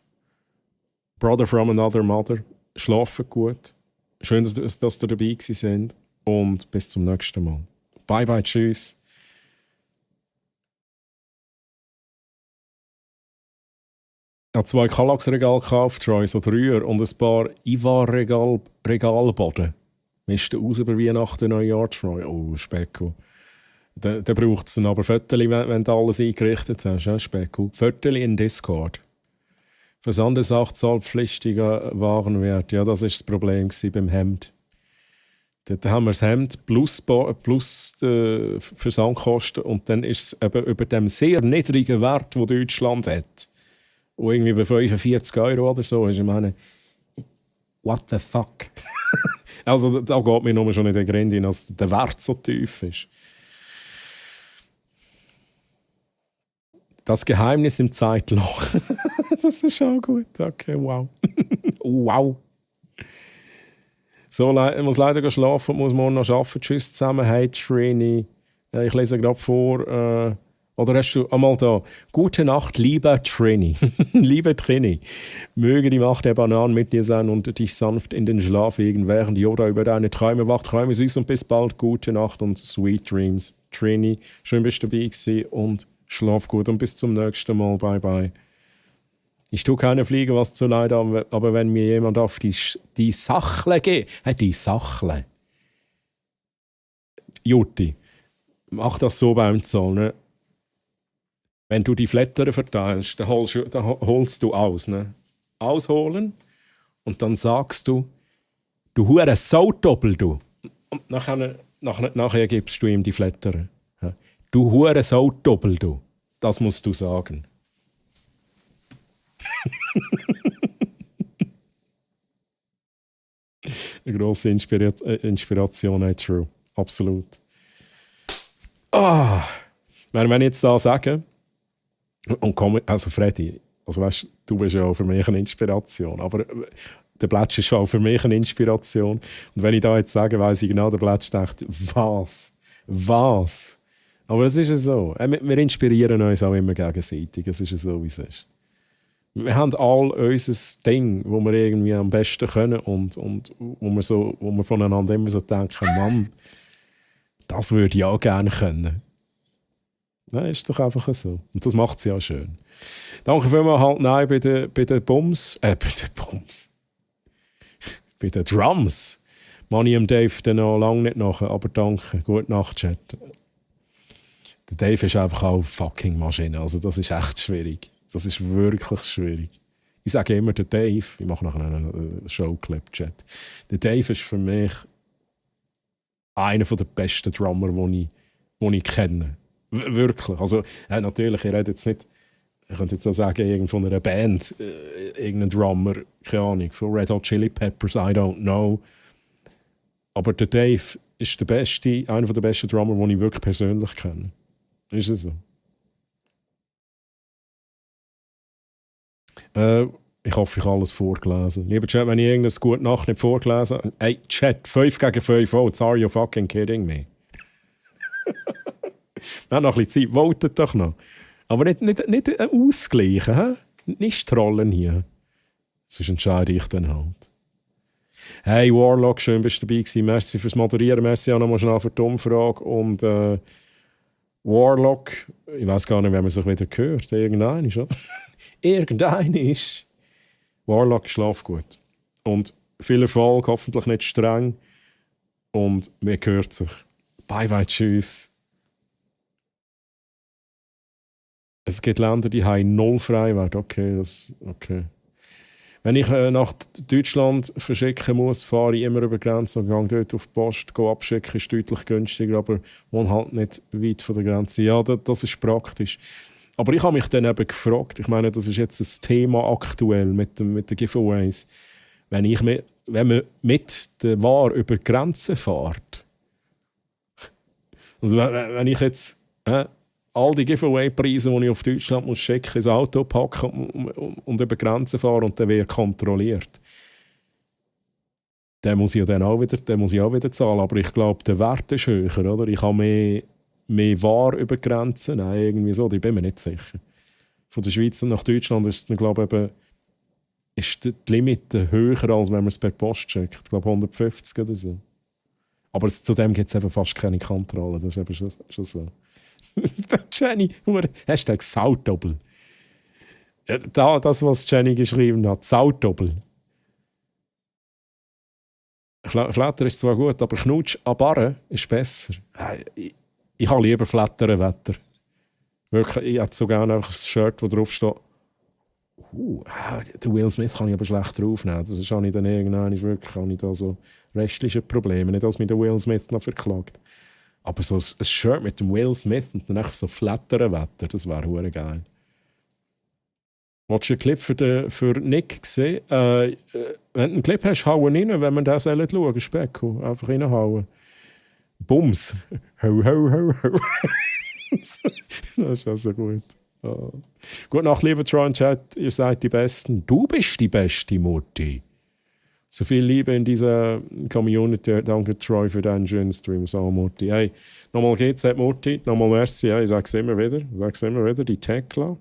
Speaker 1: Brother from another mother, schlafen gut. Schön, dass ihr dabei gewesen sind und bis zum nächsten Mal. Bye bye, tschüss. Ich habe 2 Kallax-Regale gekauft, Troy, so 3er und ein paar Ivar-Regalboden. Mischt aus über Weihnachten, Neujahr, Troy. Oh, Specko. Dann braucht es dann aber Fotos, wenn du alles eingerichtet hast, ja, Specko. Fotos in Discord. Versand ist 8 zollpflichtiger Warenwert. Ja, das war das Problem beim Hemd. Dort haben wir das Hemd plus Versandkosten und dann ist es eben über dem sehr niedrigen Wert, den Deutschland hat. Und irgendwie bei 45 € oder so ist, ich meine, what the fuck? Also da geht mir nur schon in den Grund hin, dass der Wert so tief ist. Das Geheimnis im Zeitloch. Das ist auch gut. Okay, wow. Wow. So, ich muss leider schlafen und muss morgen noch arbeiten. Tschüss zusammen. Hey, Trini. Ich lese gerade vor. Oder hast du einmal da? Gute Nacht, lieber Trini. Liebe Trini. Möge die Macht der Bananen mit dir sein und dich sanft in den Schlaf wiegen, während Yoda über deine Träume wacht. Träume süß und bis bald. Gute Nacht und sweet dreams. Trini, schön bist du dabei gewesen und schlaf gut und bis zum nächsten Mal. Bye bye. Ich tue keine Fliege, was zu leid, aber wenn mir jemand auf die Sachle geht, die Sachle. Jutti, mach das so beim Zoll. Ne? Wenn du die Flatter verteilst, dann holst du aus. Ne? Ausholen und dann sagst du, du hure Saudoppel, du. Und nachher gibst du ihm die Flatter. Du hure Saudoppel, du. Das musst du sagen. Eine grosse Inspiration, true. Absolut. Wenn ich jetzt da sage, und komm, also Freddy, also weißt, du bist ja auch für mich eine Inspiration, aber der Bletsch ist auch für mich eine Inspiration. Und wenn ich da jetzt sage, weiss ich genau, der Bletsch denkt, was? Aber es ist ja so. Wir inspirieren uns auch immer gegenseitig. Es ist ja so, wie es ist. Wir haben all unser Ding, das wir irgendwie am besten können und wo wir voneinander immer so denken, Mann, das würde ich auch gerne können. Ja, ist doch einfach so. Und das macht es ja schön. Danke vielmals halt nein bei den Bums. Bei den Drums. Mann, ich Dave dann noch lange nicht nachher, aber danke. Gute Nacht, Chat. Der Dave ist einfach auch eine fucking Maschine. Also das ist echt schwierig. Das ist wirklich schwierig. Ich sage immer, der Dave, ich mache nachher einen Showclip-Chat. Der Dave ist für mich einer der besten Drummer, die ich kenne. Wirklich. Also, natürlich, ich rede jetzt nicht, ich könnte jetzt auch sagen, von einer Band, irgendein Drummer, keine Ahnung, von Red Hot Chili Peppers, I don't know. Aber der Dave ist einer der besten Drummer, die ich wirklich persönlich kenne. Ist es so? Ich hoffe, ich habe alles vorgelesen. Lieber Chat, wenn ich irgendeine gute Nacht nicht vorgelesen habe. Hey, Chat, 5 gegen 5 Votes. Are you fucking kidding me? Wir haben noch ein bisschen Zeit. Votet doch noch. Aber nicht ausgleichen. He? Nicht trollen hier. Sonst entscheide ich dann halt. Hey, Warlock, schön bist du dabei gewesen. Merci fürs Moderieren. Merci auch nochmal schnell für die Umfrage. Und Warlock, ich weiß gar nicht, wenn man sich wieder hört. Irgendein ist, oder? Irgendein ist. Warlock, schlaf gut. Und viel Erfolg, hoffentlich nicht streng. Und mir gehört sich. Bye bye, tschüss. Es gibt Länder, die haben 0 Freiwert. Okay. Wenn ich nach Deutschland verschicken muss, fahre ich immer über die Grenze und gehe dort auf die Post. Go abschicken ist deutlich günstiger, aber wohne halt nicht weit von der Grenze. Ja, das ist praktisch. Aber ich habe mich dann eben gefragt, ich meine, das ist jetzt ein Thema aktuell mit den Giveaways. Wenn man mit der Ware über die Grenze fährt, also wenn ich jetzt all die Giveaway-Preise, die ich auf Deutschland muss schicken, ins Auto packen und über die Grenze fahren und dann wird kontrolliert, dann muss ich auch wieder zahlen. Aber ich glaube, der Wert ist höher, oder? Ich habe mehr Ware über die Grenze. Nein, irgendwie so, ich bin mir nicht sicher. Von der Schweiz nach Deutschland ist es, glaube ich, ist die Limite höher, als wenn man es per Post schickt. Ich glaube 150 oder so. Aber zudem gibt es eben fast keine Kontrolle. Das ist eben schon so. Jenny, Hashtag Saudoppel. Das, was Jenny geschrieben hat, Saudoppel. Flatter ist zwar gut, aber Knutsch an Barren ist besser. Ich habe lieber Flatterwetter. Wirklich, ich hätte so gerne einfach ein Shirt, wo drauf steht. Den Will Smith kann ich aber schlecht draufnehmen. Das ist auch nicht irgendwann wirklich auch nicht so restliche Probleme. Nicht, dass mich der Will Smith noch verklagt. Aber so ein Shirt mit dem Will Smith und dann einfach so Flatterwetter, das wäre hure geil. Willst du einen Clip für Nick sehen? Wenn du einen Clip hast, hauen rein, wenn man das schauen Specko. Einfach reinhauen. Bums. Ho, ho, ho, ho. Das ist also gut. Oh. Gute Nacht, lieber Troy und Chat. Ihr seid die Besten. Du bist die beste Mutti. So viel Liebe in dieser Community. Danke, Troy, für deinen schönen Stream. So, Mutti. Hey, nochmal GZ, Mutti. Nochmal merci. Ja, ich sage es immer wieder. Die Tekla.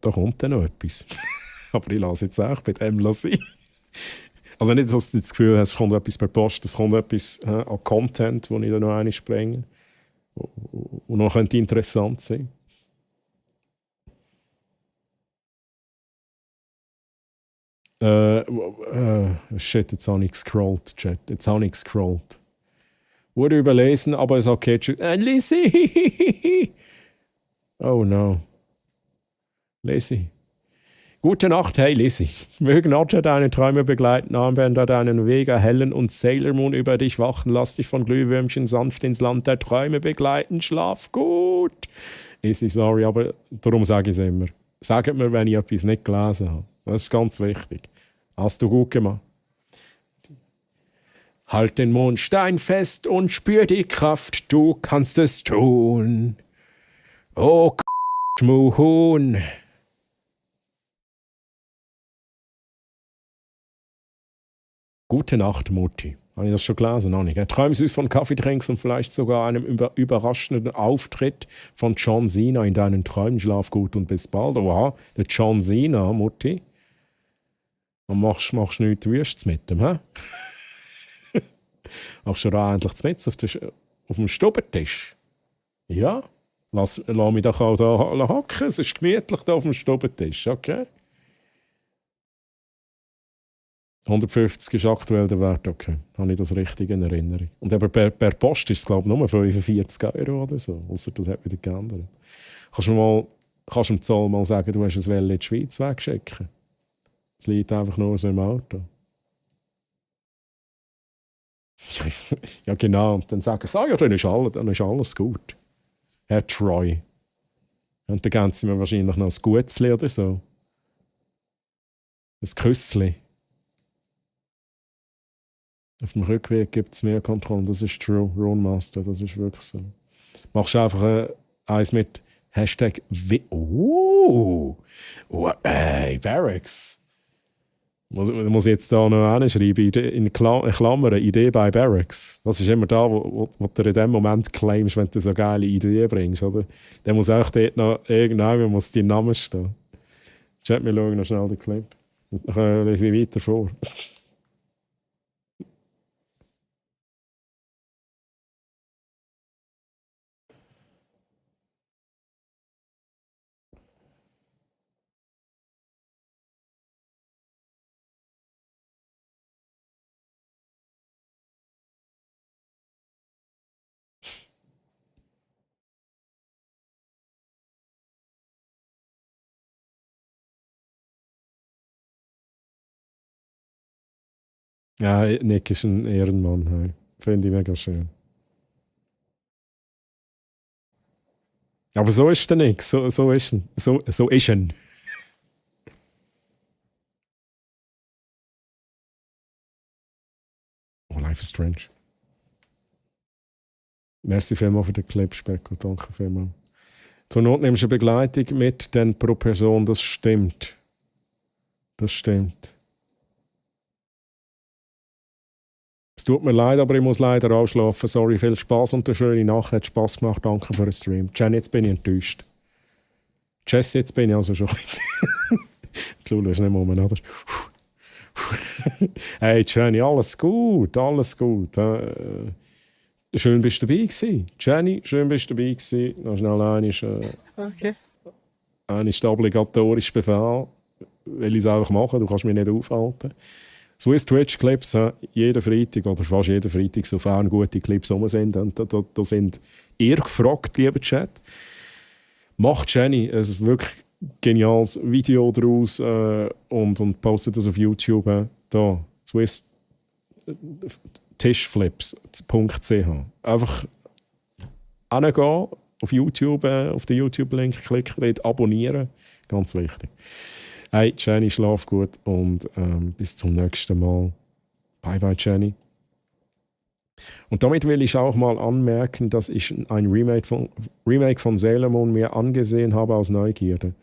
Speaker 1: Da kommt dann noch etwas. Aber ich lasse jetzt auch bei dem sein. Also nicht, dass du das Gefühl hast, es kommt etwas per Post, es kommt etwas an Content, das ich da noch einmal springe. Und noch könnte interessant sein. Shit, jetzt habe ich gescrollt, Chat. Wurde überlesen, aber es ist okay. Lizzie! Oh no. Lizzie. Gute Nacht, hey Lizzie. Mögen Otter deine Träume begleiten, Armbänder deinen Weg erhellen und Sailor Moon über dich wachen. Lass dich von Glühwürmchen sanft ins Land der Träume begleiten. Schlaf gut. Lizzie, sorry, aber darum sage ich es immer. Sagt mir, wenn ich etwas nicht gelesen habe. Das ist ganz wichtig. Hast du gut gemacht. Halt den Mondstein fest und spür die Kraft. Du kannst es tun. Oh, Schmuhun. Gute Nacht, Mutti. Habe ich das schon gelesen? Noch nicht. Träum süß von Kaffeetrinks und vielleicht sogar einem überraschenden Auftritt von John Cena in deinen Träumen. Schlaf gut und bis bald. Oha, der John Cena, Mutti. Und machst nichts Wüstes mit dem, hä? Machst du da endlich mit auf dem Stubentisch? Ja? Lass mich doch auch da hocken. Es ist gemütlich da auf dem Stubentisch, okay? 150 ist aktuell der Wert, okay. Habe ich das richtig in Erinnerung. Und aber per Post ist es, glaube ich, nur 45 € oder so. Ausser das hat wieder geändert. Kannst du kannst du dem Zoll mal sagen, du hast es in die Schweiz wegschicken. Es liegt einfach nur so im Auto. Ja, genau. Und dann sagen sie, ja, dann ist alles gut. Herr Troy. Und dann geben sie mir wahrscheinlich noch ein Gutzli oder so. Ein Küssli. Auf dem Rückweg gibt es mehr Kontrollen. Das ist true, Runemaster. Das ist wirklich so. Machst du einfach eins mit Hashtag Barracks. Muss ich jetzt da noch hinschreiben, in Klammern, Idee bei Barracks. Das ist immer da, wo du in dem Moment claimst, wenn du so geile Ideen bringst, oder? Dann muss auch dort noch irgendjemand muss dein Name stehen. Chat, wir schauen noch schnell den Clip. Und dann lese ich weiter vor. Ja, Nick ist ein Ehrenmann. Hey. Finde ich mega schön. Aber so ist der Nick. So ist er. So ist er. Oh, Life is Strange. Merci vielmals für den Clip, Specko. Danke vielmals. Zur Not nimmst du eine Begleitung mit, denn pro Person, das stimmt. Das stimmt. Es tut mir leid, aber ich muss leider ausschlafen. Sorry, viel Spaß und eine schöne Nacht. Hat Spaß gemacht. Danke für den Stream. Jen, jetzt bin ich enttäuscht. Jess, jetzt bin ich also schon. Du schaust nicht mehr um, oder? Hey, Jenny, alles gut, alles gut. Schön bist du dabei gewesen. Jenny, schön bist du dabei gewesen. Noch schnell okay. Einer ist der obligatorische Befehl. Will ich es einfach machen, du kannst mich nicht aufhalten. Swiss Twitch Clips, jeden Freitag oder fast jeden Freitag, sofern gute Clips rum sind. Und da sind ihr gefragt, lieber Chat. Macht Jenny ein wirklich geniales Video daraus und postet das auf YouTube. Da, Swiss Tischflips.ch. Einfach hingehen, auf YouTube, auf den YouTube-Link klicken, dort abonnieren. Ganz wichtig. Hey, Jenny, schlaf gut und bis zum nächsten Mal. Bye, bye, Jenny. Und damit will ich auch mal anmerken, dass ich ein Remake von Sailor Moon mir angesehen habe aus Neugierde.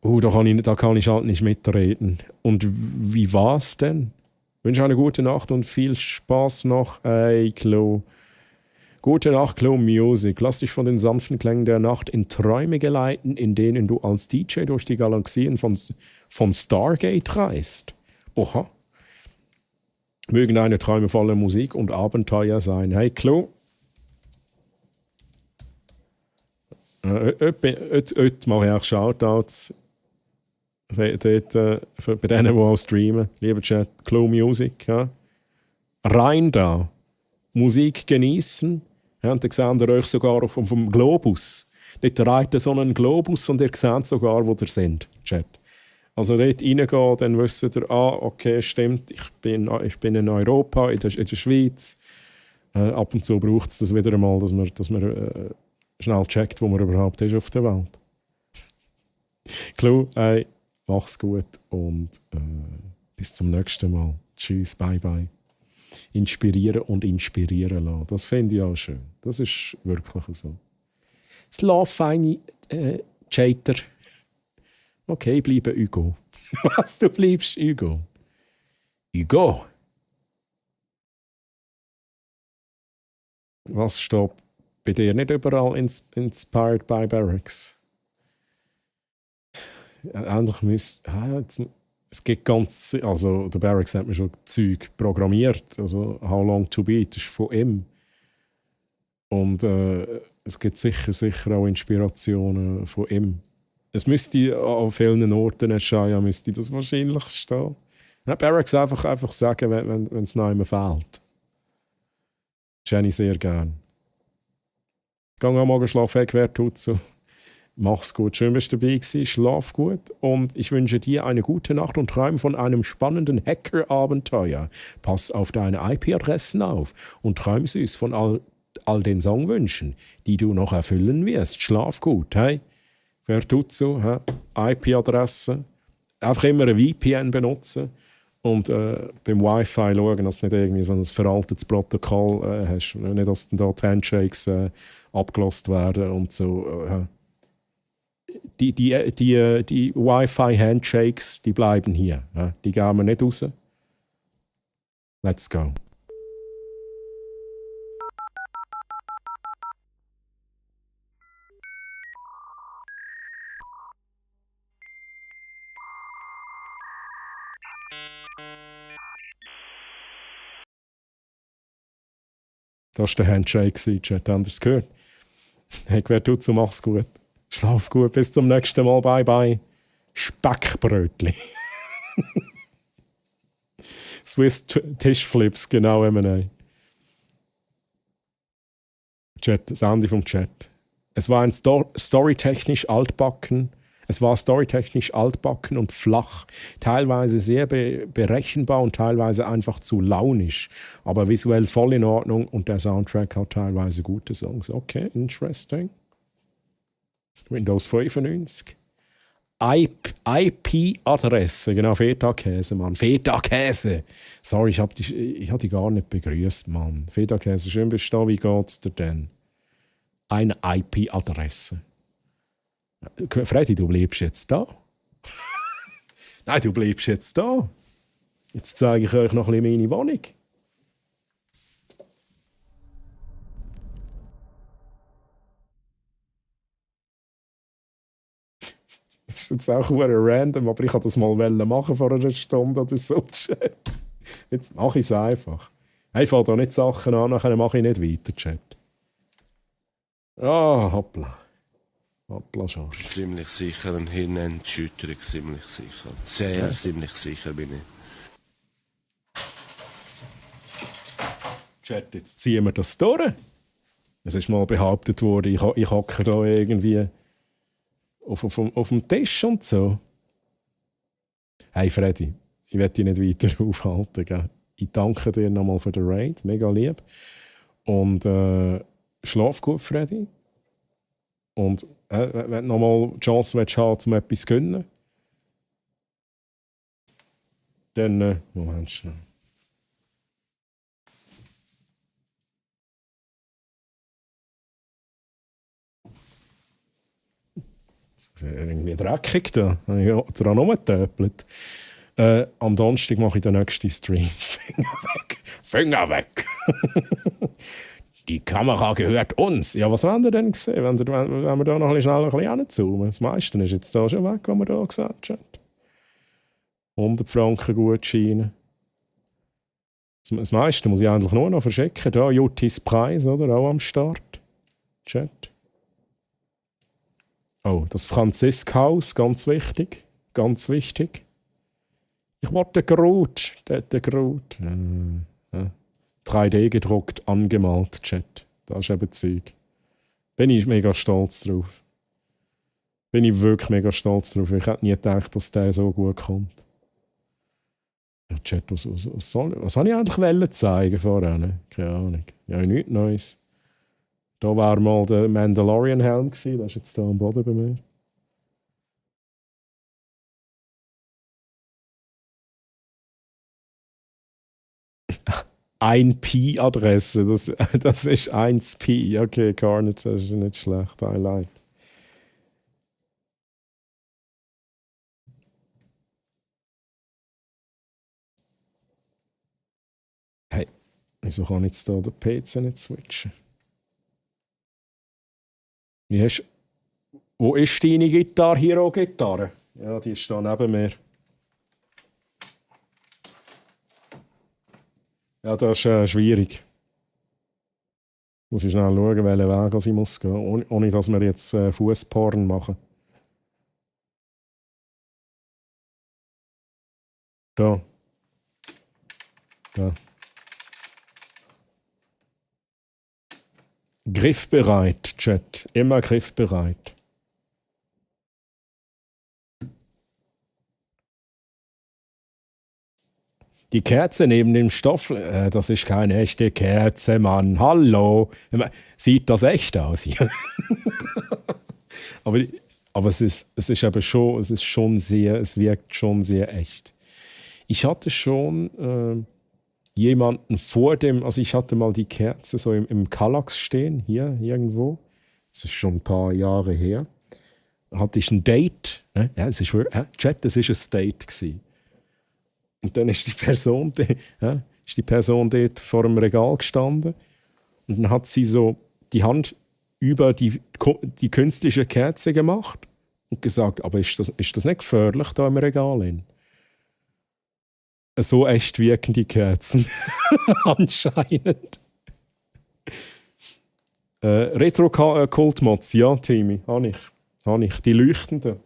Speaker 1: Da kann ich halt nicht mitreden. Und wie war's denn? Ich wünsche eine gute Nacht und viel Spaß noch. Hey, Klo. Gute Nacht, Klo Music. Lass dich von den sanften Klängen der Nacht in Träume geleiten, in denen du als DJ durch die Galaxien von Stargate reist. Oha. Mögen deine Träume voller Musik und Abenteuer sein. Hey, Klo. Heute mache ich auch Shoutouts. Bei denen, die auch streamen. Lieber Chat, Klo Music. Ja. Rein da. Musik genießen. Ja, und dann seht ihr euch sogar vom Globus. Dort reitet so einen Globus und ihr seht sogar, wo ihr seid. Chat. Also dort reingehen, dann wisst ihr, okay, stimmt, ich bin in Europa, in der Schweiz. Ab und zu braucht es das wieder einmal, dass man schnell checkt, wo man überhaupt ist auf der Welt. Klar, hey, mach's gut und bis zum nächsten Mal. Tschüss, bye bye. Inspirieren und inspirieren lassen. Das finde ich auch schön. Das ist wirklich so. Schlaf feine Chater. Okay, bleibe Hugo. Was, du bleibst Hugo? Hugo? Was steht bei dir nicht überall inspired by Barracks? Endlich müsste... Es gibt ganz... Also, der Barracks hat mir schon Zeug programmiert. Also, How Long to Beat ist von ihm. Und es gibt sicher auch Inspirationen von ihm. Es müsste an vielen Orten erscheinen, müsste das wahrscheinlich stehen. Ja, Barracks einfach sagen, wenn es noch immer fehlt. Jenny sehr gern. Gang am Morgen schlafen, wer tut so. Mach's gut, schön, dass du dabei warst, schlaf gut und ich wünsche dir eine gute Nacht und träume von einem spannenden Hacker-Abenteuer. Pass auf deine IP-Adressen auf und träum süß von all den Songwünschen, die du noch erfüllen wirst. Schlaf gut, hey? Wer tut so? Hey? IP-Adresse. Einfach immer ein VPN benutzen und beim Wi-Fi schauen, dass du nicht irgendwie so ein veraltetes Protokoll hast. Nicht, dass dann da die Handshakes abgelost werden und so. Die Wi-Fi-Handshakes, die bleiben hier. Die gehen wir nicht raus. Let's go. Das war der Handshake, Chat. Haben Sie es gehört? Hey, wer tut so, mach's gut. Schlaf gut, bis zum nächsten Mal. Bye, bye. Speckbrötli. Swiss Tischflips, genau, M&A. Chat, das Ende vom Chat. Es war storytechnisch altbacken und flach, teilweise sehr berechenbar und teilweise einfach zu launisch, aber visuell voll in Ordnung und der Soundtrack hat teilweise gute Songs. Okay, interesting. Windows 95. IP-Adresse, genau, Feta-Käse, Mann. Feta-Käse! Sorry, ich hab dich gar nicht begrüßt, Mann. Feta-Käse, schön bist du da, wie geht's dir denn? Eine IP-Adresse. Freddy, du bleibst jetzt da? Nein, du bleibst jetzt da. Jetzt zeige ich euch noch ein bisschen meine Wohnung. Das ist jetzt auch random, aber ich wollte das mal machen vor einer Stunde oder so. Chat. Jetzt mache ich es einfach. Ich fange da nicht Sachen an, nachher mache ich nicht weiter, Chat. Ah, hoppla. Hoppla, schon.
Speaker 6: Ziemlich sicher eine Hirnerschütterung, ziemlich sicher. Sehr ziemlich sicher bin ich.
Speaker 1: Chat, jetzt ziehen wir das durch. Es ist mal behauptet worden, ich hocke da irgendwie auf dem Tisch und so. Hey Freddy, ich werde dich nicht weiter aufhalten. Gell? Ich danke dir nochmal für den Raid, mega lieb. Und schlaf gut, Freddy. Und wenn du nochmal die Chance haben, um etwas zu gönnen, dann Moment schnell. Irgendwie dreckig da. Ich habe daran rumgetöpelt. Am Donnerstag mache ich den nächsten Stream. Finger weg! Die Kamera gehört uns. Ja, was wollen ihr denn sehen, wenn wir da noch schnell ein bisschen hinzoomen? Das meiste ist jetzt da schon weg, was wir da gesagt haben. 100 Franken Gutscheine. Das meiste muss ich eigentlich nur noch verschicken. Da, Juttis Preis, oder? Auch am Start. Chat. Oh, das Franziskhaus, ganz wichtig. Ganz wichtig. Ich wollte den Groot. Den Groot. 3D gedruckt, angemalt, Chat. Das ist eben Zeug. Bin ich mega stolz drauf. Bin ich wirklich mega stolz drauf. Ich hätte nie gedacht, dass der so gut kommt. Ja, Chat, was habe ich eigentlich zeigen vorher? Keine Ahnung. Ja, nichts Neues. Da war mal der Mandalorian-Helm gewesen. Der ist jetzt hier am Boden bei mir. Ein Pi-Adresse, das ist 1 Pi. Okay, Carnage, das ist nicht schlecht. I like. Hey, wieso kann ich jetzt hier den PC nicht switchen? Wo ist deine Gitarre, Hero-Gitarre? Ja, die ist da neben mir. Ja, das ist schwierig. Muss ich schnell schauen, welchen Weg ich muss gehen, ohne dass wir jetzt Fußporn machen. Da. Da. Griffbereit, Chat. Immer griffbereit. Die Kerze neben dem Stoff, das ist keine echte Kerze, Mann. Hallo. Sieht das echt aus? aber es ist eben schon, es wirkt schon sehr echt. Ich hatte schon jemanden vor dem, also ich hatte mal die Kerze so im Kallax stehen, hier irgendwo. Das ist schon ein paar Jahre her. Hatte ich ein Date. Ne? Ja, es ist Chat, das war ein Date gewesen. Und dann ist die Person dort vor dem Regal gestanden und dann hat sie so die Hand über die künstliche Kerze gemacht und gesagt, aber ist das nicht gefährlich da im Regal hin? So echt wirken die Kerzen. Anscheinend. Retro-Kult-Mods, ja, Timmy, habe ich. Die leuchtenden.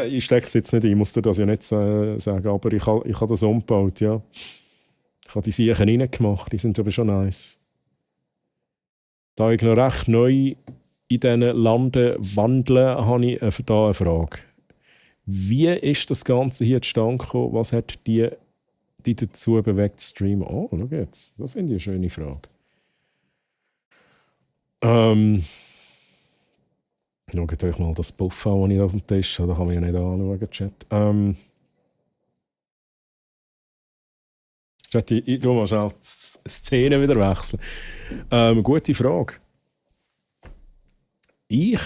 Speaker 1: Ich stecke es jetzt nicht ein, ich muss dir das ja nicht sagen, aber ich habe das umgebaut, ja. Ich habe die Siechen reingemacht, die sind aber schon nice. Da ich noch recht neu in diesen Landen wandle, habe ich da eine Frage. Wie ist das Ganze hier zustande gekommen? Was hat die dazu bewegt zu streamen? Oh, schau jetzt, das finde ich eine schöne Frage. Schaut euch mal das Buff an, das ich auf dem Tisch habe. Da kann man ja nicht anschauen, Chat. Chat, ich tue mal schnell die Szene wieder wechseln. Gute Frage. Ich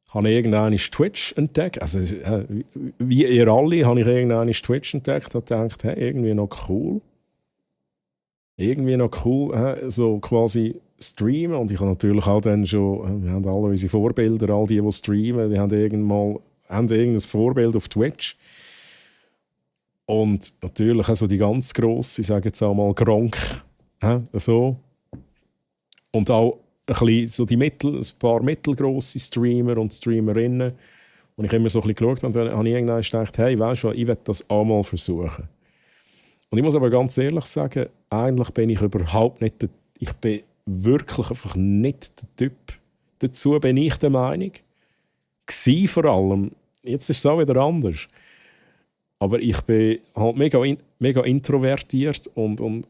Speaker 1: habe irgendwann Twitch entdeckt. Also, wie ihr alle habe ich irgendwann Twitch entdeckt und gedacht, hey, irgendwie noch cool. So quasi streamen. Und ich habe natürlich auch dann schon, wir haben alle unsere Vorbilder, all die streamen, die haben irgendein Vorbild auf Twitch. Und natürlich also die ganz grosse, ich sage jetzt auch mal Gronk, so. Und auch ein bisschen so ein paar mittelgrosse Streamer und Streamerinnen. Und ich habe immer so ein bisschen geschaut und dann habe ich irgendwann gedacht, hey, weißt du was, ich will das auch mal versuchen. Und ich muss aber ganz ehrlich sagen, eigentlich bin ich überhaupt nicht ich bin wirklich einfach nicht der Typ dazu, bin ich der Meinung. Gsi vor allem. Jetzt ist es auch wieder anders. Aber ich bin halt mega introvertiert und am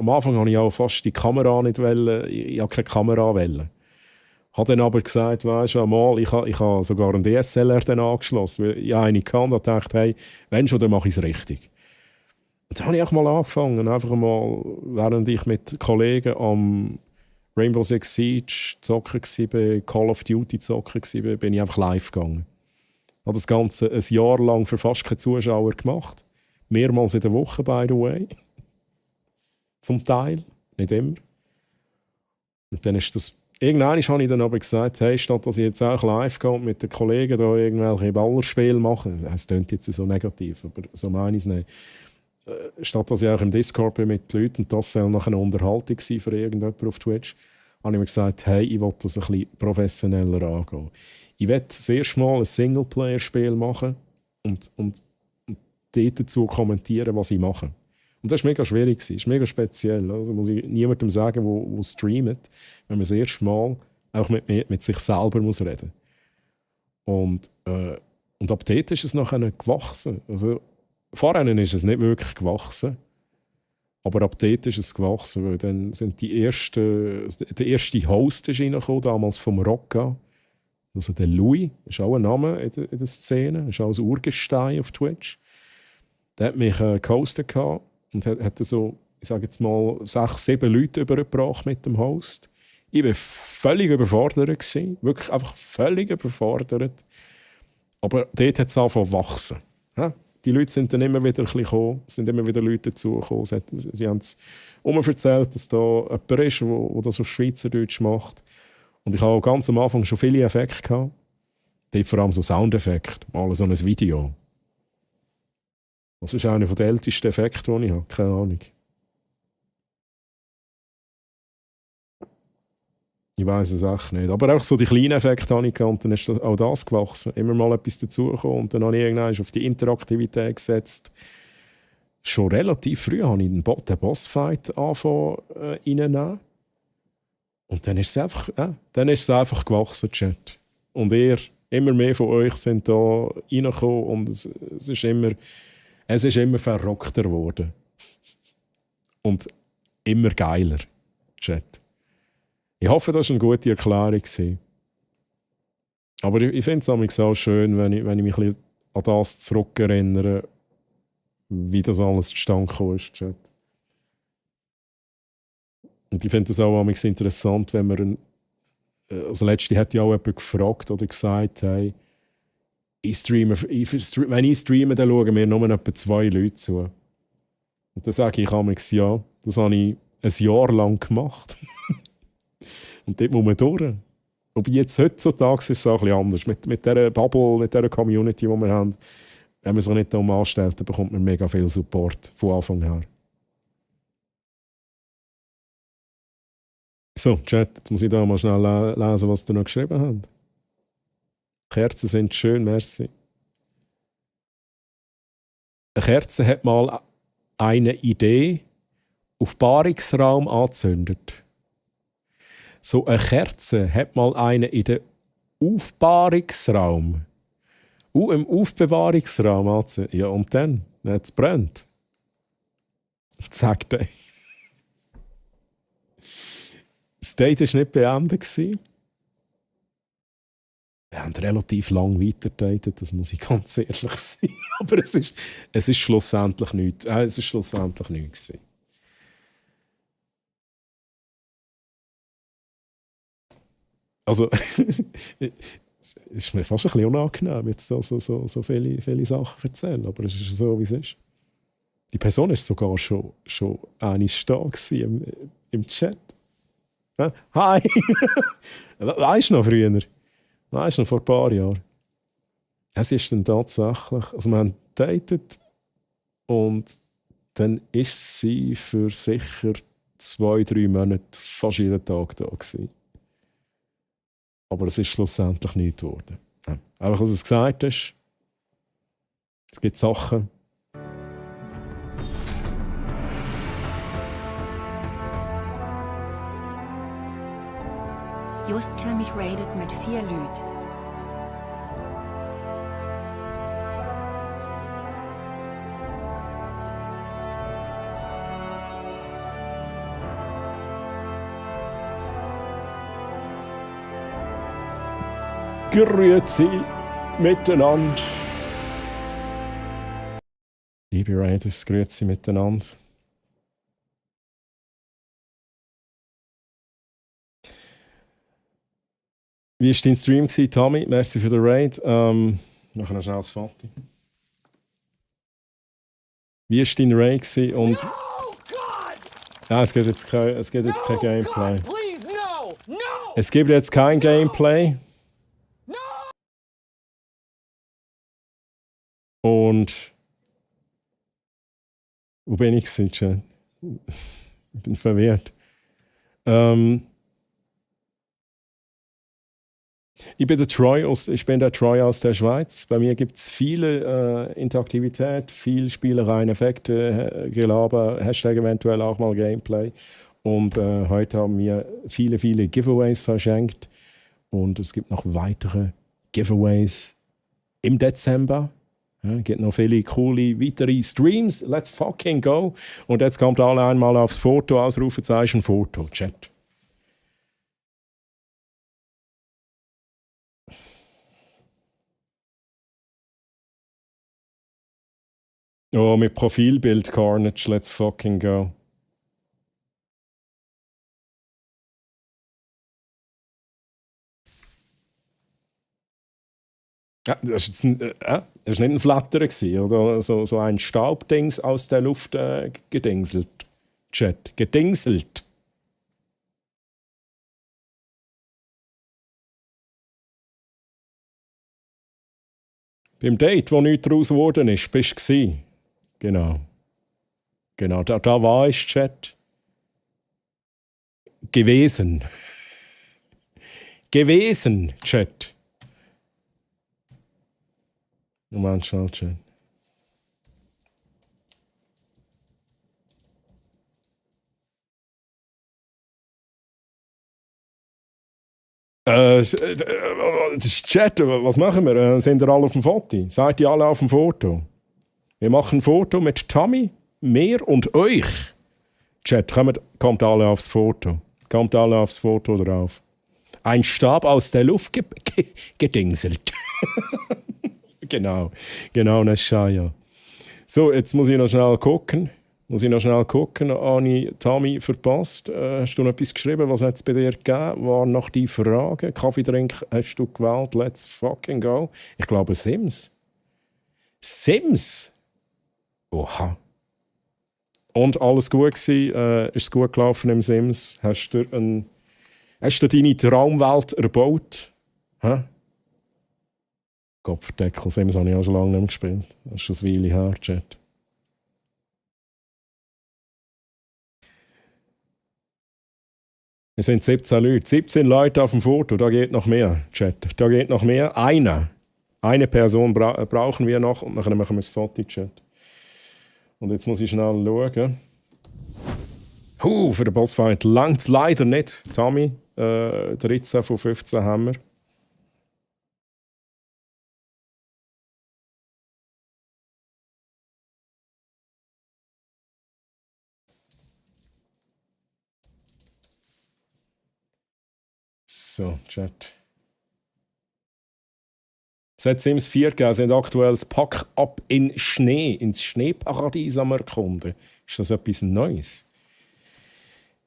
Speaker 1: Anfang habe ich auch fast die Kamera nicht wollen. Ich habe keine Kamera wollen. Habe dann aber gesagt, weisst du, mal, ich habe sogar einen DSLR dann angeschlossen, weil ich eine hatte und dachte, hey, wenn schon, dann mache ich es richtig. Und dann habe ich auch mal angefangen, einfach mal, während ich mit Kollegen am Rainbow Six Siege zocken war, Call of Duty zocken war, bin ich einfach live gegangen. Ich habe das Ganze ein Jahr lang für fast keine Zuschauer gemacht. Mehrmals in der Woche, by the way. Zum Teil, nicht immer. Und dann ist das... Irgendwann habe ich dann aber gesagt, hey, statt dass ich jetzt auch live gehe und mit den Kollegen da irgendwelche Ballerspiele mache, das klingt jetzt so negativ, aber so meine ich es nicht. Statt dass ich auch im Discord bin mit den Leuten und das soll nachher eine Unterhaltung sein für irgendjemanden auf Twitch, habe ich mir gesagt, hey, ich will das ein bisschen professioneller angehen. Ich will das erste Mal ein Singleplayer-Spiel machen und dort dazu kommentieren, was ich mache. Und das war mega schwierig, das ist mega speziell. Also muss ich niemandem sagen, der streamt, wenn man das erste Mal auch mit sich selber muss reden muss. Und ab dort ist es nachher gewachsen. Also, vorher ist es nicht wirklich gewachsen, aber ab dort ist es gewachsen, weil dann sind der erste Host ist reingekommen, damals vom Rocca. Also der Louis, ist auch ein Name in der Szene, ist auch ein Urgestein auf Twitch. Der hat mich gehostet und hat so, ich sage jetzt mal, 6, 7 Leute übergebracht mit dem Host. Ich war völlig überfordert gewesen, wirklich einfach völlig überfordert. Aber dort hat es angefangen zu wachsen. Ja? Die Leute sind dann immer wieder gekommen, sind immer wieder Leute dazugekommen. Sie haben es erzählt, dass da jemand ist, der das auf Schweizerdeutsch macht. Und ich hatte ganz am Anfang schon viele Effekte gehabt. Dort vor allem so Soundeffekte, mal so ein Video. Das ist einer der ältesten Effekte, die ich habe. Keine Ahnung. Ich weiss es echt nicht. Aber auch so die kleinen Effekte habe ich gehabt und dann ist auch das gewachsen. Immer mal etwas dazugekommen und dann habe ich irgendwann auf die Interaktivität gesetzt. Schon relativ früh habe ich den Bossfight angefangen reinzunehmen. Und dann ist es einfach gewachsen, Chat. Und immer mehr von euch sind da reingekommen und es ist immer Es ist immer verrückter geworden. Und immer geiler, Chat. Ich hoffe, das war eine gute Erklärung. Aber ich finde es auch schön, wenn ich mich ein bisschen an das zurückerinnere, wie das alles zustande gekommen ist, Chat. Und ich finde es auch interessant, wenn man also letztens hat ja auch jemand gefragt oder gesagt, hey, wenn ich streame, dann schauen mir nur etwa 2 Leute zu. Und dann sage ich manchmal, ja, das habe ich ein Jahr lang gemacht. Und dort muss man durch. Aber jetzt heutzutage ist es auch ein bisschen anders. Mit dieser Bubble, mit dieser Community, die wir haben, wenn man sich nicht darum anstellt, dann bekommt man mega viel Support von Anfang her. So, Chat, jetzt muss ich da mal schnell lesen, was ihr noch geschrieben habt. Kerzen sind schön, merci. Eine Kerze hat mal eine Idee auf Paarungsraum angezündet. So eine Kerze hat mal eine in den Aufbahrungsraum. Im Aufbewahrungsraum angezündet. Ja, und dann hat es brennt. Sagt er. Das Date war nicht beendet. Wir haben relativ lang weitergedatet, das muss ich ganz ehrlich sein. Aber es ist schlussendlich nichts. Es ist schlussendlich nichts gewesen. Also, es ist mir fast ein bisschen unangenehm, jetzt da so viele Sachen erzählen, aber es ist so, wie es ist. Die Person war sogar schon einmal da im Chat. Hi! Weißt du noch früher? Weißt du noch vor ein paar Jahren? Es ist dann tatsächlich, also wir haben gedatet und dann ist sie für sicher 2-3 Monate fast jeden Tag da gewesen. Aber es ist schlussendlich nichts geworden. Ja. Einfach, was es gesagt ist, es gibt Sachen.
Speaker 13: Just mich raided mit 4 Lüt.
Speaker 1: Grüezi miteinander. Liebe Raiders, grüezi miteinander. Wie war dein Stream, Tommy? Merci für den Raid. Machen wir noch schnell das Foto. Wie war dein Raid? Und es gibt jetzt kein Gameplay. Es gibt jetzt kein Gameplay. Und wo bin ich gewesen? Ich bin verwirrt. Ich bin der Troy aus der Schweiz. Bei mir gibt es viele Interaktivität, viel Spielereien, Effekte, Gelaber, Hashtag eventuell auch mal Gameplay. Und heute haben wir viele Giveaways verschenkt. Und es gibt noch weitere Giveaways im Dezember. Ja, gibt noch viele coole weitere Streams. Let's fucking go. Und jetzt kommt alle einmal aufs Foto, Ausrufezeichen, Foto, Chat. Oh, mit Profilbild Carnage, let's fucking go. Ja, das war nicht ein Flatterer, oder so ein Staubdings aus der Luft gedingselt. Chat, gedingselt. Beim Date, wo nichts daraus geworden ist, bist du. Genau, da war ich, Chat. Gewesen, Chat. Moment, schnell, Chat. Das Chat, was machen wir? Sind ihr alle auf dem Foto? Seid ihr alle auf dem Foto? Wir machen ein Foto mit Tommy, mir und euch. Chat, kommt alle aufs Foto. Kommt alle aufs Foto drauf. Ein Stab aus der Luft gedingselt. Genau, Neshaya. So, jetzt muss ich noch schnell gucken. Habe ich Tommy verpasst? Hast du noch etwas geschrieben? Was hat es bei dir gegeben? War noch die Frage. Kaffeetrink hast du gewählt? Let's fucking go. Ich glaube Sims. Sims? Oha. Und alles gut gewesen? Ist es gut gelaufen im Sims? Hast du deine Traumwelt erbaut? Hä? Kopfdeckel, Sims habe ich auch schon lange nicht mehr gespielt. Das ist schon eine Weile her, Chat. Wir sind 17 Leute. 17 Leute auf dem Foto, da geht noch mehr, Chat. Da geht noch mehr. Eine Person brauchen wir noch und dann machen wir das Foto, Chat. Und jetzt muss ich schnell schauen. Für den Bossfight langt es leider nicht. Tommy, 13 von 15 haben wir. So, Chat. Seit Sims 4 gegeben, sind aktuell das Pack-Up in Schnee, ins Schneeparadies am Erkunden. Ist das etwas Neues?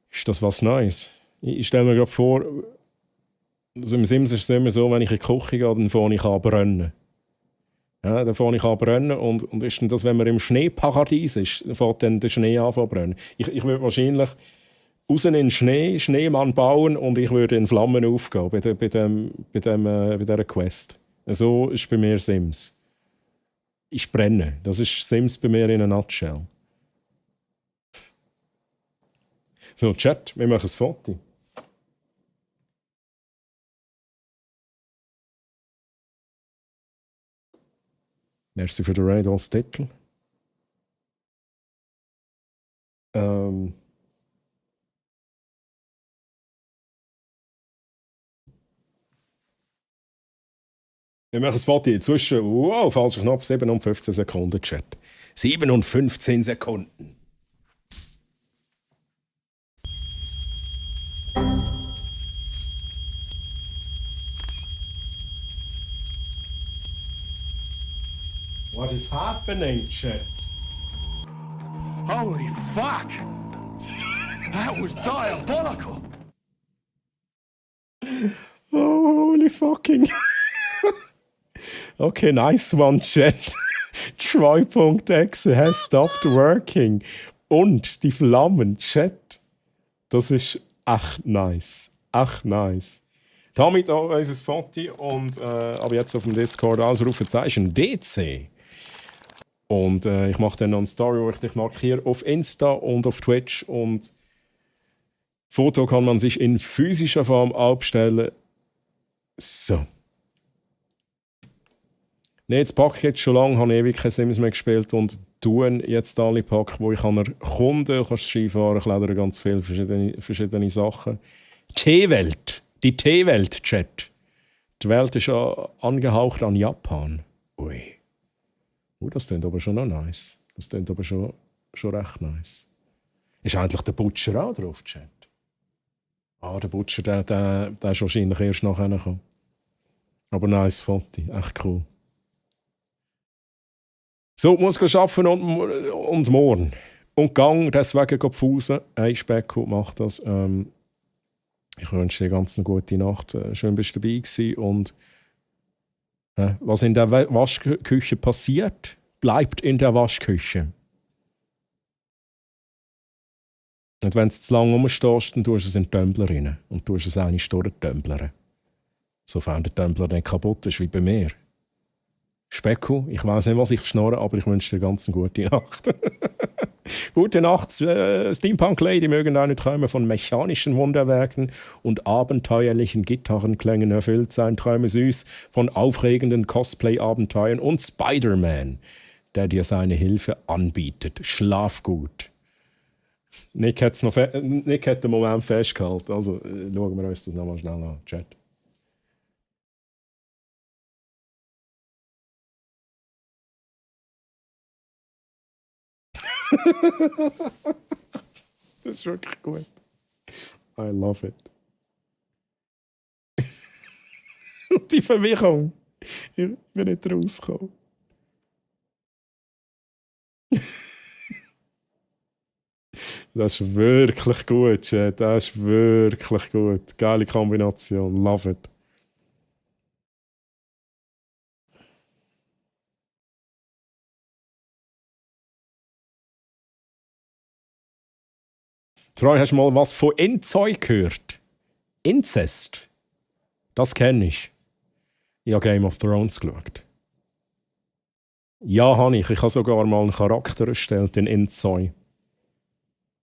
Speaker 1: Ist das was Neues? Ich stelle mir gerade vor, also im Sims ist es immer so, wenn ich in die Küche gehe, dann fange ich an zu brennen. Ja, dann fange ich an zu brennen und ist denn das, wenn man im Schneeparadies ist, dann fängt dann der Schnee an zu brennen. Ich würde wahrscheinlich raus in den Schnee, Schneemann bauen und ich würde in Flammen aufgehen bei dieser Quest. So ist bei mir Sims. Ich brenne. Das ist Sims bei mir in a nutshell. So, Chat, wir machen ein Foto. Merci für den Raid als Titel. Wir machen das Foto zwischen, falscher Knopf, 7 und 15 Sekunden, Chat. 7 und 15 Sekunden. What is happening, Chat?
Speaker 6: Holy fuck! That was diabolical!
Speaker 1: Oh, holy fucking. Okay, nice one, Chat. Troy.exe has stopped working. Und die Flammen, Chat. Das ist echt nice. Echt nice. Tommy, da ist ein Foto und aber jetzt auf dem Discord Ausrufezeichen DC. Und ich mache dann noch eine Story, wo ich dich markiere auf Insta und auf Twitch. Und Foto kann man sich in physischer Form abstellen. So. Nee, jetzt packe ich jetzt schon lange, habe ich ewig keine Sims mehr gespielt und tun jetzt alle Pack, wo ich an der Kunde, kannst Skifahren, klettern, ganz viele verschiedene Sachen. T-Welt, die T-Welt, Chat. Die Welt ist angehaucht an Japan. Ui. Das klingt aber schon noch nice. Das klingt aber schon recht nice. Ist eigentlich der Butcher auch drauf, Chat? Der Butcher, der ist wahrscheinlich erst nachher gekommen. Aber nice Foto, echt cool. So, muss ich arbeiten und morgen. Und gang, deswegen geht Pfusen. Hey, Specko, mach das. Ich wünsche dir ganz eine gute Nacht. Schön, bist du dabei gewesen. Und was in der Waschküche passiert, bleibt in der Waschküche. Und wenn du zu lange rumstehst, dann tust du es in die Tumbler rein. Und tust es eine Stunde Tumblern. Sofern der Tumbler dann kaputt ist, wie bei mir. Specko, ich weiß nicht, was ich schnorre, aber ich wünsche dir ganz eine gute Nacht. Gute Nacht, Steampunk Lady, mögen deine Träume von mechanischen Wunderwerken und abenteuerlichen Gitarrenklängen erfüllt sein. Träume süß von aufregenden Cosplay-Abenteuern und Spider-Man, der dir seine Hilfe anbietet. Schlaf gut. Nick hat den Moment festgehalten, also schauen wir uns das nochmal schnell an. Chat. Das ist wirklich gut. I love it. Und die Verwirrung. Ich bin nicht rausgekommen. Das ist wirklich gut, Chat. Das ist wirklich gut. Geile Kombination. Love it. Troy, hast du mal was von Inzoi gehört? Inzest? Das kenne ich. Ich habe Game of Thrones geschaut. Ja, habe ich. Ich habe sogar mal einen Charakter erstellt in Inzoi.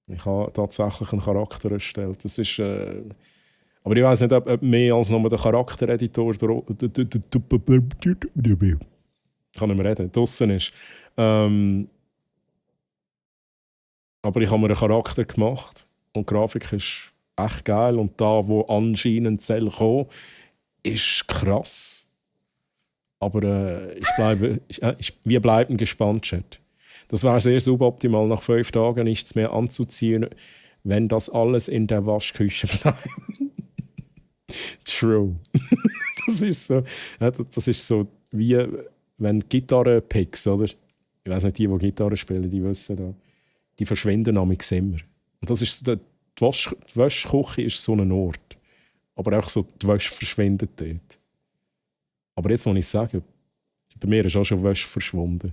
Speaker 1: Ich habe tatsächlich einen Charakter erstellt. Das ist... aber ich weiss nicht, ob mehr als nur der Charaktereditor... Ich kann nicht mehr reden. Draussen ist. Aber ich habe mir einen Charakter gemacht und die Grafik ist echt geil. Und da, wo anscheinend soll kommen, ist krass. Aber wir bleiben gespannt, Chat. Das wäre sehr suboptimal, nach 5 Tagen nichts mehr anzuziehen, wenn das alles in der Waschküche bleibt. True. Das ist so wie wenn Gitarrenpicks, oder? Ich weiß nicht, die Gitarre spielen, die wissen da. Die verschwinden nämlich immer. Und das ist die Waschküche ist so ein Ort. Aber auch so, die Wäsche verschwindet dort. Aber jetzt muss ich sagen, bei mir ist auch schon Wäsche verschwunden.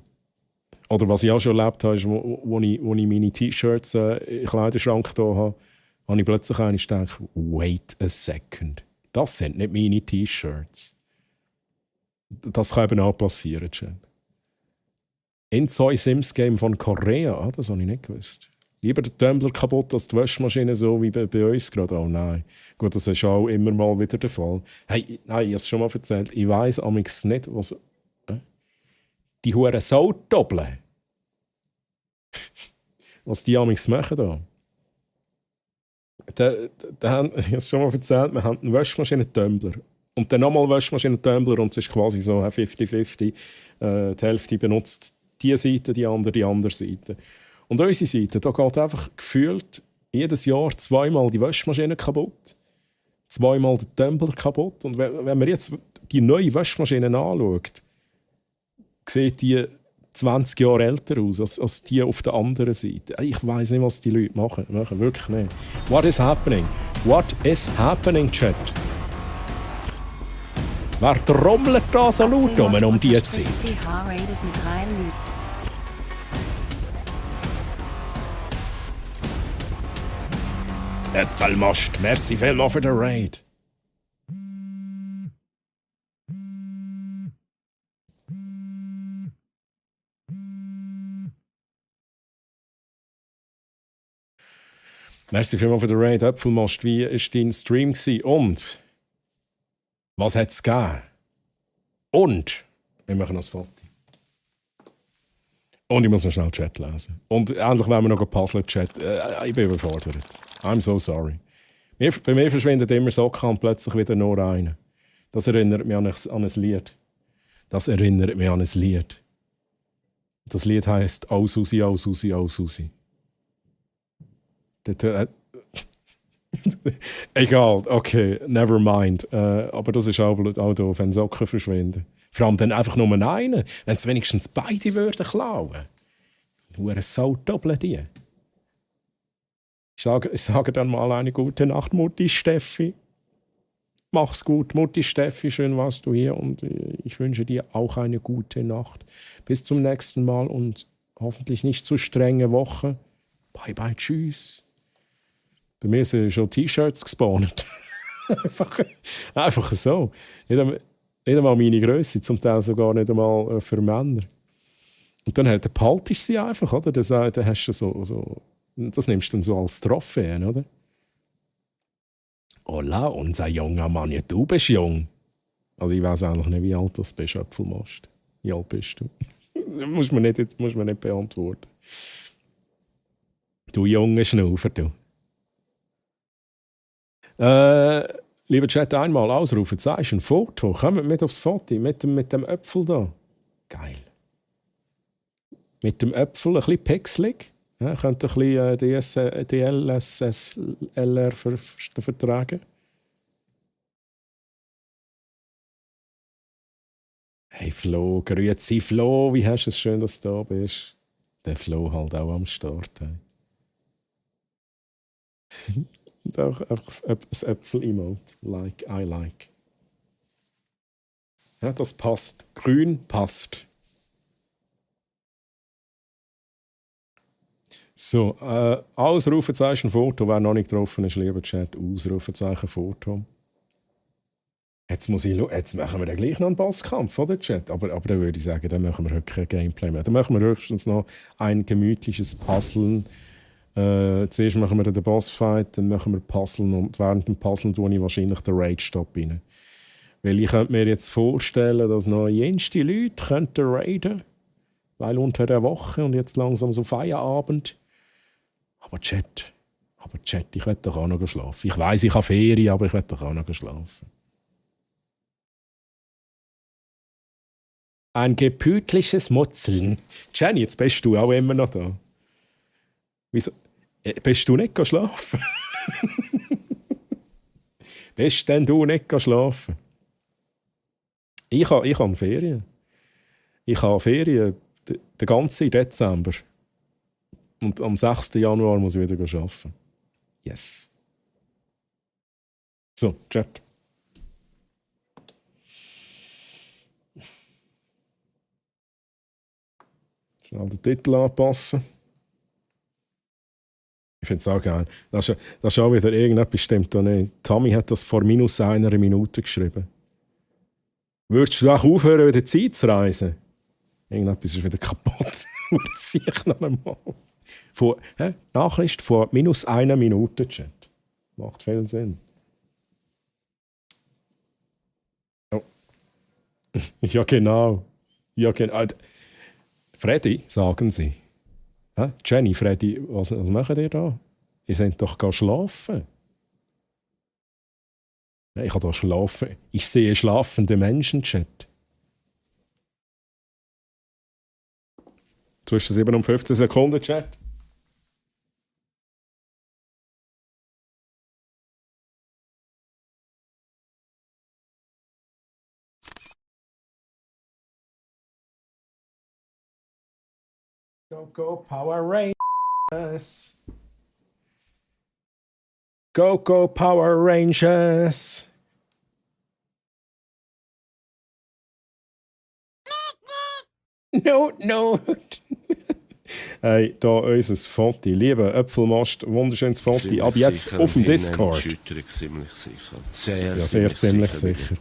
Speaker 1: Oder was ich auch schon erlebt habe, ist, wo ich meine T-Shirts im Kleiderschrank da habe ich plötzlich gedacht, wait a second. Das sind nicht meine T-Shirts. Das kann eben auch passieren, Chat. Inzoi Sims Game von Korea, das habe ich nicht gewusst. Lieber der Tumbler kaputt als die Waschmaschine, so wie bei uns gerade. Oh nein. Gut, das ist auch immer mal wieder der Fall. Hey, nein, ich habe es schon mal erzählt. Ich weiss amigs nicht, was... Die Huren Saudoppeln. Was die amigs machen da. Ich habe es schon mal erzählt, wir haben einen Waschmaschinen-Tumbler. Und dann nochmal Waschmaschinen-Tumbler und es ist quasi so 50-50. Die Hälfte benutzt diese Seite, die andere Seite. Und unsere Seite, da geht einfach gefühlt jedes Jahr 2-mal die Waschmaschine kaputt, 2-mal der Tumbler kaputt. Und wenn man jetzt die neue Waschmaschine anschaut, sieht die 20 Jahre älter aus als die auf der anderen Seite. Ich weiss nicht, was die Leute machen. Wirklich nicht. What is happening? What is happening, Chat? Wer trommelt da so laut um die Zeit?
Speaker 13: CH rated mit 3 Lüt.
Speaker 1: Äpfelmast, merci vielmals für den Raid. Merci vielmals für den Raid, Äpfelmast. Wie war dein Stream gewesen? Und was hat es gegeben? Und wir machen noch ein Foto. Und ich muss noch schnell Chat lesen. Und endlich wollen wir noch Puzzle-Chat. Ich bin überfordert. I'm so sorry. Bei mir verschwindet immer Socken und plötzlich wieder nur einer. Das erinnert mich an ein Lied. Das Lied heisst «Oh Susi, oh Susi, oh Susi». Egal, okay, never mind. Aber das ist auch doof, wenn Socken verschwinden. Vor allem dann einfach nur einen. Wenn es wenigstens beide würden klauen. Hure so doppeln die. Ich sage dann mal eine gute Nacht, Mutti Steffi. Mach's gut, Mutti Steffi, schön warst du hier und ich wünsche dir auch eine gute Nacht. Bis zum nächsten Mal und hoffentlich nicht zu strenge Woche. Bye bye, tschüss. Bei mir sind schon T-Shirts gespawnt. einfach so. Nicht einmal meine Grösse, zum Teil sogar nicht einmal für Männer. Und dann behaltest du sie einfach, oder? Dann hast du so, das nimmst du dann so als Trophäe, oder? Hola, unser junger Mann, ja, du bist jung. Also ich weiß eigentlich nicht, wie alt du bist, Äpfelmast. Wie alt bist du? Das muss man nicht beantworten. Du junge Schnaufer, du. Lieber Chat, einmal ausrufen, zeigst ein Foto. Kommt mit aufs Foto, mit dem Äpfel da. Geil. Mit dem Äpfel, ein bisschen pixelig. Ja, könnt ihr ein bisschen DLSS-LR vertragen? Hey Flo, grüezi Flo, wie hast du es schön, dass du da bist? Der Flo halt auch am Start. Hey. Und auch einfach ein Äpfel-Emote. Like, I like. Ja, das passt. Grün passt. So, Ausrufezeichen Foto. Wer noch nicht getroffen ist, lieber Chat, Ausrufezeichen Foto. Jetzt machen wir dann gleich noch einen Bosskampf, oder Chat? Aber dann würde ich sagen, dann machen wir heute kein Gameplay mehr. Dann machen wir höchstens noch ein gemütliches Puzzeln. Zuerst machen wir den Bossfight, dann machen wir Puzzeln und während dem Puzzeln tue ich wahrscheinlich den Raid-Stop rein. Weil ich könnte mir jetzt vorstellen, dass noch jenste Leute könnten raiden, weil unter der Woche und jetzt langsam so Feierabend. Aber Chat, ich will doch auch noch schlafen. Ich weiss, ich habe Ferien, aber ich will doch auch noch schlafen. Ein gemütliches Mutzeln. Jenny, jetzt bist du auch immer noch da. Wieso? Bist du nicht schlafen? Bist denn du nicht schlafen? Ich habe Ferien. Ich habe Ferien den ganzen Dezember. Und am 6. Januar muss ich wieder arbeiten. Yes. So, Chat. Schnell den Titel anpassen. Ich finde es auch geil. Das ist auch wieder irgendetwas stimmt da nicht. Tommy hat das vor -1 Minute geschrieben. Würdest du auch aufhören, wieder Zeit zu reisen? Irgendetwas ist wieder kaputt. Das sehe ich noch einmal. Nachricht vor -1 Minute, Chat. Macht viel Sinn. Oh. Ja, genau. Freddy, sagen Sie. Jenny, Freddy, was macht ihr da? Ihr seid doch schlafen. Ich kann da schlafen. Ich sehe schlafende Menschen, Chat. Zwischen 7 und 15 Sekunden, Chat. Go Power Rangers. Go Power Rangers. No. Hey, da unser Foto. Lieber Äpfelmast, wunderschönes Foto. Ab jetzt auf dem Discord. Sehr ziemlich sicher.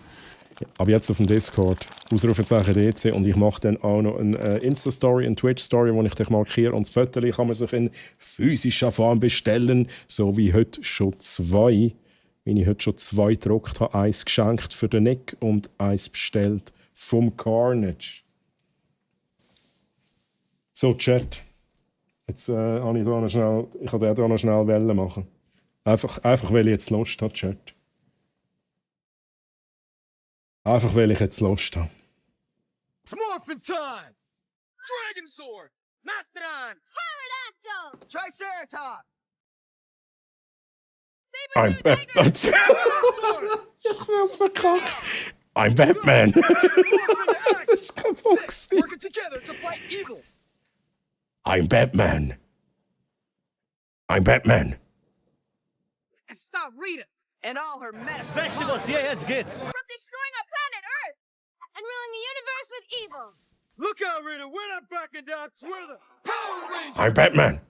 Speaker 1: Aber jetzt auf dem Discord, Ausrufezeichen DC, und ich mache dann auch noch eine Insta-Story, eine Twitch-Story, wo ich dich markiere. Und das Foto kann man sich in physischer Form bestellen, so wie heute schon 2. Wenn ich heute schon 2 gedruckt habe, eins geschenkt für den Nick und eins bestellt vom Carnage. So, Chat. Jetzt habe ich da noch schnell, ich kann da noch schnell Wellen machen. Einfach weil ich jetzt Lust habe, Chat. Einfach weil ich jetzt Lust habe.
Speaker 8: It's morphin' time! Dragon Sword! Mastodon!
Speaker 2: Pterodactyl!
Speaker 8: Triceratops!
Speaker 1: I'm Batman. Ich hab's verkackt. I'm Batman. Das ist kaputt gewesen.
Speaker 8: Working together to fight evil!
Speaker 1: I'm Batman. I'm Batman.
Speaker 8: And stop Rita and all her medicine!
Speaker 9: Vegetables, yeah, jetzt geht's!
Speaker 2: From destroying our planet Earth and ruling the universe with evil!
Speaker 8: Look out, Rita! We're not backing down! We're the Power Rangers!
Speaker 1: I'm Batman.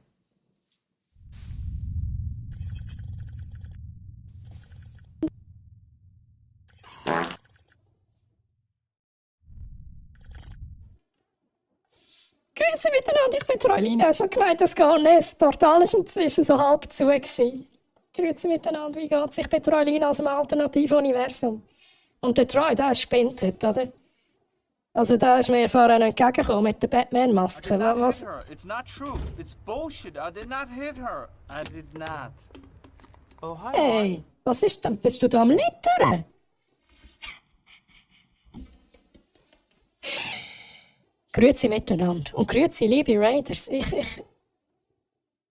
Speaker 12: Grüße miteinander, ich bin Troilina. Schon gemeint, das geht nicht. Das Portal ist inzwischen so halb zu gewesen. Grüße miteinander, wie geht's? Ich bin Troilina aus dem alternativen Universum. Und der Troy, der spinnt heute, oder? Also da ist mir vorhin entgegengekommen mit der Batman-Maske. Was?
Speaker 7: It's not true. It's bullshit. I did not hit her. I did not. Oh, hi.
Speaker 12: Hey, was ist denn? Bist du da am Littern? Grüezi miteinander. Und grüezi, liebe Raiders.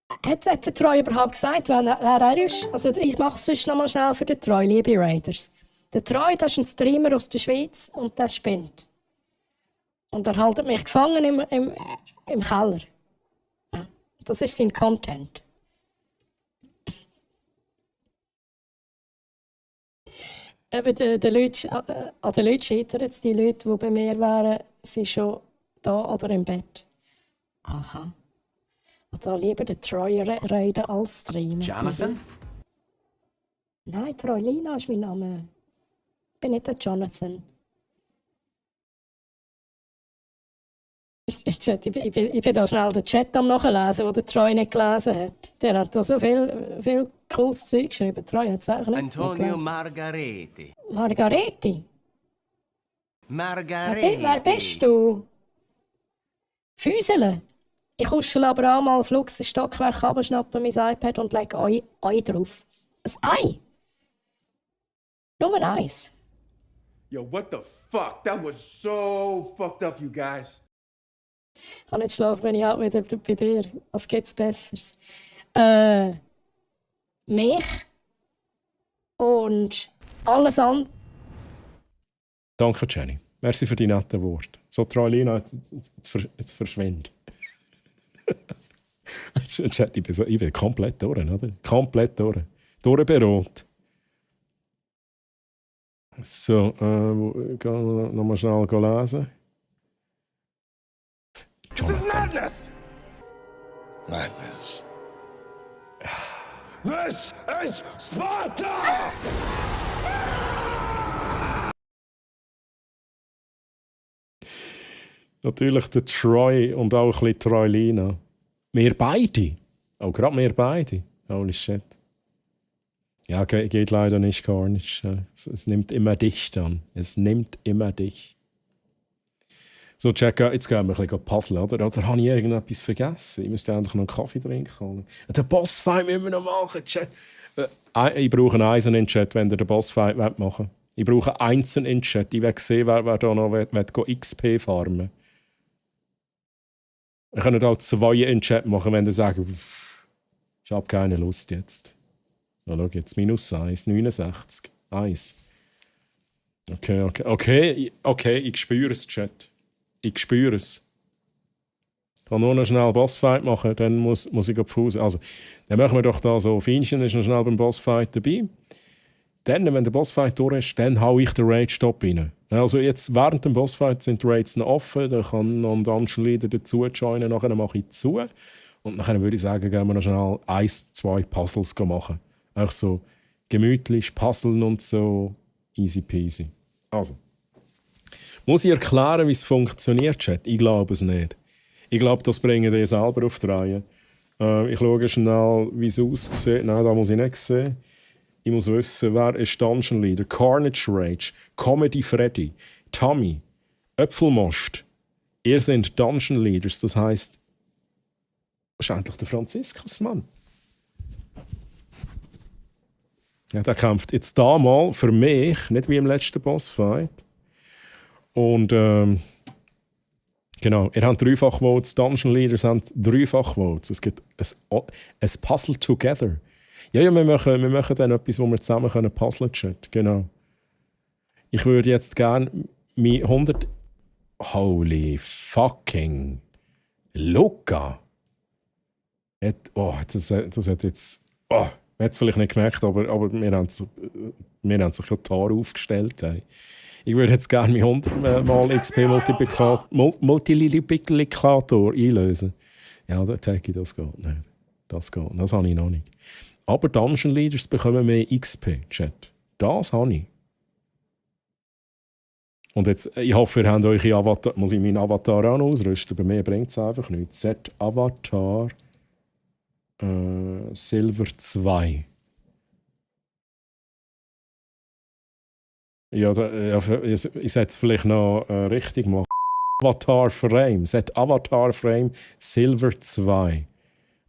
Speaker 12: Hat der Troy überhaupt gesagt, wer er ist? Also ich mache es sonst noch mal schnell für den Troy, liebe Raiders. Der Troy, das ist ein Streamer aus der Schweiz und der spinnt. Und er hält mich gefangen im Keller. Ja, das ist sein Content. Eben an den Leuten scheitern es. Die Leute, die bei mir wären, sind schon da oder im Bett. Aha. Und da lieber den Troy reden als Streamer.
Speaker 15: Jonathan?
Speaker 12: Nein, Troylina ist mein Name. Ich bin nicht der Jonathan. Ich bin da schnell den Chat am Nachlesen, den der Troy nicht gelesen hat. Der hat da so viel cooles Zeug geschrieben. Troy hat es eigentlich nicht
Speaker 15: Antonio
Speaker 12: gelesen.
Speaker 15: Margareti.
Speaker 12: Margareti?
Speaker 15: Margareti.
Speaker 12: Wer bist du? Füsele? Ich kuschel aber auch mal flugs ein Stockwerk runter, schnappe mein iPad und lege Ei drauf. Ein Ei? Nur ein Eis.
Speaker 6: Yo, what the fuck? That was so fucked up, you guys.
Speaker 12: Ich kann nicht schlafen, wenn ich auch wieder bei dir. Was gibt's Besseres? Mich und alles andere.
Speaker 1: Danke, Jenny. Merci für die netten Worte. So, Troylina, jetzt verschwindet. Ich bin komplett durch, oder? Komplett durch. Durchberot. So, nochmal schnell lesen.
Speaker 6: This is madness! Madness. This is Sparta!
Speaker 1: Natürlich der Troy und auch ein bisschen Troylina. Wir beide. Auch gerade wir beide. Holy shit. Ja, geht leider nicht, Carnage. Es nimmt immer dich dann. Es nimmt immer dich. So, check, jetzt gehen wir ein bisschen puzzeln, oder? Oder habe ich irgendetwas vergessen? Ich müsste endlich noch einen Kaffee trinken. Den Bossfight müssen wir noch machen, Chat. Ich brauche einen Eisen in den Chat, wenn ihr den Bossfight machen wollt. Ich brauche einzeln in den Chat. Ich will sehen, wer da noch XP farmen will. Wir können auch 2 in den Chat machen, wenn ihr sagt, ich habe keine Lust jetzt. Na, schau jetzt, -1, 69, 1. Okay, ich spüre es, Chat. Ich spüre es. Ich kann nur noch schnell Bossfight machen, dann muss ich auf Fuß. Also, dann machen wir doch da so, Fienchen ist noch schnell beim Bossfight dabei. Dann, wenn der Bossfight durch ist, dann hau ich den Raid-Stop rein. Also jetzt, während dem Bossfight sind die Raids noch offen, da kann noch ein Dungeon Leader dazu joinen, nachher mache ich zu. Und dann würde ich sagen, gehen wir noch schnell 1, 2 Puzzles machen. Auch so gemütlich, puzzeln und so, easy peasy. Also. Muss ich erklären, wie es funktioniert, Chat? Ich glaube es nicht. Ich glaube, das bringen die selber auf die Reihe. Ich schaue schnell, wie es aussieht. Nein, da muss ich nicht sehen. Ich muss wissen, wer ist Dungeon Leader? Carnage Rage, Comedy Freddy, Tommy, Äpfelmost. Ihr seid Dungeon Leaders, das heisst, wahrscheinlich der Franziskus, Mann. Ja, der kämpft jetzt da mal für mich, nicht wie im letzten Bossfight. Und genau, ihr habt 3-fach Votes, Dungeon Leaders haben 3-fach Votes. Es gibt ein Puzzle Together. Ja, wir machen dann etwas, wo wir zusammen puzzeln können. Genau. Ich würde jetzt gerne mein 100... Holy fucking... Luca! Das hat jetzt... Oh, man hat es vielleicht nicht gemerkt, aber wir haben sich ja die Haare aufgestellt. Hey. Ich würde jetzt gerne mein 100 mal Multiplikator einlösen. Ja, der Taggy, das geht nicht. Das habe ich noch nicht. Aber Dungeon Leaders bekommen mehr XP, Chat. Das habe ich. Und jetzt, ich hoffe, ihr habt eure Avatar... Muss ich meinen Avatar auch noch ausrüsten? Bei mir bringt es einfach nichts. Set Avatar Silver 2. Ja, ich sollte es vielleicht noch richtig machen. Avatar Frame. Set Avatar Frame Silver 2.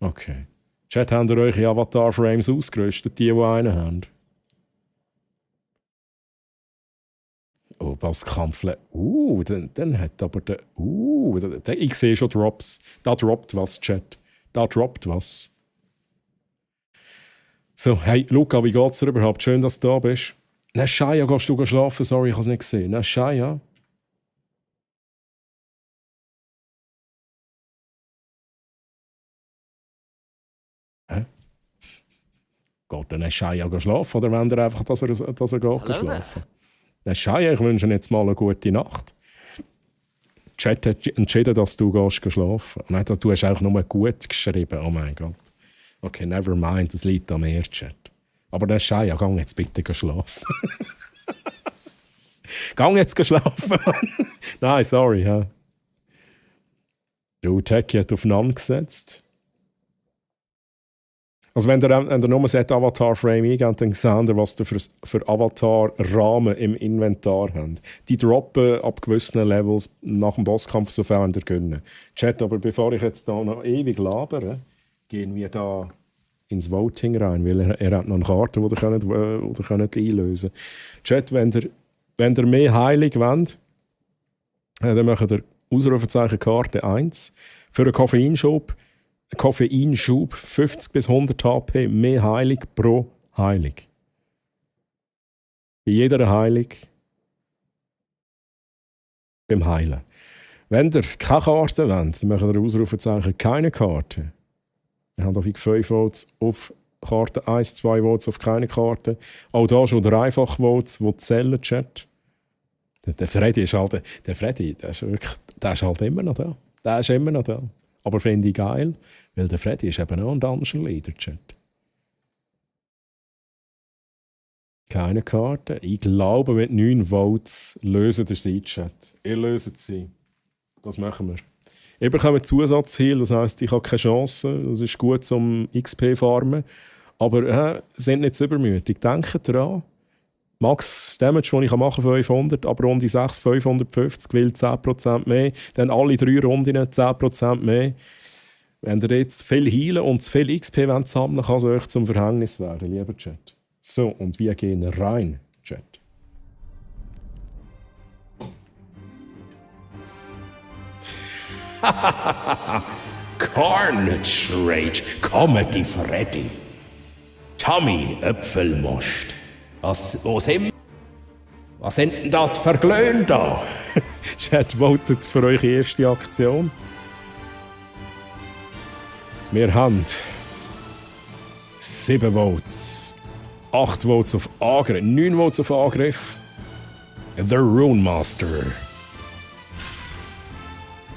Speaker 1: Okay. Chat, habt ihr eure Avatar-Frames ausgerüstet, die einen haben? Oh, Bosskampfle. Dann hat aber der... ich sehe schon Drops. Da droppt was, Chat. Da droppt was. So, hey, Luca, wie geht's dir überhaupt? Schön, dass du da bist. Shaya, gehst du schlafen? Sorry, ich habe es nicht gesehen. Shaya? Hä? Geht dann Shaya schlafen oder wollt ihr einfach, dass er geht schlafen? Shaya, ich wünsche jetzt mal eine gute Nacht. Chat hat entschieden, dass du gehst schlafen. Nein, du hast auch nur gut geschrieben. Oh mein Gott. Okay, never mind, das liegt am mehr Chat. Aber dann Shaya, geh jetzt bitte schlafen. Geh jetzt schlafen. Nein, sorry. Ja. Du, Techie hat aufeinander gesetzt. Also wenn ihr nur das Avatar-Frame eingebt, dann seht ihr, was ihr für Avatar-Rahmen im Inventar habt. Die droppen ab gewissen Levels nach dem Bosskampf, sofern ihr könnt. Chat, aber bevor ich jetzt da noch ewig labere, gehen wir da ins Voting rein, weil er hat noch eine Karte, die ihr könnt einlösen könnt. Chat, wenn ihr mehr heilig wollt, dann macht ihr Ausrufezeichen Karte 1 für einen Koffeinschub 50 bis 100 HP mehr Heilig pro Heilig. Bei jeder Heilig beim Heilen. Wenn ihr keine Karte wollt, dann macht ihr Ausrufezeichen keine Karte. Wir haben auf 5 Votes auf Karte 1, 2 Votes auf keine Karte. Auch da schon 3 Votes, die zählen, Chat. Der Freddy ist halt, der ist halt immer noch da. Der ist immer noch da. Aber finde ich geil, weil der Freddy ist eben auch ein Dungeon Leader, Chat. Keine Karte. Ich glaube, mit 9 Votes lösen ihr sie, Chat. Ihr löst sie. Das machen wir. Ich bekomme Zusatzheal, das heisst, ich habe keine Chance. Das ist gut zum XP farmen. Aber sind nicht zu übermütig. Denkt daran, Max Damage, den ich machen kann, 500, aber Runde 6 550, will 10% mehr. Dann alle 3 Runden 10% mehr. Wenn ihr jetzt viel heilen und zu viel XP sammeln wollt, kann es euch zum Verhängnis werden, lieber Chat. So, und wir gehen rein, Chat. Carnage Rage, Comedy Freddy. Tommy Äpfelmost. Was sind denn das für Glöhn da? Chat votet für eure erste Aktion. Wir haben 7 Votes, 8 Votes auf Angriff, 9 Votes auf Angriff. The Rune Master.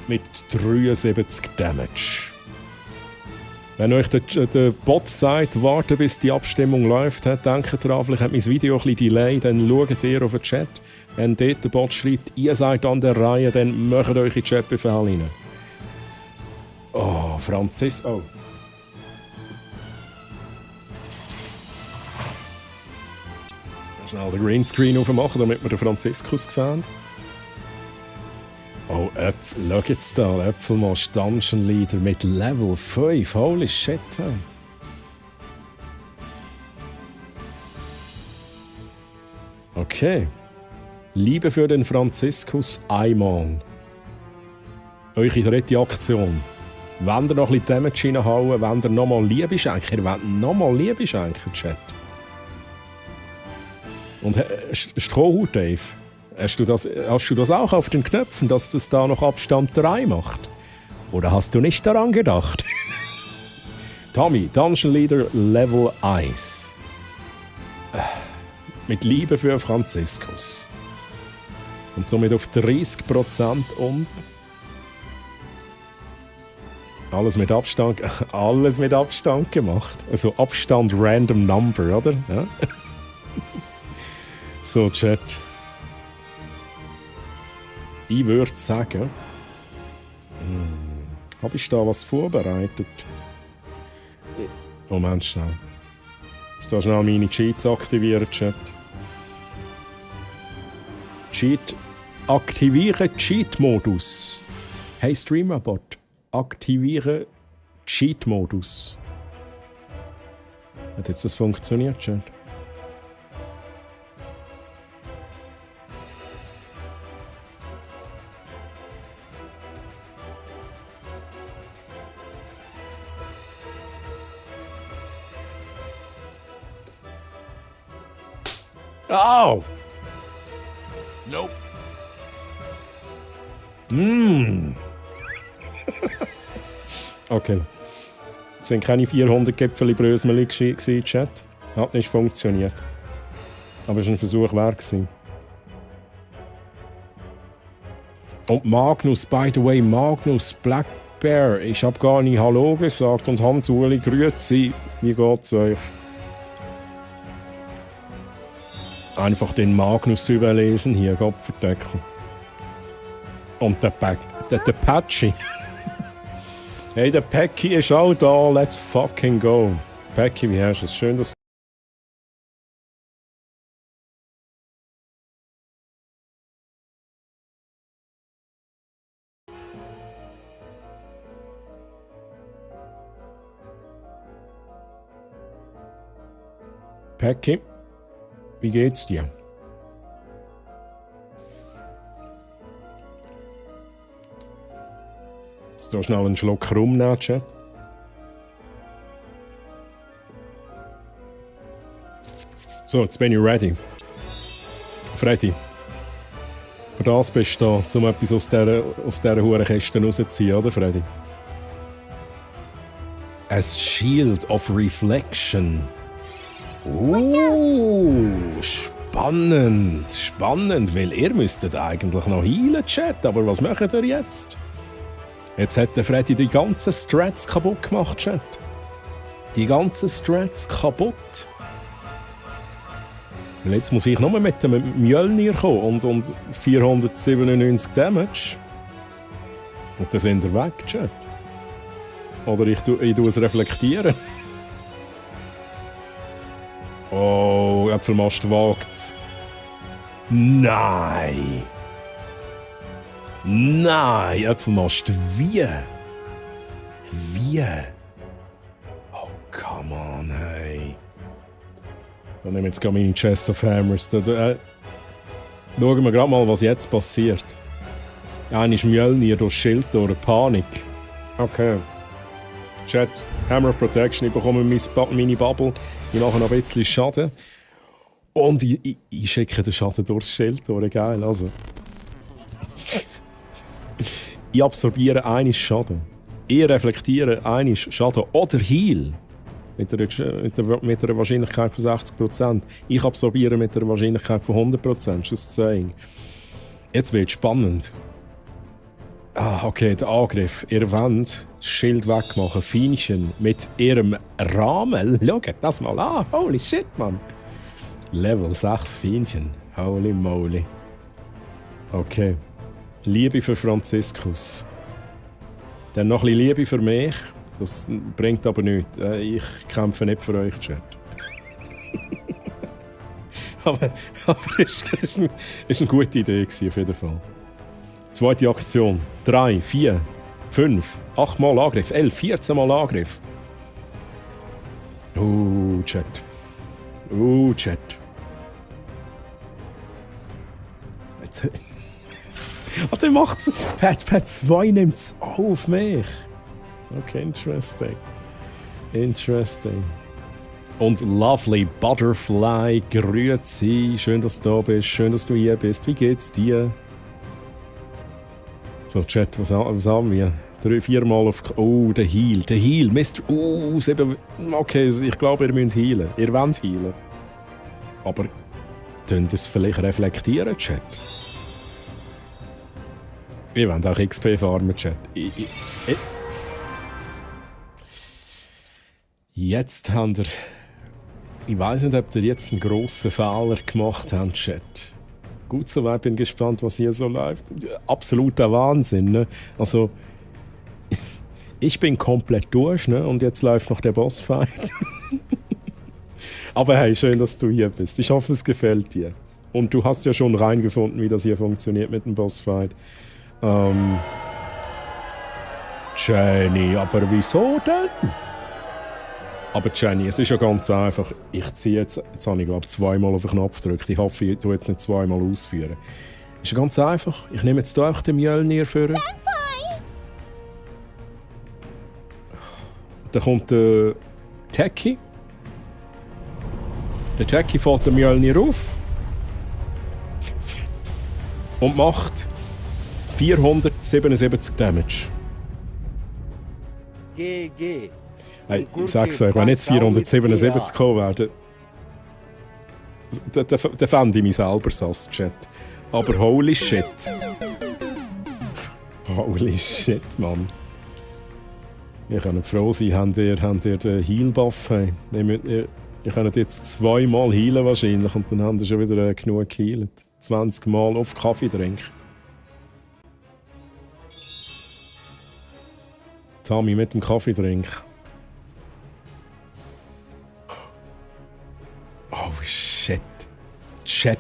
Speaker 1: Mit 73 Damage. Wenn euch der Bot sagt, warten bis die Abstimmung läuft, denkt dran, vielleicht hat mein Video ein bisschen Delay, dann schaut ihr auf den Chat. Wenn dort der Bot schreibt, ihr seid an der Reihe, dann macht euch in den Chatbefehl rein. Oh, Franzis. Oh. Schnell den Greenscreen aufmachen, damit wir den Franziskus sehen. Oh, schau jetzt da, Äpfelmost Dungeon Leader mit Level 5. Holy shit. Hey. Okay. Liebe für den Franziskus einmal. Eure dritte Aktion. Wenn ihr noch ein bisschen Damage reinhauen, wenn ihr nochmal Liebe schenken, ihr wollt nochmal Liebe schenken, Chat. Und Strohhut, Dave? Hast du das auch auf den Knöpfen, dass es da noch Abstand 3 macht? Oder hast du nicht daran gedacht? Tommy, Dungeon Leader Level 1. Mit Liebe für Franziskus. Und somit auf 30% unten. Alles mit Abstand gemacht. Also Abstand Random Number, oder? Ja? So, Chat. Ich würde sagen, habe ich da was vorbereitet? Moment schnell. Ich muss da schnell meine Cheats aktivieren, Chat. Aktiviere Cheat-Modus. Hey Streamerbot, aktiviere Cheat-Modus. Hat jetzt das funktioniert, Chat? Au!
Speaker 6: Nope.
Speaker 1: Okay. Es sind keine 400 Gipfeli Brösmeli gewesen, Chat. Hat nicht funktioniert. Aber es war ein Versuch wert gewesen. Und Magnus, by the way, Magnus Black Bear. Ich habe gar nicht Hallo gesagt. Und Hans-Uli, grüezi. Wie geht's euch? Einfach den Magnus überlesen hier, Gott verdecken. Und der Patchy. Hey, der Pecky ist auch da. Let's fucking go. Pecky, wie hast du es? Schön, dass Pecky, wie geht's dir? Jetzt noch schnell einen Schluck rumnehmen, Chat. So, jetzt bin ich ready. Freddy, für das bist du da, um etwas aus dieser Hurenkiste rauszuziehen, oder Freddy? A Shield of Reflection. Spannend, spannend, weil ihr müsstet eigentlich noch heilen, Chat, aber was macht ihr jetzt? Jetzt hat der Freddy die ganzen Strats kaputt gemacht, Chat. Die ganzen Strats kaputt. Weil jetzt muss ich nur mit dem Mjölnir kommen und 497 Damage. Und dann sind wir weg, Chat. Oder ich tue es reflektieren. Oh, Äpfelmast wagt's. Nein! Nein, Äpfelmast, wie? Wie? Oh, come on, hey. Dann nehmen wir jetzt meine Chest of Hammers. Schauen wir gerade mal, was jetzt passiert. Einer ist Mjölnir durch Schild, durch Panik. Okay. Chat, Hammer of Protection, ich bekomme meine Bubble. Ich mache noch ein bisschen Schaden. Und ich schicke den Schaden durchs Schild durch. Geil, also. Ich absorbiere einen Schaden. Ich reflektiere einen Schaden oder Heal. Mit einer Wahrscheinlichkeit von 60%. Ich absorbiere mit einer Wahrscheinlichkeit von 100%. Just saying. Jetzt wird es spannend. Ah, okay, der Angriff. Ihr wollt das Schild wegmachen, Fienchen, mit ihrem Rahmen. Schaut das mal an. Holy shit, Mann. Level 6 Fienchen. Holy moly. Okay. Liebe für Franziskus. Dann noch ein bisschen Liebe für mich. Das bringt aber nichts. Ich kämpfe nicht für euch, Chat. aber es war eine gute Idee auf jeden Fall. Zweite Aktion. 3, 4, 5, 8 Mal Angriff, 11, 14 Mal Angriff. Chat. Chat. Der macht's. Pat 2 nimmt's auf mich. Okay, interesting. Interesting. Und Lovely Butterfly, grüezi. Schön, dass du da bist. Schön, dass du hier bist. Wie geht's dir? So, Chat, was haben wir? 3, 4 Mal auf... Oh, der Heal. Der Heal. Mr. 7... Okay, ich glaube, ihr müsst healen. Ihr wollt healen. Aber... könnt ihr es vielleicht reflektieren, Chat? Wir wollen auch XP farmen, Chat. Jetzt habt ihr... Ich weiss nicht, ob ihr jetzt einen grossen Fehler gemacht habt, Chat. Gut soweit, bin gespannt, was hier so läuft. Absoluter Wahnsinn, ne? Also... ich bin komplett durch, ne? Und jetzt läuft noch der Bossfight. Aber hey, schön, dass du hier bist. Ich hoffe, es gefällt dir. Und du hast ja schon reingefunden, wie das hier funktioniert mit dem Bossfight. Jenny, aber wieso denn? Aber Jenny, es ist ja ganz einfach. Ich ziehe jetzt habe ich glaube 2-mal auf den Knopf gedrückt. Ich hoffe, ich tue jetzt nicht 2-mal ausführen. Ist ja ganz einfach. Ich nehme jetzt hier einfach den Mjölnir für. Dann kommt der Techie. Der Techie fährt den Mjölnir auf. und macht 477 Damage.
Speaker 9: GG.
Speaker 1: Hey, ich sag's euch, wenn jetzt 477 gekommen wäre, dann fände ich mich selber sass, Chat. Aber holy shit. Holy shit, Mann. Ihr könnt froh sein, habt ihr den Heal-Buff? Ihr könnt jetzt 2-mal healen wahrscheinlich und dann habt ihr schon wieder genug geheilt. 20 Mal auf Kaffee trinken. Tommy mit dem Kaffee trinken. Oh shit. Chat.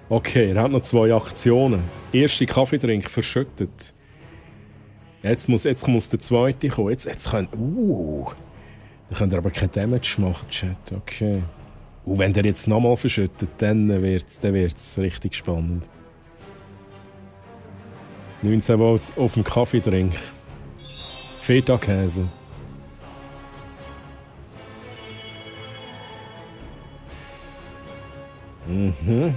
Speaker 1: Okay, er hat noch 2 Aktionen. Erste Kaffeetrink verschüttet. Jetzt muss der zweite kommen. Jetzt könnt dann könnt ihr aber kein Damage machen, Chat. Okay. Und wenn der jetzt nochmal verschüttet, dann wird's richtig spannend. 19 Volts auf dem Kaffeetrink. Feta-Käse. Mhm.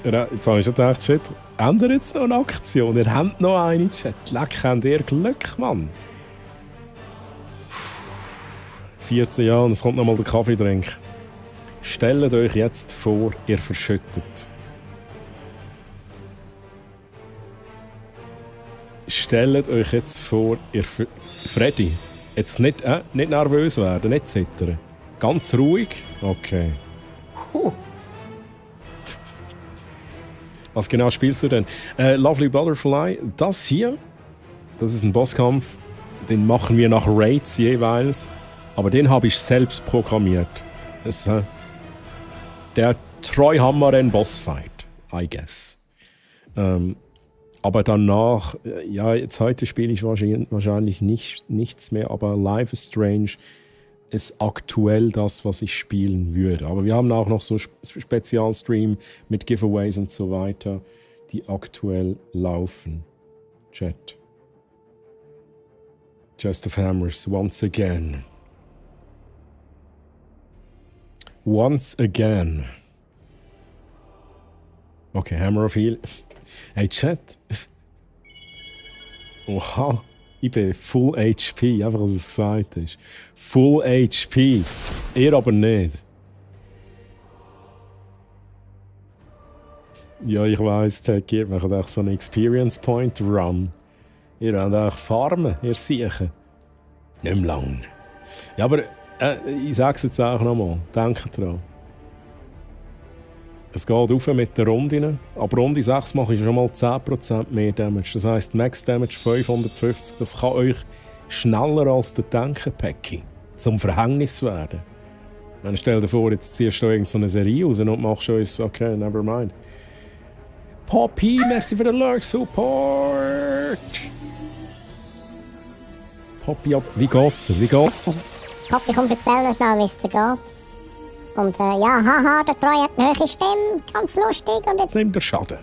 Speaker 1: Jetzt habe ich schon gedacht, Chat, ändert jetzt noch eine Aktion? Ihr habt noch eine, Chat. Leck, habt ihr Glück, Mann. 14 Jahre und es kommt nochmal der Kaffeetrink. Stellt euch jetzt vor, ihr verschüttet. Stellt euch jetzt vor, ihr Freddy, jetzt nicht nervös werden, nicht zittern. Ganz ruhig. Okay. Was genau spielst du denn? Lovely Butterfly, das hier, das ist ein Bosskampf, den machen wir nach Raids jeweils, aber den habe ich selbst programmiert. Das, der Treuhammeren Bossfight, I guess. Aber danach, ja, jetzt heute spiele ich wahrscheinlich nichts mehr, aber Life is Strange ist aktuell das, was ich spielen würde. Aber wir haben auch noch so Spezialstream mit Giveaways und so weiter, die aktuell laufen. Chat. Chest of Hammers, once again. Once again. Okay, Hammer of Heal. Hey, Chat. Oha. Ich bin Full HP, einfach was es gesagt ist. Full HP. Ihr aber nicht. Ja, ich weiss, ihr macht auch so einen Experience Point Run. Ihr wollt auch farmen, ihr Siechen. Nicht mehr lang. Ja, aber ich sag's jetzt auch nochmal. Denkt dran. Es geht rauf mit den Runden. Ab Runde 6 mache ich schon mal 10% mehr Damage. Das heisst, Max Damage 550. Das kann euch schneller als der Denken-Päckchen zum Verhängnis werden. Wenn stell dir vor, jetzt ziehst du irgendeine Serie raus und machst uns, okay, never mind. Poppy, merci für den Lurk Support! Poppy, wie geht's dir? Wie geht's dir?
Speaker 11: Poppy, komm, erzähl noch schnell, wie es dir geht. Und ja, haha, der Treu hat eine hohe Stimme, ganz lustig und jetzt...
Speaker 1: Nimmt der Schaden.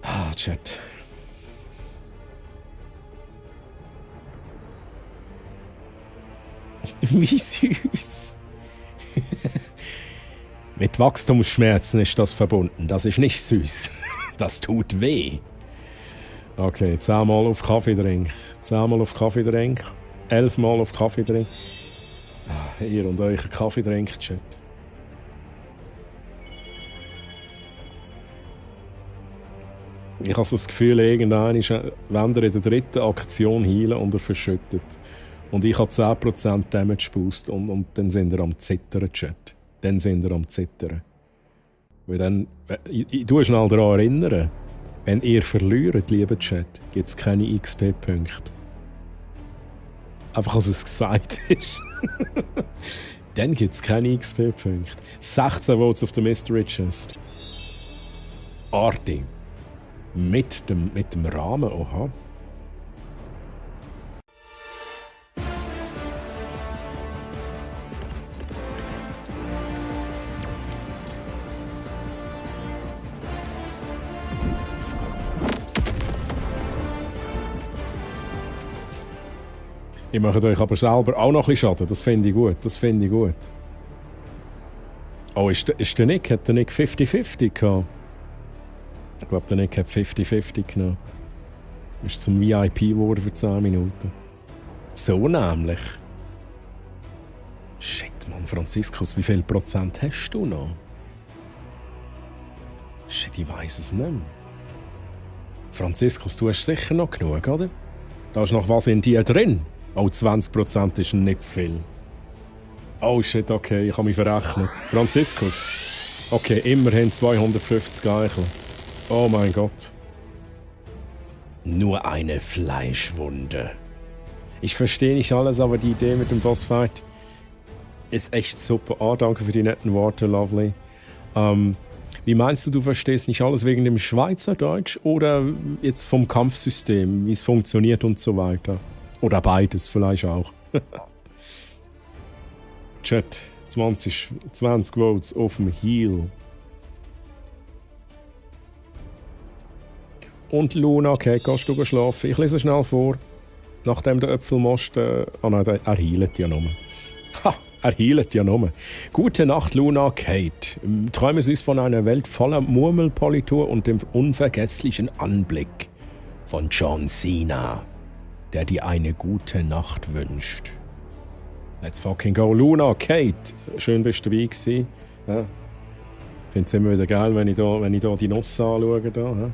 Speaker 1: Ah, Chat. Wie süß. Mit Wachstumsschmerzen ist das verbunden. Das ist nicht süß. Das tut weh. Okay, 10 Mal auf Kaffee trinken. 10 Mal auf Kaffee trinken. 11 Mal auf Kaffee trinken. Ihr und euch einen Kaffee trinkt, Chat. Ich habe so das Gefühl, irgendwann ist, wenn ihr in der dritten Aktion heilen und er verschüttet. Und ich habe 10% Damage Boost und dann sind wir am Zittern, Chat. Dann sind wir am Zittern. Weil dann, ich tue schnell daran erinnern, wenn ihr verliert, lieber Chat, gibt es keine XP-Punkte. Einfach, als es gesagt ist. Dann gibt es keine XP-Punkte. 16 Votes auf der Mystery Chest. Arti. Mit dem Rahmen, oha. Ich mache euch aber selber auch noch ein bisschen Schaden. Das finde ich gut. Das finde ich gut. Oh, ist der Nick? Hat der Nick 50-50 gehabt? Ich glaube, der Nick hat 50-50 genommen. Ist zum VIP geworden für 10 Minuten. So nämlich. Shit, Mann, Franziskus, wie viel Prozent hast du noch? Shit, ich weiss es nicht mehr. Franziskus, du hast sicher noch genug, oder? Da ist noch was in dir drin. Oh, 20% ist nicht viel. Oh shit, okay, ich habe mich verrechnet. Franziskus. Okay, immerhin 250 Eichel. Oh mein Gott. Nur eine Fleischwunde. Ich verstehe nicht alles, aber die Idee mit dem Bossfight ist echt super. Ah, danke für die netten Worte, Lovely. Wie meinst du, du verstehst nicht alles wegen dem Schweizerdeutsch oder jetzt vom Kampfsystem, wie es funktioniert und so weiter? Oder beides vielleicht auch. Chat, 20 Votes auf dem Heal. Und Luna, okay, kannst du schlafen? Ich lese schnell vor. Nachdem der Äpfelmost... nein, er healt ja nur. Ha, er healt ja nur. Gute Nacht, Luna, Kate. Träume süß von einer Welt voller Murmelpolitur und dem unvergesslichen Anblick von John Cena, der dir eine gute Nacht wünscht. Let's fucking go, Luna, Kate. Schön bist du dabei gewesen. Ja. Ich finde es immer wieder geil, wenn ich da die Nuss anschaue. Da, ja.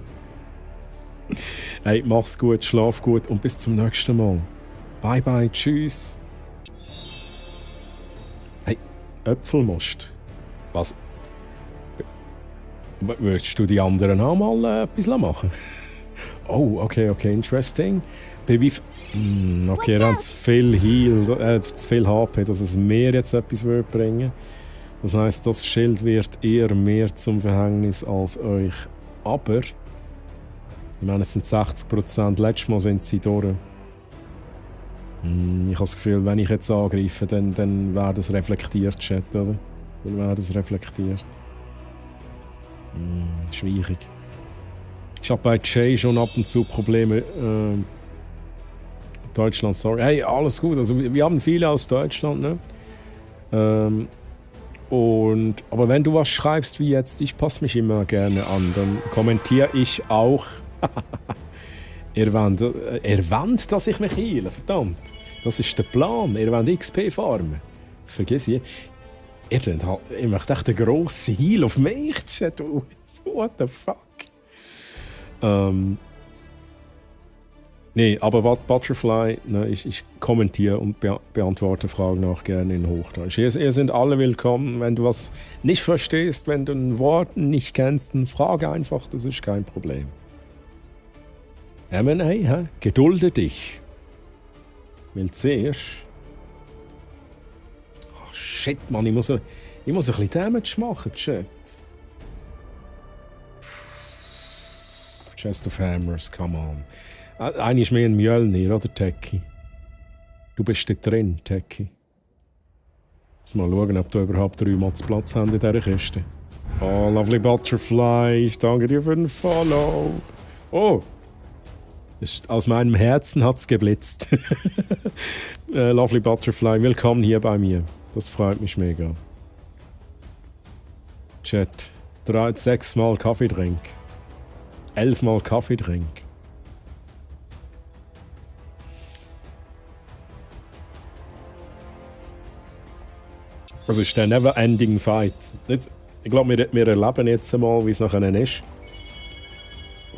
Speaker 1: Hey, mach's gut, schlaf gut und bis zum nächsten Mal. Bye bye, tschüss. Hey, Äpfelmost. Was? Würdest du die anderen auch mal etwas machen? Oh, okay, interesting. Baby, okay, er hat zu viel Heal, zu viel HP, dass es mir jetzt etwas bringen würde. Das heisst, das Schild wird eher mehr zum Verhängnis als euch. Aber, ich meine, es sind 60%, letztes Mal sind sie durch. Ich habe das Gefühl, wenn ich jetzt angreife, dann wäre das reflektiert, Chat, oder? Dann wäre das reflektiert. Schwierig. Ich habe bei Jay schon ab und zu Probleme. Deutschland, sorry. Hey, alles gut. Also, wir haben viele aus Deutschland, ne? Aber wenn du was schreibst wie jetzt, ich passe mich immer gerne an, dann kommentiere ich auch. Ihr wollt, dass ich mich heile, verdammt. Das ist der Plan. Ihr wollt XP farmen. Das vergiss ich. Ihr macht echt einen grossen Heal auf mich, Chat. What the fuck? Nee, aber Butterfly, ne, ich kommentiere und beantworte Fragen auch gerne in Hochdeutsch. Ihr seid alle willkommen. Wenn du was nicht verstehst, wenn du ein Wort nicht kennst, dann frage einfach, das ist kein Problem. M&A, gedulde dich. Weil zuerst... Oh, shit, Mann, ich muss ein bisschen Damage machen, Chat. Chest of Hammers, come on. Einer ist mehr ein Mjölnir, oder, Techie? Du bist da drin, Techie. Muss mal schauen, ob du überhaupt 3 Mats Platz haben in dieser Kiste. Oh, Lovely Butterfly, ich danke dir für den Follow. Oh! Aus meinem Herzen hat es geblitzt. Lovely Butterfly, willkommen hier bei mir. Das freut mich mega. Chat, 6 Mal Kaffeetrink. 11 Mal Kaffeetrink. Das ist der never-ending Fight. Ich glaube, wir erleben jetzt einmal, wie es nachher ist.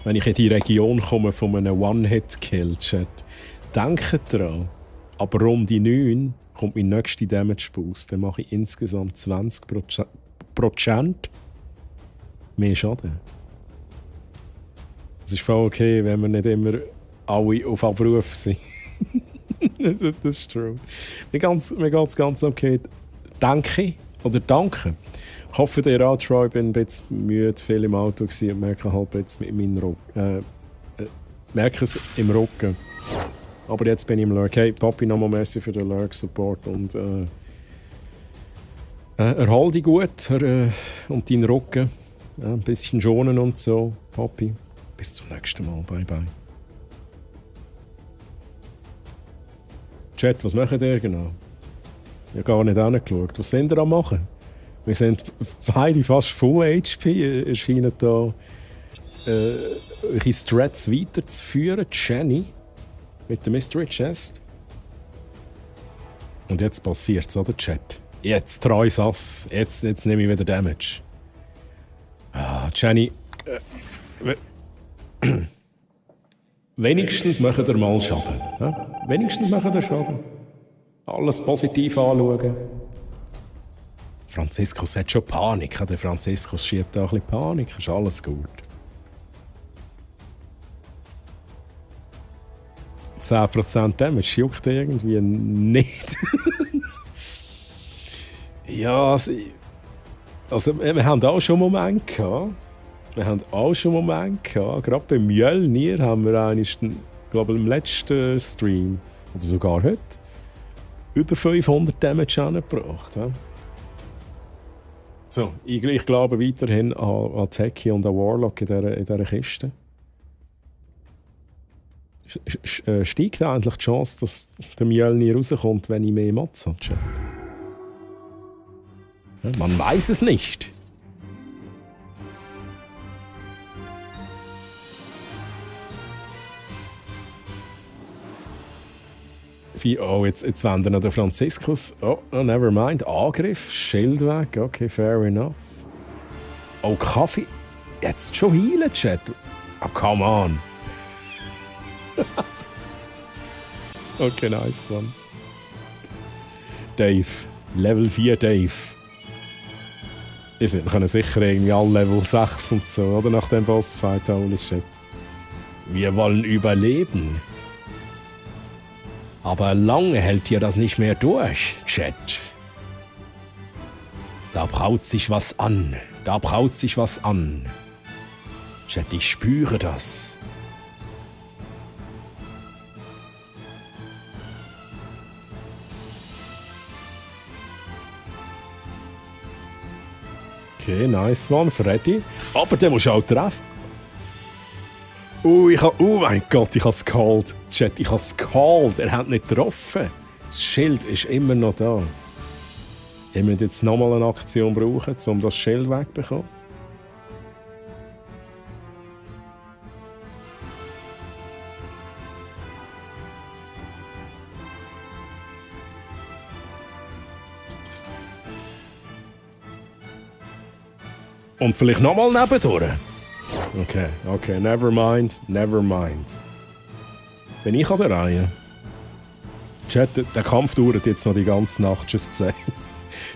Speaker 1: Wenn ich in die Region komme von einem One-Hit-Kill-Chat. Denkt dran, ab Runde 9 kommt mein nächster Damage-Boost. Dann mache ich insgesamt 20% mehr Schaden. Es ist voll okay, wenn wir nicht immer alle auf Abruf sind. Das ist true. Mir geht es ganz okay. Danke. Ich hoffe, der auch, Troy, ich bin ein bisschen müde, viel im Auto gewesen und merke halt jetzt mit meinem Rücken. Merke es im Rücken. Aber jetzt bin ich im Lurk. Hey, Papi, nochmal merci für den Lurk-Support und erhol dich gut und deinen Rücken. Ein bisschen schonen und so, Papi. Bis zum nächsten Mal. Bye, bye. Chat, was macht ihr genau? Ich habe gar nicht hingeschaut. Was sind ihr am machen? Wir sind beide fast Full HP. Ihr scheint da eure Strats weiterzuführen. Jenny mit der Mystery Chest. Und jetzt passiert es, oder Chat? Jetzt 3 Sass. Jetzt nehme ich wieder Damage. Jenny. Wenigstens machen ihr mal Schaden. Ja? Wenigstens machen ihr Schaden. Alles positiv anschauen. Franziskus hat schon Panik. Der Franziskus schiebt da ein bisschen Panik. Ist alles gut. 10% Damage juckt irgendwie nicht. Ja, also wir haben auch schon Momente gehabt. Gerade bei Mjölnir haben wir eigentlich, glaube ich, im letzten Stream, oder sogar heute, über 500 Damage angebracht. Ja? So, ich glaube weiterhin an Techie und an Warlock in dieser Kiste. Steigt eigentlich die Chance, dass der Mjölnir rauskommt, wenn ich mehr Mats habe? Ja, man weiß es nicht. Oh, jetzt wendet noch der Franziskus. Oh, never mind. Angriff, Schild weg. Okay, fair enough. Oh, Kaffee. Jetzt schon heilen, Chat. Oh, come on. Okay, nice one. Dave. Level 4 Dave. Wir können sicher irgendwie alle Level 6 und so, oder? Nach dem Bossfight, holy shit. Wir wollen überleben. Aber lange hält ihr das nicht mehr durch, Chat. Da braut sich was an. Chat, ich spüre das. Okay, nice one, Freddy. Aber der muss auch treffen. Oh mein Gott, ich hab's geholt. Chat, ich hab's geholt. Er hat nicht getroffen. Das Schild ist immer noch da. Ich muss jetzt nochmal eine Aktion brauchen, um das Schild wegzubekommen. Und vielleicht nochmal nebendurch. Okay, never mind. Bin ich an der Reihe? Chat, der Kampf dauert jetzt noch die ganze Nacht, just say.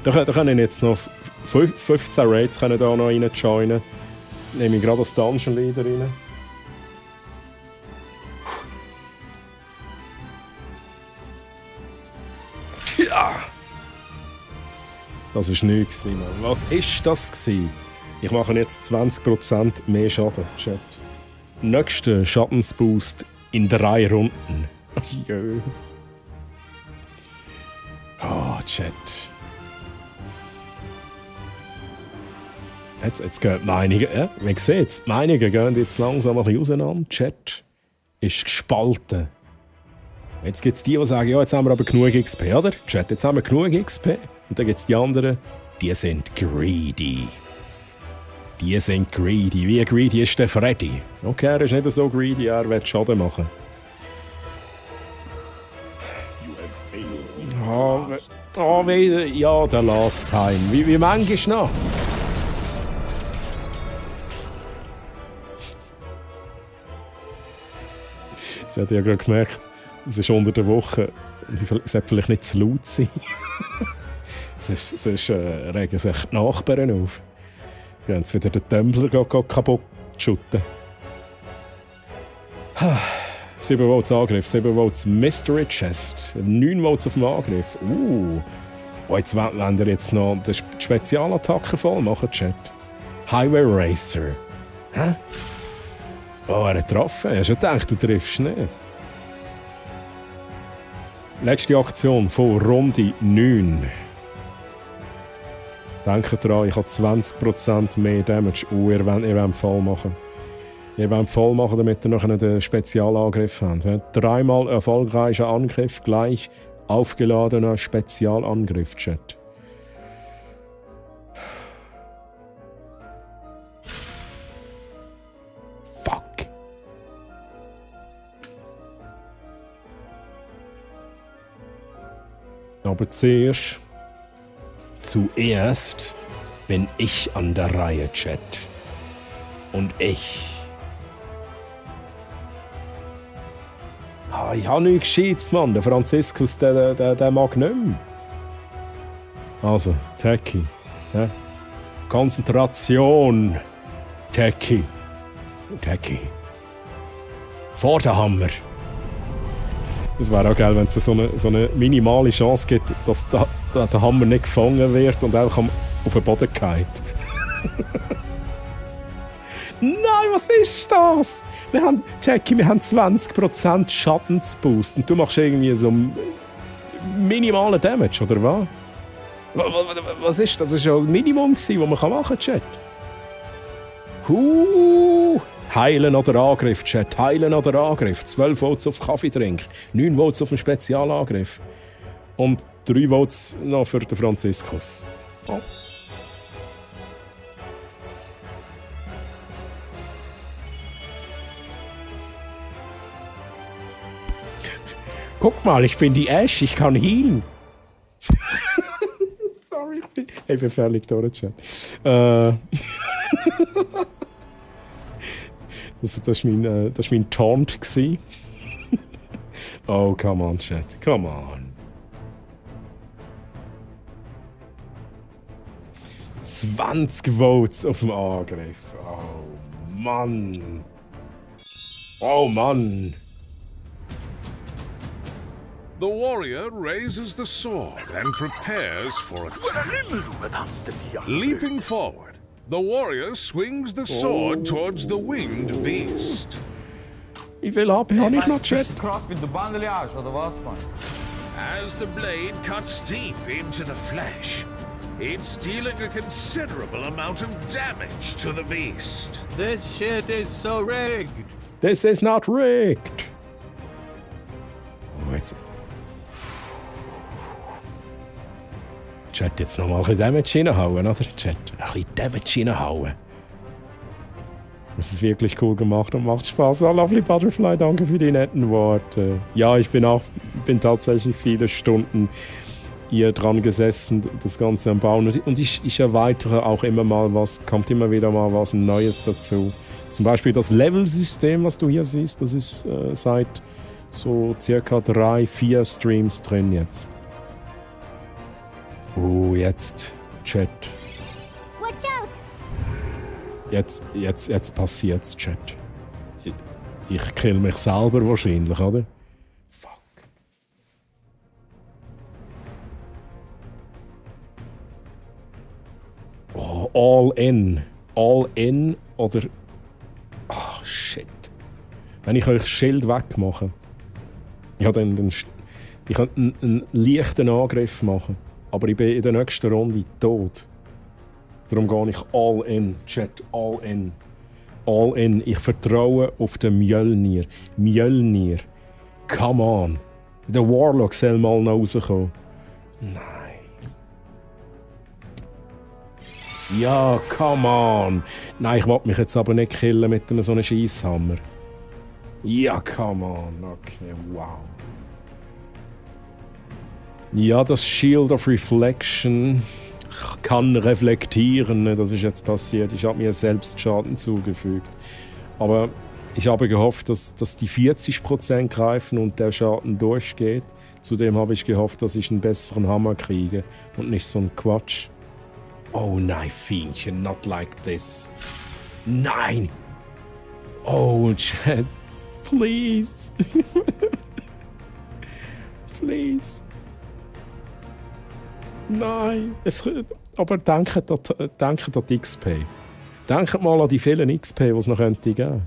Speaker 1: Da können jetzt noch 15 Raids da noch rein joinen. Nehme ich gerade das Dungeon Leader rein. Ja! Das war nichts, Mann. Was ist das gewesen? Ich mache jetzt 20% mehr Schaden, Chat. Nächster Schadensboost in 3 Runden. Oh, Chat. Jetzt gehen die Meinungen. Ja, wie seht, die Meinungen gehen jetzt langsam ein bisschen auseinander. Chat ist gespalten. Jetzt gibt es die sagen, ja, jetzt haben wir aber genug XP, oder? Chat, jetzt haben wir genug XP. Und dann gibt es die anderen, die sind greedy. Wie greedy ist der Freddy? Okay, er ist nicht so greedy, er will Schaden machen. Ja, der Last Time. Wie manchmal noch? Ich habe ja gerade gemerkt, es ist unter der Woche und es sollte vielleicht nicht zu laut sein. Sonst regen sich die Nachbarn auf. Gehen jetzt wieder den Tumbler kaputt schütten. 7 Volts Angriff, 7 Volts Mystery Chest, 9 Volts auf dem Angriff. Oh, jetzt wollen wir jetzt noch die Spezialattacke voll machen, Chat. Highway Racer. Hä? Oh, er hat getroffen. Ich habe schon gedacht, du triffst nicht. Letzte Aktion von Runde 9. Denkt daran, ich habe 20% mehr Damage. Ihr wollt voll machen. Ihr wollt voll machen, damit ihr noch einen Spezialangriff habt. 3-mal erfolgreicher Angriff gleich aufgeladener Spezialangriff, Chat. Fuck. Aber zuerst bin ich an der Reihe, Chat. Und ich habe nichts Gescheites, Mann. Der Franziskus, der mag nicht mehr. Also, Techie. Ja? Konzentration. Techie. Vor der Hammer. Es wäre auch geil, wenn es so eine minimale Chance gibt, dass der Hammer nicht gefangen wird und einfach auf den Boden geht. Nein, was ist das? Wir haben 20% Schadensboost und du machst irgendwie so minimalen Damage, oder was? Was ist das? Das war ja das Minimum, das man machen kann, Chat. Heilen oder Angriff, Chat. Heilen oder Angriff. 12 Votes auf Kaffeetrink, 9 Votes auf einen Spezialangriff. Und 3 Votes noch für den Franziskus. Oh. Guck mal, ich bin die Ash, ich kann healen. Sorry, ich bin völlig durch, Chat. Das war mein Taunt. Oh, come on, Chat, come on. 20 Votes auf dem Angriff. Oh, Mann. Oh, Mann.
Speaker 15: The warrior raises the sword and prepares for attack. Leaping forward, the warrior swings the sword towards the winged beast.
Speaker 1: Wie viel HP habe ich noch, Chat?
Speaker 15: As the blade cuts deep into the flesh, it's dealing a considerable amount of damage to the beast.
Speaker 7: This shit is so rigged.
Speaker 1: This is not rigged. Oh, jetzt. Chat, jetzt noch mal ein bisschen Damage reinhauen, oder? Chat, ein bisschen Damage reinhauen. Das ist wirklich cool gemacht und macht Spaß. Oh, Lovely Butterfly, danke für die netten Worte. Ja, ich bin tatsächlich viele Stunden hier dran gesessen, das Ganze am Bauen. Und ich erweitere auch immer mal was, kommt immer wieder mal was Neues dazu. Zum Beispiel das Level-System, was du hier siehst, das ist seit so circa 3-4 Streams drin jetzt. Oh, jetzt, Chat.
Speaker 2: Watch out!
Speaker 1: Jetzt passiert's, Chat. Ich kill mich selber wahrscheinlich, oder? Fuck. Oh, all in. All in oder... Ah, shit. Wenn ich euch das Schild wegmache, ich kann einen leichten Angriff machen. Aber ich bin in der nächsten Runde tot. Darum gehe ich all in, Chat, all in. All in. Ich vertraue auf den Mjölnir. Mjölnir. Come on. Der Warlock soll mal noch rauskommen. Nein. Ja, come on. Nein, ich will mich jetzt aber nicht killen mit so einem Scheisshammer. Ja, come on. Okay, wow. Ja, das Shield of Reflection kann reflektieren. Das ist jetzt passiert. Ich habe mir selbst Schaden zugefügt. Aber ich habe gehofft, dass die 40% greifen und der Schaden durchgeht. Zudem habe ich gehofft, dass ich einen besseren Hammer kriege und nicht so einen Quatsch. Oh nein, Fienchen, not like this. Nein! Oh, Chat, please. Please. Nein, aber denkt an die XP. Denkt mal an die vielen XP, die es noch geben könnte.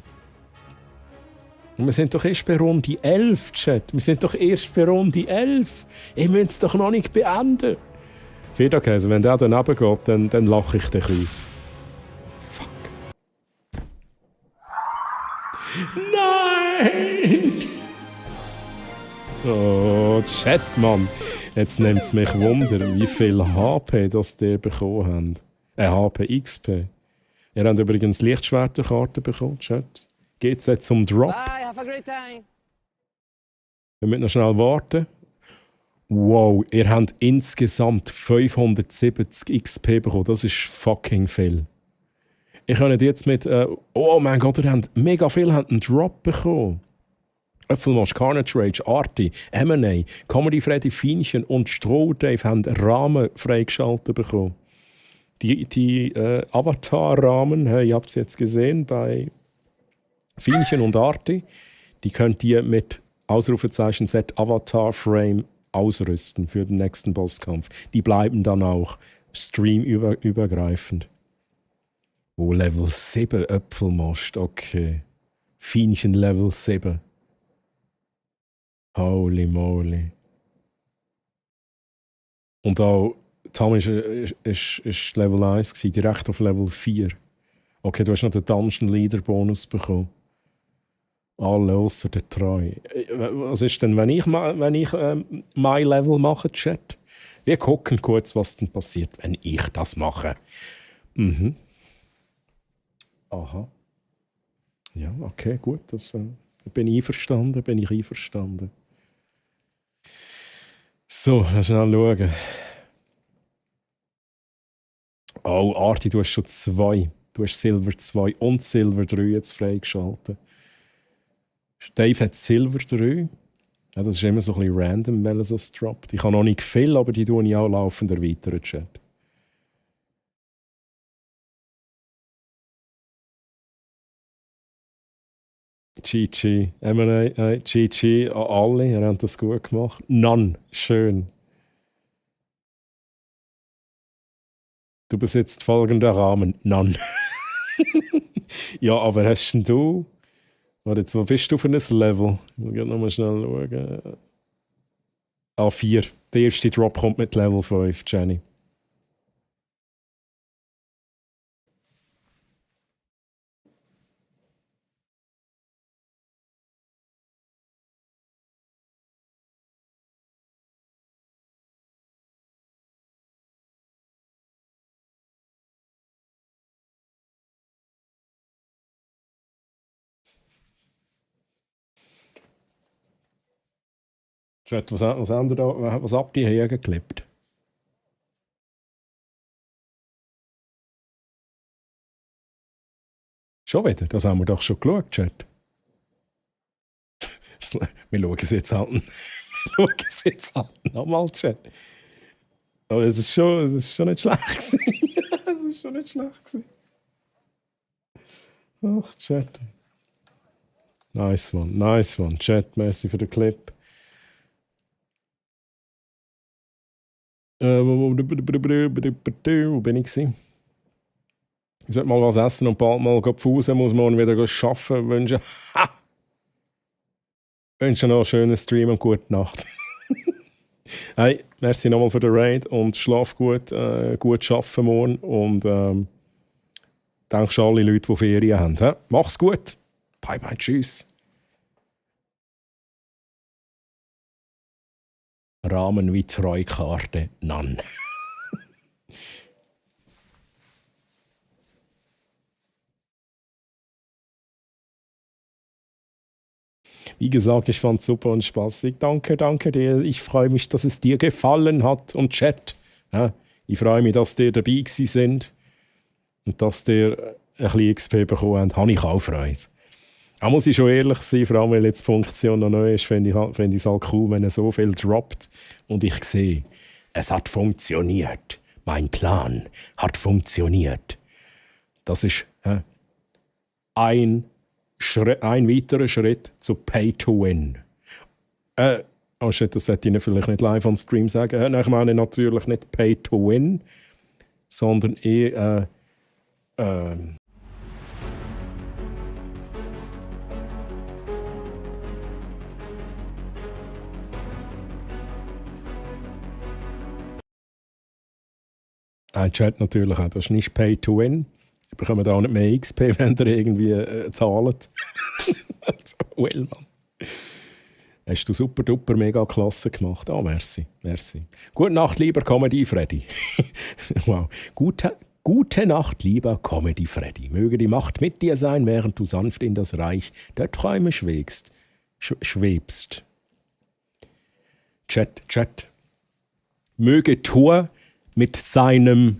Speaker 1: Und wir sind doch erst bei Runde 11, Chat. Wir sind doch erst bei Runde 11. Ich muss es doch noch nicht beenden. Federkäse, wenn der daneben geht, dann lache ich dich aus. Fuck. Nein! Oh, Chat, Mann. Jetzt nimmt es mich Wunder, wie viel HP das ihr bekommen habt. HP, XP. Ihr habt übrigens Lichtschwerterkarten bekommen, Chat. Geht's jetzt zum Drop?
Speaker 16: Bye, have a great time.
Speaker 1: Wir müssen noch schnell warten. Wow, ihr habt insgesamt 570 XP bekommen. Das ist fucking viel. Ich könnte jetzt mit... oh mein Gott, ihr habt mega viel einen Drop bekommen. Äpfelmosch, Carnage Rage, Arti, M&A, Comedy Freddy, Fienchen und Stroh Dave haben Rahmen freigeschaltet bekommen. Die Avatar-Rahmen, ihr habt es jetzt gesehen bei Fienchen und Arti, die könnt ihr mit Ausrufezeichen Set Avatar Frame ausrüsten für den nächsten Bosskampf. Die bleiben dann auch streamübergreifend. Oh, Level 7 Äpfelmosch, okay. Fienchen Level 7. Holy moly. Und auch Tom ist Level 1 gewesen, direkt auf Level 4. Okay, du hast noch den Dungeon Leader Bonus bekommen. Alle ausser der Treu. Was ist denn, wenn ich My Level mache, Chat? Wir gucken kurz, was denn passiert, wenn ich das mache. Mhm. Aha. Ja, okay, gut. Das bin ich einverstanden. So, lass schnell schauen. Oh, Arti, du hast schon 2. Du hast Silver 2 und Silver 3 jetzt freigeschaltet. Dave hat Silver 3. Ja, das ist immer so ein bisschen random, weil es so droppt. Ich habe noch nicht viel, aber die tue ich auch laufend erweitern, Chat. GG, M&A, GG, alle, ihr habt das gut gemacht. None, schön. Du besitzt folgenden Rahmen. None. Ja, aber hast denn du... Warte, jetzt, wo bist du für ein Level? Ich muss noch mal schnell schauen. A4. Der erste Drop kommt mit Level 5, Jenny. Chat, was habt ihr hergeklebt? Schon wieder? Das haben wir doch schon geschaut, Chat. Wir schauen es jetzt an. Nochmal, Chat. Aber es ist schon nicht schlecht gewesen. Ach, Chat. Nice one. Chat, merci für den Clip. Wo bin ich gewesen? Ich sollte mal was essen und bald mal Pause, muss morgen wieder arbeiten. Wünsche noch einen schönen Stream und gute Nacht. Hey, merci nochmal für den Raid und schlaf gut, gut arbeiten morgen und danke an alle Leute, die Ferien haben. He? Mach's gut. Bye bye, tschüss. Rahmen wie Treukarte, none. Wie gesagt, ich fand es super und spaßig. Danke dir. Ich freue mich, dass es dir gefallen hat. Und Chat, ja, ich freue mich, dass ihr dabei gewesen sind und dass ihr ein bisschen XP bekommen habt. Habe ich auch Freude. Da muss ich schon ehrlich sein, vor allem weil jetzt die Funktion noch neu ist, finde ich es halt cool, wenn er so viel droppt und ich sehe, es hat funktioniert. Mein Plan hat funktioniert. Das ist ein weiterer Schritt zu Pay to Win. Oh shit, das hätte ich vielleicht nicht live on Stream sagen. Ich meine natürlich nicht Pay to Win, sondern eher ein Chat natürlich auch. Das ist nicht Pay to Win. Wir bekommen auch nicht mehr XP, wenn ihr irgendwie zahlt. So, well, Mann. Hast du super duper mega klasse gemacht. Ah, merci. Gute Nacht, lieber Comedy Freddy. Wow. Gute Nacht, lieber Comedy Freddy. Möge die Macht mit dir sein, während du sanft in das Reich der Träume schwebst. Chat. Möge Thor mit seinem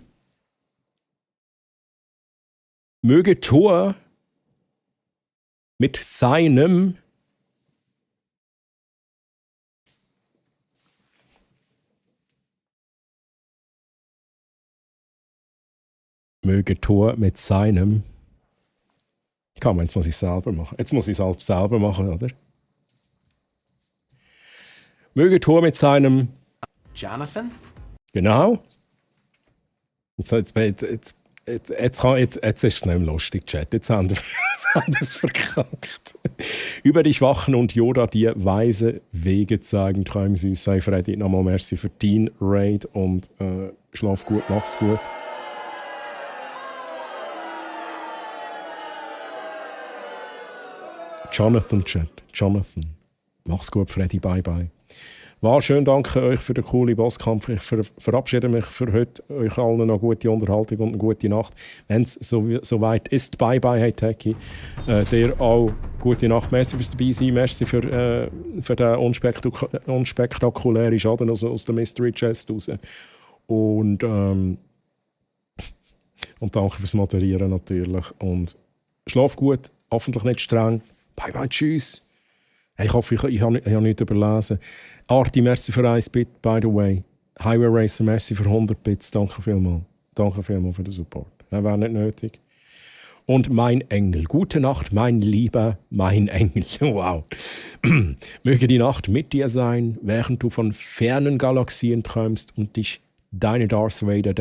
Speaker 1: Komm, jetzt muss ich es selber machen. Jetzt muss ich es halt selber machen, oder? Möge Thor mit seinem...
Speaker 16: Jonathan?
Speaker 1: Genau. Jetzt ist es nicht mehr lustig, Chat. Jetzt haben wir es verkackt. Über dich wachen und Yoda dir weise Wege zeigen. Träume süß, sei Freddy. Nochmal merci für dein Raid und schlaf gut, mach's gut. Jonathan, Chat. Jonathan. Mach's gut, Freddy. Bye, bye. War schön, danke euch für den coolen Bosskampf. Ich verabschiede mich für heute. Euch allen noch gute Unterhaltung und eine gute Nacht. Wenn es soweit ist, bye bye, hey Techie. Dir auch gute Nacht. Merci fürs dabei sein. Merci für den unspektakulären Schaden aus der Mystery Chest raus. Und danke fürs Moderieren natürlich. Und schlaf gut, hoffentlich nicht streng. Bye bye, tschüss. Ich hoffe, ich habe nichts überlesen. Arti, merci für 1 Bit, by the way. Highway Racer, merci für 100 Bits. Danke vielmals. Danke vielmals für den Support. Das wäre nicht nötig. Und mein Engel. Gute Nacht, mein Lieber, mein Engel. Wow. Möge die Nacht mit dir sein, während du von fernen Galaxien träumst und dich in deine Darth Vader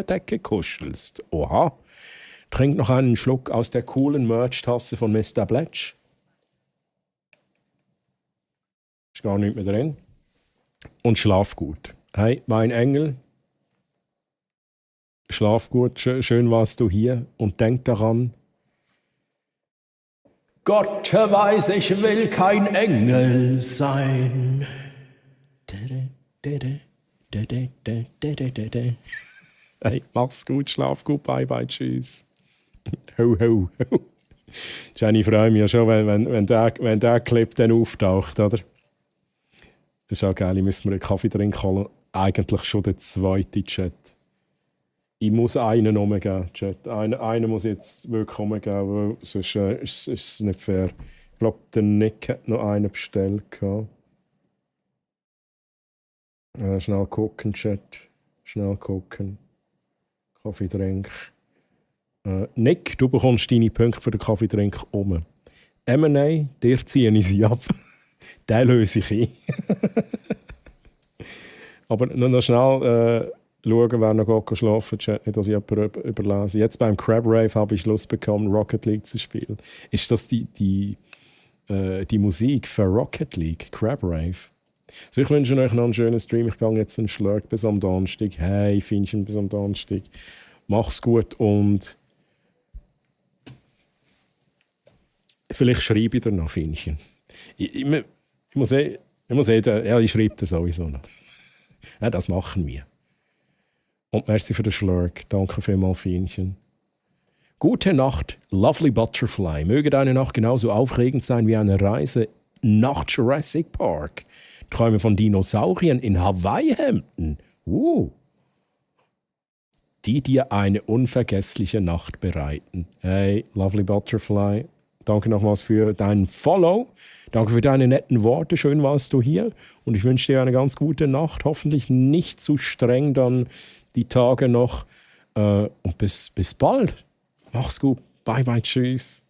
Speaker 1: Decke kuschelst. Oha. Trink noch einen Schluck aus der coolen Merch-Tasse von Mr. Bletch. Ist gar nichts mehr drin. Und schlaf gut. Hey, mein Engel. Schlaf gut. Schön warst du hier. Und denk daran. Gott weiß, ich will kein Engel sein. Hey, mach's gut, schlaf gut, bye bye, tschüss. Ho, ho, ho. Jenny, ich freue mich ja schon, wenn der Clip dann auftaucht, oder? Das ist auch geil, ich müsste mir einen Kaffee trinken holen. Eigentlich schon der zweite Chat. Ich muss einen umgeben, Chat. Einen muss jetzt wirklich umgeben, weil sonst ist es nicht fair. Ich glaube, der Nick hat noch einen bestellt. Schnell gucken, Chat. Schnell gucken. Kaffee trinken. Nick, du bekommst deine Punkte für den Kaffeetrink um. M&A, dir ziehe ich sie ab. Den löse ich ein. Aber noch schnell schauen, wer noch schlafen geht, nicht, dass ich jemanden überlese. Jetzt beim Crab Rave habe ich Lust bekommen, Rocket League zu spielen. Ist das die Musik für Rocket League, Crab Rave? So, ich wünsche euch noch einen schönen Stream. Ich gehe jetzt einen Schlurk bis am Donnerstag. Hey, Finnchen bis am Donnerstag. Mach's gut und vielleicht schreibe ich dir noch, Finnchen. Ich muss ich schreibe dir sowieso noch. Ja, das machen wir. Und merci für den Schlurk. Danke vielmals, Finnchen. Gute Nacht, Lovely Butterfly. Möge deine Nacht genauso aufregend sein wie eine Reise nach Jurassic Park. Träume von Dinosauriern in Hawaii-Hemden. Die dir eine unvergessliche Nacht bereiten. Hey, Lovely Butterfly, danke nochmals für deinen Follow. Danke für deine netten Worte. Schön warst du hier. Und ich wünsche dir eine ganz gute Nacht. Hoffentlich nicht zu streng dann die Tage noch. Und bis bald. Mach's gut. Bye, bye, tschüss.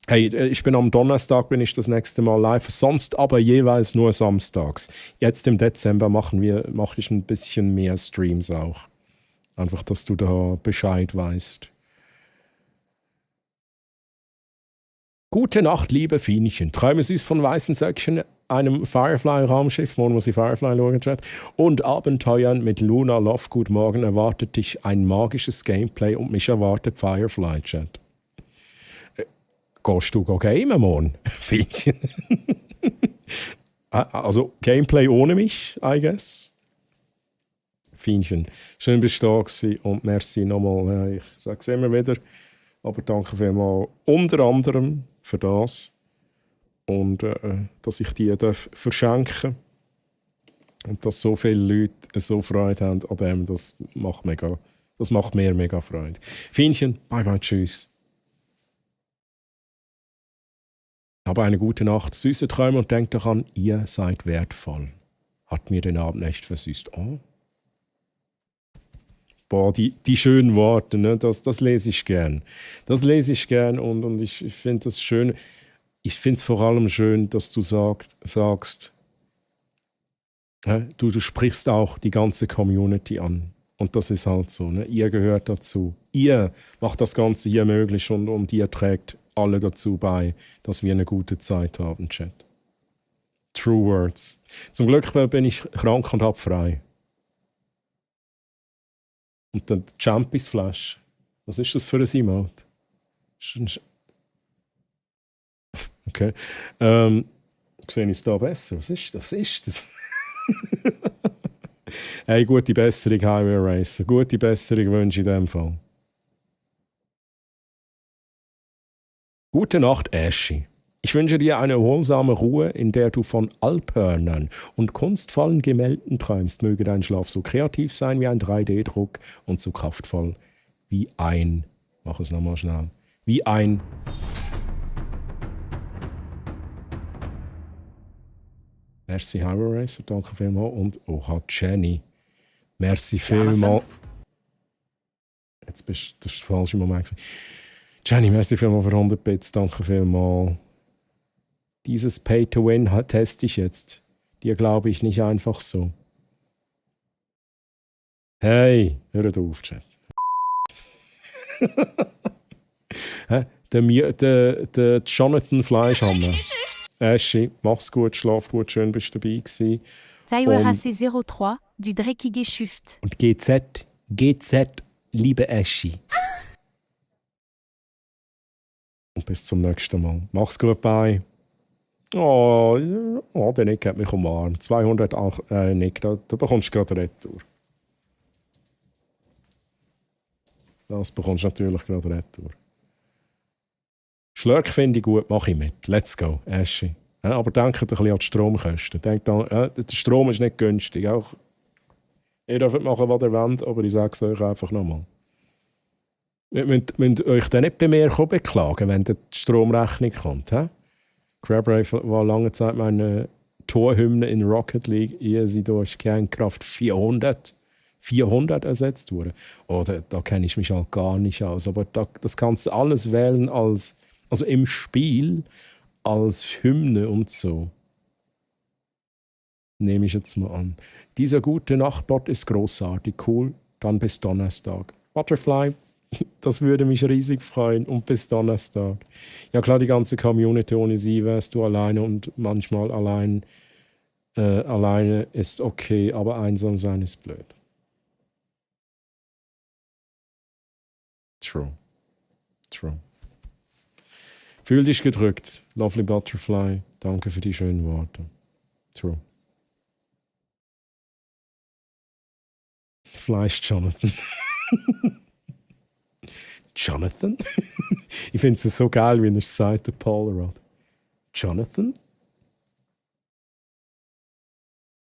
Speaker 1: Hey, ich bin am Donnerstag bin ich das nächste Mal live, sonst aber jeweils nur samstags. Jetzt im Dezember mache ich ein bisschen mehr Streams auch. Einfach, dass du da Bescheid weißt. Gute Nacht, liebe Fienchen. Träume süß von weißen Söckchen, einem Firefly-Raumschiff, morgen muss ich Firefly schauen, Chat, und Abenteuern mit Luna Lovegood. Morgen erwartet dich ein magisches Gameplay und mich erwartet Firefly, Chat. Gehst du gamen morgen? Also Gameplay ohne mich, I guess. Feinchen. Schön bist du da gewesen und merci nochmal. Ich sage es immer wieder, aber danke vielmals unter anderem für das und dass ich die verschenken darf und dass so viele Leute so Freude haben an dem, das macht mir mega Freude. Feinchen, bye bye, tschüss. Habe eine gute Nacht, süße Träume und denkt daran, ihr seid wertvoll. Hat mir den Abend echt versüßt. Oh. Boah, die schönen Worte, ne? Das lese ich gern. Das lese ich gern und ich finde das schön. Ich finde es vor allem schön, dass du sagst, du sprichst auch die ganze Community an. Und das ist halt so. Ne? Ihr gehört dazu. Ihr macht das Ganze hier möglich und ihr trägt alle dazu bei, dass wir eine gute Zeit haben, Chat. True Words. Zum Glück bin ich krank und habe frei. Und dann die Champions Flash. Was ist das für ein Emote? Okay. Sehe ich es da besser? Was ist das? Hey, gute Besserung, Highway Racer. Gute Besserung wünsche ich in dem Fall. Gute Nacht, Ashy. Ich wünsche dir eine erholsame Ruhe, in der du von Alphörnern und kunstvollen Gemälden träumst. Möge dein Schlaf so kreativ sein wie ein 3D-Druck und so kraftvoll wie ein... Mach es nochmal schnell. Wie ein... Merci, Highway Racer, danke vielmals. Und oha, Jenny. Merci vielmals. Jetzt bist du... Das ist der falsche Moment gewesen. Jenny, merci vielmals für 100 Bits, danke vielmals. Dieses Pay-to-Win teste ich jetzt. Dir glaube ich nicht einfach so. Hey, hört auf, Chat. der Jonathan Fleischhammer. Aschi, mach's gut, schlaf gut, schön bist du dabei gewesen.
Speaker 3: Zaiwerasi 03 du dreckige Schüft.
Speaker 1: Und GZ, liebe Aschi. Und bis zum nächsten Mal. Mach's gut, bye. Oh, der Nick hat mich umarmt. 208, Nick, da bekommst du gerade Retour. Das bekommst du natürlich gerade Retour. Schlurk finde ich gut, mache ich mit. Let's go, Aschi. Ja, aber denkt ein bisschen an die Stromkosten. Denkt an, der Strom ist nicht günstig. Auch, ihr dürft machen, was ihr wollt, aber ich sage es euch einfach nochmal. Ihr müsst euch dann nicht bei mir beklagen, wenn die Stromrechnung kommt. He? Crabrave war lange Zeit meine Torhymne in Rocket League, ehe sie durch Kernkraft 400 ersetzt wurde. Oh, da kenne ich mich halt gar nicht aus. Aber das kannst du alles wählen also im Spiel als Hymne und so. Nehme ich jetzt mal an. Dieser gute Nachtbot ist großartig, cool. Dann bis Donnerstag. Butterfly. Das würde mich riesig freuen. Und bis Donnerstag. Ja klar, die ganze Community, ohne sie wärst du alleine und manchmal alleine ist okay, aber einsam sein ist blöd. True. Fühl dich gedrückt. Lovely Butterfly. Danke für die schönen Worte. True. Fleisch Jonathan. Jonathan? Ich finde es so geil, wie er es sagt, der Polaroid. Jonathan?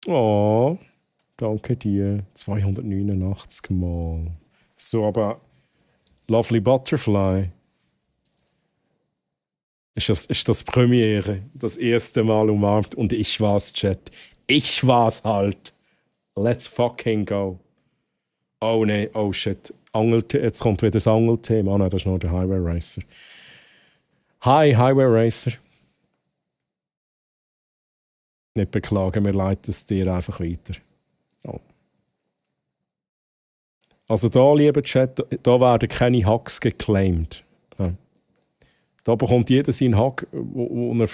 Speaker 1: Oh, danke dir. 289 Mal. So, aber Lovely Butterfly. Ist das Premiere? Das erste Mal umarmt und ich war's, Chat. Ich war's halt. Let's fucking go. Oh ne, oh shit. Jetzt kommt wieder das Angelthema. Oh nein, das ist nur der Highway Racer. Hi, Highway Racer. Nicht beklagen, wir leiten es dir einfach weiter. Oh. Also da, lieber Chat, da werden keine Hacks geclaimed. Ja. Da bekommt jeder seinen Hack, den er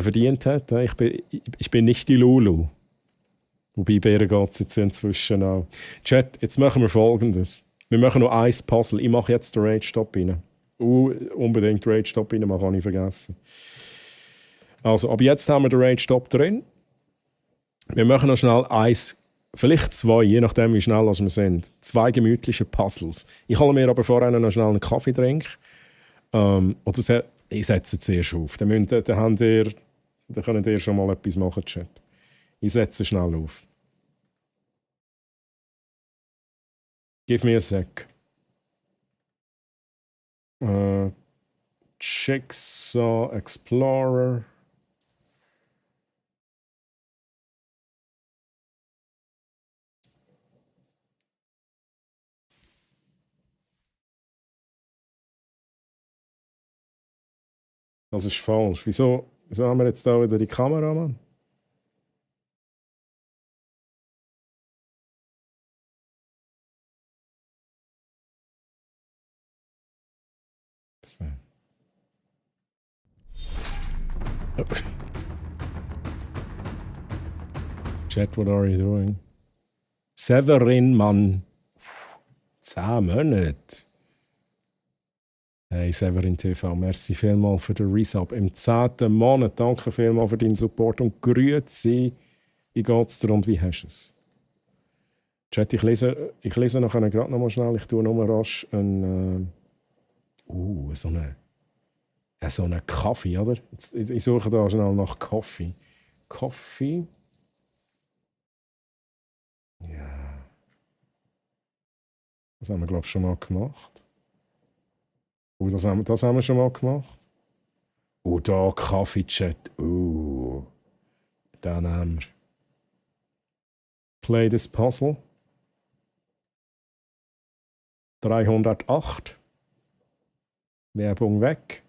Speaker 1: verdient hat. Ich bin nicht die Lulu. Wobei, Bären geht es jetzt inzwischen auch. Chat, jetzt machen wir Folgendes. Wir machen noch ein Puzzle. Ich mache jetzt den Rage-Stop rein. unbedingt Rage Stop reinmachen, kann ich vergessen. Also, aber jetzt haben wir den Rage Stop drin. Wir machen noch schnell eins, vielleicht zwei, je nachdem wie schnell wir sind. 2 gemütliche Puzzles. Ich hole mir aber vorher noch schnell einen Kaffee trinken. Oder ich setze zuerst auf. Dann könnt ihr schon mal etwas machen, Chat. Ich setze schnell auf. Give me a sec. Jigsaw Explorer. Das ist falsch. Wieso haben wir jetzt da wieder die Kamera, Mann? So. Chat, what are you doing? Severin, Mann. 10 Monate. Hey, Severin TV, merci vielmals für den Resub im 10. Monat. Danke vielmals für deinen Support und grüezi. Wie geht's dir und wie hast du es? Chat, ich lese nachher gerade noch mal schnell. Ich tue nur rasch einen so einen Kaffee, oder? Ich suche da schnell nach Kaffee. Kaffee. Ja. Das haben wir, glaube ich, schon mal gemacht. Das haben wir schon mal gemacht. Da Kaffee-Chat. Den nehmen wir. Play this puzzle. 308. Werbung weg.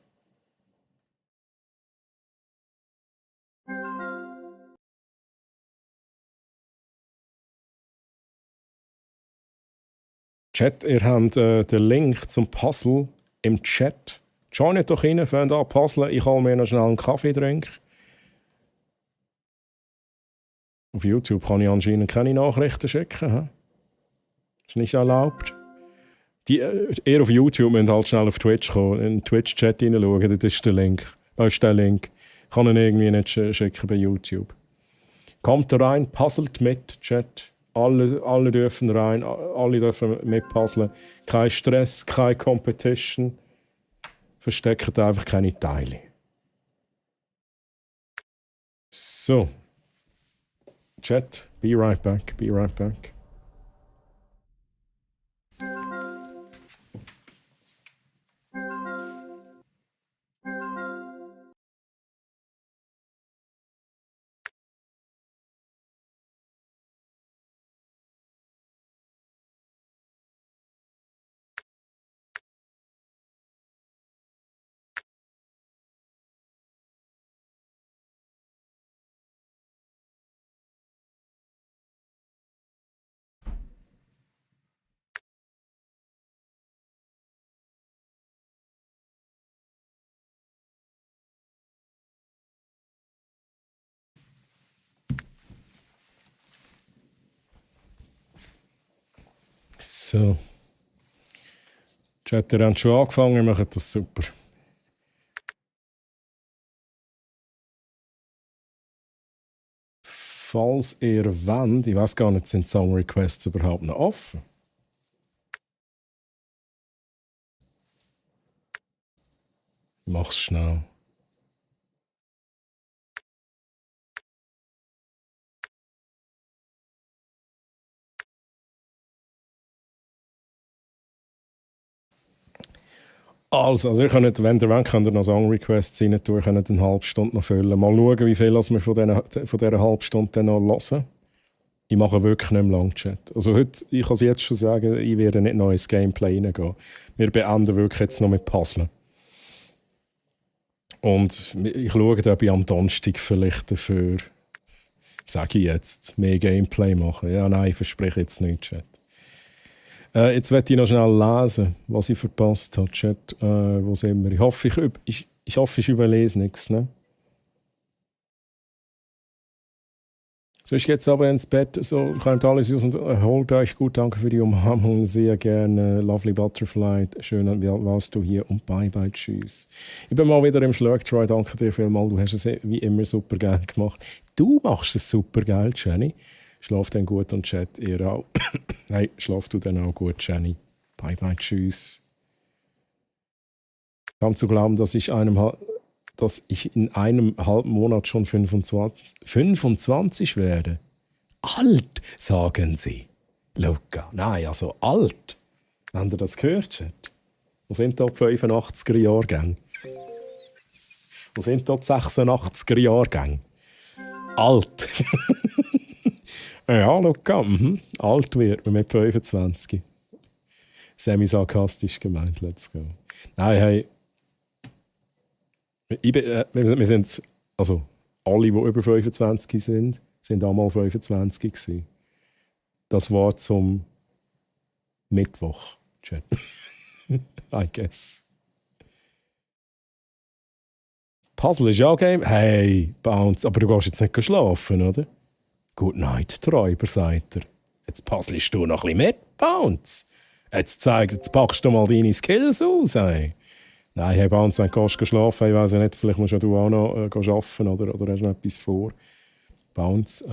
Speaker 1: Chat, ihr habt den Link zum Puzzle im Chat. Joinet doch rein, fangt an puzzeln. Ich hole mir noch schnell einen Kaffee trinken. Auf YouTube kann ich anscheinend keine Nachrichten schicken. He? Ist nicht erlaubt. Ihr auf YouTube müsst halt schnell auf Twitch kommen, in den Twitch-Chat hineinschauen. Das ist der Link. Ich kann ihn irgendwie nicht schicken bei YouTube. Kommt da rein, puzzelt mit, Chat. Alle dürfen rein, alle dürfen mitpuzzeln. Kein Stress, keine Competition. Versteckt einfach keine Teile. So. Chat, be right back, be right back. So. Chat, ihr habt schon angefangen, ihr macht das super. Falls ihr wollt, ich weiß gar nicht, sind Song Requests überhaupt noch offen? Ich mach's schnell. Also ihr könnt, wenn ihr wollt, könnt ihr noch Song-Requests rein tun, könnt eine halbe Stunde noch füllen. Mal schauen, wie viel wir von dieser halben Stunde dann noch hören. Ich mache wirklich nicht mehr lang Chat. Also heute, ich kann es jetzt schon sagen, ich werde nicht noch ins Gameplay reingehen. Wir beenden wirklich jetzt noch mit Puzzlen. Und ich schaue, ob ich am Donnerstag vielleicht dafür, sage ich jetzt, mehr Gameplay machen. Ja, nein, ich verspreche jetzt nicht, Chat. Jetzt werde ich noch schnell lesen, was ich verpasst habe, Chat. Wo sind wir? Ich hoffe, ich überlese nichts. Ne? Sonst geht's aber ins Bett, so kommt alles aus und erholt euch gut. Danke für die Umarmung, sehr gerne. Lovely Butterfly, schön warst du hier und bye bye, tschüss. Ich bin mal wieder im Schlag, Troy, danke dir vielmals. Du hast es wie immer super geil gemacht. Du machst es super geil, Jenny. Schlaf dann gut und chat ihr auch. Hey, schlaf du dann auch gut, Jenny. Bye bye, tschüss. Kaum zu glauben, dass ich in einem halben Monat schon 25 werde. Alt, sagen sie. Luca, nein, also alt. Habt ihr das gehört, Chat? Wo sind da die 85er-Jahrgänge? Wo sind da die 86er-Jahrgänge? Alt. Ja, Luca, alt wird man mit 25. Semi-sarkastisch gemeint, let's go. Nein, hey. Wir sind, also alle, die über 25 sind einmal 25 gewesen. Das war zum Mittwoch, Chat. I guess. Puzzle ist ja Game. Hey, Bounce, aber du gehst jetzt nicht schlafen, oder? Good night, Träuber, sagt er. Jetzt puzzlest du noch ein bisschen mit, Bounce. Jetzt packst du mal deine Skills aus, ey. Nein, hey Bounce, wenn du schlafen, ich weiss ja nicht, vielleicht musst du auch noch arbeiten oder hast noch etwas vor. Bounce,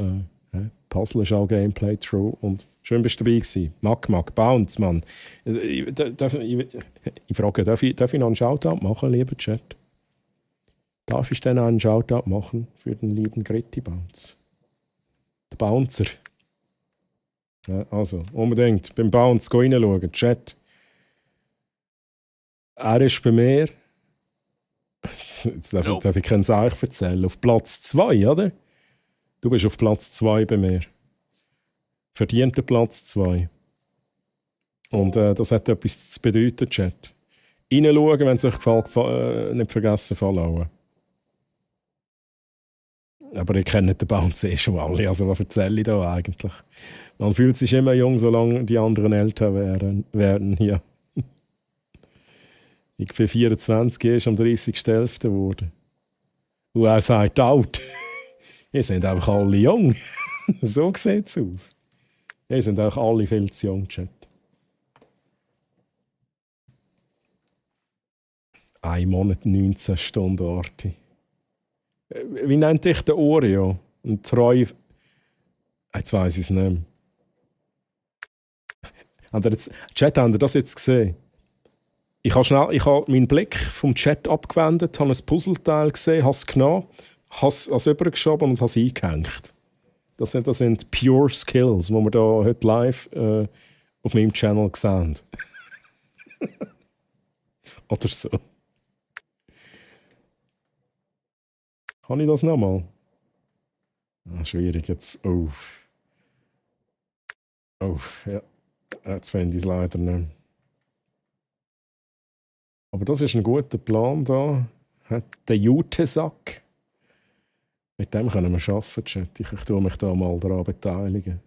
Speaker 1: Puzzle ist auch Gameplay, true. Und schön bist du dabei gewesen. Mack, Bounce, Mann. Ich frage, darf ich noch einen Shoutout machen, lieber Chat? Darf ich denn einen Shoutout machen für den lieben Gritti Bounce? Der Bouncer. Ja, also, unbedingt beim Bounce reinschauen, Chat. Er ist bei mir, jetzt darf ich keinen Seich erzählen, auf Platz 2, oder? Du bist auf Platz 2 bei mir. Verdienter Platz 2. Und das hat etwas zu bedeuten, Chat. Reinschauen, wenn es euch gefällt, nicht vergessen, followen. Aber ihr kennt den Bounce schon alle, also was erzähle ich da eigentlich? Man fühlt sich immer jung, solange die anderen älter werden hier. Ich bin 24, er ist am 30.11. geworden. Und er sagt alt. Ihr seid einfach alle jung. So sieht es aus. Ihr seid auch alle viel zu jung, Chat. 1 Monat, 19 Stunden Arti. Wie nennt dich der Oreo? Ein Treu. Jetzt weiss ich es nicht mehr. Chat, habt ihr das jetzt gesehen? Ich habe meinen Blick vom Chat abgewendet, habe ein Puzzleteil gesehen, habe es genommen, habe es übergeschoben und habe es eingehängt. Das sind pure Skills, die wir da heute live auf meinem Channel sehen. Oder so. Kann ich das nochmal? Schwierig jetzt. Oh, ja. Jetzt finde ich es leider nicht. Aber das ist ein guter Plan da. Der Jutesack. Mit dem können wir arbeiten, Chat. Ich tue mich da mal daran beteiligen.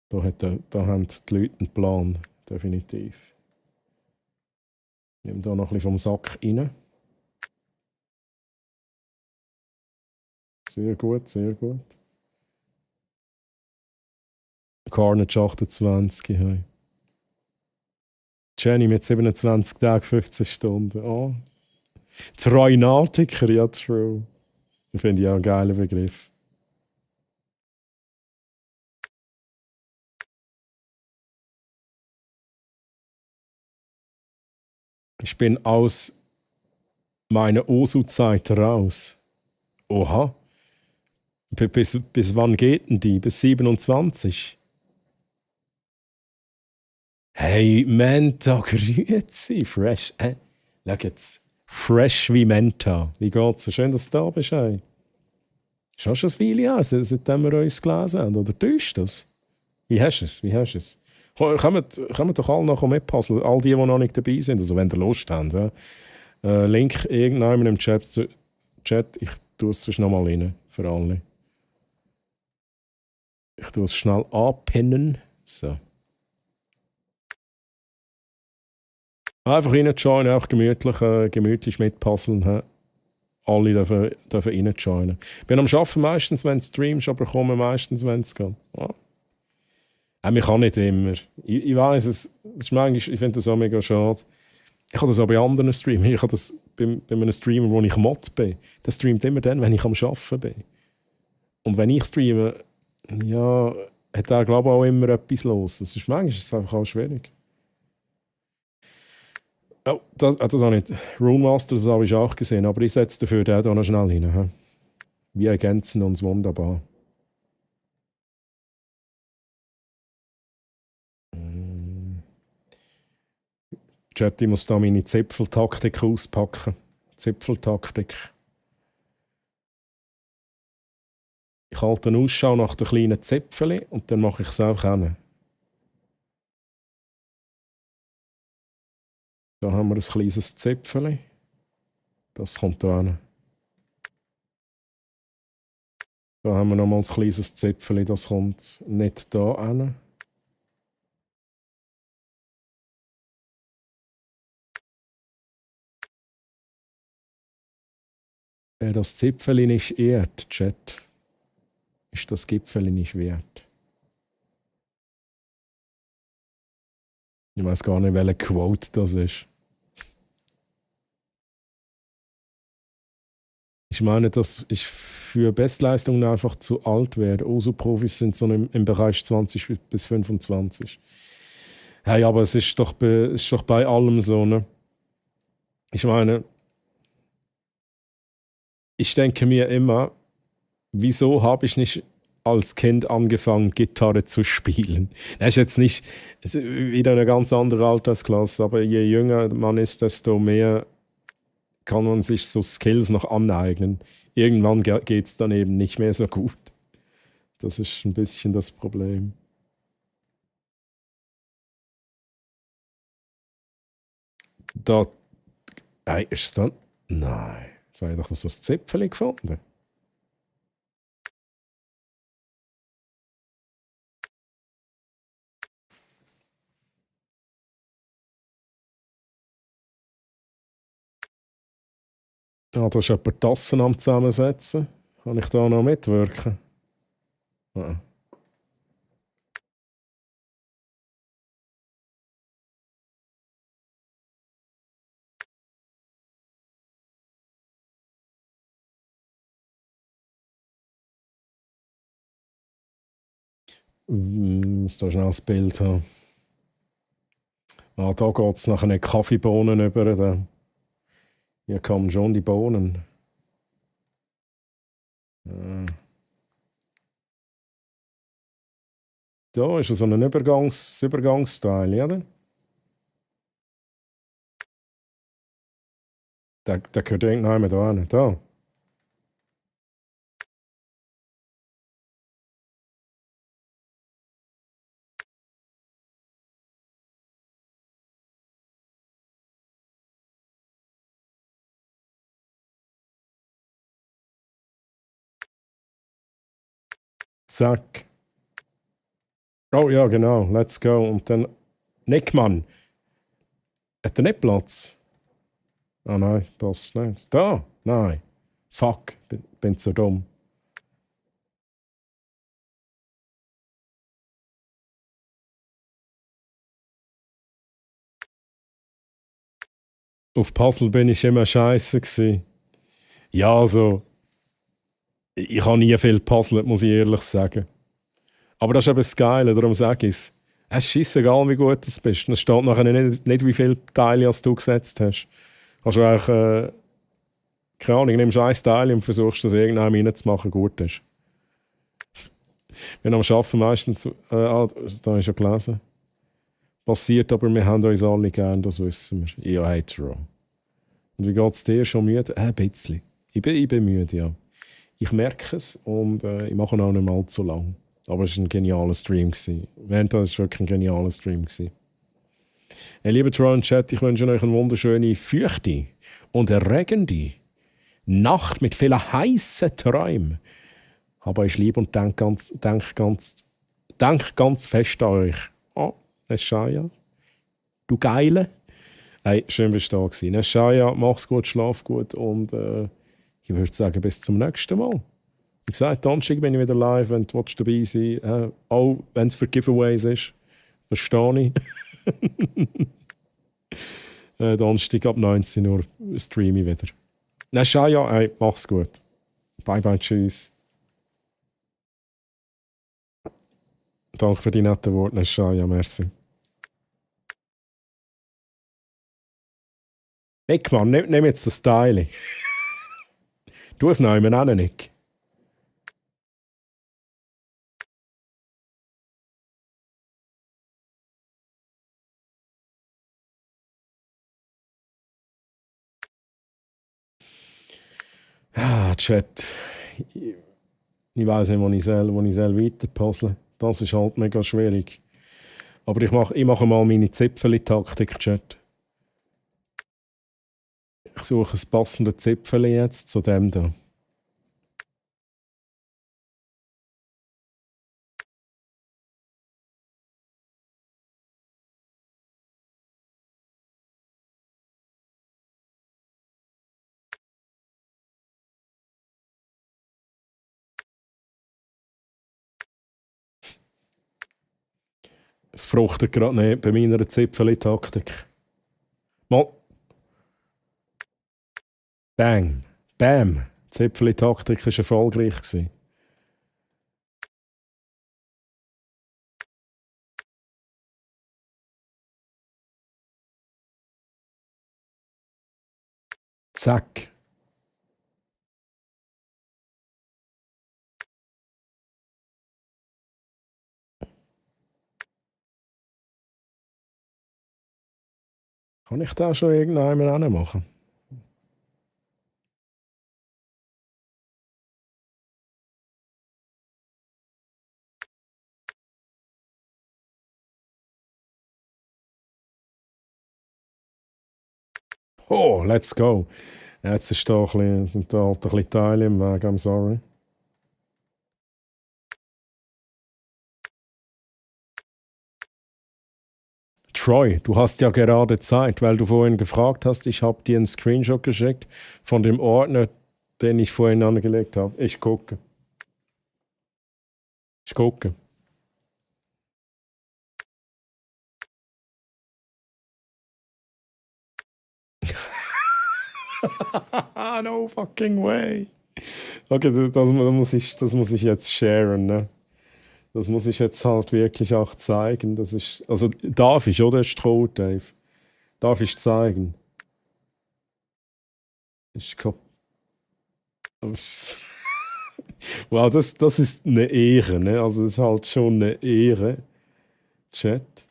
Speaker 1: Da haben die Leute einen Plan. Definitiv. Ich nehme da noch ein bisschen vom Sack rein. Sehr gut, sehr gut. Carnage 28. Hey. Jenny mit 27 Tagen, 15 Stunden. Oh. Treunatiker, ja, true. Das finde ich auch einen geilen Begriff. Ich bin aus meiner OSU-Zeit raus. Oha. Bis wann geht denn die? Bis 27? Hey, Menta, grüezi. Fresh. Schau jetzt. Fresh wie Menta. Wie geht's? Schön, dass du da bist. Hey. Schon ein Weile her, seitdem wir uns gelesen haben. Oder täuscht das? Wie hast du es? Kommt doch alle noch mitpassen. All die noch nicht dabei sind. Also, wenn ihr Lust habt. Ja. Link irgendjemand im Chat. Ich tue es sonst noch mal rein. Für alle. Ich tue es schnell anpinnen. So. Einfach rein joinen, auch gemütlich mitpuzzeln. alle dürfen reinjoinen. Ich bin am Arbeiten meistens, wenn du streamst, aber komme meistens, wenn es geht. Ja. Man kann nicht immer. Ich weiss, es ist manchmal, ich finde das auch mega schade. Ich habe das auch bei anderen Streamern. Ich habe das bei einem Streamer, wo ich Mod bin. Der streamt immer dann, wenn ich am Arbeiten bin. Und wenn ich streame, ja, hat er, glaube ich, auch immer etwas los. Das ist manchmal ist es einfach auch schwierig. Oh, das habe ich nicht. Rune Master, das habe ich auch gesehen, aber ich setze dafür den hier noch schnell hin. He? Wir ergänzen uns wunderbar. Chat, ich muss da meine Zipfeltaktik auspacken. Zipfeltaktik. Ich halte eine Ausschau nach den kleinen Zipfeln und dann mache ich es einfach hin. Da haben wir ein kleines Zipfel. Das kommt da hin. Da haben wir nochmal ein kleines Zipfel. Das kommt nicht da hin. Wer das Zipfel nicht ehrt, Chat, ist das Gipfel nicht wert. Ich weiß gar nicht, welche Quote das ist. Ich meine, dass ich für Bestleistungen einfach zu alt werde. OSU-Profis sind so im Bereich 20 bis 25. Hey, aber es ist doch bei allem so, ne? Ich meine, ich denke mir immer, wieso habe ich nicht als Kind angefangen, Gitarre zu spielen? Das ist jetzt nicht wieder eine ganz andere Altersklasse, aber je jünger man ist, desto mehr kann man sich so Skills noch aneignen. Irgendwann geht es dann eben nicht mehr so gut. Das ist ein bisschen das Problem. Da. Hey, ist es dann? Nein. Jetzt habe ich doch das Zipfel gefunden. Ja, da ist jemand Tassen am Zusammensetzen. Kann ich da noch mitwirken? Ja. Muss da schnell das Bild haben. Ah, da geht es nachher nicht Kaffeebohnen über. Hier kommen schon die Bohnen. Ja. Da ist so ein Übergangsteil, oder? Der gehört irgendjemand da hin. Da. Zack. Oh ja, genau. Let's go. Und dann Nickmann. Hat er nicht Platz? Ah nein, passt nicht. Da? Nein. Fuck, bin zu dumm. Auf Puzzle bin ich immer scheiße gsi. Ja, also. Ich habe nie viel gepuzzelt, muss ich ehrlich sagen. Aber das ist eben das Geile, darum sage ich es. Es ist scheissegal, wie gut du bist. Es steht nachher nicht, wie viele Teile du gesetzt hast. Hast du eigentlich, keine Ahnung, nimmst ein Teil und versuchst, das irgendwann reinzumachen, gut ist. Wir haben am Arbeiten meistens, das habe ich schon gelesen. Passiert, aber wir haben uns alle gern, das wissen wir. Ja, hey, true. Und wie geht es dir? Schon müde? Ein bisschen. Ich bin müde, ja. Ich merke es und ich mache auch nicht mal allzu lang. Aber es war ein genialer Stream. Während das war wirklich ein genialer Stream. Hey, liebe Troll und Chat, ich wünsche euch eine wunderschöne, feuchte und erregende Nacht mit vielen heißen Träumen. Hab euch lieb und denk ganz fest an euch. Oh, Neshaya, du Geile. Hey, schön, dass du da warst. Neshaya, mach's gut, schlaf gut und Ich würde sagen, bis zum nächsten Mal. Wie gesagt, Donnerstag bin ich wieder live, wenn du dabei sein willst. Auch wenn es für Giveaways ist. Verstehe ich. Donnerstag ab 19 Uhr streame ich wieder. Na, schau ja, hey, mach's gut. Bye bye, tschüss. Danke für die netten Worte, Shaya, merci. Nick, Mann, nimm jetzt das Teil. Du es nehmen auch, Nick. Ah, Chat. Ich weiss nicht, wo ich weiter puzzle. Das ist halt mega schwierig. Aber ich mache mal meine Zipfeli-Taktik, Chat. Ich suche ein passendes Zipfeli jetzt zu dem da. Es fruchtet gerade nicht bei meiner Zipfeli-Taktik. Mal. Bang. Bam. Die Zipfeli-Taktik war erfolgreich gewesen. Zack. Kann ich da schon irgendjemand machen? Oh, let's go. Jetzt sind da ein bisschen Teile im Weg, I'm sorry. Troy, du hast ja gerade Zeit, weil du vorhin gefragt hast, ich habe dir einen Screenshot geschickt von dem Ordner, den ich vorhin angelegt habe. Ich gucke. No fucking way. Okay, das muss ich jetzt sharen, ne? Das muss ich jetzt halt wirklich auch zeigen. Das ist, also darf ich, oder? Stroh, Dave. Darf ich zeigen? Wow, das ist eine Ehre, ne? Also das ist halt schon eine Ehre. Chat.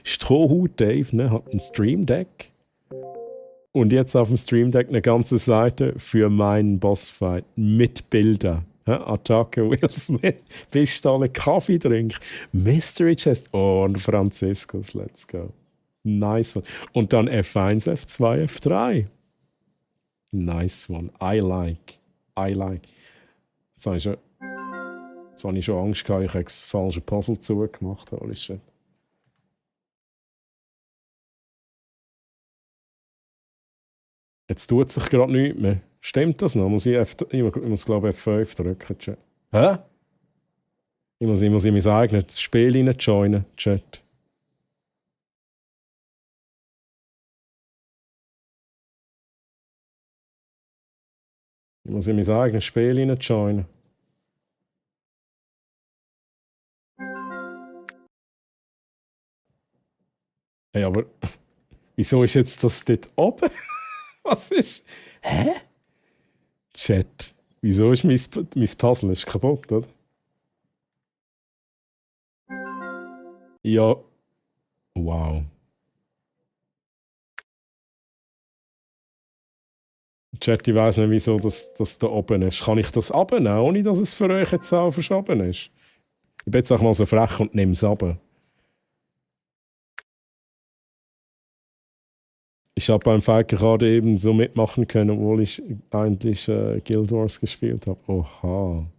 Speaker 1: Strohhut Dave, ne, hat ein Stream Deck. Und jetzt auf dem Stream Deck eine ganze Seite für meinen Bossfight mit Bildern. Ja, Attacke Will Smith, Pistole, Kaffeedrink, Mystery Chest und Franziskus, let's go. Nice one. Und dann F1, F2, F3. Nice one. I like. Jetzt habe ich schon Angst gehabt, ich habe das falsche Puzzle zugemacht. Holy shit. Jetzt tut sich gerade nichts mehr. Stimmt das noch? Ich muss glaube ich F5 drücken. Hä? Ich muss in mein eigenes Spiel joinen, Chat. Ich muss in mein eigenes Spiel joinen. Hey, aber wieso ist jetzt das dort oben? Was ist? Hä? Chat. Wieso ist mein Puzzle ist kaputt, oder? Ja. Wow. Chat, ich weiss nicht, wieso das da oben ist. Kann ich das abnehmen, ohne dass es für euch jetzt auch verschoben ist? Ich bin jetzt auch mal so frech und nehme es ab. Ich habe beim Fight gerade eben so mitmachen können, obwohl ich eigentlich Guild Wars gespielt habe. Oha.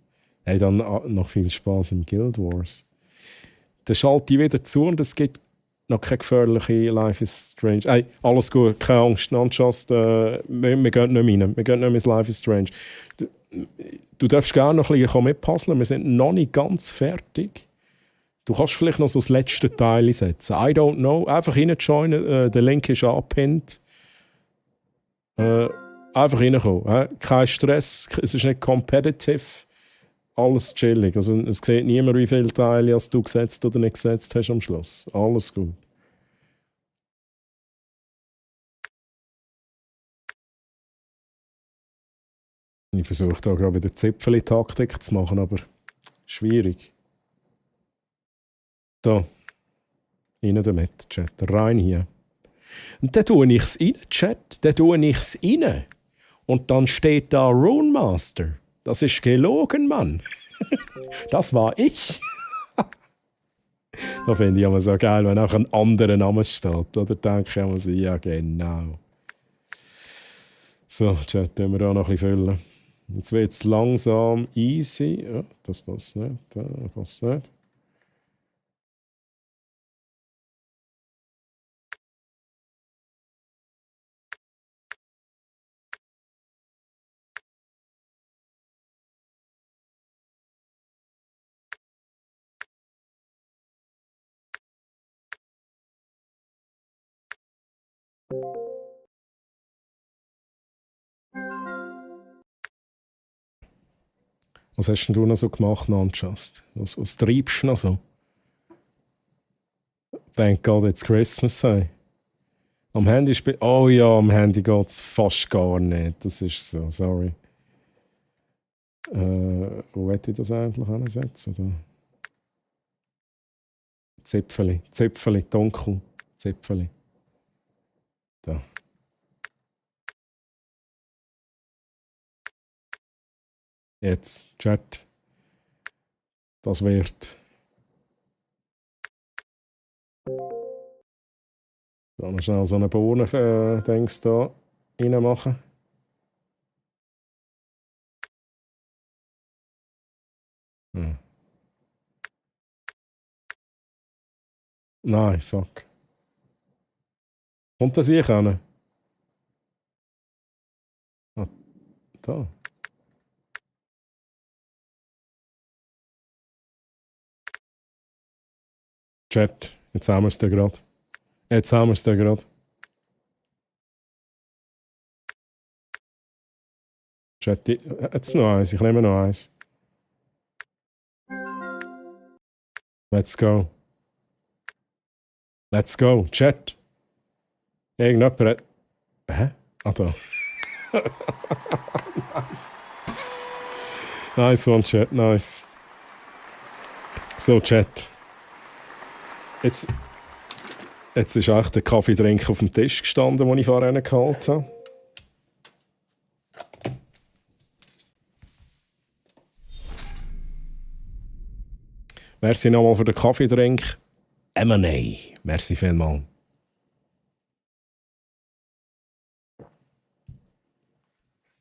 Speaker 1: Hey, dann noch viel Spaß im Guild Wars. Dann schalte ich wieder zu und es gibt noch keine gefährliche Life is Strange. Ey, alles gut, keine Angst, Nonchast, wir gehen nicht mehr rein. Wir gehen nicht mehr ins Life is Strange. Du darfst gerne noch ein bisschen mitpuzzeln, wir sind noch nicht ganz fertig. Du kannst vielleicht noch so das letzte Teil setzen. I don't know. Einfach reinjoinen, der Link ist angepinnt. Einfach reinkommen. Kein Stress, es ist nicht competitive. Alles chillig. Also, es sieht niemand, wie viele Teile hast du gesetzt oder nicht gesetzt hast am Schluss. Alles gut. Ich versuche da gerade wieder Zipfeli-Taktik zu machen, aber schwierig. Da. Rein damit, Chat. Rein hier. Und dann tue ich es rein, Chat. Dann tue ich es rein. Und dann steht da Rune Master. Das ist gelogen, Mann. Das war ich. Da finde ich immer so geil, wenn auch ein anderer Name steht. Oder denke ich immer so, ja genau. So, Chat, tun wir auch noch ein bisschen füllen. Jetzt wird es langsam easy. Ja, das passt nicht. Das passt nicht. Was hast denn du noch so gemacht, Nonchast? Was treibst du noch so? Thank God it's Christmas, hey. Am Handy oh ja, am Handy geht es fast gar nicht. Das ist so, sorry. Wo will ich das eigentlich ansetzen? Da. Zipfeli, dunkel. Zipfeli. Da. Jetzt, Chat. Das wird. Da noch schnell so eine Bohnen-Dings da reinmachen. Hm. Nein, fuck. Kommt das hier hin? Ah, da. Chat, jetzt haben wir es da gerade. Chat, jetzt noch eins, ich nehme noch eins. Let's go. Let's go, Chat. Irgendjemand hat... Hä? Ah, da. Nice. Nice one, Chat, nice. So, Chat. Jetzt ist eigentlich der Kaffeetrink auf dem Tisch gestanden, den ich vorhin geholt habe. Merci nochmal für den Kaffeetrink. M&A. Merci vielmals.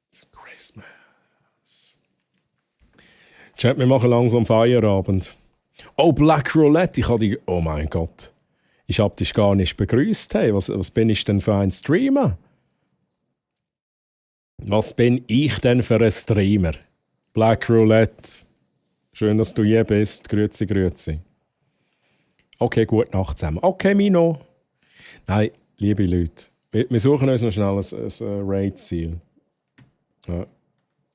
Speaker 1: It's Christmas. Chat, wir machen langsam Feierabend. Oh, Black Roulette, ich habe die... Oh mein Gott. Ich habe dich gar nicht begrüßt. Hey, was bin ich denn für ein Streamer? Was bin ich denn für ein Streamer? Black Roulette. Schön, dass du hier bist. Grüezi, grüezi. Okay, gute Nacht zusammen. Okay, Mino. Nein, liebe Leute. Wir suchen uns noch schnell ein Raid-Ziel. Ja.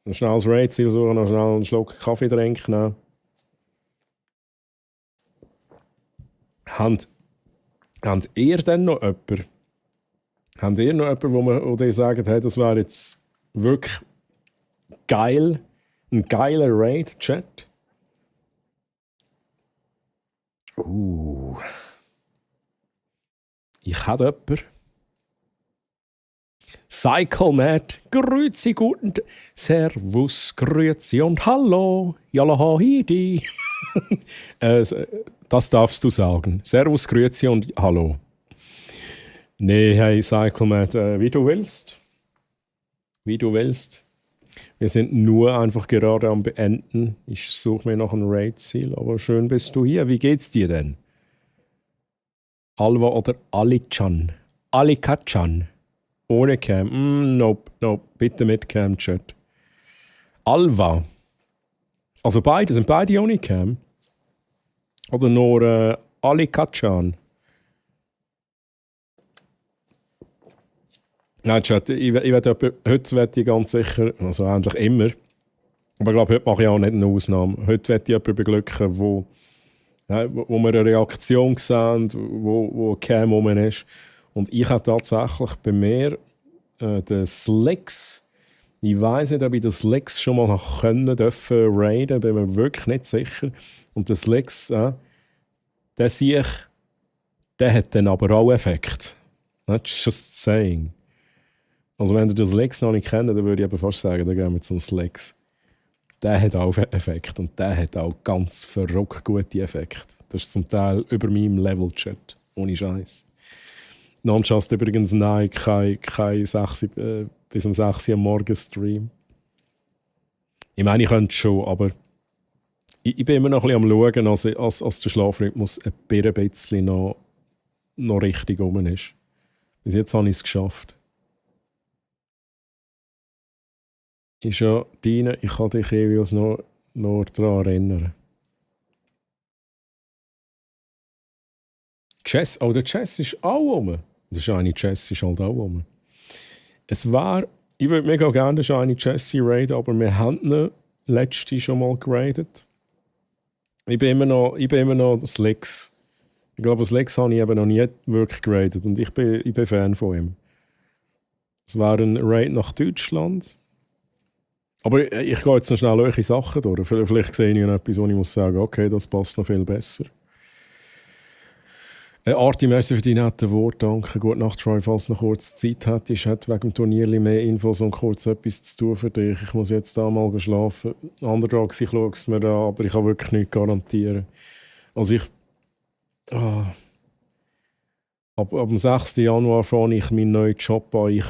Speaker 1: Ein schnelles Raid-Ziel suchen, noch schnell einen Schluck Kaffee trinken. Habt ihr denn noch jemanden? Habt ihr noch jemanden, wo ihr sagt, hey, das wäre jetzt wirklich geil? Ein geiler Raid-Chat? Ich habe jemanden. Cycle Matt, grüezi, guten Tag. Servus, grüezi und hallo. Jalla Hidi. Das darfst du sagen. Servus, grüezi und hallo. Nee, hey, Cycle Matt, wie du willst. Wie du willst. Wir sind nur einfach gerade am Beenden. Ich suche mir noch ein Raid-Ziel, aber schön bist du hier. Wie geht's dir denn? Alva oder Alichan? Alicachan. Ohne Cam. Nope. Bitte mit Cam, Chat. Alva. Also sind beide ohne Cam? Oder nur Alicachan? Nein, Chat, heute wette ich ganz sicher, also eigentlich immer, aber ich glaube, heute mache ich auch nicht eine Ausnahme. Heute wette ich jemanden beglücken, wo wir eine Reaktion sehen, wo Cam rum ist. Und ich habe tatsächlich bei mir den Slicks, ich weiss nicht, ob ich den Slicks schon mal dürfen raiden, bin mir wirklich nicht sicher. Und der Slicks, der hat dann aber auch Effekt. That's just saying. Also wenn ihr den Slicks noch nicht kennt, dann würde ich aber fast sagen, dann gehen wir zum Slicks. Der hat auch Effekt und der hat auch ganz verrückt gute Effekte. Das ist zum Teil über meinem Level-Chat. Ohne Scheiß. Nonchast übrigens nein, kein 6, bis um 6 Uhr am Morgen Stream. Ich meine, ich könnte schon, aber ich bin immer noch ein bisschen am Schauen, als der Schlafrhythmus ein bisschen noch richtig rum ist. Bis jetzt habe ich es geschafft. Ist ja deine, ich kann dich jeweils noch daran erinnern. Chess, der Chess ist auch rum. Der Shiny Chess ist halt auch rum. Ich würde mega gerne den Shiny Chessie raiden, aber wir haben ihn letzte schon mal geradet. Ich bin immer noch Slicks. Ich glaube, Slicks habe ich eben noch nie wirklich geradet und ich bin Fan von ihm. Es war ein Raid nach Deutschland. Aber ich gehe jetzt noch schnell eure Sachen durch. Vielleicht sehe ich noch etwas, wo ich muss sagen, okay, das passt noch viel besser. Arti, merci für die netten Worte, danke. Gute Nacht, Troy, falls du noch kurz Zeit hättest. Hat wegen dem Turnier mehr Infos und kurz etwas zu tun für dich. Ich muss jetzt da mal schlafen. Andererseits, ich schaue es mir an, aber ich kann wirklich nichts garantieren. Also ab dem 6. Januar fange ich meinen neuen Job an.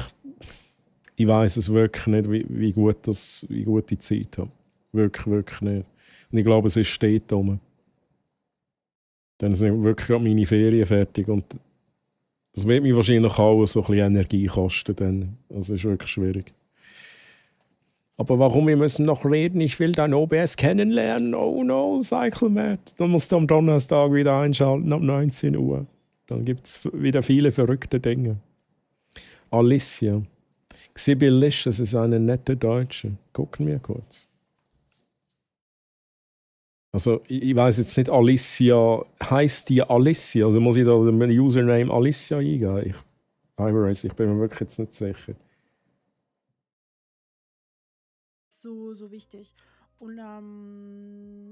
Speaker 1: Ich weiss es wirklich nicht, wie gut ich Zeit habe. Wirklich, wirklich nicht. Und ich glaube, es ist steht rum. Dann sind wirklich gerade meine Ferien fertig. Und das wird mir wahrscheinlich auch so ein bisschen Energie kosten. Dann. Also ist wirklich schwierig. Aber warum? Wir müssen noch reden. Ich will dein OBS kennenlernen. Oh no, CycleMatt. Dann musst du am Donnerstag wieder einschalten ab 19 Uhr. Dann gibt es wieder viele verrückte Dinge. Alicia. Xibilicious ist eine nette Deutsche. Gucken wir kurz. Also, ich weiss jetzt nicht, Alicia, heisst die Alicia? Also muss ich da den Username Alicia eingeben? Ich bin mir wirklich jetzt nicht sicher.
Speaker 16: So wichtig. Und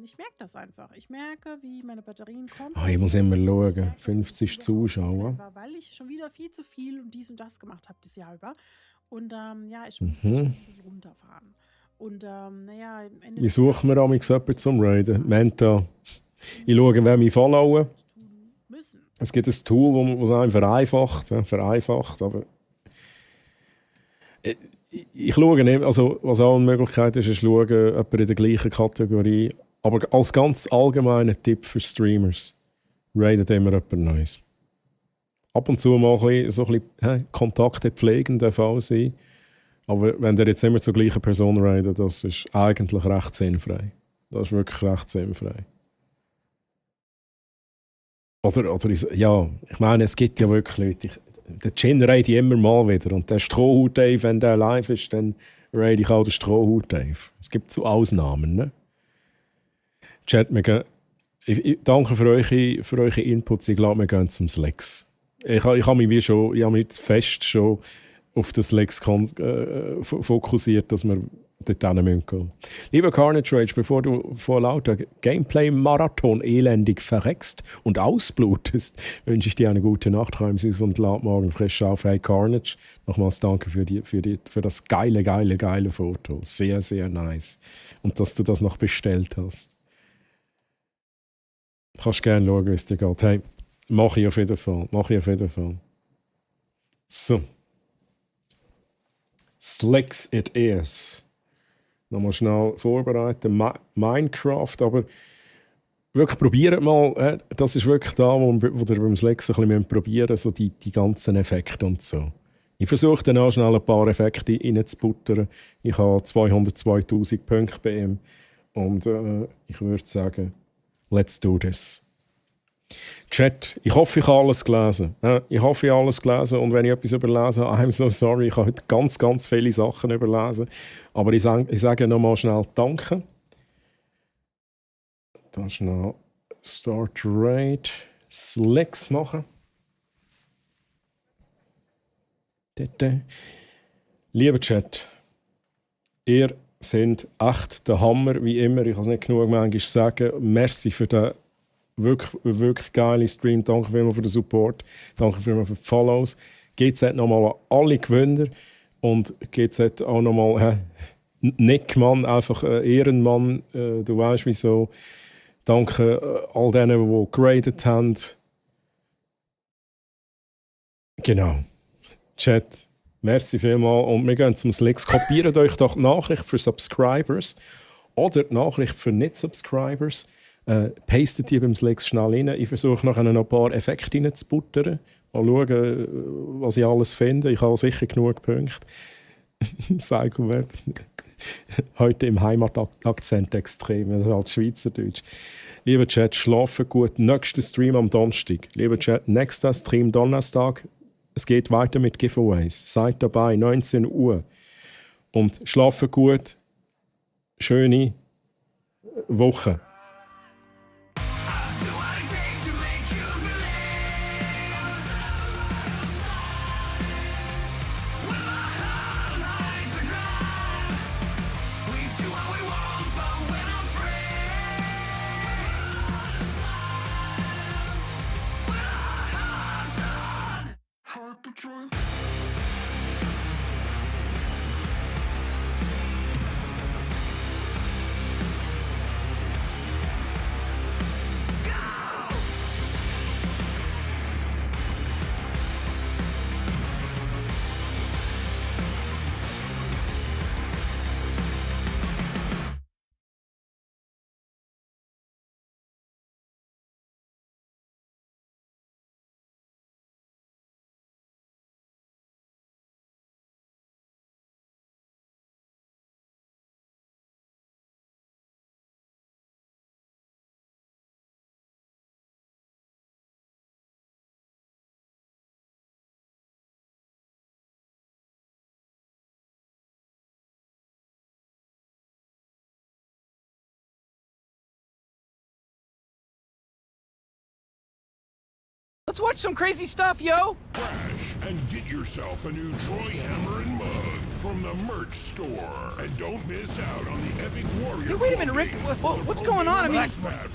Speaker 16: ich merke das einfach. Ich merke, wie meine Batterien kommen.
Speaker 1: Ich muss immer schauen. 50 Zuschauer.
Speaker 16: Weil ich schon wieder viel zu viel und dies und das gemacht habe das Jahr über. Und ich muss ein bisschen runterfahren. Und
Speaker 1: wie suchen wir amigs jemanden zum Raiden? Menta. Ich schaue, wer mich followen. Es gibt ein Tool, das einem vereinfacht, aber ich schaue nicht, also was auch eine Möglichkeit ist schauen, jemand in der gleichen Kategorie. Aber als ganz allgemeiner Tipp für Streamers, raidet immer jemand Neues. Ab und zu mal so ein bisschen Kontakte pflegen darf auch sein. Aber wenn der jetzt immer zur gleichen Person raidet, das ist eigentlich recht sinnfrei. Das ist wirklich recht sinnfrei. Oder ich meine, es gibt ja wirklich Leute, der Chin raid ich immer mal wieder. Und der Strohhut-Dave, wenn der live ist, dann raid ich auch den Strohhut-Dave. Es gibt so Ausnahmen, ne? Chat, ich danke für eure Inputs. Ich glaube, wir gehen zum Slicks. Ich habe mich fest schon auf das Lex fokussiert, dass wir dort hin müssen. Lieber Carnage Rage, bevor du vor lauter Gameplay-Marathon elendig verreckst und ausblutest, wünsche ich dir eine gute Nacht, Reimsis, und lad morgen frisch auf. Hey Carnage, nochmals danke für das geile Foto. Sehr, sehr nice. Und dass du das noch bestellt hast. Du kannst gerne schauen, wie es dir geht. Hey, mach ich auf jeden Fall. So. Slicks it is. Nochmal schnell vorbereiten. Minecraft, aber wirklich probiert mal, das ist wirklich da, wo ihr beim Slex ein bisschen probieren müsst, so die ganzen Effekte und so. Ich versuche dann auch schnell ein paar Effekte reinzubuttern. Ich habe 202'000 Punkte bei ihm. Und ich würde sagen, let's do this. Chat, ich hoffe, ich habe alles gelesen. Ich hoffe, ich habe alles gelesen. Und wenn ich etwas überlesen habe, I'm so sorry, ich habe heute ganz, ganz viele Sachen überlesen. Aber ich sage nochmal schnell Danke. Dann schnell Start Raid Slex machen. Lieber Chat, ihr seid echt der Hammer, wie immer. Ich kann es nicht genug manchmal sagen. Merci für den wirklich geilen Stream. Danke vielmals für den Support. Danke vielmals für die Follows. GZ nochmal an alle Gewinner. Und GZ auch nochmal Nick, Mann, einfach Ehrenmann. Du weißt wieso. Danke all denen, die geradet haben. Genau. Chat, merci vielmals. Und wir gehen zum Slex. Kopiert euch doch die Nachricht für Subscribers oder die Nachricht für Nicht-Subscribers. Pastet die beim Slex schnell rein. Ich versuche nachher noch ein paar Effekte reinzubuttern. Mal schauen, was ich alles finde. Ich habe sicher genug Punkte. Cycleweb. Heute im Heimatakzent extrem, das ist halt Schweizerdeutsch. Lieber Chat, schlafen gut. Nächster Stream am Donnerstag. Lieber Chat, nächster Stream Donnerstag. Es geht weiter mit Giveaways. Seid dabei, 19 Uhr. Und schlafen gut. Schöne Woche.
Speaker 8: Let's watch some crazy stuff, yo!
Speaker 15: Crash and get yourself a new Troy Hammer and mug from the merch store. And don't miss out on the epic warrior.
Speaker 8: Hey, wait a minute, Rick. What's going on? I mean,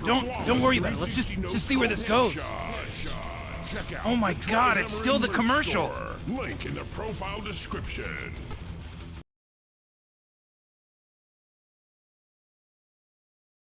Speaker 8: don't worry about it. Let's just see where this goes. Oh my God! It's still the commercial.
Speaker 15: Link in the profile description.